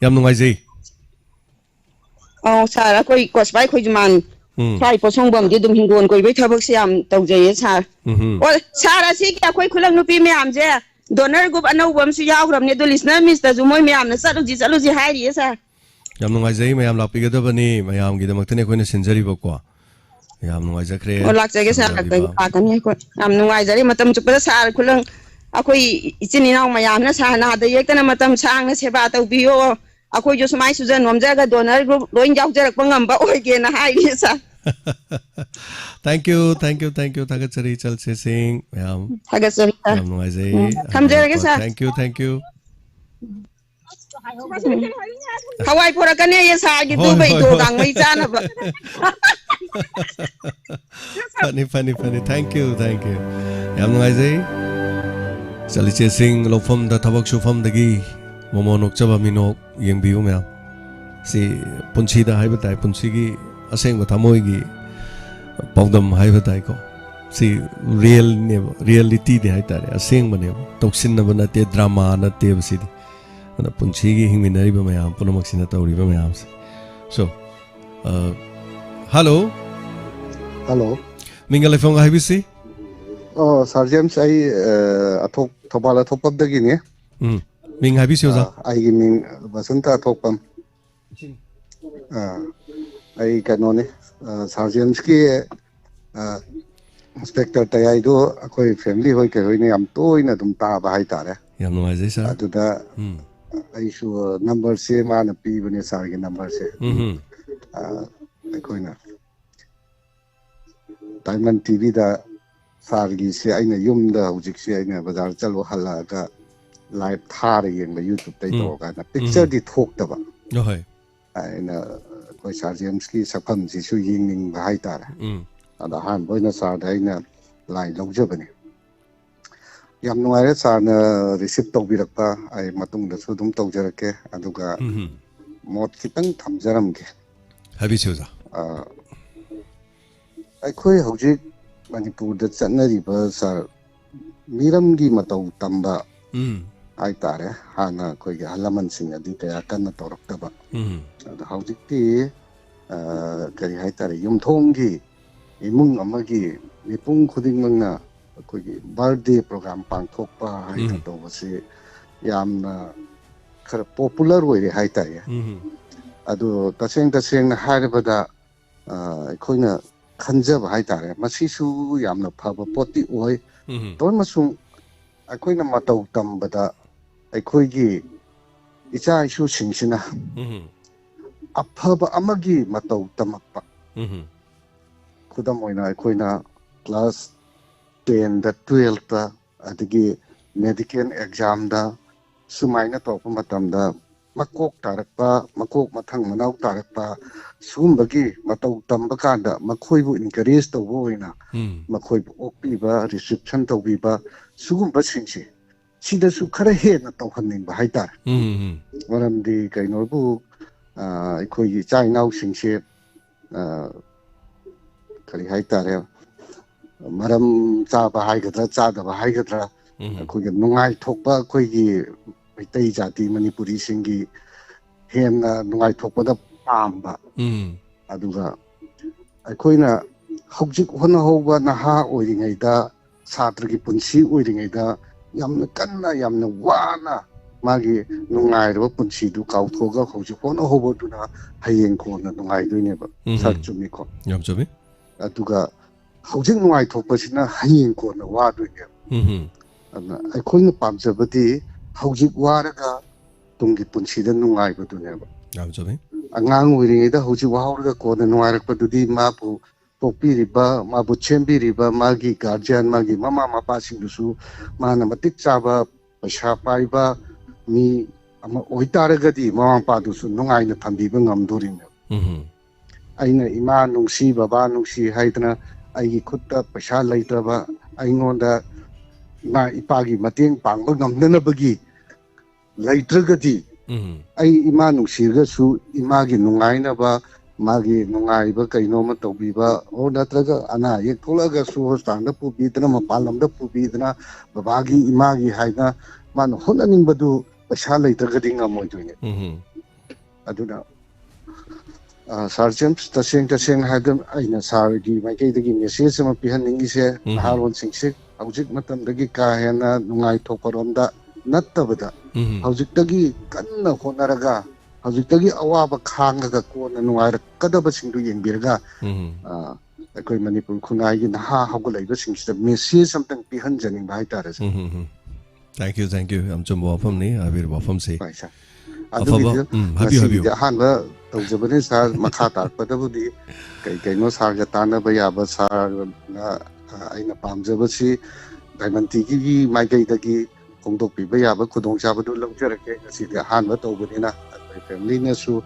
ꯌꯥꯝ ꯅꯨꯡꯉꯥꯏꯖꯩ꯫ ꯑꯧ, ꯁꯥꯔ, ꯑꯩꯈꯣꯏ ꯀꯣꯁꯕꯥꯏ ꯈꯣꯏꯖꯨꯃꯥꯟ ꯎꯝ꯫ ꯁ꯭ꯋꯥꯏ ꯄꯣꯠꯁꯪꯕꯝꯗꯤ ꯑꯗꯨꯝ ꯍꯤꯡꯒꯣꯜ ꯀꯣꯏꯕꯒꯤ ꯊꯕꯛꯁꯦ ꯌꯥꯝ ꯇꯧꯖꯩꯌꯦ, ꯁꯥꯔ꯫ ꯎꯝ ꯍꯝ꯫ ꯑꯣ, ꯁꯥꯔ, ꯑꯁꯤꯒꯤ ꯑꯩꯈꯣꯏ ꯈꯨꯂꯪ ꯅꯨꯄꯤ ꯃꯌꯥꯝꯁꯦ donor group ꯑꯅꯧꯕ ꯑꯃꯁꯨ ꯌꯥꯎꯈ꯭ꯔꯕꯅꯦ, ꯑꯗꯨ listener missꯇꯁꯨ ꯃꯣꯏ ꯃꯌꯥꯝꯅ ꯆꯠꯂꯨꯁꯤ, ꯆꯠꯂꯨꯁꯤ ꯍꯥꯏꯔꯤꯌꯦ, ꯁꯥꯔ꯫ ꯌꯥꯝ ꯅꯨꯡꯉꯥꯏꯖꯩ, ꯃꯌꯥꯝ ꯂꯥꯛꯄꯤꯒꯗꯕꯅꯤ, ꯃꯌꯥꯝꯒꯤꯗꯃꯛꯇꯅꯤ ꯑꯩꯈꯣꯏꯅ ꯁꯤꯟꯖꯔꯤꯕꯀꯣ꯫ ꯌꯥꯝ ꯅꯨꯡꯉꯥꯏꯖꯈ꯭ꯔꯦ ꯑꯣ, ꯂꯥꯛꯆꯒꯦ, ꯁꯥꯔ, ꯁꯤꯟꯖꯕꯤꯕ꯫ ꯂꯥꯛꯀꯅꯤ ꯑꯩꯈꯣꯏ꯫ ꯌꯥꯝ ꯅꯨꯡꯉꯥꯏꯖꯔꯦ, ꯃꯇꯝ ꯆꯨꯞꯄꯗ ꯁꯥꯔ ꯈꯨꯂꯪ ꯑꯩꯈꯣꯏ ꯏꯆꯤꯟ ꯏꯅꯥꯎ ꯃꯌꯥꯝꯅ ꯁꯥꯔ ꯅꯥꯗ ꯌꯦꯛꯇꯅ ꯃꯇꯝ ꯁꯥꯡꯅ ꯁꯦꯕꯥ ꯇꯧꯕꯤꯌꯣ, ꯑꯩꯈꯣꯏꯁꯨ ꯁꯨꯃꯥꯏ ꯁꯨꯖ ꯅꯣꯝꯖꯔꯒ ꯗꯣꯅꯔ ꯒ꯭ꯔꯨꯞ ꯂꯣꯏ ꯌꯥꯎꯖꯔꯛꯄ ꯉꯝꯕ ꯑꯣꯏꯒꯦꯅ ꯍꯥꯏꯔꯤ ꯁꯥꯔ꯫ Thank you, thank you, thank you. ꯊꯥꯒꯠꯆꯔꯤ ꯏꯆꯜ ꯆꯦꯁꯤꯡ ꯃꯌꯥꯝ꯫ ꯊꯥꯒꯠꯆꯔꯤ ꯁꯥꯔ꯫ ꯌꯥꯝ ꯅꯨꯡꯉꯥꯏꯖꯩ꯫ ꯎꯝ, ꯊꯝꯖꯔꯒꯦ ꯁꯥꯔ꯫ Thank you, thank you. ꯍꯋꯥꯏ ꯄꯨꯔꯛꯀꯅꯦꯌꯦ ꯁꯥꯔꯒꯤ ꯍꯣꯏ, ꯍꯣꯏ, ꯗꯨꯕꯩꯗꯣ ꯍꯣꯏ꯫ ꯀꯥꯡꯃꯩ ꯆꯥꯅꯕ꯫ ꯐꯅꯤ, ꯐꯅꯤ, ꯐꯅꯤ꯫ Thank you, thank you. ꯌꯥꯝ ꯅꯨꯡꯉꯥꯏꯖꯩ꯫ ꯏꯆꯜ ꯏꯆꯦꯁꯤꯡ ꯂꯧꯐꯝꯗ ꯊꯕꯛ ꯁꯨꯐꯝꯗꯒꯤ ꯃꯣꯃꯣ ꯅꯣꯛꯆꯕ ꯃꯤꯅꯣꯛ ꯌꯦꯡꯕꯤꯌꯨ ꯃꯌꯥꯝ꯫ ꯁꯤ ꯄꯨꯟꯁꯤꯗ ꯍꯥꯏꯕ ꯇꯥꯏ, ꯄꯨꯟꯁꯤꯒꯤ ꯑꯁꯦꯡꯕ ꯊꯃꯣꯏꯒꯤ ꯄꯥꯎꯗꯝ ꯍꯥꯏꯕ ꯇꯥꯏꯀꯣ꯫ ꯁꯤ ꯔꯤꯌꯦꯜꯅꯦꯕ, ꯔꯤꯌꯦꯂꯤꯇꯤꯅꯦ ꯍꯥꯏꯇꯥꯔꯦ, ꯑꯁꯦꯡꯕꯅꯦꯕ, ꯇꯧꯁꯤꯟꯅꯕ ꯅꯠꯇꯦ, ꯗ꯭ꯔꯃꯥ ꯅꯠꯇꯦꯕ ꯁꯤꯗꯤ꯫ ꯑꯗꯨꯅ ꯄꯨꯟꯁꯤꯒꯤ ꯍꯤꯡꯃꯤꯟꯅꯔꯤꯕ ꯃꯌꯥꯝ ꯄꯨꯝꯅꯃꯛꯁꯤꯅ ꯇꯧꯔꯤꯕ ꯃꯌꯥꯝꯁꯦ꯫ So, hello꯫ Hello꯫ ꯃꯤꯡꯒ ꯂꯩꯐꯝꯒ ꯍꯥꯏꯕꯤꯁꯤ꯫ ꯑꯣ, ꯁꯥꯔ ꯖꯦꯝꯁ, ꯑꯩ ꯑ, ꯑꯊꯣꯛ ꯊꯧꯕꯥꯜ ꯑꯊꯣꯛꯄꯝꯗꯒꯤꯅꯤ꯫ ꯎꯝ꯫ ꯃꯤꯡ ꯍꯥꯏꯕꯤꯁꯤ ꯑꯣꯖꯥ꯫ ꯑ, ꯑꯩꯒꯤ ꯃꯤꯡ ꯕꯁꯟꯇ ꯑꯊꯣꯛꯄꯝ꯫ ꯑ, ꯑꯩ ꯀꯩꯅꯣꯅꯤ, ꯑ, ꯁꯥꯔ ꯖꯦꯝꯁꯀꯤ, ꯑ, ꯏꯟꯁꯄꯦꯛꯇꯔ ꯇꯌꯥꯏꯗꯣ ꯑꯩꯈꯣꯏ ꯐꯦꯃꯤꯂꯤ ꯍꯣꯏ ꯀꯩꯍꯣꯏꯅ ꯌꯥꯝ ꯇꯣꯏꯅ ꯑꯗꯨꯝ ꯇꯥꯕ ꯍꯥꯏꯇꯥꯔꯦ꯫ ꯌꯥꯝ ꯅꯨꯡꯉꯥꯏꯖꯩ ꯁꯥꯔ꯫ ꯑꯗꯨꯗ ꯎꯝ꯫ ꯑꯩꯁꯨ ꯅꯝꯕꯔꯁꯦ ꯃꯥꯅ ꯄꯤꯕꯅꯦ, ꯁꯥꯔꯒꯤ ꯅꯝꯕꯔꯁꯦ꯫ ꯎꯝ꯫ ꯑ, ꯑꯩꯈꯣꯏꯅ ꯗꯥꯏꯃꯟ ꯇꯤꯚꯤꯗ ꯁꯥꯔꯒꯤꯁꯦ ꯑꯩꯅ ꯌꯨꯝꯗ ꯍꯧꯖꯤꯛꯁꯦ ꯑꯩꯅ ꯕꯖꯥꯔ ꯆꯠꯂꯨ ꯍꯜꯂꯛꯑꯒ ꯂꯥꯏꯚ ꯊꯥꯔ ꯌꯦꯡꯕ ꯌꯨꯇ꯭ꯌꯨꯕꯇꯩ ꯎꯝ꯫ ꯇꯧꯔꯀꯥꯟꯗ ꯄꯤꯛꯆꯔꯗꯤ ꯊꯣꯛꯇꯕ꯫ ꯑꯍꯣꯏ꯫ ꯑꯩꯅ ꯑꯩꯈꯣꯏ ꯁꯥꯔ ꯖꯦꯝꯁꯀꯤ ꯁꯛꯐꯝꯁꯤꯁꯨ ꯌꯦꯡꯅꯤꯡꯕ ꯍꯥꯏꯇꯥꯔꯦ꯫ ꯎꯝ꯫ ꯑꯗ ꯑꯍꯥꯟꯕ ꯑꯣꯏꯅ ꯁꯥꯔꯗ ꯑꯩꯅ ꯂꯥꯏꯟ ꯂꯧꯖꯕꯅꯤ꯫ ꯌꯥꯝ ꯅꯨꯡꯉꯥꯏꯔꯦ ꯁꯥꯔꯅ ꯔꯤꯁꯤꯞ ꯇꯧꯕꯤꯔꯛꯄ꯫ ꯑꯩ ꯃꯇꯨꯡꯗꯁꯨ ꯑꯗꯨꯝ ꯇꯧꯖꯔꯛꯀꯦ꯫ ꯑꯗꯨꯒ ꯎꯝ꯫ ꯃꯣꯠ ꯈꯤꯇꯪ ꯊꯝꯖꯔꯝꯒꯦ꯫ ꯍꯥꯏꯕꯤꯁꯤ ꯑꯣꯖꯥ꯫ ꯑ, ꯑꯩꯈꯣꯏ ꯍꯧꯖꯤꯛ ꯃꯅꯤꯄꯨꯔꯗ ꯆꯠꯅꯔꯤꯕ ꯁꯥꯔ ꯃꯤꯔꯝꯒꯤ ꯃꯇꯧ ꯇꯝꯕ ꯎꯝ꯫ ꯍꯥꯏꯇꯥꯔꯦ, ꯍꯥꯟꯅ ꯑꯩꯈꯣꯏꯒꯤ ꯑꯍꯜ ꯂꯃꯟꯁꯤꯡꯅꯗꯤ ꯀꯌꯥ ꯀꯟꯅ ꯇꯧꯔꯛꯇꯕ꯫ ꯎꯝ꯫ ꯑꯗꯣ ꯍꯧꯖꯤꯛꯇꯤ ꯑ, ꯀꯔꯤ ꯍꯥꯏꯇꯥꯔꯦ, ꯌꯨꯝꯊꯣꯡꯒꯤ ꯏꯃꯨꯡ ꯑꯃꯒꯤ ꯃꯤꯄꯨꯝ ꯈꯨꯗꯤꯡꯃꯛꯅ ꯑꯩꯈꯣꯏꯒꯤ ꯕꯥꯔꯗꯦ ꯄ꯭ꯔꯣꯒ꯭ꯔꯥꯝ ꯄꯥꯡꯊꯣꯛꯄ ꯍꯥꯏꯅ ꯎꯝ꯫ ꯇꯧꯕꯁꯤ ꯌꯥꯝꯅ ꯈꯔ ꯄꯣꯄꯨꯂꯔ ꯑꯣꯏꯔꯦ ꯍꯥꯏꯇꯥꯔꯦ꯫ ꯎꯝ꯫ ꯑꯗꯣ ꯇꯁꯦꯡ ꯇꯁꯦꯡꯅ ꯍꯥꯏꯔꯕꯗ, ꯑ, ꯑꯩꯈꯣꯏꯅ ꯈꯟꯖꯕ ꯍꯥꯏꯇꯥꯔꯦ, ꯃꯁꯤꯁꯨ ꯌꯥꯝꯅ ꯐꯕ ꯄꯣꯠꯇꯤ ꯑꯣꯏ꯫ ꯎꯝ꯫ ꯑꯗꯨ ꯑꯃꯁꯨꯡ ꯑꯩꯈꯣꯏꯅ ꯃꯇꯧ ꯇꯝꯕꯗ ꯑꯩꯈꯣꯏꯒꯤ ꯏꯆꯥ ꯏꯁꯨꯁꯤꯡꯁꯤꯅ ꯎꯝ ꯑꯐꯕ ꯑꯃꯒꯤ ꯃꯇꯧ ꯇꯝꯃꯛꯄ꯫ ꯎꯝ ꯈꯨꯗꯝ ꯑꯣꯏꯅ ꯑꯩꯈꯣꯏꯅ ꯀ꯭ꯂꯥꯁ ꯇꯦꯟꯗ, ꯇꯨꯌꯦꯜꯐꯇ, ꯑꯗꯒꯤ ꯃꯦꯗꯤꯀꯦꯜ ꯑꯦꯛꯖꯥꯝꯗ ꯁꯨꯃꯥꯏꯅ ꯇꯧꯔꯛꯄ ꯃꯇꯝꯗ ꯃꯀꯣꯛ ꯇꯥꯔꯛꯄ, ꯃꯀꯣꯛ ꯃꯊꯪ ꯃꯅꯥꯎ ꯇꯥꯔꯛꯄ, ꯁꯤꯒꯨꯝꯕꯒꯤ ꯃꯇꯧ ꯇꯝꯕ ꯀꯥꯟꯗ ꯃꯈꯣꯏꯕꯨ ꯏꯟꯀꯔꯦꯖ ꯇꯧꯕ ꯑꯣꯏꯅ ꯎꯝ ꯃꯈꯣꯏꯕꯨ ꯑꯣꯛꯄꯤꯕ, ꯔꯤꯁꯤꯞꯁꯟ ꯇꯧꯕꯤꯕ, ꯁꯤꯒꯨꯝꯕꯁꯤꯡꯁꯦ ꯁꯤꯗꯁꯨ ꯈꯔ ꯍꯦꯟꯅ ꯇꯧꯍꯟꯅꯤꯡꯕ ꯍꯥꯏꯇꯥꯔꯦ꯫ ꯎꯝ ꯃꯔꯝꯗꯤ ꯀꯩꯅꯣꯕꯨ, ꯑ, ꯑꯩꯈꯣꯏꯒꯤ ꯏꯆꯥ ꯏꯅꯥꯎꯁꯤꯡꯁꯦ, ꯑ, ꯀꯔꯤ ꯍꯥꯏꯇꯥꯔꯦ, ꯃꯔꯝ ꯆꯥꯕ ꯍꯥꯏꯒꯗ꯭ꯔꯥ, ꯆꯥꯗꯕ ꯍꯥꯏꯒꯗ꯭ꯔꯥ, ꯎꯝ ꯑꯩꯈꯣꯏꯒꯤ ꯅꯨꯡꯉꯥꯏꯊꯣꯛꯄ, ꯑꯩꯈꯣꯏꯒꯤ ꯃꯩꯇꯩ ꯖꯥꯇꯤ ꯃꯅꯤꯄꯨꯔꯤꯁꯤꯡꯒꯤ ꯍꯦꯟꯅ ꯅꯨꯡꯉꯥꯏꯊꯣꯛꯄꯗ ꯄꯥꯝꯕ꯫ ꯎꯝ ꯑꯗꯨꯒ ꯑꯩꯈꯣꯏꯅ ꯍꯧꯖꯤꯛ ꯍꯣꯠꯅꯍꯧꯕ, ꯅꯍꯥ ꯑꯣꯏꯔꯤꯉꯩꯗ, ꯁꯥꯇ꯭ꯔꯒꯤ ꯄꯨꯟꯁꯤ ꯑꯣꯏꯔꯤꯉꯩꯗ ꯌꯥꯝꯅ ꯀꯟꯅ, ꯌꯥꯝꯅ ꯋꯥꯅ ꯃꯥꯒꯤ ꯅꯨꯡꯉꯥꯏꯔꯕ ꯄꯨꯟꯁꯤꯗꯨ ꯀꯥꯎꯊꯣꯛꯑꯒ ꯍꯧꯖꯤꯛ ꯍꯣꯠꯅꯍꯧꯕꯗꯨꯅ ꯍꯌꯦꯡ ꯀꯣꯟꯅ ꯅꯨꯡꯉꯥꯏꯗꯣꯏꯅꯦꯕ꯫ ꯎꯝ ꯁꯥꯔ, ꯆꯨꯝꯃꯤꯀꯣ? ꯌꯥꯝ ꯆꯨꯝꯃꯤ꯫ ꯑꯗꯨꯒ ꯍꯧꯖꯤꯛ ꯅꯨꯡꯉꯥꯏꯊꯣꯛꯄꯁꯤꯅ ꯍꯌꯦꯡ ꯀꯣꯟꯅ ꯋꯥꯗꯣꯏꯅꯦꯕ꯫ ꯎꯝ ꯑꯗꯨꯅ ꯑꯩꯈꯣꯏꯅ ꯄꯥꯝꯖꯕꯗꯤ ꯍꯧꯖꯤꯛ ꯋꯥꯔꯒ ꯇꯨꯡꯒꯤ ꯄꯨꯟꯁꯤꯗ ꯅꯨꯡꯉꯥꯏꯕꯗꯨꯅꯦꯕ꯫ ꯌꯥꯝ ꯆꯨꯝꯃꯤ꯫ ꯑꯉꯥꯡ ꯑꯣꯏꯔꯤꯉꯩꯗ ꯍꯧꯖꯤꯛ ꯋꯥꯍꯧꯔꯒ ꯀꯣꯟꯅ ꯅꯨꯡꯉꯥꯏꯔꯛꯄꯗꯨꯗꯤ ꯃꯥꯕꯨ ꯄꯣꯛꯄꯤꯔꯤꯕ, ꯃꯥꯕꯨ ꯁꯦꯝꯕꯤꯔꯤꯕ ꯃꯥꯒꯤ ꯒꯥꯔꯖꯤꯌꯥꯟ, ꯃꯥꯒꯤ ꯃꯃꯥ ꯃꯄꯥꯁꯤꯡꯗꯨꯁꯨ ꯃꯥꯅ ꯃꯇꯤꯛ ꯆꯥꯕ, ꯄꯩꯁꯥ ꯄꯥꯏꯕ ꯃꯤ ꯑꯃ ꯑꯣꯏꯇꯥꯔꯒꯗꯤ ꯃꯃꯥ ꯃꯄꯥꯗꯨꯁꯨ ꯅꯨꯡꯉꯥꯏꯅ ꯊꯝꯕꯤꯕ ꯉꯝꯗꯣꯔꯤꯅꯦꯕ꯫ ꯎꯝ ꯑꯩꯅ ꯏꯃꯥ ꯅꯨꯡꯁꯤ, ꯕꯕꯥ ꯅꯨꯡꯁꯤ ꯍꯥꯏꯗꯅ ꯑꯩꯒꯤ ꯈꯨꯠꯇ ꯄꯩꯁꯥ ꯂꯩꯇ꯭ꯔꯕ, ꯑꯩꯉꯣꯟꯗ ꯏꯃꯥ ꯏꯄꯥꯒꯤ ꯃꯇꯦꯡ ꯄꯥꯡꯕ ꯉꯝꯅꯅꯕꯒꯤ ꯂꯩꯇ꯭ꯔꯒꯗꯤ, ꯎꯝ ꯑꯩ ꯏꯃꯥ ꯅꯨꯡꯁꯤꯔꯒꯁꯨ ꯏꯃꯥꯒꯤ ꯅꯨꯡꯉꯥꯏꯅꯕ, ꯃꯥꯒꯤ ꯅꯨꯡꯉꯥꯏꯕ ꯀꯩꯅꯣꯝꯃ ꯇꯧꯕꯤꯕ, ꯑꯣꯔ ꯅꯠꯇ꯭ꯔꯒ ꯑꯅꯥ ꯑꯌꯦꯛ ꯊꯣꯛꯂꯛꯑꯒꯁꯨ ꯍꯣꯁꯄꯤꯇꯥꯜꯗ ꯄꯨꯕꯤꯗꯅ, ꯃꯄꯥꯟ ꯂꯝꯗ ꯄꯨꯕꯤꯗꯅ, ꯕꯕꯥꯒꯤ, ꯏꯃꯥꯒꯤ ꯍꯥꯏꯅ ꯃꯥꯅ ꯍꯣꯠꯅꯅꯤꯡꯕꯗꯨ ꯄꯩꯁꯥ ꯂꯩꯇ꯭ꯔꯒꯗꯤ ꯉꯝꯃꯣꯏꯗꯣꯏꯅꯦ꯫ ꯎꯝ ꯑꯗꯨꯅ, ꯑ, ꯁꯥꯔ ꯖꯦꯝꯁ, ꯇꯁꯦꯡ ꯇꯁꯦꯡꯅ ꯍꯥꯏꯕꯗ ꯑꯩꯅ ꯁꯥꯔꯒꯤ ꯃꯥꯏꯀꯩꯗꯒꯤ ꯃꯦꯁꯦꯖ ꯑꯃ ꯄꯤꯍꯟꯅꯤꯡꯉꯤꯁꯦ, ꯎꯝ ꯅꯍꯥꯔꯣꯜꯁꯤꯡꯁꯦ ꯍꯧꯖꯤꯛ ꯃꯇꯝꯗꯒꯤ ꯀꯥ ꯍꯦꯟꯅ ꯅꯨꯡꯉꯥꯏꯊꯣꯛꯄꯔꯣꯝꯗ ꯅꯠꯇꯕꯗ, ꯎꯝ ꯍꯧꯖꯤꯛꯇꯒꯤ ꯀꯟꯅ ꯍꯣꯠꯅꯔꯒ, ꯍꯧꯖꯤꯛꯇꯒꯤ ꯑꯋꯥꯕ ꯈꯥꯡꯉꯒ ꯀꯣꯟꯅ ꯅꯨꯡꯉꯥꯏꯔꯛꯀꯗꯕꯁꯤꯡꯗꯨ ꯌꯦꯡꯕꯤꯔꯒ, ꯎꯝ ꯑ, ꯑꯩꯈꯣꯏ ꯃꯅꯤꯄꯨꯔ ꯈꯨꯟꯅꯥꯏꯒꯤ ꯅꯍꯥ ꯍꯧꯒꯠꯂꯛꯏꯕꯁꯤꯡꯁꯤꯗ ꯃꯦꯁꯦꯖ ꯑꯝꯇꯪ ꯄꯤꯍꯟꯖꯅꯤꯡꯕ ꯍꯥꯏꯇꯥꯔꯦ, ꯁꯥꯔ꯫ ꯎꯝ ꯎꯝ Thank you, thank you. ꯌꯥꯝ ꯆꯨꯝꯕ ꯋꯥꯐꯝꯅꯤ ꯍꯥꯏꯕꯤꯔꯤꯕ ꯋꯥꯐꯝꯁꯤ꯫ ꯍꯣꯏ ꯁꯥꯔ꯫ ꯑꯐꯕ, ꯑꯗꯨꯒꯤꯗꯤ ꯎꯝ, ꯍꯥꯏꯕꯤꯌꯨ, ꯉꯁꯤꯒꯤꯗꯤ ꯍꯥꯏꯕꯤꯌꯨ꯫ ꯑꯍꯥꯟꯕ ꯇꯧꯖꯕꯅꯤ ꯁꯥꯔ꯫ ꯃꯈꯥ ꯇꯥꯔꯛꯄꯗꯕꯨꯗꯤ ꯀꯩ ꯀꯩꯅꯣ ꯁꯥꯔꯒ ꯇꯥꯟꯅꯕ ꯌꯥꯕ, ꯁꯥꯔꯅ, ꯑ, ꯑꯩꯅ ꯄꯥꯝꯖꯕꯁꯤ ꯗꯥꯏꯃꯟ ꯇꯤꯚꯤꯒꯤ ꯃꯥꯏꯀꯩꯗꯒꯤ ꯐꯣꯡꯗꯣꯛꯄꯤꯕ ꯌꯥꯕ ꯈꯨꯗꯣꯡꯆꯥꯕꯗꯨ ꯂꯧꯖꯔꯛꯀꯦ꯫ ꯉꯁꯤꯗꯤ ꯑꯍꯥꯟꯕ ꯇꯧꯕꯅꯤꯅ ꯑꯩꯈꯣꯏ ꯐꯦꯃꯤꯂꯤꯅꯁꯨ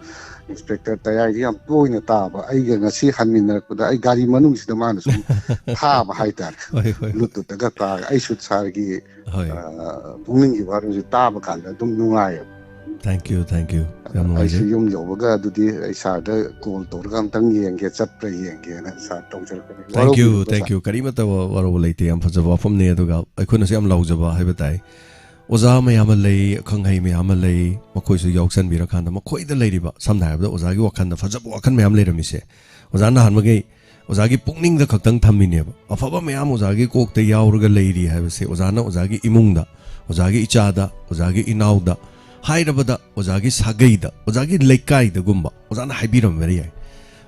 ꯏꯟꯁꯄꯦꯛꯇꯔ ꯇꯌꯥꯏꯗꯤ ꯌꯥꯝ ꯇꯣꯏꯅ ꯇꯥꯕ, ꯑꯩꯒ ꯉꯁꯤ ꯍꯟꯃꯤꯟꯅꯔꯛꯄꯗ ꯑꯩ ꯒꯥꯔꯤ ꯃꯅꯨꯡꯁꯤꯗ ꯃꯥꯅ ꯁꯨꯝ ꯊꯥꯕ ꯍꯥꯏꯇꯥꯔꯦ꯫ ꯍꯣꯏ, ꯍꯣꯏ꯫ ꯕ꯭ꯂꯨꯇꯨꯠꯇꯒ ꯇꯥꯔꯒ ꯑꯩꯁꯨ ꯁꯥꯔꯒꯤ ꯍꯣꯏ꯫ ꯑ, ꯄꯨꯛꯅꯤꯡꯒꯤ ꯋꯥꯔꯤꯁꯦ ꯇꯥꯕ ꯀꯥꯟꯗ ꯑꯗꯨꯝ ꯅꯨꯡꯉꯥꯏꯌꯦꯕ꯫ Thank you, thank you. ꯌꯥꯝ ꯑꯩꯁꯨ ꯅꯨꯡꯉꯥꯏꯖꯩ꯫ ꯌꯨꯝ ꯌꯧꯕꯒ ꯑꯗꯨꯗꯤ ꯑꯩ ꯁꯥꯔꯗ ꯀꯣꯜ ꯇꯧꯔꯒ ꯑꯝꯇꯪ ꯌꯦꯡꯒꯦ, ꯆꯠꯄ꯭ꯔꯥ ꯌꯦꯡꯒꯦꯅ ꯁꯥꯔ ꯇꯧꯖꯔꯛꯄꯅꯤ꯫ Thank you, ꯋꯥꯔꯧꯕꯤꯅꯨꯀꯣ thank sir. you. ꯀꯔꯤꯃꯠꯇ ꯋꯥ-, ꯋꯥꯔꯧꯕ ꯂꯩꯇꯦ꯫ ꯌꯥꯝ ꯐꯖꯕ ꯋꯥꯐꯝꯅꯦ꯫ ꯑꯗꯨꯒ ꯑꯩꯈꯣꯏꯅꯁꯨ ꯌꯥꯝ ꯂꯥꯎꯖꯕ ꯍꯥꯏꯕ ꯇꯥꯏ꯫ ꯑꯣꯖꯥ ꯃꯌꯥꯝ ꯑꯃ ꯂꯩ, ꯑꯈꯪ ꯑꯍꯩ ꯃꯌꯥꯝ ꯑꯃ ꯂꯩ, ꯃꯈꯣꯏꯁꯨ ꯌꯥꯎꯁꯟꯕꯤꯔꯀꯥꯟꯗ ꯃꯈꯣꯏꯗ ꯂꯩꯔꯤꯕ, ꯁꯝꯅ ꯍꯥꯏꯔꯕꯗ ꯑꯣꯖꯥꯒꯤ ꯋꯥꯈꯜꯗ ꯐꯖꯕ ꯋꯥꯈꯜ ꯃꯌꯥꯝ ꯂꯩꯔꯝꯃꯤꯁꯦ, ꯑꯣꯖꯥ ꯅꯍꯥꯟꯃꯈꯩ ꯑꯣꯖꯥꯒꯤ ꯄꯨꯛꯅꯤꯡꯗ ꯈꯛꯇꯪ ꯊꯝꯃꯤꯅꯦꯕ꯫ ꯑꯐꯕ ꯃꯌꯥꯝ ꯑꯣꯖꯥꯒꯤ ꯀꯣꯛꯇ ꯌꯥꯎꯔꯒ ꯂꯩꯔꯤ ꯍꯥꯏꯕꯁꯦ ꯑꯣꯖꯥꯅ ꯑꯣꯖꯥꯒꯤ ꯏꯃꯨꯡꯗ, ꯑꯣꯖꯥꯒꯤ ꯏꯆꯥꯗ, ꯑꯣꯖꯥꯒꯤ ꯏꯅꯥꯎꯗ, ꯍꯥꯏꯔꯕꯗ ꯑꯣꯖꯥꯒꯤ ꯁꯥꯒꯩꯗ, ꯑꯣꯖꯥꯒꯤ ꯂꯩꯀꯥꯏꯗꯒꯨꯝꯕ ꯑꯣꯖꯥꯅ ꯍꯥꯏꯕꯤꯔꯝꯕ ꯌꯥꯏ꯫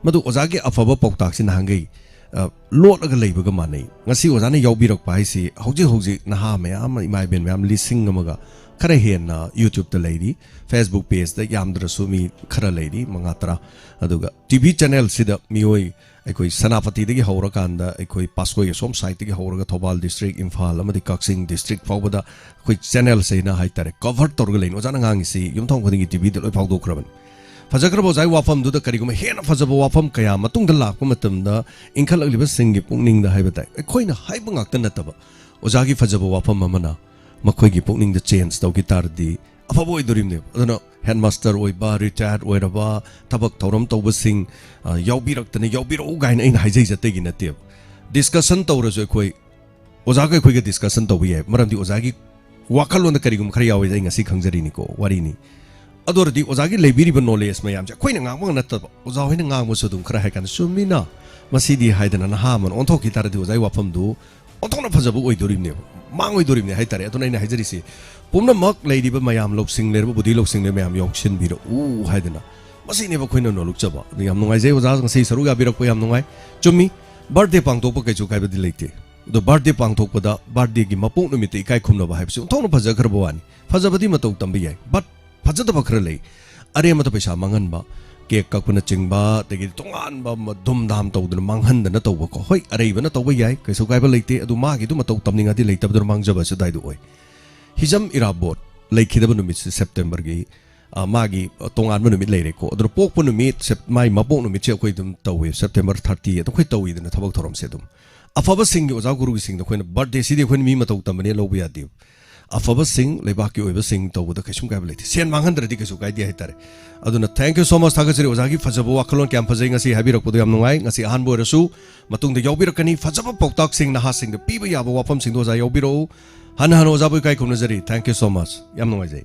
ꯃꯗꯨ ꯑꯣꯖꯥꯒꯤ ꯑꯐꯕ ꯄꯥꯎꯇꯥꯛꯁꯤ ꯅꯍꯥꯟꯈꯩ, ꯑ, ꯂꯣꯠꯂꯒ ꯂꯩꯕꯒ ꯃꯥꯟꯅꯩ꯫ ꯉꯁꯤ ꯑꯣꯖꯥꯅ ꯌꯥꯎꯕꯤꯔꯛꯄ ꯍꯥꯏꯁꯤ ꯍꯧꯖꯤꯛ ꯍꯧꯖꯤꯛ ꯅꯍꯥ ꯃꯌꯥꯝ ꯑꯃ, ꯏꯃꯥ ꯏꯕꯦꯟ ꯃꯌꯥꯝ ꯂꯤꯁꯤꯡ ꯑꯃꯒ ꯈꯔ ꯍꯦꯟꯅ YouTube-ꯇ ꯂꯩꯔꯤ꯫ Facebook page-ꯇ ꯌꯥꯝꯗ꯭ꯔꯁꯨ ꯃꯤ ꯈꯔ ꯂꯩꯔꯤ, ꯃꯉꯥ ꯇꯔꯥ꯫ ꯑꯗꯨꯒ ꯇꯤ ꯚꯤ channel-ꯁꯤꯗ ꯃꯤꯑꯣꯏ ꯑꯩꯈꯣꯏ ꯁꯦꯅꯥꯄꯇꯤꯗꯒꯤ ꯍꯧꯔꯀꯥꯟꯗ ꯑꯩꯈꯣꯏ ꯄꯥꯁꯀꯣꯏ ꯑꯁꯣꯝ side-ꯇꯒꯤ ꯍꯧꯔꯒ ꯊꯧꯕꯥꯜ district, ꯏꯝꯐꯥꯜ ꯑꯃꯗꯤ ꯀꯛꯆꯤꯡ district ꯐꯥꯎꯕꯗ ꯑꯩꯈꯣꯏ channel-ꯁꯤꯅ ꯍꯥꯏꯇꯥꯔꯦ cover ꯇꯧꯔꯒ ꯂꯩꯅꯤ꯫ ꯑꯣꯖꯥꯅ ꯉꯥꯡꯉꯤꯁꯤ ꯌꯨꯝꯊꯣꯡ ꯈꯨꯗꯤꯡꯒꯤ ꯇꯤ ꯚꯤꯗ ꯂꯣꯏ ꯐꯥꯎꯗꯣꯛꯈ꯭ꯔꯕꯅꯤ꯫ ꯐꯖꯈ꯭ꯔꯕ ꯑꯣꯖꯥꯒꯤ ꯋꯥꯐꯝꯗꯨꯗ ꯀꯔꯤꯒꯨꯝꯕ ꯍꯦꯟꯅ ꯐꯖꯕ ꯋꯥꯐꯝ ꯀꯌꯥ ꯃꯇꯨꯡꯗ ꯂꯥꯛꯄ ꯃꯇꯝꯗ ꯏꯟꯈꯠꯂꯛꯂꯤꯕꯁꯤꯡꯒꯤ ꯄꯨꯛꯅꯤꯡꯗ ꯍꯥꯏꯕ ꯇꯥꯏ, ꯑꯩꯈꯣꯏꯅ ꯍꯥꯏꯕ ꯉꯥꯛꯇ ꯅꯠꯇꯕ, ꯑꯣꯖꯥꯒꯤ ꯐꯖꯕ ꯋꯥꯐꯝ ꯑꯃꯅ ꯃꯈꯣꯏꯒꯤ ꯄꯨꯛꯅꯤꯡꯗ change ꯇꯧꯈꯤ ꯇꯥꯔꯗꯤ ꯑꯐꯕ ꯑꯣꯏꯗꯣꯔꯤꯕꯅꯦꯕ꯫ ꯑꯗꯨꯅ headmaster ꯑꯣꯏꯕ, retired ꯑꯣꯏꯔꯕ, ꯊꯕꯛ ꯊꯧꯔꯝ ꯇꯧꯕꯁꯤꯡ, ꯑ, ꯌꯥꯎꯕꯤꯔꯛꯇꯅ ꯌꯥꯎꯕꯤꯔꯛꯎ ꯀꯥꯏꯅ ꯑꯩꯅ ꯍꯥꯏꯖꯩꯁꯦ ꯑꯇꯩꯒꯤ ꯅꯠꯇꯦꯕ꯫ Discussion ꯇꯧꯔꯁꯨ ꯑꯩꯈꯣꯏ ꯑꯣꯖꯥꯒ ꯑꯩꯈꯣꯏꯒ discussion ꯇꯧꯕ ꯌꯥꯏ, ꯃꯔꯝꯗꯤ ꯑꯣꯖꯥꯒꯤ ꯋꯥꯈꯜꯂꯣꯟꯗ ꯀꯔꯤꯒꯨꯝꯕ ꯈꯔ ꯌꯥꯎꯋꯦ, ꯑꯩ ꯉꯁꯤ ꯈꯪꯖꯔꯤꯅꯤꯀꯣ, ꯋꯥꯔꯤꯅꯤ꯫ ꯑꯗꯨ ꯑꯣꯏꯔꯗꯤ ꯑꯣꯖꯥꯒꯤ ꯂꯩꯕꯤꯔꯤꯕ knowledge ꯃꯌꯥꯝꯁꯦ ꯑꯩꯈꯣꯏꯅ ꯉꯥꯡꯕ ꯅꯠꯇꯕ, ꯑꯣꯖꯥ ꯍꯣꯏꯅ ꯉꯥꯡꯕꯁꯨ ꯑꯗꯨꯝ ꯈꯔ ꯍꯥꯏ ꯀꯥꯟꯗ, "ꯆꯨꯝꯃꯤꯅ, ꯃꯁꯤꯗꯤ" ꯍꯥꯏꯗꯅ ꯅꯍꯥ ꯑꯃꯅ ꯑꯣꯟꯊꯣꯛꯈꯤ ꯇꯥꯔꯗꯤ ꯑꯣꯖꯥꯒꯤ ꯋꯥꯐꯝꯗꯨ ꯑꯣꯟꯊꯣꯛꯅ ꯐꯖꯕ ꯑꯣꯏꯗꯣꯔꯤꯕꯅꯦꯕ, ꯃꯥꯡꯉꯣꯏꯗꯣꯔꯤꯕꯅꯦ ꯍꯥꯏꯇꯥꯔꯦ꯫ ꯑꯗꯨꯅ ꯑꯩꯅ ꯍꯥꯏꯖꯔꯤꯁꯤ, ꯄꯨꯝꯅꯃꯛ ꯂꯩꯔꯤꯕ ꯃꯌꯥꯝ, ꯂꯧꯁꯤꯡ ꯂꯩꯔꯕ, ꯕꯨꯙꯤ ꯂꯧꯁꯤꯡ ꯂꯩꯔꯕ ꯃꯌꯥꯝ ꯌꯥꯎꯁꯤꯟꯕꯤꯔꯛꯎ ꯍꯥꯏꯗꯅ, ꯃꯁꯤꯅꯦꯕ ꯑꯩꯈꯣꯏꯅ ꯅꯣꯂꯨꯛꯆꯕ꯫ ꯑꯗꯨ ꯌꯥꯝ ꯅꯨꯡꯉꯥꯏꯖꯩ ꯑꯣꯖꯥ, ꯉꯁꯤ ꯁꯔꯨꯛ ꯌꯥꯕꯤꯔꯛꯄ ꯌꯥꯝ ꯅꯨꯡꯉꯥꯏ꯫ ꯆꯨꯝꯃꯤ, birthday ꯄꯥꯡꯊꯣꯛꯄ ꯀꯩꯁꯨ ꯀꯥꯏꯕꯗꯤ ꯂꯩꯇꯦ꯫ ꯑꯗꯣ ꯕꯥꯔꯊꯗꯦ ꯄꯥꯡꯊꯣꯛꯄꯗ ꯕꯥꯔꯊꯗꯦꯒꯤ ꯃꯄꯣꯛ ꯅꯨꯃꯤꯠꯇ ꯏꯀꯥꯏ ꯈꯨꯝꯅꯕ ꯍꯥꯏꯕꯁꯤ ꯑꯣꯟꯊꯣꯛꯅ ꯐꯖꯈ꯭ꯔꯕ ꯋꯥꯅꯤ꯫ ꯐꯖꯕꯗꯤ ꯃꯇꯧ ꯇꯝꯕ ꯌꯥꯏ, but ꯐꯖꯗꯕ ꯈꯔ ꯂꯩ꯫ ꯑꯔꯦꯝꯕꯗ ꯄꯩꯁꯥ ꯃꯥꯡꯍꯟꯕ, ꯀꯦꯛ ꯀꯛꯄꯅꯆꯤꯡꯕ, ꯑꯗꯒꯤꯗꯤ ꯇꯣꯉꯥꯟꯕ ꯑꯃ ꯙꯨꯝ ꯙꯥꯝ ꯇꯧꯗꯅ ꯃꯥꯡꯍꯟꯗꯅ ꯇꯧꯕꯀꯣ꯫ ꯍꯣꯏ, ꯑꯔꯩꯕꯅ ꯇꯧꯕ ꯌꯥꯏ, ꯀꯩꯁꯨ ꯀꯥꯏꯕ ꯂꯩꯇꯦ꯫ ꯑꯗꯨ ꯃꯥꯒꯤꯗꯨ ꯃꯇꯧ ꯇꯝꯅꯤꯡꯉꯗꯤ ꯂꯩꯇꯕꯗꯨꯅ ꯃꯥꯡꯖꯕ ꯑꯁꯤ ꯑꯗꯨꯋꯥꯏꯗ ꯑꯣꯏ꯫ ꯍꯤꯖꯝ ꯏꯔꯥꯕꯣꯠ ꯂꯩꯈꯤꯗꯕ ꯅꯨꯃꯤꯠꯁꯤ ꯁꯦꯞꯇꯦꯝꯕꯔꯒꯤ, ꯑ, ꯃꯥꯒꯤ ꯇꯣꯉꯥꯟꯕ ꯅꯨꯃꯤꯠ ꯂꯩꯔꯦꯀꯣ꯫ ꯑꯗꯨꯅ ꯄꯣꯛꯄ ꯅꯨꯃꯤꯠ, ꯁꯦꯞ-, ꯃꯥꯏ ꯃꯄꯣꯛ ꯅꯨꯃꯤꯠꯁꯦ ꯑꯩꯈꯣꯏ ꯑꯗꯨꯝ ꯇꯧꯏ, ꯁꯦꯞꯇꯦꯝꯕꯔ ꯊꯥꯔꯇꯤ ꯑꯗꯨꯝ ꯑꯩꯈꯣꯏ ꯇꯧꯏꯗꯅ ꯊꯕꯛ ꯊꯧꯔꯝꯁꯦ ꯑꯗꯨꯝ꯫ ꯑꯐꯕꯁꯤꯡꯒꯤ, ꯑꯣꯖꯥ ꯒꯨꯔꯨꯒꯤꯁꯤꯡꯗ ꯑꯩꯈꯣꯏꯅ ꯕꯥꯔꯊꯗꯦꯁꯤꯗꯤ ꯑꯩꯈꯣꯏꯅ ꯃꯤ ꯃꯇꯧ ꯇꯝꯕꯅꯦ ꯂꯧꯕ ꯌꯥꯗꯦꯕ꯫ ꯑꯐꯕꯁꯤꯡ, ꯂꯩꯕꯥꯛꯀꯤ ꯑꯣꯏꯕꯁꯤꯡ ꯇꯧꯕꯗ ꯀꯩꯁꯨꯝ ꯀꯥꯏꯕ ꯂꯩꯇꯦ꯫ ꯁꯦꯟ ꯃꯥꯡꯍꯟꯗ꯭ꯔꯗꯤ ꯀꯩꯁꯨ ꯀꯥꯏꯗꯦ ꯍꯥꯏꯇꯥꯔꯦ꯫ ꯑꯗꯨꯅ thank you so much, ꯊꯥꯒꯠꯆꯔꯤ ꯑꯣꯖꯥꯒꯤ ꯐꯖꯕ ꯋꯥꯈꯜꯂꯣꯟ, ꯀꯌꯥꯝ ꯐꯖꯩ ꯉꯁꯤ ꯍꯥꯏꯕꯤꯔꯛꯄꯗꯣ ꯌꯥꯝ ꯅꯨꯡꯉꯥꯏ꯫ ꯉꯁꯤ ꯑꯍꯥꯟꯕ ꯑꯣꯏꯔꯁꯨ ꯃꯇꯨꯡꯗ ꯌꯥꯎꯕꯤꯔꯛꯀꯅꯤ꯫ ꯐꯖꯕ ꯄꯥꯎꯇꯥꯛꯁꯤꯡ ꯅꯍꯥꯁꯤꯡꯗ ꯄꯤꯕ ꯌꯥꯕ ꯋꯥꯐꯝꯁꯤꯡꯗꯣ ꯑꯣꯖꯥ ꯌꯥꯎꯕꯤꯔꯛꯎ꯫ ꯍꯟꯅ ꯍꯟꯅ ꯑꯣꯖꯥꯕꯨ ꯏꯀꯥꯏ ꯈꯨꯝꯅꯖꯔꯤ꯫ Thank you so much, ꯌꯥꯝ ꯅꯨꯡꯉꯥꯏꯖꯩ꯫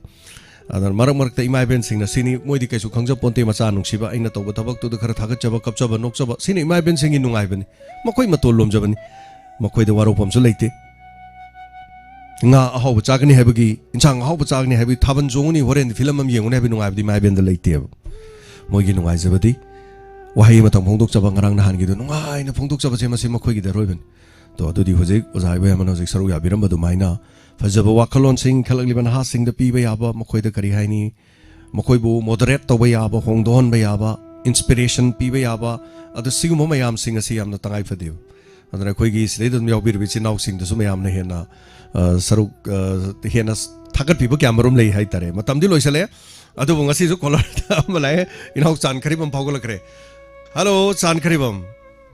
ꯑꯗꯨꯅ ꯃꯔꯛ ꯃꯔꯛꯇ ꯏꯃꯥ ꯏꯕꯦꯟꯁꯤꯡꯅ ꯁꯤꯅꯤ, ꯃꯣꯏꯗꯤ ꯀꯩꯁꯨ ꯈꯪꯖꯄꯣꯟꯇꯦ, ꯃꯆꯥ ꯅꯨꯡꯁꯤꯕ, ꯑꯩꯅ ꯇꯧꯕ ꯊꯕꯛꯇꯨꯗ ꯈꯔ ꯊꯥꯒꯠꯆꯕ, ꯀꯞꯆꯕ, ꯅꯣꯛꯆꯕ, ꯁꯤꯅ ꯏꯃꯥ ꯏꯕꯦꯟꯁꯤꯡꯒꯤ ꯅꯨꯡꯉꯥꯏꯕꯅꯤ꯫ ꯃꯈꯣꯏ ꯃꯇꯣꯜ ꯂꯣꯝꯖꯕꯅꯤ꯫ ꯃꯈꯣꯏꯗ ꯋꯥꯔꯧꯐꯝꯁꯨ ꯂꯩꯇꯦ꯫ ꯉꯥ ꯑꯍꯥꯎꯕ ꯆꯥꯒꯅꯤ ꯍꯥꯏꯕꯒꯤ, ꯏꯟꯁꯥꯡ ꯑꯍꯥꯎꯕ ꯆꯥꯒꯅꯤ ꯍꯥꯏꯕꯒꯤ, ꯊꯥꯕꯜ ꯆꯣꯡꯒꯅꯤ, ꯍꯣꯔꯦꯟ ꯐꯤꯂꯝ ꯑꯃ ꯌꯦꯡꯒꯅꯤ ꯍꯥꯏꯕꯒꯤ ꯅꯨꯡꯉꯥꯏꯕꯗꯤ ꯏꯃꯥ ꯏꯕꯦꯟꯗ ꯂꯩꯇꯦꯕ꯫ ꯃꯣꯏꯒꯤ ꯅꯨꯡꯉꯥꯏꯖꯕꯗꯤ ꯋꯥꯍꯩ ꯑꯃꯇꯪ ꯐꯣꯡꯗꯣꯛꯆꯕ, ꯉꯔꯥꯡ ꯅꯍꯥꯟꯒꯤꯗꯣ ꯅꯨꯡꯉꯥꯏꯅ ꯐꯣꯡꯗꯣꯛꯆꯕꯁꯦ, ꯃꯁꯤ ꯃꯈꯣꯏꯒꯤꯗ ꯑꯔꯣꯏꯕꯅꯤ꯫ ꯇꯣ, ꯑꯗꯨꯗꯤ ꯍꯧꯖꯤꯛ ꯑꯣꯖꯥ ꯏꯕꯣꯌꯥꯏꯃꯅ ꯍꯧꯖꯤꯛ ꯁꯔꯨꯛ ꯌꯥꯕꯤꯔꯝꯕ ꯑꯗꯨꯃꯥꯏꯅ ꯐꯖꯕ ꯋꯥꯈꯜꯂꯣꯟꯁꯤꯡ ꯏꯟꯈꯠꯂꯛꯂꯤꯕ ꯅꯍꯥꯁꯤꯡꯗ ꯄꯤꯕ ꯌꯥꯕ, ꯃꯈꯣꯏꯗ ꯀꯔꯤ ꯍꯥꯏꯅꯤ, ꯃꯈꯣꯏꯕꯨ moderate ꯇꯧꯕ ꯌꯥꯕ, ꯍꯣꯡꯗꯣꯛꯍꯟꯕ ꯌꯥꯕ, inspiration ꯄꯤꯕ ꯌꯥꯕ, ꯑꯗꯨ ꯁꯤꯒꯨꯝꯕ ꯃꯌꯥꯝꯁꯤꯡ ꯑꯁꯤ ꯌꯥꯝꯅ ꯇꯉꯥꯏ ꯐꯗꯦꯕ꯫ ꯑꯗꯨꯅ ꯑꯩꯈꯣꯏꯒꯤ ꯁꯤꯗꯩꯗ ꯑꯗꯨꯝ ꯌꯥꯎꯕꯤꯔꯤꯕ ꯏꯆꯤꯟ ꯏꯅꯥꯎꯁꯤꯡꯗꯁꯨ ꯃꯌꯥꯝꯅ ꯍꯦꯟꯅ, ꯑ, ꯁꯔꯨꯛ, ꯑ, ꯍꯦꯟꯅ ꯊꯥꯒꯠꯄꯤꯕ ꯀꯌꯥ ꯃꯔꯨꯝ ꯂꯩ ꯍꯥꯏꯇꯥꯔꯦ꯫ ꯃꯇꯝꯗꯤ ꯂꯣꯏꯁꯤꯜꯂꯛꯑꯦ, ꯑꯗꯨꯕꯨ ꯉꯁꯤꯁꯨ caller ꯑꯃ ꯂꯥꯛꯑꯦ, ꯏꯅꯥꯎ ꯆꯥꯟꯈ꯭ꯔꯤꯕꯝ ꯐꯥꯎꯒꯠꯂꯛꯈ꯭ꯔꯦ꯫ Hello, ꯆꯥꯟꯈ꯭ꯔꯤꯕꯝ꯫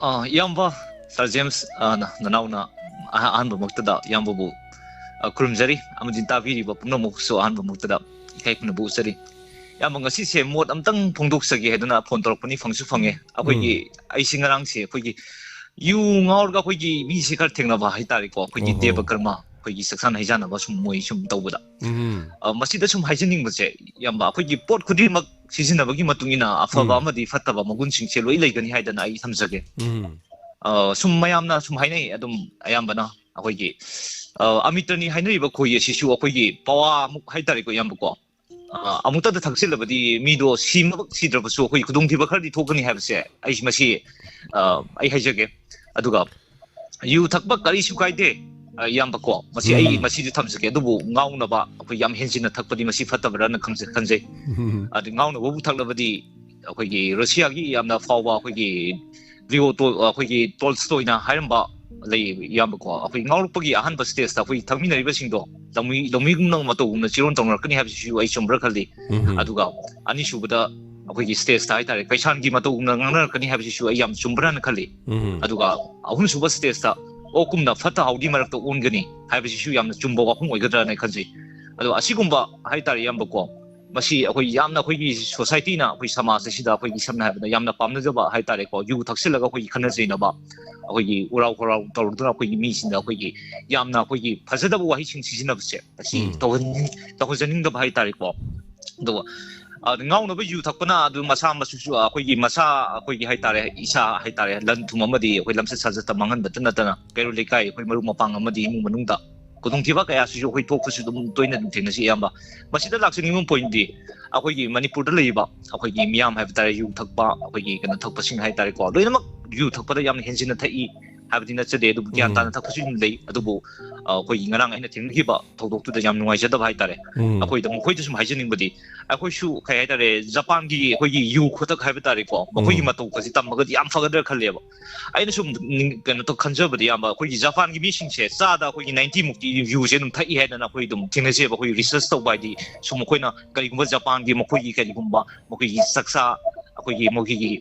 ꯑ, ꯏꯌꯥꯝꯕ, Sir James, ꯑ, ꯅ-, ꯅꯅꯥꯎꯅ ꯑꯍ-, ꯑꯍꯥꯟꯕꯃꯛꯇꯗ ꯏꯌꯥꯝꯕꯕꯨ, ꯑ, ꯈꯨꯔꯨꯝꯖꯔꯤ, ꯑꯃꯗꯤ ꯇꯥꯕꯤꯔꯤꯕ ꯄꯨꯝꯅꯃꯛꯁꯨ ꯑꯍꯥꯟꯕꯃꯛꯇꯗ ꯏꯀꯥꯏ ꯈꯨꯝꯅꯕ ꯎꯠꯆꯔꯤ꯫ ꯏꯌꯥꯝꯕ, ꯉꯁꯤꯁꯦ ꯃꯣꯠ ꯑꯝꯇꯪ ꯐꯣꯡꯗꯣꯛꯆꯒꯦ ꯍꯥꯏꯗꯨꯅ ꯐꯣꯟ ꯇꯧꯔꯛꯄꯅꯤ, ꯐꯪꯁꯨ ꯐꯪꯉꯦ꯫ ꯑꯩꯈꯣꯏꯒꯤ, ꯎꯝ꯫ ꯑꯩꯁꯤ ꯉꯔꯥꯡꯁꯦ ꯑꯩꯈꯣꯏꯒꯤ ꯌꯨ ꯉꯥꯎꯔꯒ ꯑꯩꯈꯣꯏꯒꯤ ꯃꯤꯁꯦ ꯈꯔ ꯊꯦꯡꯅꯕ ꯍꯥꯏꯇꯥꯔꯦꯀꯣ, ꯑꯩꯈꯣꯏꯒꯤ ꯑꯣꯍꯣ꯫ ꯗꯦꯕ ꯀꯔꯃ, ꯑꯩꯈꯣꯏꯒꯤ ꯆꯥꯛꯁꯥꯟ ꯍꯩꯖꯥꯟꯅꯕ ꯁꯨꯝ ꯃꯣꯏ ꯁꯨꯝ ꯇꯧꯕꯗ꯫ ꯎꯝ꯫ ꯑ, ꯃꯁꯤꯗ ꯁꯨꯝ ꯍꯥꯏꯖꯅꯤꯡꯕꯁꯦ, ꯏꯌꯥꯝꯕ, ꯑꯩꯈꯣꯏꯒꯤ ꯄꯣꯠ ꯈꯨꯗꯤꯡꯃꯛ ꯁꯤꯖꯤꯟꯅꯕꯒꯤ ꯃꯇꯨꯡ ꯏꯟꯅ ꯑꯐꯕ ꯎꯝ꯫ ꯑꯃꯗꯤ ꯐꯠꯇꯕ ꯃꯒꯨꯟꯁꯤꯡꯁꯦ ꯂꯣꯏ ꯂꯩꯒꯅꯤ ꯍꯥꯏꯗꯅ ꯑꯩ ꯊꯝꯖꯒꯦ꯫ ꯎꯝ꯫ ꯑ, ꯁꯨꯝ ꯃꯌꯥꯝꯅ ꯁꯨꯝ ꯍꯥꯏꯅꯩ ꯑꯗꯨꯝ ꯑꯌꯥꯝꯕꯅ ꯑꯩꯈꯣꯏꯒꯤ, ꯑ, ꯑꯃꯤꯇ꯭ꯔꯅꯤ ꯍꯥꯏꯅꯔꯤꯕ ꯈꯣꯏ ꯑꯁꯤꯁꯨ ꯑꯩꯈꯣꯏꯒꯤ ꯄꯋꯥꯃꯨꯛ ꯍꯥꯏꯇꯥꯔꯦꯀꯣ, ꯏꯌꯥꯝꯕꯀꯣ꯫ ꯑ, ꯑꯃꯨꯛꯇꯗ ꯊꯛꯆꯤꯜꯂꯕꯗꯤ ꯃꯤꯗꯣ ꯁꯤꯃꯛ ꯁꯤꯗ꯭ꯔꯕꯁꯨ ꯑꯩꯈꯣꯏ ꯈꯨꯗꯣꯡꯊꯤꯕ ꯈꯔꯗꯤ ꯊꯣꯛꯀꯅꯤ ꯍꯥꯏꯕꯁꯦ ꯑꯩ ꯃꯁꯤ, ꯑ, ꯑꯩ ꯍꯥꯏꯖꯒꯦ꯫ ꯑꯗꯨꯒ ꯌꯨ ꯊꯛꯄ ꯀꯔꯤꯁꯨ ꯀꯥꯏꯗꯦ, ꯑ, ꯏꯌꯥꯝꯕ ꯀꯣ꯫ ꯃꯁꯤ ꯑꯩ ꯎꯝ꯫ ꯃꯁꯤꯁꯨ ꯊꯝꯖꯒꯦ꯫ ꯑꯗꯨꯕꯨ ꯉꯥꯎꯅꯕ, ꯑꯩꯈꯣꯏ ꯌꯥꯝ ꯍꯦꯟꯖꯤꯟꯅ ꯊꯛꯄꯗꯤ ꯃꯁꯤ ꯐꯠꯇꯕ꯭ꯔꯥꯅ ꯈꯪꯖ-, ꯈꯟꯖꯩ꯫ ꯎꯝ꯫ ꯑꯗꯨ ꯉꯥꯎꯅꯕꯕꯨ ꯊꯛꯂꯕꯗꯤ ꯑꯩꯈꯣꯏꯒꯤ ꯔꯨꯁꯤꯌꯥꯒꯤ ꯌꯥꯝꯅ ꯐꯥꯎꯕ ꯑꯩꯈꯣꯏꯒꯤ ꯂꯤꯑꯣ ꯇꯣ-, ꯑꯩꯈꯣꯏꯒꯤ ꯇꯣꯜꯁꯇꯣꯏꯅ ꯍꯥꯏꯔꯝꯕ ꯂꯩ, ꯏꯌꯥꯝꯕꯀꯣ꯫ ꯑꯩꯈꯣꯏ ꯉꯥꯎꯔꯛꯄꯒꯤ ꯑꯍꯥꯟꯕ ꯁ꯭ꯇꯦꯖꯇ ꯑꯩꯈꯣꯏ ꯊꯛꯃꯤꯟꯅꯔꯤꯕꯁꯤꯡꯗꯣ ꯂꯧꯃꯤ, ꯂꯧꯃꯤꯒꯨꯝꯅ ꯃꯇꯧꯒꯨꯝꯅ ꯆꯤꯔꯣꯟ ꯇꯧꯅꯔꯛꯀꯅꯤ ꯍꯥꯏꯕꯁꯤꯁꯨ ꯑꯩ ꯆꯨꯝꯕ꯭ꯔꯥ ꯈꯜꯂꯤ꯫ ꯎꯝ꯫ ꯑꯗꯨꯒ ꯑꯅꯤꯁꯨꯕꯗ ꯑꯩꯈꯣꯏꯒꯤ ꯁ꯭ꯇꯦꯖꯇ ꯍꯥꯏꯇꯥꯔꯦ, ꯀꯩꯁꯥꯟꯒꯤ ꯃꯇꯧꯒꯨꯝꯅ ꯉꯥꯡꯅꯔꯛꯀꯅꯤ ꯍꯥꯏꯕꯁꯤꯁꯨ ꯑꯩ ꯌꯥꯝ ꯆꯨꯝꯕ꯭ꯔꯥꯅ ꯈꯜꯂꯤ꯫ ꯎꯝ꯫ ꯑꯗꯨꯒ ꯑꯍꯨꯝꯁꯨꯕ ꯁ꯭ꯇꯦꯖꯇ ꯑꯣꯛꯀꯨꯝꯅ ꯐꯠꯇ ꯍꯥꯎꯗꯤ ꯃꯔꯛꯇ ꯑꯣꯟꯒꯅꯤ ꯍꯥꯏꯕꯁꯤꯁꯨ ꯌꯥꯝꯅ ꯆꯨꯝꯕ ꯋꯥꯐꯝ ꯑꯣꯏꯒꯗ꯭ꯔꯥꯅ ꯈꯟꯖꯩ꯫ ꯑꯗꯣ ꯑꯁꯤꯒꯨꯝꯕ ꯍꯥꯏꯇꯥꯔꯦ, ꯏꯌꯥꯝꯕꯀꯣ, ꯃꯁꯤ ꯑꯩꯈꯣꯏ ꯌꯥꯝꯅ ꯑꯩꯈꯣꯏꯒꯤ ꯁꯣꯁꯥꯏꯇꯤꯅ, ꯑꯩꯈꯣꯏ ꯁꯃꯥꯖ ꯑꯁꯤꯗ ꯑꯩꯈꯣꯏꯒꯤ ꯁꯝꯅ ꯍꯥꯏꯔꯕꯗ ꯌꯥꯝꯅ ꯄꯥꯝꯅꯖꯕ ꯍꯥꯏꯇꯥꯔꯦꯀꯣ, ꯌꯨ ꯊꯛꯆꯤꯜꯂꯒ ꯑꯩꯈꯣꯏꯒꯤ ꯈꯠꯅ ꯆꯩꯅꯕ, ꯑꯩꯈꯣꯏꯒꯤ ꯎꯔꯥꯎ ꯈꯣꯔꯥꯎ ꯇꯧꯔꯗꯨꯅ ꯑꯩꯈꯣꯏꯒꯤ ꯃꯤꯁꯤꯡꯗ ꯑꯩꯈꯣꯏꯒꯤ ꯌꯥꯝꯅ ꯑꯩꯈꯣꯏꯒꯤ ꯐꯖꯗꯕ ꯋꯥꯍꯩꯁꯤꯡ ꯁꯤꯖꯤꯟꯅꯕꯁꯦ, ꯃꯁꯤ ꯎꯝ꯫ ꯇꯧꯍꯟ-, ꯇꯧꯍꯟꯖꯅꯤꯡꯗꯕ ꯍꯥꯏꯇꯥꯔꯦꯀꯣ꯫ ꯑꯗꯨꯒ, ꯑ, ꯉꯥꯎꯅꯕ ꯌꯨ ꯊꯛꯄꯅ ꯑꯗꯨ ꯃꯁꯥ ꯃꯁꯨꯁꯨ, ꯑ, ꯑꯩꯈꯣꯏꯒꯤ ꯃꯁꯥ, ꯑꯩꯈꯣꯏꯒꯤ ꯍꯥꯏꯇꯥꯔꯦ, ꯏꯁꯥ ꯍꯥꯏꯇꯥꯔꯦ, ꯂꯟ ꯊꯨꯝ ꯑꯃꯗꯤ ꯑꯩꯈꯣꯏ ꯂꯝꯆꯠ ꯁꯥꯖꯠꯇ ꯃꯥꯡꯍꯟꯕꯇ ꯅꯠꯇꯅ ꯀꯩꯔꯣꯜ ꯂꯩꯀꯥꯏ, ꯑꯩꯈꯣꯏ ꯃꯔꯨꯞ ꯃꯄꯥꯡ ꯑꯃꯗꯤ ꯏꯃꯨꯡ ꯃꯅꯨꯡꯗ ꯈꯨꯗꯣꯡꯊꯤꯕ ꯀꯌꯥꯁꯤꯁꯨ ꯑꯩꯈꯣꯏ ꯊꯣꯛꯄꯁꯨ ꯑꯗꯨꯝ ꯇꯣꯏꯅ ꯑꯗꯨꯝ ꯊꯦꯡꯅꯖꯩ, ꯏꯌꯥꯝꯕ꯫ ꯃꯁꯤꯗ ꯂꯥꯛꯆꯅꯤꯡꯕ ꯄꯣꯏꯟꯗꯤ, ꯑꯩꯈꯣꯏꯒꯤ ꯃꯅꯤꯄꯨꯔꯗ ꯂꯩꯔꯤꯕ ꯑꯩꯈꯣꯏꯒꯤ ꯃꯤꯌꯥꯝ ꯍꯥꯏꯕ ꯇꯥꯔꯦ, ꯌꯨ ꯊꯛꯄ, ꯑꯩꯈꯣꯏꯒꯤ ꯀꯩꯅꯣ ꯊꯛꯄꯁꯤꯡ ꯍꯥꯏꯇꯥꯔꯦꯀꯣ, ꯂꯣꯏꯅꯃꯛ ꯌꯨ ꯊꯛꯄꯗ ꯌꯥꯝꯅ ꯍꯦꯟꯖꯤꯟꯅ ꯊꯛꯏ ꯍꯥꯏꯕꯗꯤ ꯅꯠꯆꯗꯦ, ꯑꯗꯨꯕꯨ ꯒ꯭ꯌꯥꯟ ꯎꯝ꯫ ꯇꯥꯅ ꯊꯛꯄꯁꯨ ꯑꯗꯨꯝ ꯂꯩ꯫ ꯑꯗꯨꯕꯨ, ꯑ, ꯑꯩꯈꯣꯏꯒꯤ ꯉꯔꯥꯡ ꯑꯩꯅ ꯊꯦꯡꯅꯈꯤꯕ ꯊꯧꯗꯣꯛꯇꯨꯗ ꯌꯥꯝ ꯅꯨꯡꯉꯥꯏꯖꯗꯕ ꯍꯥꯏꯇꯥꯔꯦ꯫ ꯎꯝ꯫ ꯑꯩꯈꯣꯏꯗ, ꯃꯈꯣꯏꯗꯁꯨ ꯁꯨꯝ ꯍꯥꯏꯖꯅꯤꯡꯕꯗꯤ, ꯑꯩꯈꯣꯏꯁꯨ ꯀꯩ ꯍꯥꯏꯇꯥꯔꯦ, ꯖꯄꯥꯟꯒꯤ ꯑꯩꯈꯣꯏꯒꯤ ꯌꯨ ꯈꯨꯊꯛ ꯍꯥꯏꯕ ꯇꯥꯔꯦꯀꯣ, ꯃꯈꯣꯏꯒꯤ ꯎꯝ꯫ ꯃꯇꯧꯒꯁꯦ ꯇꯝꯃꯒꯗꯤ ꯌꯥꯝ ꯐꯒꯗ꯭ꯔꯥ ꯈꯜꯂꯦꯕ꯫ ꯑꯩꯅ ꯁꯨꯝ ꯅꯤꯡ-, ꯀꯩꯅꯣ ꯇꯧ ꯈꯟꯖꯕꯗꯤ, ꯏꯌꯥꯝꯕ, ꯑꯩꯈꯣꯏꯒꯤ ꯖꯄꯥꯟꯒꯤ ꯃꯤꯁꯤꯡꯁꯦ ꯆꯥꯗ ꯑꯩꯈꯣꯏꯒꯤ ninety ꯃꯨꯛꯇꯤ ꯌꯨꯁꯦ ꯑꯗꯨꯝ ꯊꯛꯏ ꯍꯥꯏꯗꯅ ꯑꯩꯈꯣꯏ ꯑꯗꯨꯝ ꯊꯦꯡꯅꯖꯩꯕ꯫ ꯑꯩꯈꯣꯏꯒꯤ ꯔꯤꯁꯔꯁ ꯇꯧꯕ ꯍꯥꯏꯗꯤ ꯁꯨꯝ ꯑꯩꯈꯣꯏꯅ ꯀꯔꯤꯒꯨꯝꯕ ꯖꯄꯥꯟꯒꯤ ꯃꯈꯣꯏꯒꯤ ꯀꯔꯤꯒꯨꯝꯕ ꯃꯈꯣꯏꯒꯤ ꯆꯥꯛꯆꯥ, ꯑꯩꯈꯣꯏꯒꯤ ꯃꯈꯣꯏꯒꯤ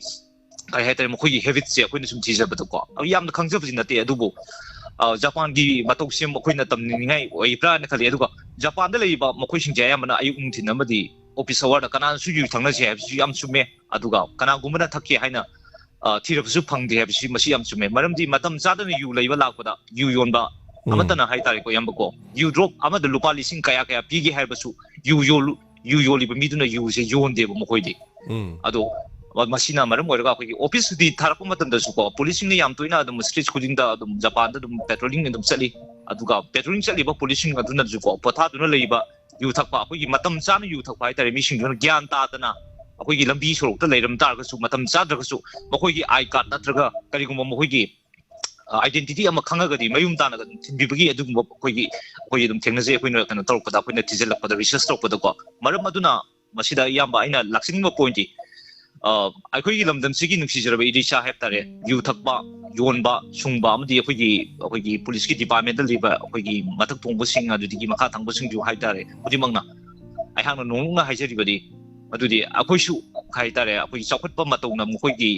ꯀꯔꯤ ꯍꯥꯏꯇꯥꯔꯦ, ꯃꯈꯣꯏꯒꯤ ꯍꯦꯕꯤꯠꯁꯦ ꯑꯩꯈꯣꯏꯅ ꯁꯨꯝ ꯊꯤꯖꯕꯗꯀꯣ, ꯑꯩ ꯌꯥꯝꯅ ꯈꯪꯖꯕꯗꯤ ꯅꯠꯇꯦ, ꯑꯗꯨꯕꯨ, ꯑ, ꯖꯄꯥꯟꯒꯤ ꯃꯇꯧꯁꯦ ꯑꯩꯈꯣꯏꯅ ꯇꯝꯅꯤꯡꯉꯥꯏ ꯑꯣꯏꯕ꯭ꯔꯥꯅ ꯈꯜꯂꯤ꯫ ꯑꯗꯨꯒ ꯖꯄꯥꯟꯗ ꯂꯩꯔꯤꯕ ꯃꯈꯣꯏꯁꯤꯡꯁꯦ ꯑꯌꯥꯝꯕꯅ ꯑꯌꯨꯛ ꯅꯨꯡꯊꯤꯟ ꯑꯃꯗꯤ ꯑꯣꯐꯤꯁ ꯑꯋꯥꯔꯗ ꯀꯅꯥꯅꯁꯨ ꯌꯨ ꯊꯛꯅꯁꯦ ꯍꯥꯏꯕꯁꯤꯁꯨ ꯌꯥꯝ ꯆꯨꯝꯃꯦ꯫ ꯑꯗꯨꯒ ꯀꯅꯥꯒꯨꯝꯕꯅ ꯊꯛꯀꯦ ꯍꯥꯏꯅ, ꯑ, ꯊꯤꯔꯕꯁꯨ ꯐꯪꯗꯦ ꯍꯥꯏꯕꯁꯤ, ꯃꯁꯤ ꯌꯥꯝ ꯆꯨꯝꯃꯦ꯫ ꯃꯔꯝꯗꯤ ꯃꯇꯝ ꯆꯥꯗꯅ ꯌꯨ ꯂꯩꯕ ꯂꯥꯛꯄꯗ ꯌꯨ ꯌꯣꯟꯕ ꯎꯝ꯫ ꯑꯃꯠꯇꯅ ꯍꯥꯏꯇꯥꯔꯦꯀꯣ, ꯏꯌꯥꯝꯕꯀꯣ, ꯌꯨ ꯗ꯭ꯔꯣꯞ ꯑꯃꯗ ꯂꯨꯄꯥ ꯂꯤꯁꯤꯡ ꯀꯌꯥ ꯀꯌꯥ ꯄꯤꯒꯦ ꯍꯥꯏꯔꯕꯁꯨ ꯌꯨ ꯌꯣꯜꯂꯨ-, ꯌꯨ ꯌꯣꯜꯂꯤꯕ ꯃꯤꯗꯨꯅ ꯌꯨꯁꯦ ꯌꯣꯟꯗꯦꯕ ꯃꯈꯣꯏꯗꯤ꯫ ꯎꯝ꯫ ꯑꯗꯣ ꯃ-, ꯃꯁꯤꯅ ꯃꯔꯝ ꯑꯣꯏꯔꯒ ꯑꯩꯈꯣꯏꯒꯤ ꯑꯣꯐꯤꯁ ꯁꯨꯇꯤ ꯊꯥꯔꯛꯄ ꯃꯇꯝꯗꯁꯨꯀꯣ, ꯄꯨꯂꯤꯁꯁꯤꯡꯅ ꯌꯥꯝ ꯇꯣꯏꯅ ꯑꯗꯨꯝ ꯁ꯭ꯇ꯭ꯔꯤꯠ ꯈꯨꯗꯤꯡꯗ ꯑꯗꯨꯝ ꯖꯄꯥꯟꯗ ꯑꯗꯨꯝ ꯄꯦꯇ꯭ꯔꯣꯂꯤꯡ ꯑꯗꯨꯝ ꯆꯠꯂꯤ꯫ ꯑꯗꯨꯒ ꯄꯦꯇ꯭ꯔꯣꯂꯤꯡ ꯆꯠꯂꯤꯕ ꯄꯨꯂꯤꯁꯁꯤꯡ ꯑꯗꯨꯅꯁꯨꯀꯣ, ꯄꯣꯊꯥꯗꯨꯅ ꯂꯩꯕ ꯌꯨ ꯊꯛꯄ, ꯑꯩꯈꯣꯏꯒꯤ ꯃꯇꯝ ꯆꯥꯅ ꯌꯨ ꯊꯛꯄ ꯍꯥꯏꯇꯥꯔꯦ, ꯃꯤꯁꯤꯡꯗꯨꯅ ꯒ꯭ꯌꯥꯟ ꯇꯥꯗꯅ ꯑꯩꯈꯣꯏꯒꯤ ꯂꯝꯕꯤ ꯁꯣꯔꯣꯛꯇ ꯂꯩꯔꯝ ꯇꯥꯔꯒꯁꯨ, ꯃꯇꯝ ꯆꯥꯗ꯭ꯔꯒꯁꯨ ꯃꯈꯣꯏꯒꯤ ꯑꯥꯏ ꯀꯥꯔꯗ ꯅꯠꯇ꯭ꯔꯒ ꯀꯔꯤꯒꯨꯝꯕ ꯃꯈꯣꯏꯒꯤ ꯑꯥꯏꯗꯦꯟꯇꯤꯇꯤ ꯑꯃ ꯈꯪꯉꯒꯗꯤ ꯃꯌꯨꯝ ꯇꯥꯅꯒ ꯑꯗꯨꯝ ꯊꯤꯟꯕꯤꯕꯒꯤ ꯑꯗꯨꯒꯨꯝꯕ ꯑꯩꯈꯣꯏꯒꯤ ꯑꯩꯈꯣꯏ ꯑꯗꯨꯝ ꯊꯦꯡꯅꯖꯩ꯫ ꯑꯩꯈꯣꯏꯅ ꯀꯩꯅꯣ ꯇꯧꯔꯛꯄꯗ, ꯑꯩꯈꯣꯏꯅ ꯊꯤꯖꯤꯜꯂꯛꯄꯗ, ꯔꯤꯁꯔꯁ ꯇꯧꯔꯛꯄꯗꯀꯣ꯫ ꯃꯔꯝ ꯑꯗꯨꯅ ꯃꯁꯤꯗ ꯏꯌꯥꯝꯕ ꯑꯩꯅ ꯂꯥꯛꯆꯅꯤꯡꯕ ꯄꯣꯏꯟꯠꯇꯤ, ꯑ, ꯑꯩꯈꯣꯏꯒꯤ ꯂꯝꯗꯝꯁꯤꯒꯤ ꯅꯨꯡꯁꯤꯖꯔꯕ ꯏꯂꯤꯆꯥ ꯍꯥꯏꯕ ꯇꯥꯔꯦ, ꯌꯨ ꯊꯛꯄ, ꯌꯣꯟꯕ, ꯁꯨꯡꯕ ꯑꯃꯗꯤ ꯑꯩꯈꯣꯏꯒꯤ ꯑꯩꯈꯣꯏꯒꯤ ꯄꯨꯂꯤꯁꯀꯤ ꯗꯤꯄꯥꯔꯠꯃꯦꯟꯗ ꯂꯩꯕ ꯑꯩꯈꯣꯏꯒꯤ ꯃꯊꯛ ꯊꯣꯡꯕꯁꯤꯡ ꯑꯗꯨꯗꯒꯤ ꯃꯈꯥ ꯊꯪꯕꯁꯤꯡꯁꯨ ꯍꯥꯏꯕ ꯇꯥꯔꯦ, ꯈꯨꯗꯤꯡꯃꯛꯅ ꯑꯩꯍꯥꯛꯅ ꯅꯣꯡꯂꯨꯛꯅ ꯍꯥꯏꯖꯔꯤꯕꯗꯤ, ꯃꯗꯨꯗꯤ ꯑꯩꯈꯣꯏꯁꯨ ꯍꯥꯏ ꯇꯥꯔꯦ, ꯑꯩꯈꯣꯏꯒꯤ ꯆꯥꯎꯈꯠꯄ ꯃꯇꯧꯅ ꯃꯈꯣꯏꯒꯤ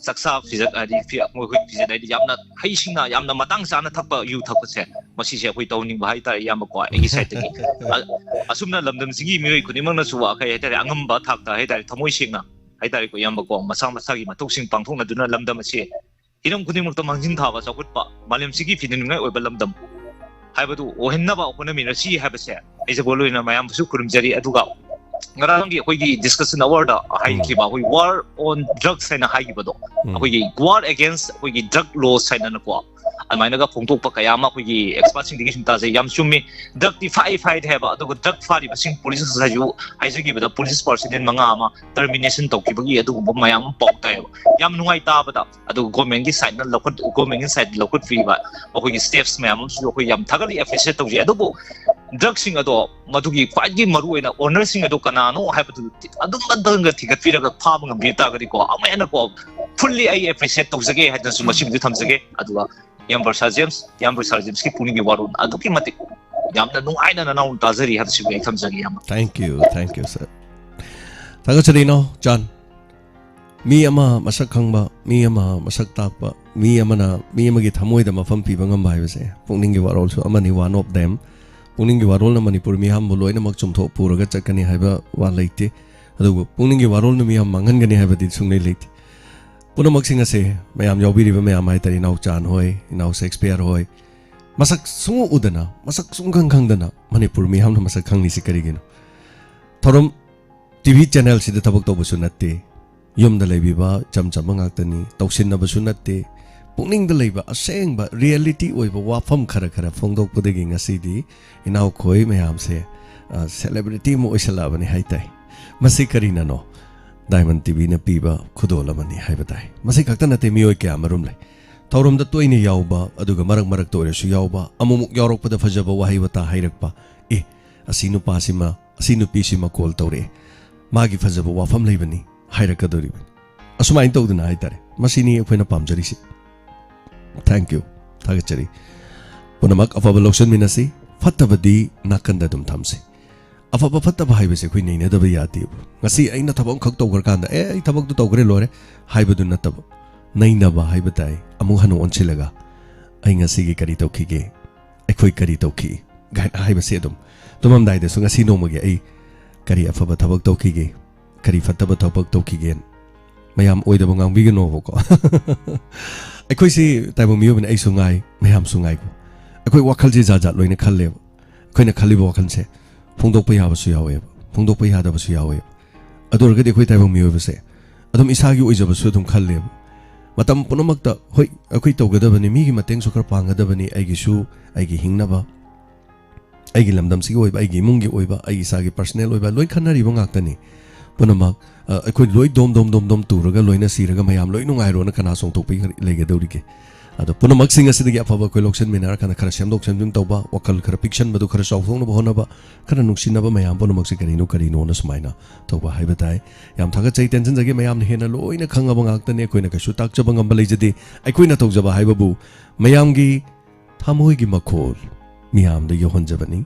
ꯆꯥꯛꯆꯥ ꯐꯤꯖꯦꯠ ꯍꯥꯏꯗꯤ ꯐꯤ-, ꯃꯈꯣꯏꯒꯤ ꯐꯤꯖꯦꯠ ꯍꯥꯏꯗꯤ ꯌꯥꯝꯅ ꯍꯩꯁꯤꯡꯅ ꯌꯥꯝꯅ ꯃꯇꯥꯡ ꯆꯥꯅ ꯊꯛꯄ ꯌꯨ ꯊꯛꯄꯁꯦ, ꯃꯁꯤꯁꯦ ꯑꯩꯈꯣꯏ ꯇꯧꯍꯟꯅꯤꯡꯕ ꯍꯥꯏ ꯇꯥꯔꯦ, ꯏꯌꯥꯝꯕꯀꯣ, ꯑꯩꯒꯤ ꯁꯥꯏꯠꯇꯒꯤ꯫ ꯑ-, ꯑꯁꯨꯝꯅ ꯂꯝꯗꯝꯁꯤꯒꯤ ꯃꯤꯑꯣꯏ ꯈꯨꯗꯤꯡꯃꯛꯅꯁꯨ ꯀꯩ ꯍꯥꯏ ꯇꯥꯔꯦ, ꯑꯉꯝꯕ ꯊꯥꯛꯇ ꯍꯥꯏ ꯇꯥꯔꯦ, ꯊꯃꯣꯏ ꯁꯦꯡꯅ ꯍꯥꯏ ꯇꯥꯔꯦꯀꯣ, ꯏꯌꯥꯝꯕꯀꯣ, ꯃꯁꯥ ꯃꯁꯥꯒꯤ ꯃꯊꯧꯁꯤꯡ ꯄꯥꯡꯊꯣꯛꯅꯗꯨꯅ ꯂꯝꯗꯝ ꯑꯁꯤ ꯍꯤꯔꯝ ꯈꯨꯗꯤꯡꯃꯛꯇ ꯃꯥꯡꯖꯤꯟ ꯊꯥꯕ, ꯆꯥꯎꯈꯠꯄ, ꯃꯥꯂꯦꯝꯁꯤꯒꯤ ꯐꯤꯅꯤꯡꯅꯤꯡꯉꯥꯏ ꯑꯣꯏꯕ ꯂꯝꯗꯝ ꯍꯥꯏꯕꯗꯨ ꯑꯣꯏꯍꯟꯅꯕ ꯍꯣꯠꯅꯃꯤꯟꯅꯁꯤ ꯍꯥꯏꯕꯁꯦ ꯑꯩꯁꯦ ꯂꯣꯏꯅ ꯃꯌꯥꯝꯕꯨꯁꯨ ꯈꯨꯔꯨꯝꯖꯔꯤ꯫ ꯑꯗꯨꯒ ꯉꯔꯥꯡꯒꯤ ꯑꯩꯈꯣꯏꯒꯤ ꯗꯤꯁꯀꯁꯟ ꯑꯋꯥꯔꯗ ꯍꯥꯏꯈꯤꯕ ꯑꯩꯈꯣꯏ ꯋꯥꯔ ꯑꯣꯟ ꯗ꯭ꯔꯛꯁ ꯍꯥꯏꯅ ꯍꯥꯏꯈꯤꯕꯗꯣ, ꯎꯝ. ꯑꯩꯈꯣꯏꯒꯤ ꯋꯥꯔ ꯑꯦꯒꯦꯟꯁ ꯑꯩꯈꯣꯏꯒꯤ ꯗ꯭ꯔꯛ ꯂꯣꯁ ꯍꯥꯏꯅꯅꯀꯣ, ꯑꯗꯨꯃꯥꯏꯅꯒ ꯐꯣꯡꯗꯣꯛꯄ ꯀꯌꯥ ꯑꯃ ꯑꯩꯈꯣꯏꯒꯤ ꯑꯦꯛꯁꯄꯥꯔꯠꯁꯤꯡꯗꯒꯤ ꯁꯨꯝ ꯇꯥꯖꯩ꯫ ꯌꯥꯝ ꯆꯨꯝꯃꯤ, ꯗ꯭ꯔꯛꯇꯤ ꯐꯥꯏ ꯐꯥꯏꯗ ꯍꯥꯏꯕ, ꯑꯗꯨꯒ ꯗ꯭ꯔꯛ ꯐꯥꯔꯤꯕꯁꯤꯡ ꯄꯨꯂꯤꯁ ꯉꯁꯥꯏꯁꯨ ꯍꯥꯏꯖꯈꯤꯕꯗ ꯄꯨꯂꯤꯁ ꯄꯥꯔꯁꯅꯦꯜ ꯃꯉꯥ ꯑꯃ ꯇꯔꯃꯤꯅꯦꯁꯟ ꯇꯧꯈꯤꯕꯒꯤ ꯑꯗꯨꯒꯨꯝꯕ ꯃꯌꯥꯝ ꯑꯃ ꯄꯥꯎ ꯇꯥꯏꯌꯦꯕ꯫ ꯌꯥꯝ ꯅꯨꯡꯉꯥꯏ ꯇꯥꯕꯗ꯫ ꯑꯗꯨꯒ ꯒꯣꯔꯃꯦꯟꯒꯤ ꯁꯥꯏꯠꯅ ꯂꯧꯈꯠ ꯒꯣꯔꯃꯦꯟꯒꯤ ꯁꯥꯏꯠ ꯂꯧꯈꯠꯄꯤꯕ ꯑꯩꯈꯣꯏꯒꯤ ꯁ꯭ꯇꯦꯞꯁ ꯃꯌꯥꯝ ꯑꯃꯁꯨ ꯑꯩꯈꯣꯏ ꯌꯥꯝ ꯊꯥꯒꯠꯂꯤ, ꯑꯦꯄ꯭ꯔꯤꯁꯤꯌꯦꯠ ꯇꯧꯖꯩ꯫ ꯑꯗꯨꯕꯨ ꯗ꯭ꯔꯛꯁꯤꯡ ꯑꯗꯣ ꯃꯗꯨꯒꯤ ꯈ꯭ꯋꯥꯏꯗꯒꯤ ꯃꯔꯨꯑꯣꯏꯅ ꯑꯣꯅꯔꯁꯤꯡ ꯑꯗꯣ ꯀꯅꯥꯅꯣ ꯍꯥꯏꯕꯗꯨ ꯑꯗꯨꯝ ꯑꯝꯇꯪꯒ ꯊꯤꯒꯠꯄꯤꯔꯒ ꯐꯥꯕ ꯉꯝꯕꯤꯕ ꯇꯥꯔꯒꯗꯤꯀꯣ, ꯑꯃꯨꯛ ꯍꯦꯟꯅ ꯀꯣ ꯐꯨꯜꯂꯤ ꯑꯩ ꯑꯦꯄ꯭ꯔꯤꯁꯤꯌꯦꯠ ꯇꯧꯖꯒꯦ ꯍꯥꯏꯗꯅꯁꯨ ꯃꯁꯤꯃꯗꯤ ꯊꯝꯖꯒꯦ꯫ ꯑꯗꯨꯒ ꯏꯌꯥꯝꯕ ꯁꯥꯔ ꯖꯦꯝꯁ, ꯏꯌꯥꯝꯕ ꯁꯥꯔ ꯖꯦꯝꯁꯀꯤ ꯄꯨꯛꯅꯤꯡꯒꯤ ꯋꯥꯔꯣꯜ ꯑꯗꯨꯛꯀꯤ ꯃꯇꯤꯛ ꯌꯥꯝꯅ ꯅꯨꯡꯉꯥꯏꯅ ꯅꯅꯥꯎꯅ ꯇꯥꯖꯔꯤ ꯍꯥꯏꯕꯁꯤꯕꯨ ꯑꯩ ꯊꯝꯖꯒꯦ, ꯏꯌꯥꯝꯕ꯫ Thank you, thank you, sir. ꯊꯥꯒꯠꯆꯔꯤ, ꯏꯅꯥꯎ ꯆꯥꯟ꯫ ꯃꯤ ꯑꯃ ꯃꯁꯛ ꯈꯪꯕ, ꯃꯤ ꯑꯃ ꯃꯁꯛ ꯇꯥꯛꯄ, ꯃꯤ ꯑꯃꯅ ꯃꯤ ꯑꯃꯒꯤ ꯊꯃꯣꯏꯗ ꯃꯐꯝ ꯄꯤꯕ ꯉꯝꯕ ꯍꯥꯏꯕꯁꯦ ꯄꯨꯛꯅꯤꯡꯒꯤ ꯋꯥꯔꯣꯜꯁꯨ ꯑꯃꯅꯤ, one of them. ꯄꯨꯛꯅꯤꯡꯒꯤ ꯋꯥꯔꯣꯜꯅ ꯃꯅꯤꯄꯨꯔ ꯃꯤꯌꯥꯝꯕꯨ ꯂꯣꯏꯅꯃꯛ ꯆꯨꯝꯊꯣꯛ ꯄꯨꯔꯒ ꯆꯠꯀꯅꯤ ꯍꯥꯏꯕ ꯋꯥ ꯂꯩꯇꯦ, ꯑꯗꯨꯕꯨ ꯄꯨꯛꯅꯤꯡꯒꯤ ꯋꯥꯔꯣꯜꯅ ꯃꯤꯌꯥꯝ ꯃꯥꯡꯍꯟꯒꯅꯤ ꯍꯥꯏꯕꯗꯤ ꯁꯨꯡꯂꯩ ꯂꯩꯇꯦ꯫ ꯄꯨꯝꯅꯃꯛꯁꯤꯡ ꯑꯁꯦ ꯃꯌꯥꯝ ꯌꯥꯎꯕꯤꯔꯤꯕ ꯃꯌꯥꯝ ꯍꯥꯏ ꯇꯥꯔꯦ, ꯏꯅꯥꯎ ꯆꯥꯟ ꯍꯣꯏ, ꯏꯅꯥꯎ ꯁꯦꯛꯁꯄꯤꯌꯔ ꯍꯣꯏ, ꯃꯁꯛ ꯁꯨꯡꯎ ꯎꯗꯅ, ꯃꯁꯛ ꯁꯨꯡꯈꯪ ꯈꯪꯗꯅ ꯃꯅꯤꯄꯨꯔ ꯃꯤꯌꯥꯝꯅ ꯃꯁꯛ ꯈꯪꯂꯤꯁꯤ ꯀꯔꯤꯒꯤꯅꯣ? ꯊꯧꯔꯝ ꯇꯤ ꯚꯤ ꯆꯦꯅꯦꯜꯁꯤꯗ ꯊꯕꯛ ꯇꯧꯕꯁꯨ ꯅꯠꯇꯦ, ꯌꯨꯝꯗ ꯂꯩꯕꯤꯕ ꯏꯆꯝ ꯆꯝꯕ ꯉꯥꯛꯇꯅꯤ, ꯇꯧꯁꯤꯟꯅꯕꯁꯨ ꯅꯠꯇꯦ꯫ ꯄꯨꯛꯅꯤꯡꯗ ꯂꯩꯕ ꯑꯁꯦꯡꯕ ꯔꯤꯌꯦꯂꯤꯇꯤ ꯑꯣꯏꯕ ꯋꯥꯐꯝ ꯈꯔ ꯈꯔ ꯐꯣꯡꯗꯣꯛꯄꯗꯒꯤ ꯉꯁꯤꯗꯤ ꯏꯅꯥꯎꯈꯣꯏ ꯃꯌꯥꯝꯁꯦ, ꯑ, ꯁꯦꯂꯦꯕ꯭ꯔꯤꯇꯤ ꯑꯃ ꯑꯣꯏꯁꯜꯂꯛꯑꯕꯅꯤ ꯍꯥꯏ ꯇꯥꯏ꯫ ꯃꯁꯤ ꯀꯔꯤꯅꯅꯣ? ꯗꯥꯏꯃꯟ ꯇꯤ ꯚꯤꯅ ꯄꯤꯕ ꯈꯨꯗꯣꯜ ꯑꯃꯅꯤ ꯍꯥꯏꯕ ꯇꯥꯏ꯫ ꯃꯁꯤ ꯈꯛꯇ ꯅꯠꯇꯦ, ꯃꯤꯑꯣꯏ ꯀꯌꯥ ꯃꯔꯨꯝ ꯂꯩ꯫ ꯊꯧꯔꯝꯗ ꯇꯣꯏꯅ ꯌꯥꯎꯕ, ꯑꯗꯨꯒ ꯃꯔꯛ ꯃꯔꯛꯇ ꯑꯣꯏꯔꯁꯨ ꯌꯥꯎꯕ, ꯑꯃꯨꯛꯃꯨꯛ ꯌꯥꯎꯔꯛꯄꯗ ꯐꯖꯕ ꯋꯥꯍꯩ ꯋꯥꯇꯥ ꯍꯥꯏꯔꯛꯄ, "ꯑꯦ, ꯑꯁꯤ ꯅꯨꯄꯥꯁꯤꯃ, ꯑꯁꯤ ꯅꯨꯄꯤꯁꯤꯃ ꯀꯣꯜ ꯇꯧꯔꯛꯑꯦ, ꯃꯥꯒꯤ ꯐꯖꯕ ꯋꯥꯐꯝ ꯂꯩꯕꯅꯤ" ꯍꯥꯏꯔꯛꯀꯗꯧꯔꯤꯕꯅꯤ꯫ ꯑꯁꯨꯃꯥꯏꯅ ꯇꯧꯗꯅ ꯍꯥꯏꯇꯥꯔꯦ, ꯃꯁꯤꯅꯤ ꯑꯩꯈꯣꯏꯅ ꯄꯥꯝꯖꯔꯤꯁꯤ꯫ Thank you, ꯊꯥꯒꯠꯆꯔꯤ꯫ ꯄꯨꯝꯅꯃꯛ ꯑꯐꯕ ꯂꯧꯁꯤꯟꯃꯤꯟꯅꯁꯤ, ꯐꯠꯇꯕꯗꯤ ꯅꯥꯀꯟꯗ ꯑꯗꯨꯝ ꯊꯝꯁꯤ꯫ ꯑꯐꯕ ꯐꯠꯇꯕ ꯍꯥꯏꯕꯁꯦ ꯑꯩꯈꯣꯏ ꯅꯩꯅꯗꯕ ꯌꯥꯗꯦꯕ꯫ ꯉꯁꯤ ꯑꯩꯅ ꯊꯕꯛ ꯑꯃꯈꯛ ꯇꯧꯈ꯭ꯔꯀꯥꯟꯗ, "ꯑꯦ, ꯑꯩ ꯊꯕꯛꯇꯨ ꯇꯧꯈ꯭ꯔꯦ, ꯂꯣꯏꯔꯦ" ꯍꯥꯏꯕꯗꯨ ꯅꯠꯇꯕ, ꯅꯩꯅꯕ ꯍꯥꯏꯕ ꯇꯥꯏ꯫ ꯑꯃꯨꯛ ꯍꯟꯅ ꯑꯣꯟꯁꯤꯜꯂꯒ, "ꯑꯩ ꯉꯁꯤꯒꯤ ꯀꯔꯤ ꯇꯧꯈꯤꯒꯦ? ꯑꯩꯈꯣꯏ ꯀꯔꯤ ꯇꯧꯈꯤ?" ꯒꯥꯏꯅ ꯍꯥꯏꯕꯁꯦ ꯑꯗꯨꯝ ꯇꯨꯝꯃꯝꯗꯥꯏꯗꯁꯨ, "ꯉꯁꯤ ꯅꯣꯡꯃꯒꯤ ꯑꯩ ꯀꯔꯤ ꯑꯐꯕ ꯊꯕꯛ ꯇꯧꯈꯤꯒꯦ? ꯀꯔꯤ ꯐꯠꯇꯕ ꯊꯕꯛ ꯇꯧꯈꯤꯒꯦ?" ꯃꯌꯥꯝ ꯑꯣꯏꯗꯕ ꯉꯥꯡꯕꯤꯒꯅꯣꯕꯀꯣ꯫ ꯑꯩꯈꯣꯏꯁꯤ ꯇꯥꯏꯕꯪ ꯃꯤꯑꯣꯏꯕꯅꯤ, ꯑꯩꯁꯨ ꯉꯥꯏ, ꯃꯌꯥꯝꯁꯨ ꯉꯥꯏꯀꯣ꯫ ꯑꯩꯈꯣꯏ ꯋꯥꯈꯜꯁꯦ ꯖꯥꯠ ꯖꯥꯠ ꯂꯣꯏꯅ ꯈꯜꯂꯦꯕ꯫ ꯑꯩꯈꯣꯏꯅ ꯈꯜꯂꯤꯕ ꯋꯥꯈꯜꯁꯦ ꯐꯣꯡꯗꯣꯛꯄ ꯌꯥꯕꯁꯨ ꯌꯥꯎꯋꯦꯕ, ꯐꯣꯡꯗꯣꯛꯄ ꯌꯥꯗꯕꯁꯨ ꯌꯥꯎꯋꯦꯕ꯫ ꯑꯗꯨ ꯑꯣꯏꯔꯒꯗꯤ ꯑꯩꯈꯣꯏ ꯇꯥꯏꯕꯪ ꯃꯤꯑꯣꯏꯕꯁꯦ ꯑꯗꯨꯝ ꯏꯁꯥꯒꯤ ꯑꯣꯏꯖꯕꯁꯨ ꯑꯗꯨꯝ ꯈꯜꯂꯦꯕ꯫ ꯃꯇꯝ ꯄꯨꯝꯅꯃꯛꯇ, ꯍꯣꯏ, ꯑꯩꯈꯣꯏ ꯇꯧꯒꯗꯕꯅꯤ, ꯃꯤꯒꯤ ꯃꯇꯦꯡꯁꯨ ꯈꯔ ꯄꯥꯡꯒꯗꯕꯅꯤ, ꯑꯩꯒꯤꯁꯨ, ꯑꯩꯒꯤ ꯍꯤꯡꯅꯕ, ꯑꯩꯒꯤ ꯂꯝꯗꯝꯁꯤꯒꯤ ꯑꯣꯏꯕ, ꯑꯩꯒꯤ ꯏꯃꯨꯡꯒꯤ ꯑꯣꯏꯕ, ꯑꯩꯒꯤ ꯏꯁꯥꯒꯤ personal ꯑꯣꯏꯕ ꯂꯣꯏ ꯈꯟꯅꯔꯤꯕ ꯉꯥꯛꯇꯅꯤ꯫ ꯄꯨꯝꯅꯃꯛ, ꯑ, ꯑꯩꯈꯣꯏ ꯂꯣꯏ ꯗꯣꯝ ꯗꯣꯝ ꯗꯣꯝ ꯗꯣꯝ ꯇꯨꯔꯒ ꯂꯣꯏꯅ ꯁꯤꯔꯒ ꯃꯌꯥꯝ ꯂꯣꯏ ꯅꯨꯡꯉꯥꯏꯔꯣꯅ ꯀꯅꯥ ꯆꯣꯡꯊꯣꯛꯄ ꯂꯩꯒꯗꯧꯔꯤꯒꯦ? ꯑꯗꯣ ꯄꯨꯝꯅꯃꯛꯁꯤꯡ ꯑꯁꯤꯗꯒꯤ ꯑꯐꯕ ꯑꯩꯈꯣꯏ ꯂꯧꯁꯤꯟꯃꯤꯟꯅꯔꯀꯥꯟꯗ ꯈꯔ ꯁꯦꯝꯗꯣꯛ ꯁꯦꯝꯖꯤꯟ ꯇꯧꯕ, ꯋꯥꯈꯜ ꯈꯔ ꯄꯤꯛꯁꯟꯕꯗꯨ ꯈꯔ ꯆꯥꯎꯊꯣꯛꯅꯕ ꯍꯣꯠꯅꯕ, ꯈꯔ ꯅꯨꯡꯁꯤꯅꯕ ꯃꯌꯥꯝ ꯄꯨꯝꯅꯃꯛꯁꯤ ꯀꯔꯤꯅꯣ ꯀꯔꯤꯅꯣꯅ ꯁꯨꯃꯥꯏꯅ ꯇꯧꯕ ꯍꯥꯏꯕ ꯇꯥꯏ꯫ ꯌꯥꯝ ꯊꯥꯒꯠꯆꯩ, ꯇꯦꯟꯁꯤꯟꯖꯒꯦ꯫ ꯃꯌꯥꯝꯅ ꯍꯦꯟꯅ ꯂꯣꯏꯅ ꯈꯪꯉꯕ ꯉꯥꯛꯇꯅꯤ꯫ ꯑꯩꯈꯣꯏꯅ ꯀꯩꯁꯨ ꯇꯥꯛꯆꯕ ꯉꯝꯕ ꯂꯩꯖꯗꯦ꯫ ꯑꯩꯈꯣꯏꯅ ꯇꯧꯖꯕ ꯍꯥꯏꯕꯕꯨ ꯃꯌꯥꯝꯒꯤ ꯊꯃꯣꯏꯒꯤ ꯃꯈꯣꯜ ꯃꯤꯌꯥꯝꯗ ꯌꯧꯍꯟꯖꯕꯅꯤ꯫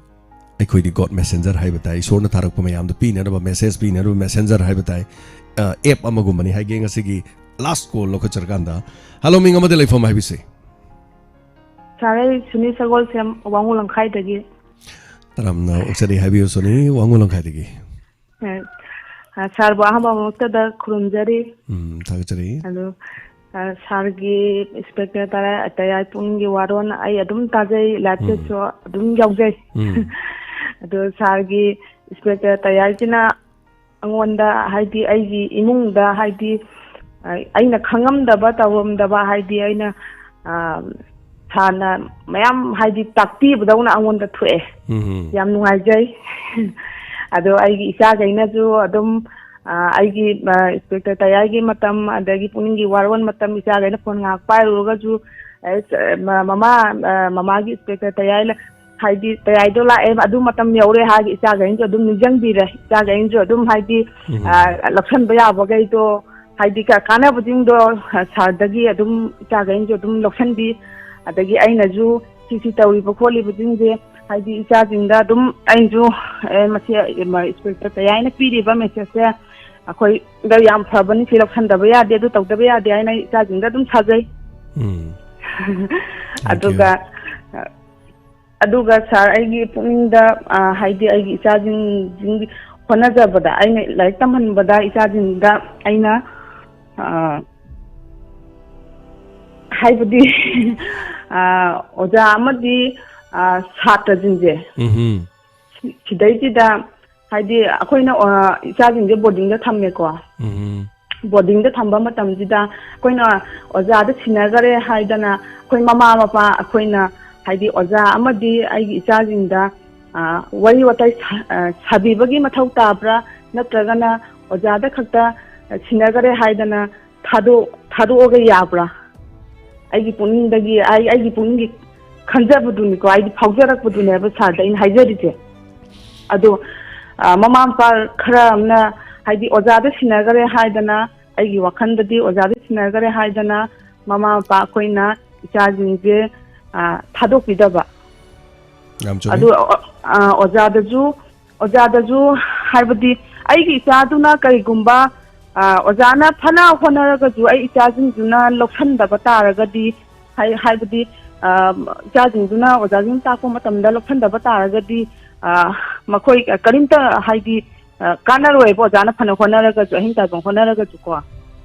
ꯑꯩꯈꯣꯏꯗꯤ God Messenger ꯍꯥꯏꯕ ꯇꯥꯏ, ꯏꯁꯣꯔꯅ ꯊꯥꯔꯛꯄ ꯃꯌꯥꯝꯗ ꯄꯤꯅꯅꯕ, message ꯄꯤꯅꯅꯕ messenger ꯍꯥꯏꯕ ꯇꯥꯏ꯫ ꯑ, app ꯑꯃꯒꯨꯝꯕꯅꯤ ꯍꯥꯏꯒꯦ꯫ ꯉꯁꯤꯒꯤ last call ꯂꯧꯈꯠꯆꯔꯀꯥꯟꯗ, ꯍꯜꯂꯣ, ꯃꯤꯡ ꯑꯃꯗ ꯂꯩꯐꯝ ꯍꯥꯏꯕꯤꯁꯦ꯫ ꯁꯥꯔ, ꯑꯩ ꯁꯨꯅꯤ ꯁꯒꯣꯜꯁꯦꯝ, ꯋꯥꯉꯨ ꯂꯝꯈꯥꯏꯗꯒꯤ꯫ ꯇꯔꯥꯝꯅ ꯑꯣꯛꯆꯔꯤ, ꯍꯥꯏꯕꯤꯌꯨ ꯁꯨꯅꯤ, ꯋꯥꯉꯨ ꯂꯝꯈꯥꯏꯗꯒꯤ꯫ ꯑ, ꯑ, ꯁꯥꯔꯕꯨ ꯑꯍꯥꯟꯕ ꯃꯛꯇꯗ ꯈꯨꯔꯨꯝꯖꯔꯤ꯫ ꯎꯝ, ꯊꯥꯒꯠꯆꯔꯤ꯫ ꯑꯗꯣ, ꯑ, ꯁꯥꯔꯒꯤ ꯏꯟꯁꯄꯦꯛꯇꯔ ꯇꯌꯥꯏ, ꯇꯌꯥꯏ ꯄꯨꯡꯒꯤ ꯋꯥꯔꯣꯜ ꯑꯩ ꯑꯗꯨꯝ ꯇꯥꯖꯩ, live ꯎꯝ꯫ chatꯁꯨ ꯑꯗꯨꯝ ꯌꯥꯎꯖꯩ꯫ ꯎꯝ꯫ ꯑꯗꯣ ꯁꯥꯔꯒꯤ ꯏꯟꯁꯄꯦꯛꯇꯔ ꯇꯌꯥꯏꯁꯤꯅ ꯑꯩꯉꯣꯟꯗ, ꯍꯥꯏꯗꯤ, ꯑꯩꯒꯤ ꯏꯃꯨꯡꯗ, ꯍꯥꯏꯗꯤ, ꯑ, ꯑꯩꯅ ꯈꯪꯉꯝꯗꯕ, ꯇꯧꯔꯝꯗꯕ, ꯍꯥꯏꯗꯤ, ꯑꯩꯅ, ꯑ, ꯁꯥꯔꯅ ꯃꯌꯥꯝ, ꯍꯥꯏꯗꯤ, ꯇꯥꯛꯄꯤꯕꯗꯧꯅ ꯑꯩꯉꯣꯟꯗ ꯊꯣꯛꯑꯦ꯫ ꯎꯝ꯫ ꯌꯥꯝ ꯅꯨꯡꯉꯥꯏꯖꯩ꯫ ꯑꯗꯣ ꯑꯩꯒꯤ ꯏꯆꯥꯈꯩꯅꯁꯨ ꯑꯗꯨꯝ, ꯑ, ꯑꯩꯒꯤ, ꯑ, ꯏꯟꯁꯄꯦꯛꯇꯔ ꯇꯌꯥꯏꯒꯤ ꯃꯇꯝ, ꯑꯗꯒꯤ ꯄꯨꯛꯅꯤꯡꯒꯤ ꯋꯥꯔꯣꯜ ꯃꯇꯝ, ꯏꯆꯥꯈꯩꯅ ꯐꯣꯟ ꯉꯥꯏꯍꯥꯛ ꯄꯥꯏꯔꯨꯔꯒꯁꯨ, ꯑꯦ, ꯆ-, ꯃ-, ꯃꯃꯥ, ꯑ, ꯃꯃꯥꯒꯤ ꯏꯟꯁꯄꯦꯛꯇꯔ ꯇꯌꯥꯏꯅ, ꯍꯥꯏꯗꯤ, ꯇꯌꯥꯏꯗꯣ ꯂꯥꯛꯑꯦ, ꯑꯗꯨ ꯃꯇꯝ ꯌꯧꯔꯦ ꯍꯥꯏꯔꯒ ꯏꯆꯥꯈꯩꯅꯁꯨ ꯑꯗꯨꯝ ꯅꯤꯡꯁꯤꯡꯕꯤꯔꯦ꯫ ꯏꯆꯥꯈꯩꯅꯁꯨ ꯑꯗꯨꯝ, ꯍꯥꯏꯗꯤ, ꯎꯝ꯫ ꯑ, ꯂꯧꯁꯟꯕ ꯌꯥꯕꯈꯩꯗꯣ, ꯍꯥꯏꯗꯤ, ꯀ-, ꯀꯥꯟꯅꯕꯁꯤꯡꯗꯣ, ꯑ, ꯁꯥꯔꯗꯒꯤ ꯑꯗꯨꯝ ꯏꯆꯥꯈꯩꯅꯁꯨ ꯑꯗꯨꯝ ꯂꯧꯁꯟꯕꯤ꯫ ꯑꯗꯒꯤ ꯑꯩꯅꯁꯨ ꯁꯤ ꯁꯤ ꯇꯧꯔꯤꯕ ꯈꯣꯠꯂꯤꯕꯁꯤꯡꯁꯦ, ꯍꯥꯏꯗꯤ, ꯏꯆꯥꯁꯤꯡꯗ ꯑꯗꯨꯝ ꯑꯩꯅꯁꯨ, ꯑꯦ, ꯃꯁꯤ, ꯑꯦ, ꯃ-, ꯏꯟꯁꯄꯦꯛꯇꯔ ꯇꯌꯥꯏꯅ ꯄꯤꯔꯤꯕ ꯃꯦꯁꯦꯖꯁꯦ ꯑꯩꯈꯣꯏꯗ ꯌꯥꯝ ꯐꯕꯅꯤ, ꯁꯤ ꯂꯧꯁꯟꯗꯕ ꯌꯥꯗꯦ, ꯑꯗꯨ ꯇꯧꯗꯕ ꯌꯥꯗꯦ ꯍꯥꯏꯅ ꯑꯩ ꯏꯆꯥꯁꯤꯡꯗ ꯑꯗꯨꯝ ꯊꯥꯖꯩ꯫ ꯎꯝ꯫ Thank you. ꯑꯗꯨꯒ, ꯑꯗꯨꯒ ꯁꯥꯔ, ꯑꯩꯒꯤ ꯄꯨꯛꯅꯤꯡꯗ, ꯑ, ꯍꯥꯏꯗꯤ, ꯑꯩꯒꯤ ꯏꯆꯥꯁꯤꯡ, ꯁꯤꯡꯒꯤ ꯍꯣꯠꯅꯖꯕꯗ, ꯑꯩꯅ ꯂꯥꯏꯔꯤꯛ ꯇꯝꯍꯟꯕꯗ ꯏꯆꯥꯁꯤꯡꯗ ꯑꯩꯅ, ꯑ, ꯍꯥꯏꯕꯗꯤ, ꯑ, ꯑꯣꯖꯥ ꯑꯃꯗꯤ, ꯑ, ꯁꯥꯇ꯭ꯔꯁꯤꯡꯁꯦ, ꯎꯝꯍꯨꯝ꯫ ꯁꯤ-, ꯁꯤꯗꯩꯁꯤꯗ, ꯍꯥꯏꯗꯤ, ꯑꯩꯈꯣꯏꯅ, ꯑ, ꯏꯆꯥꯁꯤꯡꯁꯦ ꯕꯣꯔꯗꯤꯡꯗ ꯊꯝꯃꯦꯀꯣ꯫ ꯎꯝꯍꯨꯝ꯫ ꯕꯣꯔꯗꯤꯡꯗ ꯊꯝꯕ ꯃꯇꯝꯁꯤꯗ ꯑꯩꯈꯣꯏꯅ ꯑꯣꯖꯥꯗ ꯁꯤꯟꯅꯈꯔꯦ ꯍꯥꯏꯗꯅ, ꯑꯩꯈꯣꯏ ꯃꯃꯥ ꯃꯄꯥ ꯑꯩꯈꯣꯏꯅ, ꯍꯥꯏꯗꯤ, ꯑꯣꯖꯥ ꯑꯃꯗꯤ ꯑꯩꯒꯤ ꯏꯆꯥꯁꯤꯡꯗ, ꯑ, ꯋꯥꯔꯤ ꯋꯥꯇꯥꯏ ꯁꯥ-, ꯑ, ꯁꯥꯕꯤꯕꯒꯤ ꯃꯊꯧ ꯇꯥꯕ꯭ꯔꯥ, ꯅꯠꯇ꯭ꯔꯒꯅ ꯑꯣꯖꯥꯗ ꯈꯛꯇ ꯁꯤꯟꯅꯈꯔꯦ ꯍꯥꯏꯗꯅ ꯊꯥꯗꯣꯛ-, ꯊꯥꯗꯣꯛꯑꯒ ꯌꯥꯕ꯭ꯔꯥ? ꯑꯩꯒꯤ ꯄꯨꯛꯅꯤꯡꯗꯒꯤ, ꯑꯩ, ꯑꯩꯒꯤ ꯄꯨꯛꯅꯤꯡꯒꯤ ꯈꯟꯖꯕꯗꯨꯅꯤꯀꯣ, ꯑꯩꯗꯤ ꯐꯥꯎꯖꯔꯛꯄꯗꯨꯅꯦꯕ ꯁꯥꯔꯗ ꯑꯩꯅ ꯍꯥꯏꯖꯔꯤꯁꯦ꯫ ꯑꯗꯣ, ꯑ, ꯃꯃꯥ ꯃꯄꯥ ꯈꯔ ꯑꯃꯅ, ꯍꯥꯏꯗꯤ, ꯑꯣꯖꯥꯗ ꯁꯤꯟꯅꯈꯔꯦ ꯍꯥꯏꯗꯅ, ꯑꯩꯒꯤ ꯋꯥꯈꯜꯗꯗꯤ ꯑꯣꯖꯥꯗ ꯁꯤꯟꯅꯈꯔꯦ ꯍꯥꯏꯗꯅ ꯃꯃꯥ ꯃꯄꯥ ꯑꯩꯈꯣꯏꯅ ꯏꯆꯥꯁꯤꯡꯁꯦ, ꯑ, ꯊꯥꯗꯣꯛꯄꯤꯗꯕ꯫ ꯌꯥꯝ ꯆꯨꯝꯃꯤ꯫ ꯑꯗꯨ, ꯑ, ꯑ, ꯑꯣꯖꯥꯗꯁꯨ, ꯑꯣꯖꯥꯗꯁꯨ ꯍꯥꯏꯕꯗꯤ, ꯑꯩꯒꯤ ꯏꯆꯥꯗꯨꯅ ꯀꯔꯤꯒꯨꯝꯕ, ꯑ, ꯑꯣꯖꯥꯅ ꯐꯅ ꯍꯣꯠꯅꯔꯒꯁꯨ ꯑꯩ ꯏꯆꯥꯁꯤꯡꯗꯨꯅ ꯂꯧꯁꯟꯗꯕ ꯇꯥꯔꯒꯗꯤ, ꯍꯥꯏ-, ꯍꯥꯏꯕꯗꯤ, ꯑ, ꯏꯆꯥꯁꯤꯡꯗꯨꯅ ꯑꯣꯖꯥꯁꯤꯡ ꯇꯥꯛꯄ ꯃꯇꯝꯗ ꯂꯧꯁꯟꯗꯕ ꯇꯥꯔꯒꯗꯤ, ꯑ, ꯃꯈꯣꯏ ꯀꯔꯤꯝꯇ, ꯍꯥꯏꯗꯤ, ꯑ, ꯀꯥꯟꯅꯔꯣꯏꯕ, ꯑꯣꯖꯥꯅ ꯐꯅ ꯍꯣꯠꯅꯔꯒꯁꯨ, ꯑꯍꯤꯡ ꯇꯥꯏꯕꯪ ꯍꯣꯠꯅꯔꯒꯁꯨꯀꯣ꯫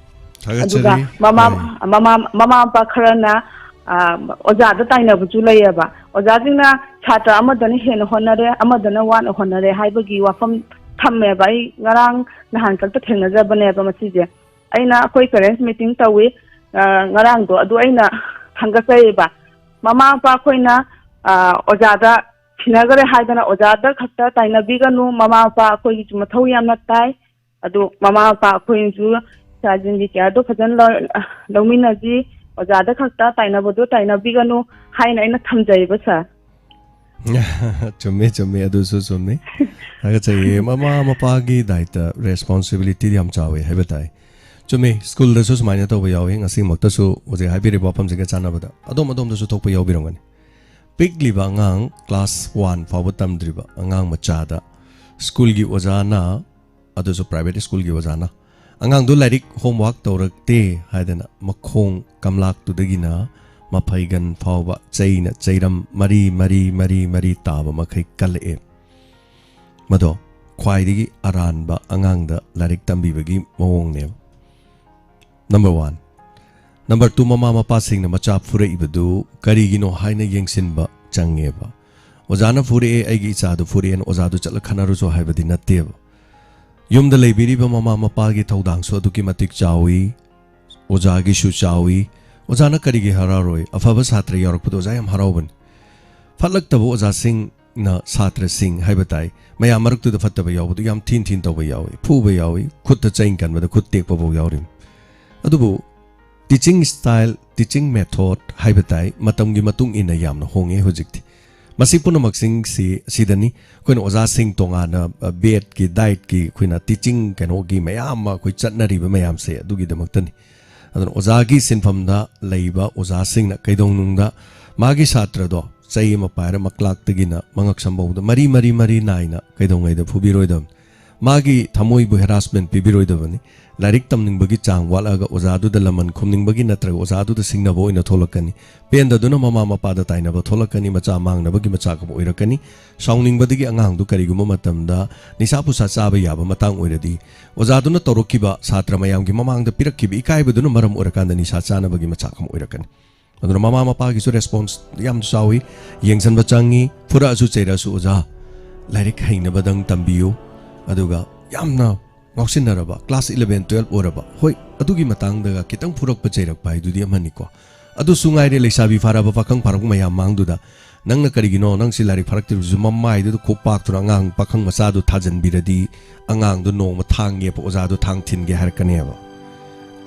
ꯊꯥꯒꯠꯆꯔꯤ꯫ ꯑꯗꯨꯒ ꯃꯃꯥ, ꯍꯣꯏ꯫ ꯃꯃꯥ, ꯃꯃꯥ ꯃꯄꯥ ꯈꯔꯅ, ꯑ, ꯑꯣꯖꯥꯗ ꯇꯥꯏꯅꯕꯁꯨ ꯂꯩꯌꯦꯕ꯫ ꯑꯣꯖꯥꯁꯤꯡꯅ ꯁꯥꯇ꯭ꯔ ꯑꯃꯗꯅ ꯍꯦꯟꯅ ꯍꯣꯠꯅꯔꯦ, ꯑꯃꯗꯅ ꯋꯥꯅ ꯍꯣꯠꯅꯔꯦ ꯍꯥꯏꯕꯒꯤ ꯋꯥꯐꯝ ꯊꯝꯃꯦꯕ꯫ ꯑꯩ ꯉꯔꯥꯡ ꯅꯍꯥꯟ ꯈꯛꯇ ꯊꯦꯡꯅꯖꯕꯅꯦꯕ ꯃꯁꯤꯁꯦ꯫ ꯑꯩꯅ, ꯑꯩꯈꯣꯏ parents meeting ꯇꯧꯏ, ꯑ, ꯉꯔꯥꯡꯗꯣ꯫ ꯑꯗꯨ ꯑꯩꯅ ꯊꯥꯡꯒꯠꯆꯩꯌꯦꯕ꯫ ꯃꯃꯥ ꯃꯄꯥ ꯑꯩꯈꯣꯏꯅ, ꯑ, ꯑꯣꯖꯥꯗ ꯁꯤꯟꯅꯈꯔꯦ ꯍꯥꯏꯗꯅ ꯑꯣꯖꯥꯗ ꯈꯛꯇ ꯇꯥꯏꯅꯕꯤꯒꯅꯨ꯫ ꯃꯃꯥ ꯃꯄꯥ ꯑꯩꯈꯣꯏꯒꯤꯁꯨ ꯃꯊꯧ ꯌꯥꯝꯅ ꯇꯥꯏ꯫ ꯑꯗꯨ ꯃꯃꯥ ꯃꯄꯥ ꯑꯩꯈꯣꯏꯅꯁꯨ ꯏꯆꯥꯁꯤꯡꯒꯤ ꯀꯦꯌꯔꯗꯣ ꯐꯖꯅ ꯂꯧ-, ꯂꯧꯃꯤꯟꯅꯁꯤ, ꯑꯣꯖꯥꯗ ꯈꯛꯇ ꯇꯥꯏꯅꯕꯗꯣ ꯇꯥꯏꯅꯕꯤꯒꯅꯨ ꯍꯥꯏꯅ ꯑꯩꯅ ꯊꯝꯖꯩꯕ, ꯁꯥꯔ꯫ ꯆꯨꯝꯃꯤ, ꯆꯨꯝꯃꯤ, ꯑꯗꯨꯁꯨ ꯆꯨꯝꯃꯤ꯫ ꯊꯥꯒꯠꯆꯩꯌꯦ꯫ ꯃꯃꯥ ꯃꯄꯥꯒꯤ ꯗꯥꯏꯇ, ꯔꯦꯁꯄꯣꯟꯁꯤꯕꯤꯂꯤꯇꯤꯗꯤ ꯌꯥꯝ ꯆꯥꯎꯋꯦ ꯍꯥꯏꯕ ꯇꯥꯏ꯫ ꯆꯨꯝꯃꯤ, ꯁ꯭ꯀꯨꯜꯗꯁꯨ ꯁꯨꯃꯥꯏꯅ ꯇꯧꯕ ꯌꯥꯎꯋꯤ꯫ ꯉꯁꯤꯃꯛꯇꯁꯨ ꯍꯧꯖꯤꯛ ꯍꯥꯏꯕꯤꯔꯤꯕ ꯋꯥꯐꯝꯁꯤꯒ ꯆꯥꯟꯅꯕꯗ ꯑꯗꯣꯝ ꯑꯗꯣꯝꯗꯁꯨ ꯊꯣꯛꯄ ꯌꯥꯎꯕꯤꯔꯝꯒꯅꯤ꯫ ꯄꯤꯛꯂꯤꯕ ꯑꯉꯥꯡ, ꯀ꯭ꯂꯥꯁ ꯋꯥꯟ ꯐꯥꯎꯕ ꯇꯝꯗ꯭ꯔꯤꯕ ꯑꯉꯥꯡ ꯃꯆꯥꯗ ꯁ꯭ꯀꯨꯜꯒꯤ ꯑꯣꯖꯥꯅ, ꯑꯗꯨꯁꯨ ꯄ꯭ꯔꯥꯏꯚꯦꯠ ꯁ꯭ꯀꯨꯜꯒꯤ ꯑꯣꯖꯥꯅ, ꯑꯉꯥꯡꯗꯨ ꯂꯥꯏꯔꯤꯛ ꯍꯣꯝꯋꯥꯔꯛ ꯇꯧꯔꯛꯇꯦ ꯍꯥꯏꯗꯅ ꯃꯈꯣꯡ ꯀꯝꯂꯥꯛꯇꯨꯗꯒꯤꯅ ꯃꯐꯩꯒꯟ ꯐꯥꯎꯕ ꯆꯩꯅ ꯆꯩꯔꯝ ꯃꯔꯤ ꯃꯔꯤ ꯃꯔꯤ ꯃꯔꯤ ꯇꯥꯕ ꯃꯈꯩ ꯀꯜꯂꯛꯑꯦ꯫ ꯃꯗꯣ ꯈ꯭ꯋꯥꯏꯗꯒꯤ ꯑꯔꯥꯟꯕ ꯑꯉꯥꯡꯗ ꯂꯥꯏꯔꯤꯛ ꯇꯝꯕꯤꯕꯒꯤ ꯃꯑꯣꯡꯅꯦꯕ꯫ Number one. ꯅꯝꯕꯔ ꯇꯨ, ꯃꯃꯥ ꯃꯄꯥꯁꯤꯡꯅ ꯃꯆꯥ ꯐꯨꯔꯛꯏꯕꯗꯨ ꯀꯔꯤꯒꯤꯅꯣ ꯍꯥꯏꯅ ꯌꯦꯡꯁꯤꯟꯕ ꯆꯪꯉꯦꯕ꯫ ꯑꯣꯖꯥꯅ ꯐꯨꯔꯛꯑꯦ, ꯑꯩꯒꯤ ꯏꯆꯥꯗꯨ ꯐꯨꯔꯛꯑꯦꯅ ꯑꯣꯖꯥꯗꯨ ꯆꯠꯂ ꯈꯠꯅꯔꯨꯆꯣ ꯍꯥꯏꯕꯗꯤ ꯅꯠꯇꯦꯕ꯫ ꯌꯨꯝꯗ ꯂꯩꯕꯤꯔꯤꯕ ꯃꯃꯥ ꯃꯄꯥꯒꯤ ꯊꯧꯗꯥꯡꯁꯨ ꯑꯗꯨꯛꯀꯤ ꯃꯇꯤꯛ ꯆꯥꯎꯏ, ꯑꯣꯖꯥꯒꯤꯁꯨ ꯆꯥꯎꯏ꯫ ꯑꯣꯖꯥꯅ ꯀꯔꯤꯒꯤ ꯍꯔꯥꯎꯔꯣꯏ? ꯑꯐꯕ ꯁꯥꯇ꯭ꯔ ꯌꯥꯎꯔꯛꯄꯗ ꯑꯣꯖꯥ ꯌꯥꯝ ꯍꯔꯥꯎꯕꯅꯤ꯫ ꯐꯠꯂꯛꯇꯕ ꯑꯣꯖꯥꯁꯤꯡꯅ ꯁꯥꯇ꯭ꯔꯁꯤꯡ ꯍꯥꯏꯕ ꯇꯥꯏ, ꯃꯌꯥꯝ ꯃꯔꯛꯇꯨꯗ ꯐꯠꯇꯕ ꯌꯥꯎꯕꯗꯨ ꯌꯥꯝ ꯊꯤꯅ ꯊꯤꯅ ꯇꯧꯕ ꯌꯥꯎꯏ, ꯐꯨꯕ ꯌꯥꯎꯏ, ꯈꯨꯠꯇ ꯆꯩꯅ ꯀꯟꯕꯗ ꯈꯨꯠ ꯇꯦꯛꯄ ꯐꯥꯎ ꯌꯥꯎꯔꯤꯕꯅꯤ꯫ ꯑꯗꯨꯕꯨ teaching style, teaching method ꯍꯥꯏꯕ ꯇꯥꯏ, ꯃꯇꯝꯒꯤ ꯃꯇꯨꯡ ꯏꯟꯅ ꯌꯥꯝꯅ ꯍꯣꯡꯉꯦ ꯍꯧꯖꯤꯛꯇꯤ꯫ ꯃꯁꯤ ꯄꯨꯝꯅꯃꯛꯁꯤꯡꯁꯤ ꯑꯁꯤꯗꯅꯤ ꯑꯩꯈꯣꯏꯅ ꯑꯣꯖꯥꯁꯤꯡ ꯇꯣꯉꯥꯟꯅ, ꯑ, ꯕꯦꯗꯀꯤ, ꯗꯥꯏꯠꯀꯤ ꯑꯩꯈꯣꯏꯅ teaching ꯀꯩꯅꯣꯒꯤ ꯃꯌꯥꯝ ꯑꯃ ꯑꯩꯈꯣꯏ ꯆꯠꯅꯔꯤꯕ ꯃꯌꯥꯝꯁꯦ ꯑꯗꯨꯒꯤꯗꯃꯛꯇꯅꯤ꯫ ꯑꯗꯨꯅ ꯑꯣꯖꯥꯒꯤ ꯁꯤꯟꯐꯝꯗ ꯂꯩꯕ ꯑꯣꯖꯥꯁꯤꯡꯅ ꯀꯩꯗꯧꯅꯨꯡꯗ ꯃꯥꯒꯤ ꯁꯥꯇ꯭ꯔꯗꯣ ꯆꯩ ꯑꯃ ꯄꯥꯏꯔ ꯃꯀ꯭ꯂꯥꯛꯇꯒꯤꯅ ꯃꯉꯛꯁꯝ ꯐꯥꯎꯕꯗ ꯃꯔꯤ ꯃꯔꯤ ꯃꯔꯤ ꯅꯥꯏꯅ ꯀꯩꯗꯧꯉꯩꯗ ꯐꯨꯕꯤꯔꯣꯏꯗꯕꯅꯤ꯫ ꯃꯥꯒꯤ ꯊꯃꯣꯏꯕꯨ harassment ꯄꯤꯕꯤꯔꯣꯏꯗꯕꯅꯤ꯫ ꯂꯥꯏꯔꯤꯛ ꯇꯝꯅꯤꯡꯕꯒꯤ ꯆꯥꯡ ꯋꯥꯠꯂꯛꯑꯒ ꯑꯣꯖꯥꯗꯨꯗ ꯂꯃꯟ ꯈꯨꯝꯅꯤꯡꯕꯒꯤ ꯅꯠꯇ꯭ꯔꯒ ꯑꯣꯖꯥꯗꯨꯗ ꯁꯤꯡꯅꯕ ꯑꯣꯏꯅ ꯊꯣꯛꯂꯛꯀꯅꯤ꯫ ꯄꯦꯟꯗꯗꯨꯅ ꯃꯃꯥ ꯃꯄꯥꯗ ꯇꯥꯏꯅꯕ ꯊꯣꯛꯂꯛꯀꯅꯤ, ꯃꯆꯥ ꯃꯥꯡꯅꯕꯒꯤ ꯃꯆꯥꯛ ꯑꯃ ꯑꯣꯏꯔꯛꯀꯅꯤ꯫ ꯁꯥꯎꯅꯤꯡꯕꯗꯒꯤ ꯑꯉꯥꯡꯗꯨ ꯀꯔꯤꯒꯨꯝꯕ ꯃꯇꯝꯗ ꯅꯤꯁꯥ ꯄꯨꯁꯥ ꯆꯥꯕ ꯌꯥꯕ ꯃꯇꯥꯡ ꯑꯣꯏꯔꯗꯤ, ꯑꯣꯖꯥꯗꯨꯅ ꯇꯧꯔꯛꯈꯤꯕ ꯁꯥꯇ꯭ꯔ ꯃꯌꯥꯝꯒꯤ ꯃꯃꯥꯡꯗ ꯄꯤꯔꯛꯈꯤꯕ ꯏꯀꯥꯏꯕꯗꯨꯅ ꯃꯔꯝ ꯑꯣꯏꯔꯀꯥꯟꯗ ꯅꯤꯁꯥ ꯆꯥꯅꯕꯒꯤ ꯃꯆꯥꯛ ꯑꯃ ꯑꯣꯏꯔꯛꯀꯅꯤ꯫ ꯑꯗꯨꯅ ꯃꯃꯥ ꯃꯄꯥꯒꯤꯁꯨ response ꯌꯥꯝ ꯆꯥꯎꯏ, ꯌꯦꯡꯁꯤꯟꯕ ꯆꯪꯉꯤ꯫ ꯐꯨꯔꯛꯑꯁꯨ ꯆꯩꯔꯛꯑꯁꯨ ꯑꯣꯖꯥ, ꯂꯥꯏꯔꯤꯛ ꯍꯩꯅꯕꯗꯪ ꯇꯝꯕꯤꯌꯨ꯫ ꯑꯗꯨꯒ ꯌꯥꯝꯅ ꯉꯥꯎꯁꯤꯟꯅꯔꯕ, class eleven, twelve ꯑꯣꯏꯔꯕ, ꯍꯣꯏ, ꯑꯗꯨꯒꯤ ꯃꯇꯥꯡꯗꯒ ꯈꯤꯇꯪ ꯐꯨꯔꯛꯄ ꯆꯩꯔꯛꯄ ꯍꯥꯏꯗꯨꯗꯤ ꯑꯃꯅꯤꯀꯣ꯫ ꯑꯗꯨꯁꯨ ꯉꯥꯏꯔꯦ, ꯂꯩꯁꯥꯕꯤ ꯐꯥꯔꯕ ꯄꯥꯈꯪ ꯐꯥꯔꯛꯄ ꯃꯌꯥꯝ ꯃꯥꯡꯗꯨꯗ ꯅꯪꯅ ꯀꯔꯤꯒꯤꯅꯣ ꯅꯪꯁꯤ ꯂꯥꯏꯔꯤꯛ ꯐꯥꯔꯛꯇ꯭ꯔꯤꯕꯁꯨ ꯃꯃꯥꯏꯗꯨꯗ ꯈꯨꯞ ꯄꯥꯛꯇꯨꯅ ꯑꯉꯥꯡ ꯄꯥꯈꯪ ꯃꯆꯥꯗꯨ ꯊꯥꯖꯤꯟꯕꯤꯔꯗꯤ, ꯑꯉꯥꯡꯗꯨ ꯅꯣꯡꯃ ꯊꯥꯡ ꯌꯦꯞꯄ ꯑꯣꯖꯥꯗꯨ ꯊꯥꯡ ꯊꯤꯟꯒꯦ ꯍꯥꯏꯔꯛꯀꯅꯦꯕ꯫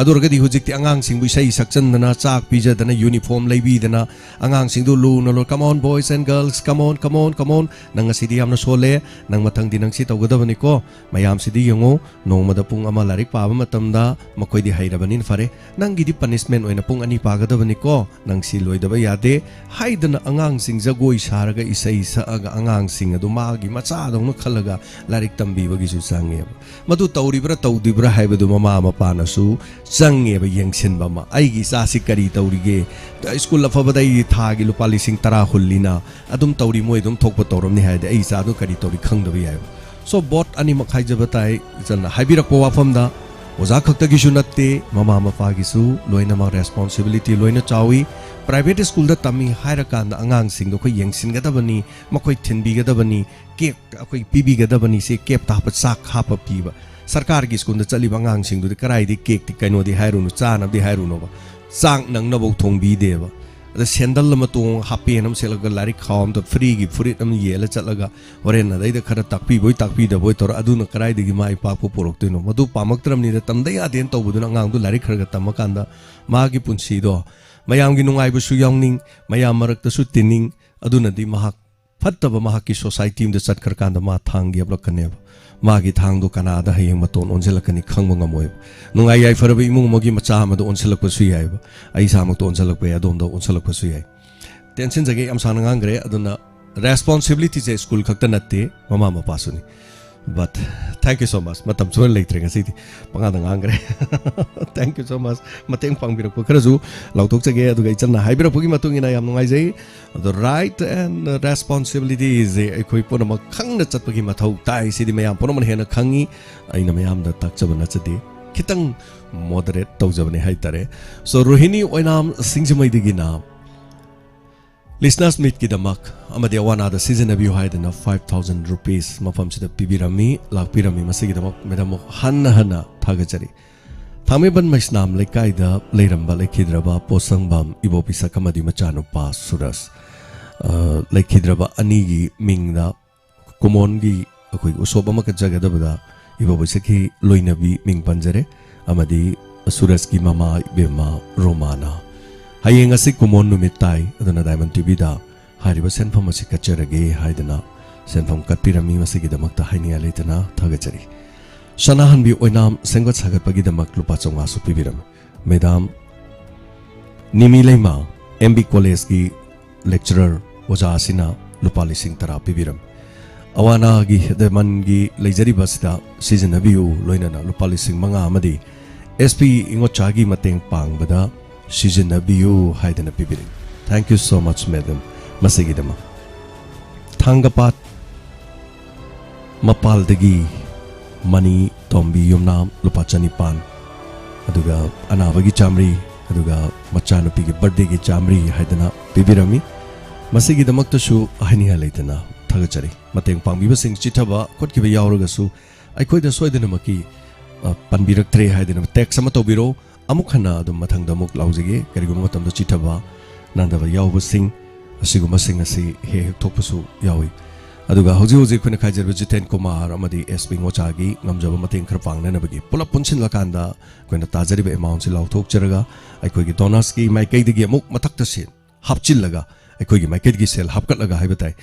ꯑꯗꯨ ꯑꯣꯏꯔꯒꯗꯤ ꯍꯧꯖꯤꯛꯇꯤ ꯑꯉꯥꯡꯁꯤꯡꯕꯨ ꯏꯁꯩ ꯁꯛꯆꯟꯗꯅ, ꯆꯥꯛ ꯄꯤꯖꯗꯅ, ꯌꯨꯅꯤꯐꯣꯔꯝ ꯂꯩꯕꯤꯗꯅ, ꯑꯉꯥꯡꯁꯤꯡꯗꯨ ꯂꯨꯅ ꯂꯣꯏ, "Come on, boys and girls, come on, come on, come on, ꯅꯪ ꯉꯁꯤꯗꯤ ꯌꯥꯝꯅ ꯁꯣꯜꯂꯦ, ꯅꯪ ꯃꯊꯪꯗꯤ ꯅꯪ ꯁꯤ ꯇꯧꯒꯗꯕꯅꯤꯀꯣ, ꯃꯌꯥꯝꯁꯤꯗꯤ ꯌꯦꯡꯉꯣ, ꯅꯣꯡꯃꯗ ꯄꯨꯡ ꯑꯃ ꯂꯥꯏꯔꯤꯛ ꯄꯥꯕ ꯃꯇꯝꯗ ꯃꯈꯣꯏꯗꯤ ꯍꯩꯔꯕꯅꯤꯅ ꯐꯔꯦ, ꯅꯪꯒꯤꯗꯤ ꯄꯅꯤꯁꯃꯦꯟ ꯑꯣꯏꯅ ꯄꯨꯡ ꯑꯅꯤ ꯄꯥꯒꯗꯕꯅꯤꯀꯣ, ꯅꯪ ꯁꯤ ꯂꯣꯏꯗꯕ ꯌꯥꯗꯦ" ꯍꯥꯏꯗꯅ ꯑꯉꯥꯡꯁꯤꯡ ꯖꯒꯣꯏ ꯁꯥꯔꯒ, ꯏꯁꯩ ꯁꯛꯑꯒ, ꯑꯉꯥꯡꯁꯤꯡ ꯑꯗꯨ ꯃꯥꯒꯤ ꯃꯆꯥꯗꯧꯅ ꯈꯜꯂꯒ ꯂꯥꯏꯔꯤꯛ ꯇꯝꯕꯤꯕꯒꯤꯁꯨ ꯆꯪꯉꯦꯕ꯫ ꯃꯗꯨ ꯇꯧꯔꯤꯕ꯭ꯔꯥ ꯇꯧꯗ꯭ꯔꯤꯕ꯭ꯔꯥ ꯍꯥꯏꯕꯗꯨ ꯃꯃꯥ ꯃꯄꯥꯅꯁꯨ ꯆꯪꯉꯦꯕ ꯌꯦꯡꯁꯤꯟꯕ ꯑꯃ꯫ "ꯑꯩꯒꯤ ꯏꯆꯥꯁꯤ ꯀꯔꯤ ꯇꯧꯔꯤꯒꯦ? ꯁ꯭ꯀꯨꯜ ꯑꯐꯕꯗ ꯑꯩꯒꯤ ꯊꯥꯒꯤ ꯂꯨꯄꯥ ꯂꯤꯁꯤꯡ ꯇꯔꯥ ꯍꯨꯜꯂꯤꯅ, ꯑꯗꯨꯝ ꯇꯧꯔꯤ, ꯃꯣꯏ ꯑꯗꯨꯝ ꯊꯣꯛꯄ ꯇꯧꯔꯝꯅꯤ" ꯍꯥꯏꯔꯗꯤ ꯑꯩ ꯏꯆꯥꯗꯨ ꯀꯔꯤ ꯇꯧꯔꯤ ꯈꯪꯗꯕ ꯌꯥꯏꯕ꯫ So, ꯕꯣꯠ ꯑꯅꯤꯃꯛ ꯍꯥꯏꯖꯕ ꯇꯥꯏ, ꯏꯆꯟꯅ ꯍꯥꯏꯕꯤꯔꯛꯄ ꯋꯥꯐꯝꯗ ꯑꯣꯖꯥ ꯈꯛꯇꯒꯤꯁꯨ ꯅꯠꯇꯦ, ꯃꯃꯥ ꯃꯄꯥꯒꯤꯁꯨ ꯂꯣꯏꯅꯃꯛ ꯔꯦꯁꯄꯣꯟꯁꯤꯕꯤꯂꯤꯇꯤ ꯂꯣꯏꯅ ꯆꯥꯎꯏ꯫ ꯄ꯭ꯔꯥꯏꯚꯦꯠ ꯁ꯭ꯀꯨꯜꯗ ꯇꯝꯃꯤ ꯍꯥꯏꯔꯀꯥꯟꯗ ꯑꯉꯥꯡꯁꯤꯡꯗꯣ ꯑꯩꯈꯣꯏ ꯌꯦꯡꯁꯤꯟꯒꯗꯕꯅꯤ, ꯃꯈꯣꯏ ꯊꯤꯟꯕꯤꯒꯗꯕꯅꯤ, ꯀꯦꯛ ꯑꯩꯈꯣꯏ ꯄꯤꯕꯤꯒꯗꯕꯅꯤ, ꯁꯤ ꯀꯦꯞꯇ ꯍꯥꯞꯄ ꯆꯥꯛ ꯍꯥꯞꯄ ꯄꯤꯕ꯫ ꯁꯔꯀꯥꯔꯒꯤ ꯁ꯭ꯀꯨꯜꯗ ꯆꯠꯂꯤꯕ ꯑꯉꯥꯡꯁꯤꯡꯗꯨꯗꯤ ꯀꯗꯥꯏꯗꯒꯤ ꯀꯦꯛꯇꯤ ꯀꯩꯅꯣꯗꯤ ꯍꯥꯏꯔꯨꯅꯨ, ꯆꯥꯅꯕꯗꯤ ꯍꯥꯏꯔꯨꯅꯨꯕ, ꯆꯥꯛ ꯅꯪꯅꯐꯥꯎ ꯊꯣꯡꯕꯤꯗꯦꯕ꯫ ꯑꯗ ꯁꯦꯟꯗꯜ ꯑꯃ ꯇꯣꯡꯉꯒ, ꯍꯥꯞ ꯄꯦꯟ ꯑꯃ ꯁꯦꯠꯂꯒ, ꯂꯥꯏꯔꯤꯛ ꯈꯥꯎ ꯑꯝꯗ ꯐ꯭ꯔꯤꯒꯤ ꯐꯨꯔꯤꯠ ꯑꯃ ꯌꯦꯜꯂ ꯆꯠꯂꯒ, ꯍꯣꯔꯦꯟ ꯑꯗꯩꯗ ꯈꯔ ꯇꯥꯛꯄꯤꯕꯣꯏ ꯇꯥꯛꯄꯤꯗꯕꯣꯏ ꯇꯧꯔ, ꯑꯗꯨꯅ ꯀꯗꯥꯏꯗꯒꯤ ꯃꯥꯏ ꯄꯥꯛꯄ ꯄꯨꯔꯛꯇꯣꯏꯅꯣ? ꯃꯗꯨ ꯄꯥꯝꯃꯛꯇ꯭ꯔꯕꯅꯤꯅ, ꯇꯝꯗ ꯌꯥꯗꯦꯅ ꯇꯧꯕꯗꯨꯅ ꯑꯉꯥꯡꯗꯨ ꯂꯥꯏꯔꯤꯛ ꯈꯔ ꯈꯔ ꯇꯝꯃꯀꯥꯟꯗ ꯃꯥꯒꯤ ꯄꯨꯟꯁꯤꯗꯣ ꯃꯌꯥꯝꯒꯤ ꯅꯨꯡꯉꯥꯏꯕꯁꯨ ꯌꯥꯎꯅꯤꯡ, ꯃꯌꯥꯝ ꯃꯔꯛꯇꯁꯨ ꯇꯤꯟꯅꯤꯡ, ꯑꯗꯨꯅꯗꯤ ꯃꯍꯥꯛ ꯐꯠꯇꯕ ꯃꯍꯥꯛꯀꯤ ꯁꯣꯁꯥꯏꯇꯤ ꯑꯃꯗ ꯆꯠꯈ꯭ꯔꯀꯥꯟꯗ ꯃꯥ ꯊꯥꯡ ꯌꯦꯞꯂꯛꯀꯅꯦꯕ꯫ ꯃꯥꯒꯤ ꯊꯥꯡꯗꯣ ꯀꯅꯥꯗ ꯍꯌꯦꯡ ꯃꯇꯣꯟ ꯑꯣꯟꯁꯤꯜꯂꯛꯀꯅꯤ ꯈꯪꯕ ꯉꯝꯃꯣꯏꯕ꯫ ꯅꯨꯡꯉꯥꯏ ꯌꯥꯏꯐꯔꯕ ꯏꯃꯨꯡ ꯑꯃꯒꯤ ꯃꯆꯥ ꯑꯃꯗ ꯑꯣꯟꯁꯤꯜꯂꯛꯄꯁꯨ ꯌꯥꯏꯕ꯫ ꯑꯩ ꯏꯁꯥꯃꯛꯇ ꯑꯣꯟꯁꯤꯜꯂꯛꯄ ꯌꯥꯏ, ꯑꯗꯣꯝꯗ ꯑꯣꯟꯁꯤꯜꯂꯛꯄꯁꯨ ꯌꯥꯏ꯫ ꯇꯦꯟꯁꯤꯟꯖꯒꯦ, ꯌꯥꯝ ꯁꯥꯡꯅ ꯉꯥꯡꯈ꯭ꯔꯦ꯫ ꯑꯗꯨꯅ ꯔꯦꯁꯄꯣꯟꯁꯤꯕꯤꯂꯤꯇꯤꯁꯦ ꯁ꯭ꯀꯨꯜ ꯈꯛꯇ ꯅꯠꯇꯦ, ꯃꯃꯥ ꯃꯄꯥꯁꯨꯅꯤ꯫ But thank you so much. ꯃꯇꯝ ꯁꯣꯏꯅ ꯂꯩꯇ꯭ꯔꯦ ꯉꯁꯤꯗꯤ꯫ ꯄꯉꯥꯗ ꯉꯥꯡꯈ꯭ꯔꯦ꯫ Thank you so much. ꯃꯇꯦꯡ ꯄꯥꯡꯕꯤꯔꯛꯄ ꯈꯔꯁꯨ ꯂꯥꯎꯊꯣꯛꯆꯒꯦ꯫ ꯑꯗꯨꯒ ꯏꯆꯟꯅ ꯍꯥꯏꯕꯤꯔꯛꯄꯒꯤ ꯃꯇꯨꯡ ꯏꯟꯅ ꯌꯥꯝ ꯅꯨꯡꯉꯥꯏꯖꯩ꯫ ꯑꯗꯣ right and responsibility ꯁꯦ ꯑꯩꯈꯣꯏ ꯄꯨꯝꯅꯃꯛ ꯈꯪꯅ ꯆꯠꯄꯒꯤ ꯃꯊꯧ ꯇꯥꯏ꯫ ꯁꯤꯗꯤ ꯃꯌꯥꯝ ꯄꯨꯝꯅꯃꯛꯅ ꯍꯦꯟꯅ ꯈꯪꯉꯤ꯫ ꯑꯩꯅ ꯃꯌꯥꯝꯗ ꯇꯥꯛꯆꯕ ꯅꯠꯆꯗꯦ꯫ ꯈꯤꯇꯪ moderate ꯇꯧꯖꯕꯅꯦ ꯍꯥꯏꯇꯥꯔꯦ꯫ So, ꯔꯣꯍꯤꯅꯤ ꯑꯣꯏꯅꯥꯝ ꯁꯤꯡꯖꯃꯩꯗꯒꯤꯅ Listeners Meetꯀꯤꯗꯃꯛ ꯑꯃꯗꯤ ꯑꯋꯥꯅꯥꯗ ꯁꯤꯖꯤꯟꯅꯕꯤꯌꯨ ꯍꯥꯏꯗꯅ five thousand rupees ꯃꯐꯝꯁꯤꯗ ꯄꯤꯕꯤꯔꯝꯃꯤ, ꯂꯥꯛꯄꯤꯔꯝꯃꯤ꯫ ꯃꯁꯤꯒꯤꯗꯃꯛ madam ꯍꯟꯅ ꯍꯟꯅ ꯊꯥꯒꯠꯆꯔꯤ꯫ ꯊꯥꯡꯃꯩꯕꯟ ꯃꯩꯁꯅꯥꯝ ꯂꯩꯀꯥꯏꯗ ꯂꯩꯔꯝꯕ ꯂꯩꯈꯤꯗ꯭ꯔꯕ ꯄꯣꯠꯁꯪꯕꯝ ꯏꯕꯣꯕꯤ ꯁꯛ ꯑꯃꯗꯤ ꯃꯆꯥꯅꯨꯄꯥ ꯁꯨꯔꯖ꯫ ꯑ, ꯂꯩꯈꯤꯗ꯭ꯔꯕ ꯑꯅꯤꯒꯤ ꯃꯤꯡꯗ ꯀꯨꯃꯣꯟꯒꯤ ꯑꯩꯈꯣꯏ ꯎꯁꯣꯞ ꯑꯃ ꯀꯠꯆꯒꯗꯕꯗ ꯏꯕꯣꯕꯤ ꯁꯈꯤ ꯂꯣꯏꯅꯕꯤ ꯃꯤꯡ ꯄꯟꯖꯔꯦ, ꯑꯃꯗꯤ ꯁꯨꯔꯖꯀꯤ ꯃꯃꯥ ꯏꯕꯦꯝꯃ ꯔꯣꯃꯥꯅ꯫ ꯍꯌꯦꯡ ꯑꯁꯤ ꯀꯨꯃꯣꯟ ꯅꯨꯃꯤꯠ ꯇꯥꯏ, ꯑꯗꯨꯅ ꯗꯥꯏꯃꯟ ꯇꯤꯚꯤꯗ ꯍꯥꯏꯔꯤꯕ ꯁꯦꯟꯐꯝ ꯑꯁꯤ ꯀꯠꯆꯔꯒꯦ ꯍꯥꯏꯗꯅ ꯁꯦꯟꯐꯝ ꯀꯠꯄꯤꯔꯝꯃꯤ꯫ ꯃꯁꯤꯒꯤꯗꯃꯛꯇ ꯍꯥꯏꯅꯤꯡꯉꯥꯏ ꯂꯩꯇꯅ ꯊꯥꯒꯠꯆꯔꯤ꯫ ꯁꯅꯥꯍꯟꯕꯤ ꯑꯣꯏꯅꯥꯝ ꯁꯦꯝꯒꯠ ꯁꯥꯒꯠꯄꯒꯤꯗꯃꯛ ꯂꯨꯄꯥ ꯆꯥꯝꯃꯉꯥꯁꯨ ꯄꯤꯕꯤꯔꯝꯃꯤ꯫ ꯃꯦꯗꯥꯝ ꯅꯤꯃꯤ ꯂꯩꯃ, ꯑꯦꯝ ꯕꯤ ꯀꯣꯂꯦꯖꯀꯤ lecturer ꯑꯣꯖꯥ ꯑꯁꯤꯅ ꯂꯨꯄꯥ ꯂꯤꯁꯤꯡ ꯇꯔꯥ ꯄꯤꯕꯤꯔꯝꯃꯤ꯫ ꯑꯋꯥꯅꯥꯒꯤ ꯗꯥꯏꯃꯟꯒꯤ ꯂꯩꯖꯔꯤꯕ ꯑꯁꯤꯗ ꯁꯤꯖꯤꯟꯅꯕꯤꯌꯨ, ꯂꯣꯏꯅꯅ ꯂꯨꯄꯥ ꯂꯤꯁꯤꯡ ꯃꯉꯥ ꯑꯃꯗꯤ ꯑꯦꯁ ꯄꯤ ꯏꯉꯣꯆꯥꯒꯤ ꯃꯇꯦꯡ ꯄꯥꯡꯕꯗ ꯁꯤꯖꯤꯟꯅꯕꯤꯌꯨ ꯍꯥꯏꯗꯅ ꯄꯤꯕꯤꯔꯤ꯫ Thank you so much, madam, ꯃꯁꯤꯒꯤꯗꯃꯛ꯫ ꯊꯥꯡꯒꯄꯥꯠ ꯃꯄꯥꯜꯗꯒꯤ ꯃꯅꯤ ꯇꯣꯝꯕꯤ ꯌꯨꯝꯅꯥꯝ ꯂꯨꯄꯥ ꯆꯅꯤꯄꯥꯟ, ꯑꯗꯨꯒ ꯑꯅꯥꯕꯒꯤ ꯆꯥꯃꯔꯤ, ꯑꯗꯨꯒ ꯃꯆꯥꯅꯨꯄꯤꯒꯤ birthdayꯒꯤ ꯆꯥꯃꯔꯤ ꯍꯥꯏꯗꯅ ꯄꯤꯕꯤꯔꯝꯃꯤ꯫ ꯃꯁꯤꯒꯤꯗꯃꯛꯇꯁꯨ ꯍꯥꯏꯅꯤꯡꯉꯥꯏ ꯂꯩꯇꯅ ꯊꯥꯒꯠꯆꯔꯤ꯫ ꯃꯇꯦꯡ ꯄꯥꯡꯕꯤꯕꯁꯤꯡ ꯆꯤꯊꯕ ꯈꯣꯠꯈꯤꯕ ꯌꯥꯎꯔꯒꯁꯨ ꯑꯩꯈꯣꯏꯗ ꯁꯣꯏꯗꯅꯃꯛꯀꯤ, ꯑ, ꯄꯟꯕꯤꯔꯛꯇ꯭ꯔꯦ ꯍꯥꯏꯗꯅ text ꯑꯃ ꯇꯧꯕꯤꯔꯛꯎ꯫ ꯑꯃꯨꯛ ꯍꯟꯅ ꯑꯗꯨꯝ ꯃꯊꯪꯗ ꯑꯃꯨꯛ ꯂꯥꯎꯖꯒꯦ꯫ ꯀꯔꯤꯒꯨꯝꯕ ꯃꯇꯝꯗ ꯆꯤꯊꯕ ꯅꯥꯟꯗꯕ ꯌꯥꯎꯕꯁꯤꯡ ꯑꯁꯤꯒꯨꯝꯕꯁꯤꯡ ꯑꯁꯤ ꯍꯦꯛ ꯍꯦꯛ ꯊꯣꯛꯄꯁꯨ ꯌꯥꯎꯏ꯫ ꯑꯗꯨꯒ ꯍꯧꯖꯤꯛ ꯍꯧꯖꯤꯛ ꯑꯩꯈꯣꯏꯅ ꯈꯥꯏꯖꯔꯤꯕ ꯖꯤꯇꯦꯟ ꯀꯨꯃꯥꯔ ꯑꯃꯗꯤ ꯑꯦꯁ ꯄꯤ ꯉꯣꯆꯥꯒꯤ ꯉꯝꯖꯕ ꯃꯇꯦꯡ ꯈꯔ ꯄꯥꯡꯅꯅꯕꯒꯤ ꯄꯨꯂꯞ ꯄꯨꯟꯁꯤꯜꯂꯀꯥꯟꯗ ꯑꯩꯈꯣꯏꯅ ꯇꯥꯖꯔꯤꯕ amountꯁꯤ ꯂꯥꯎꯊꯣꯛꯆꯔꯒ ꯑꯩꯈꯣꯏꯒꯤ donorsꯀꯤ ꯃꯥꯏꯀꯩꯗꯒꯤ ꯑꯃꯨꯛ ꯃꯊꯛꯇ ꯁꯦꯜ ꯍꯥꯞꯆꯤꯜꯂꯒ ꯑꯩꯈꯣꯏꯒꯤ ꯃꯥꯏꯀꯩꯗꯒꯤ ꯁꯦꯜ ꯍꯥꯞꯀꯠꯂꯒ ꯍꯥꯏꯕ ꯇꯥꯏ,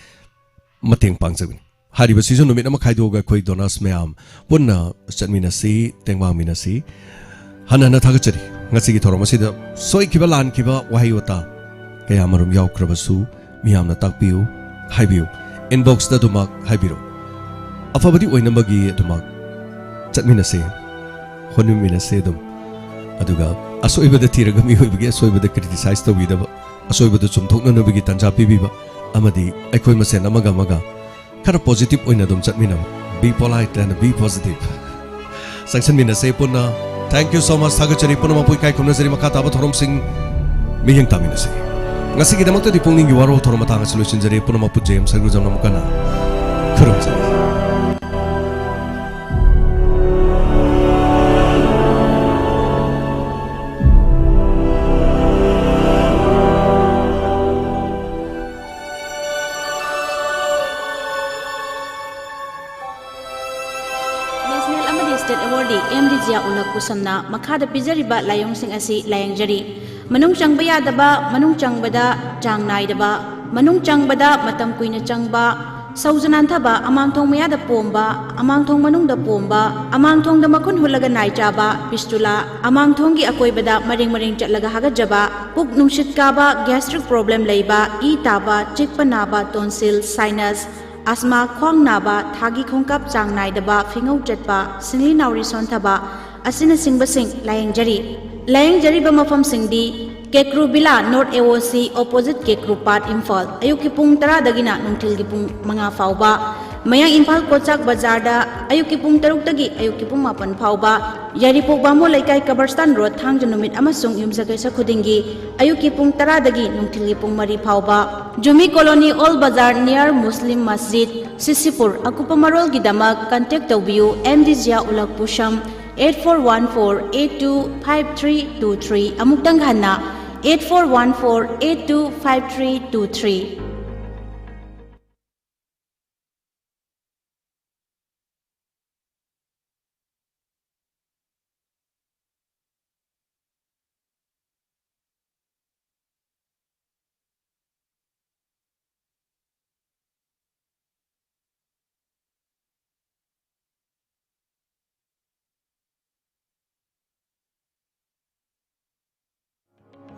ꯃꯇꯦꯡ ꯄꯥꯡꯖꯕꯅꯤ꯫ ꯍꯥꯏꯔꯤꯕꯁꯤꯁꯨ ꯅꯨꯃꯤꯠ ꯑꯃ ꯈꯥꯏꯗꯣꯛꯑꯒ ꯑꯩꯈꯣꯏ donors ꯃꯌꯥꯝ ꯄꯨꯟꯅ ꯆꯠꯃꯤꯟꯅꯁꯤ, ꯇꯦꯡꯕꯥꯡꯃꯤꯟꯅꯁꯤ꯫ ꯍꯟꯅ ꯍꯟꯅ ꯊꯥꯒꯠꯆꯔꯤ꯫ ꯉꯁꯤꯒꯤ ꯊꯧꯔꯝ ꯑꯁꯤꯗ ꯁꯣꯏꯈꯤꯕ ꯂꯥꯟꯈꯤꯕ ꯋꯥꯍꯩ ꯋꯥꯇꯥ ꯀꯌꯥ ꯃꯔꯨꯝ ꯌꯥꯎꯈ꯭ꯔꯕꯁꯨ ꯃꯤꯌꯥꯝꯅ ꯇꯥꯛꯄꯤꯌꯨ, ꯍꯥꯏꯕꯤꯌꯨ, inboxꯇ ꯑꯗꯨꯃꯛ ꯍꯥꯏꯕꯤꯔꯛꯎ꯫ ꯑꯐꯕꯗꯤ ꯑꯣꯏꯅꯕꯒꯤ ꯑꯗꯨꯃꯛ ꯆꯠꯃꯤꯟꯅꯁꯦ, ꯍꯣꯠꯅꯃꯤꯟꯅꯁꯦ ꯑꯗꯨꯝ꯫ ꯑꯗꯨꯒ ꯑꯁꯣꯏꯕꯗ ꯊꯤꯔꯒ ꯃꯤꯑꯣꯏꯕꯒꯤ ꯑꯁꯣꯏꯕꯗ criticize ꯇꯧꯕꯤꯗꯕ, ꯑꯁꯣꯏꯕꯗꯨ ꯆꯨꯝꯊꯣꯛꯅꯅꯕꯒꯤ ꯇꯥꯟꯖꯥ ꯄꯤꯕꯤꯕ, ꯑꯃꯗꯤ ꯑꯩꯈꯣꯏ ꯃꯁꯦꯟ ꯑꯃꯒ ꯑꯃꯒ ꯈꯔ positive ꯑꯣꯏꯅ ꯑꯗꯨꯝ ꯆꯠꯃꯤꯟꯅꯕ꯫ Be polite and be positive꯫ ꯆꯪꯁꯤꯟꯃꯤꯟꯅꯁꯦ ꯄꯨꯟꯅ꯫ Thank you so much꯫ ꯊꯥꯒꯠꯆꯔꯤ꯫ ꯄꯨꯝꯅꯃꯛꯄꯨ ꯏꯀꯥꯏ ꯈꯨꯝꯅꯖꯔꯤ꯫ ꯃꯈꯥ ꯇꯥꯕ ꯊꯧꯔꯝꯁꯤꯡ ꯃꯤꯠꯌꯦꯡ ꯇꯥꯃꯤꯟꯅꯁꯤ꯫ ꯉꯁꯤꯒꯤꯗꯃꯛꯇꯗꯤ ꯄꯨꯛꯅꯤꯡꯒꯤ ꯋꯥꯔꯣꯜ ꯊꯧꯔꯝ ꯃꯇꯥꯡ ꯑꯁꯤ ꯂꯣꯏꯁꯤꯟꯖꯔꯤ꯫ ꯄꯨꯝꯅꯃꯛꯄꯨ ꯖꯦ ꯑꯦꯝ ꯁꯔꯒꯨꯖꯝꯅ ꯑꯃꯨꯛ ꯍꯟꯅ ꯈꯨꯔꯨꯝꯖꯔꯤ꯫ Awardee ꯑꯦꯝ ꯗꯤ ꯖꯤꯌꯥ ꯎꯂꯛ ꯄꯨꯁꯝꯅ ꯃꯈꯥꯗ ꯄꯤꯖꯔꯤꯕ ꯂꯥꯏꯑꯣꯡꯁꯤꯡ ꯑꯁꯤ ꯂꯥꯌꯦꯡꯖꯔꯤ: ꯃꯅꯨꯡ ꯆꯪꯕ ꯌꯥꯗꯕ, ꯃꯅꯨꯡ ꯆꯪꯕꯗ ꯆꯥꯡ ꯅꯥꯏꯗꯕ, ꯃꯅꯨꯡ ꯆꯪꯕꯗ ꯃꯇꯝ ꯀꯨꯏꯅ ꯆꯪꯕ, ꯁꯧꯖ ꯅꯥꯟꯊꯕ, ꯑꯃꯥꯡꯊꯣꯡ ꯃꯌꯥꯗ ꯄꯣꯝꯕ, ꯑꯃꯥꯡꯊꯣꯡ ꯃꯅꯨꯡꯗ ꯄꯣꯝꯕ, ꯑꯃꯥꯡꯊꯣꯡꯗ ꯃꯈꯨꯟ ꯍꯨꯠꯂꯒ ꯅꯥꯏ ꯆꯥꯕ, fistula, ꯑꯃꯥꯡꯊꯣꯡꯒꯤ ꯑꯀꯣꯏꯕꯗ ꯃꯔꯦꯡ ꯃꯔꯦꯡ ꯆꯠꯂꯒ ꯍꯥꯒꯠꯆꯕ, ꯄꯨꯛ ꯅꯨꯡꯁꯤꯠ ꯀꯥꯕ, gastric problem ꯂꯩꯕ, ꯏ ꯇꯥꯕ, ꯆꯤꯛꯄ ꯅꯥꯕ, tonsil, sinus, asthma, ꯈ꯭ꯋꯥꯡ ꯅꯥꯕ, ꯊꯥꯒꯤ ꯈꯣꯡꯀꯥꯞ ꯆꯥꯡ ꯅꯥꯏꯗꯕ, ꯐꯤꯉꯧ ꯆꯠꯄ, ꯁꯤꯡꯂꯤ ꯅꯥꯎꯔꯤ ꯁꯣꯟꯊꯕ ꯑꯁꯤꯅꯆꯤꯡꯕꯁꯤꯡ ꯂꯥꯌꯦꯡꯖꯔꯤ꯫ ꯂꯥꯌꯦꯡꯖꯔꯤꯕ ꯃꯐꯝꯁꯤꯡꯗꯤ: ꯀꯦꯀ꯭ꯔꯨ ꯕꯤꯂꯥ, North A O C, opposite ꯀꯦꯀ꯭ꯔꯨ ꯄꯥꯠ, ꯏꯝꯐꯥꯜ꯫ ꯑꯌꯨꯛꯀꯤ ꯄꯨꯡ ꯇꯔꯥꯗꯒꯤꯅ ꯅꯨꯡꯊꯤꯜꯒꯤ ꯄꯨꯡ ꯃꯉꯥ ꯐꯥꯎꯕ꯫ ꯃꯌꯥꯡ ꯏꯝꯐꯥꯜ ꯀꯣꯆꯥꯛ ꯕꯖꯥꯔꯗ ꯑꯌꯨꯛꯀꯤ ꯄꯨꯡ ꯇꯔꯨꯛꯇꯒꯤ ꯑꯌꯨꯛꯀꯤ ꯄꯨꯡ ꯃꯥꯄꯟ ꯐꯥꯎꯕ꯫ ꯌꯥꯏꯔꯤꯄꯣꯛ ꯕꯥꯃꯣꯟ ꯂꯩꯀꯥꯏ, ꯀꯕꯔꯁꯇꯥꯟ ꯔꯣꯗ, ꯊꯥꯡꯖ ꯅꯨꯃꯤꯠ ꯑꯃꯁꯨꯡ ꯌꯨꯝꯁꯀꯩꯁ ꯈꯨꯗꯤꯡꯒꯤ ꯑꯌꯨꯛꯀꯤ ꯄꯨꯡ ꯇꯔꯥꯗꯒꯤ ꯅꯨꯡꯊꯤꯜꯒꯤ ꯄꯨꯡ ꯃꯔꯤ ꯐꯥꯎꯕ꯫ ꯖꯨꯃꯤ colony, old bazaar, near Muslim ꯃꯁꯖꯤꯗ, ꯁꯤꯁꯤꯄꯨꯔ꯫ ꯑꯀꯨꯞꯄ ꯃꯔꯣꯜꯒꯤꯗꯃꯛ contact ꯇꯧꯕꯤꯌꯨ, ꯑꯦꯝ ꯗꯤ ꯖꯤꯌꯥ ꯎꯂꯛ ꯄꯨꯁꯝ, eight four one four eight two five three two three꯫ ꯑꯃꯨꯛꯇꯪ ꯍꯟꯅ, eight four one four eight two five three two three꯫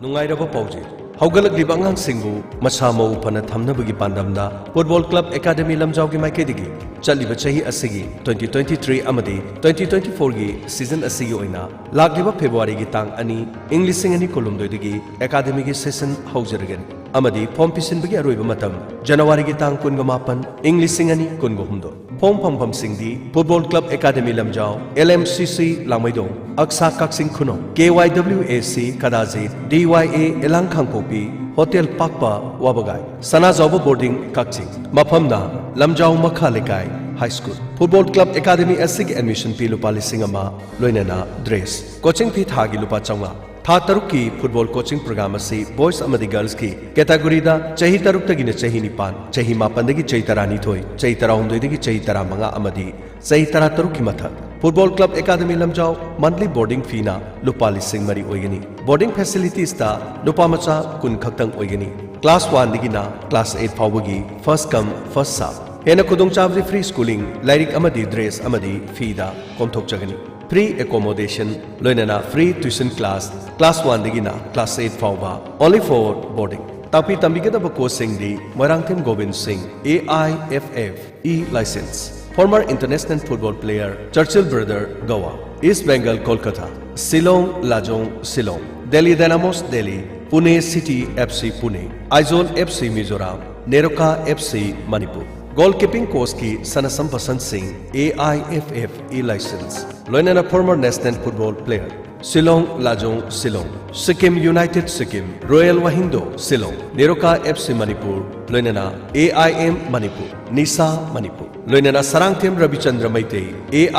ꯅꯨꯡꯉꯥꯏꯔꯕ ꯄꯥꯎꯖꯦꯜ: ꯍꯧꯒꯠꯂꯛꯂꯤꯕ ꯑꯉꯥꯡꯁꯤꯡꯕꯨ ꯃꯁꯥ ꯃꯎ ꯐꯅ ꯊꯝꯅꯕꯒꯤ ꯄꯥꯟꯗꯝꯗ ꯐꯨꯠꯕꯣꯜ ꯀ꯭ꯂꯕ ꯑꯦꯀꯥꯗꯃꯤ ꯂꯝꯖꯥꯎꯒꯤ ꯃꯥꯏꯀꯩꯗꯒꯤ ꯆꯠꯂꯤꯕ ꯆꯍꯤ ꯑꯁꯤꯒꯤ twenty twenty-three ꯑꯃꯗꯤ twenty twenty-fourꯒꯤ season ꯑꯁꯤꯒꯤ ꯑꯣꯏꯅ ꯂꯥꯛꯂꯤꯕ Februaryꯒꯤ ꯇꯥꯡ ꯑꯅꯤ, ꯏꯪ ꯂꯤꯁꯤꯡ ꯑꯅꯤ ꯀꯨꯟꯍꯨꯝꯗꯣꯏꯗꯒꯤ ꯑꯦꯀꯥꯗꯃꯤꯒꯤ session ꯍꯧꯖꯔꯒꯅꯤ ꯑꯃꯗꯤ form ꯄꯤꯁꯤꯟꯕꯒꯤ ꯑꯔꯣꯏꯕ ꯃꯇꯝ Januaryꯒꯤ ꯇꯥꯡ ꯀꯨꯟꯒ ꯃꯥꯄꯟ, ꯏꯪ ꯂꯤꯁꯤꯡ ꯑꯅꯤ ꯀꯨꯟꯒ ꯍꯨꯝꯗꯣꯏ꯫ Form ꯐꯪꯐꯝꯁꯤꯡꯗꯤ football club academy Lamjao, L M C C Langmeidong, ꯑꯛꯁꯥ ꯀꯛꯆꯤꯡ Khunou, K Y W A C Kadajit, D Y A Ilang Kangpokpi, hotel ꯄꯥꯛꯄ ꯋꯥꯕꯒꯥꯏ, ꯁꯅꯥꯖꯥꯎꯕ ꯕꯣꯔꯗꯤꯡ ꯀꯛꯆꯤꯡ꯫ ꯃꯐꯝꯅ ꯂꯝꯖꯥꯎ ꯃꯈꯥ Leikai high school. Football club academy ꯑꯁꯤꯒꯤ admission fee ꯂꯨꯄꯥ ꯂꯤꯁꯤꯡ ꯑꯃ, ꯂꯣꯏꯅꯅ dress꯫ Coaching fee ꯊꯥꯒꯤ ꯂꯨꯄꯥ ꯆꯥꯝꯃꯉꯥ꯫ ꯊꯥ ꯇꯔꯨꯛꯀꯤ ꯐꯨꯠꯕꯣꯜ coaching program ꯑꯁꯤ boys ꯑꯃꯗꯤ girlsꯀꯤ categoryꯗ ꯆꯍꯤ ꯇꯔꯨꯛꯇꯒꯤꯅ ꯆꯍꯤ ꯅꯤꯄꯥꯟ, ꯆꯍꯤ ꯃꯥꯄꯟꯗꯒꯤ ꯆꯍꯤ ꯇꯔꯥꯅꯤꯊꯣꯏ, ꯆꯍꯤ ꯇꯔꯥꯍꯨꯝꯗꯣꯏꯗꯒꯤ ꯆꯍꯤ ꯇꯔꯥꯃꯉꯥ ꯑꯃꯗꯤ ꯆꯍꯤ ꯇꯔꯥꯇꯔꯨꯛꯀꯤ ꯃꯊꯛ꯫ Football Club Academy ꯂꯝꯖꯥꯎ monthly boarding feeꯅ ꯂꯨꯄꯥ ꯂꯤꯁꯤꯡ ꯃꯔꯤ ꯑꯣꯏꯒꯅꯤ꯫ Boarding facilitiesꯇ ꯅꯨꯄꯥ ꯃꯆꯥ ꯀꯨꯟ ꯈꯛꯇꯪ ꯑꯣꯏꯒꯅꯤ꯫ Class oneꯗꯒꯤꯅ class eight ꯐꯥꯎꯕꯒꯤ first come first serve꯫ ꯍꯦꯟꯅ ꯈꯨꯗꯣꯡꯆꯥꯕꯗꯤ free schooling, ꯂꯥꯏꯔꯤꯛ ꯑꯃꯗꯤ dress ꯑꯃꯗꯤ feeꯗ ꯀꯣꯝꯊꯣꯛꯆꯒꯅꯤ꯫ Free accommodation, ꯂꯣꯏꯅꯅ free tuition class, class oneꯗꯒꯤꯅ class eight ꯐꯥꯎꯕ, only for boarding꯫ ꯇꯥꯛꯄꯤ ꯇꯝꯕꯤꯒꯗꯕ coachꯁꯤꯡꯗꯤ ꯃꯣꯏꯔꯥꯡꯊꯦꯝ ꯒꯣꯕꯤꯟ ꯁꯤꯡ, AIFFE license, former international football player, Churchill Brother, Goa, East Bengal, Kolkata, Shillong Lajong, Shillong, Delhi Dynamos, Delhi, Pune City FC, Pune, Aizawl FC, Mizoram, Neroka FC, Manipur꯫ Goalkeeping coachꯀꯤ ꯁꯅꯥꯁꯝ ꯕꯁꯟ ꯁꯤꯡ, AIFFE license, ꯂꯣꯏꯅꯅ former national football player, Shillong Lajong, Shillong, Sikkim United, Sikkim, Royal Wahindo, Shillong, Neroka FC, Manipur, ꯂꯣꯏꯅꯅ AIM Manipur, NISA Manipur, ꯂꯣꯏꯅꯅ Sarangthem ꯔꯕꯤꯆꯟꯗ꯭ꯔ Meitei,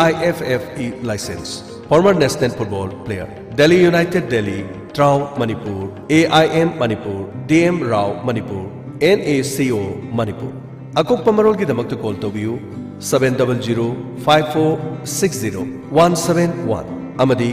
AIFFE license, former national football player, Delhi United, Delhi, TRAU Manipur, AIM Manipur, DM Rao Manipur, NACO Manipur꯫ ꯑꯀꯨꯞꯄ ꯃꯔꯣꯜꯒꯤꯗꯃꯛꯇ call ꯇꯧꯕꯤꯌꯨ seven double zero five four six zero one seven one ꯑꯃꯗꯤ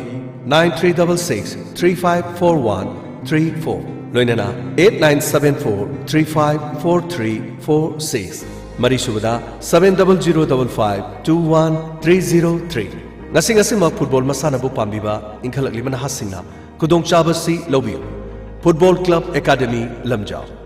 nine three double six three five four one three four, ꯂꯣꯏꯅꯅ eight nine seven four three five four three four six, ꯃꯔꯤꯁꯨꯕꯗ seven double zero double five two one three zero three꯫ ꯉꯁꯤ ꯉꯁꯤꯃꯛ football ꯃꯁꯥꯟꯅꯕꯨ ꯄꯥꯝꯕꯤꯕ ꯏꯟꯈꯠꯂꯛꯂꯤꯕ ꯅꯍꯥꯁꯤꯡꯅ ꯈꯨꯗꯣꯡꯆꯥꯕꯁꯤ ꯂꯧꯕꯤꯌꯨ꯫ Football Club Academy ꯂꯝꯖꯥꯎ꯫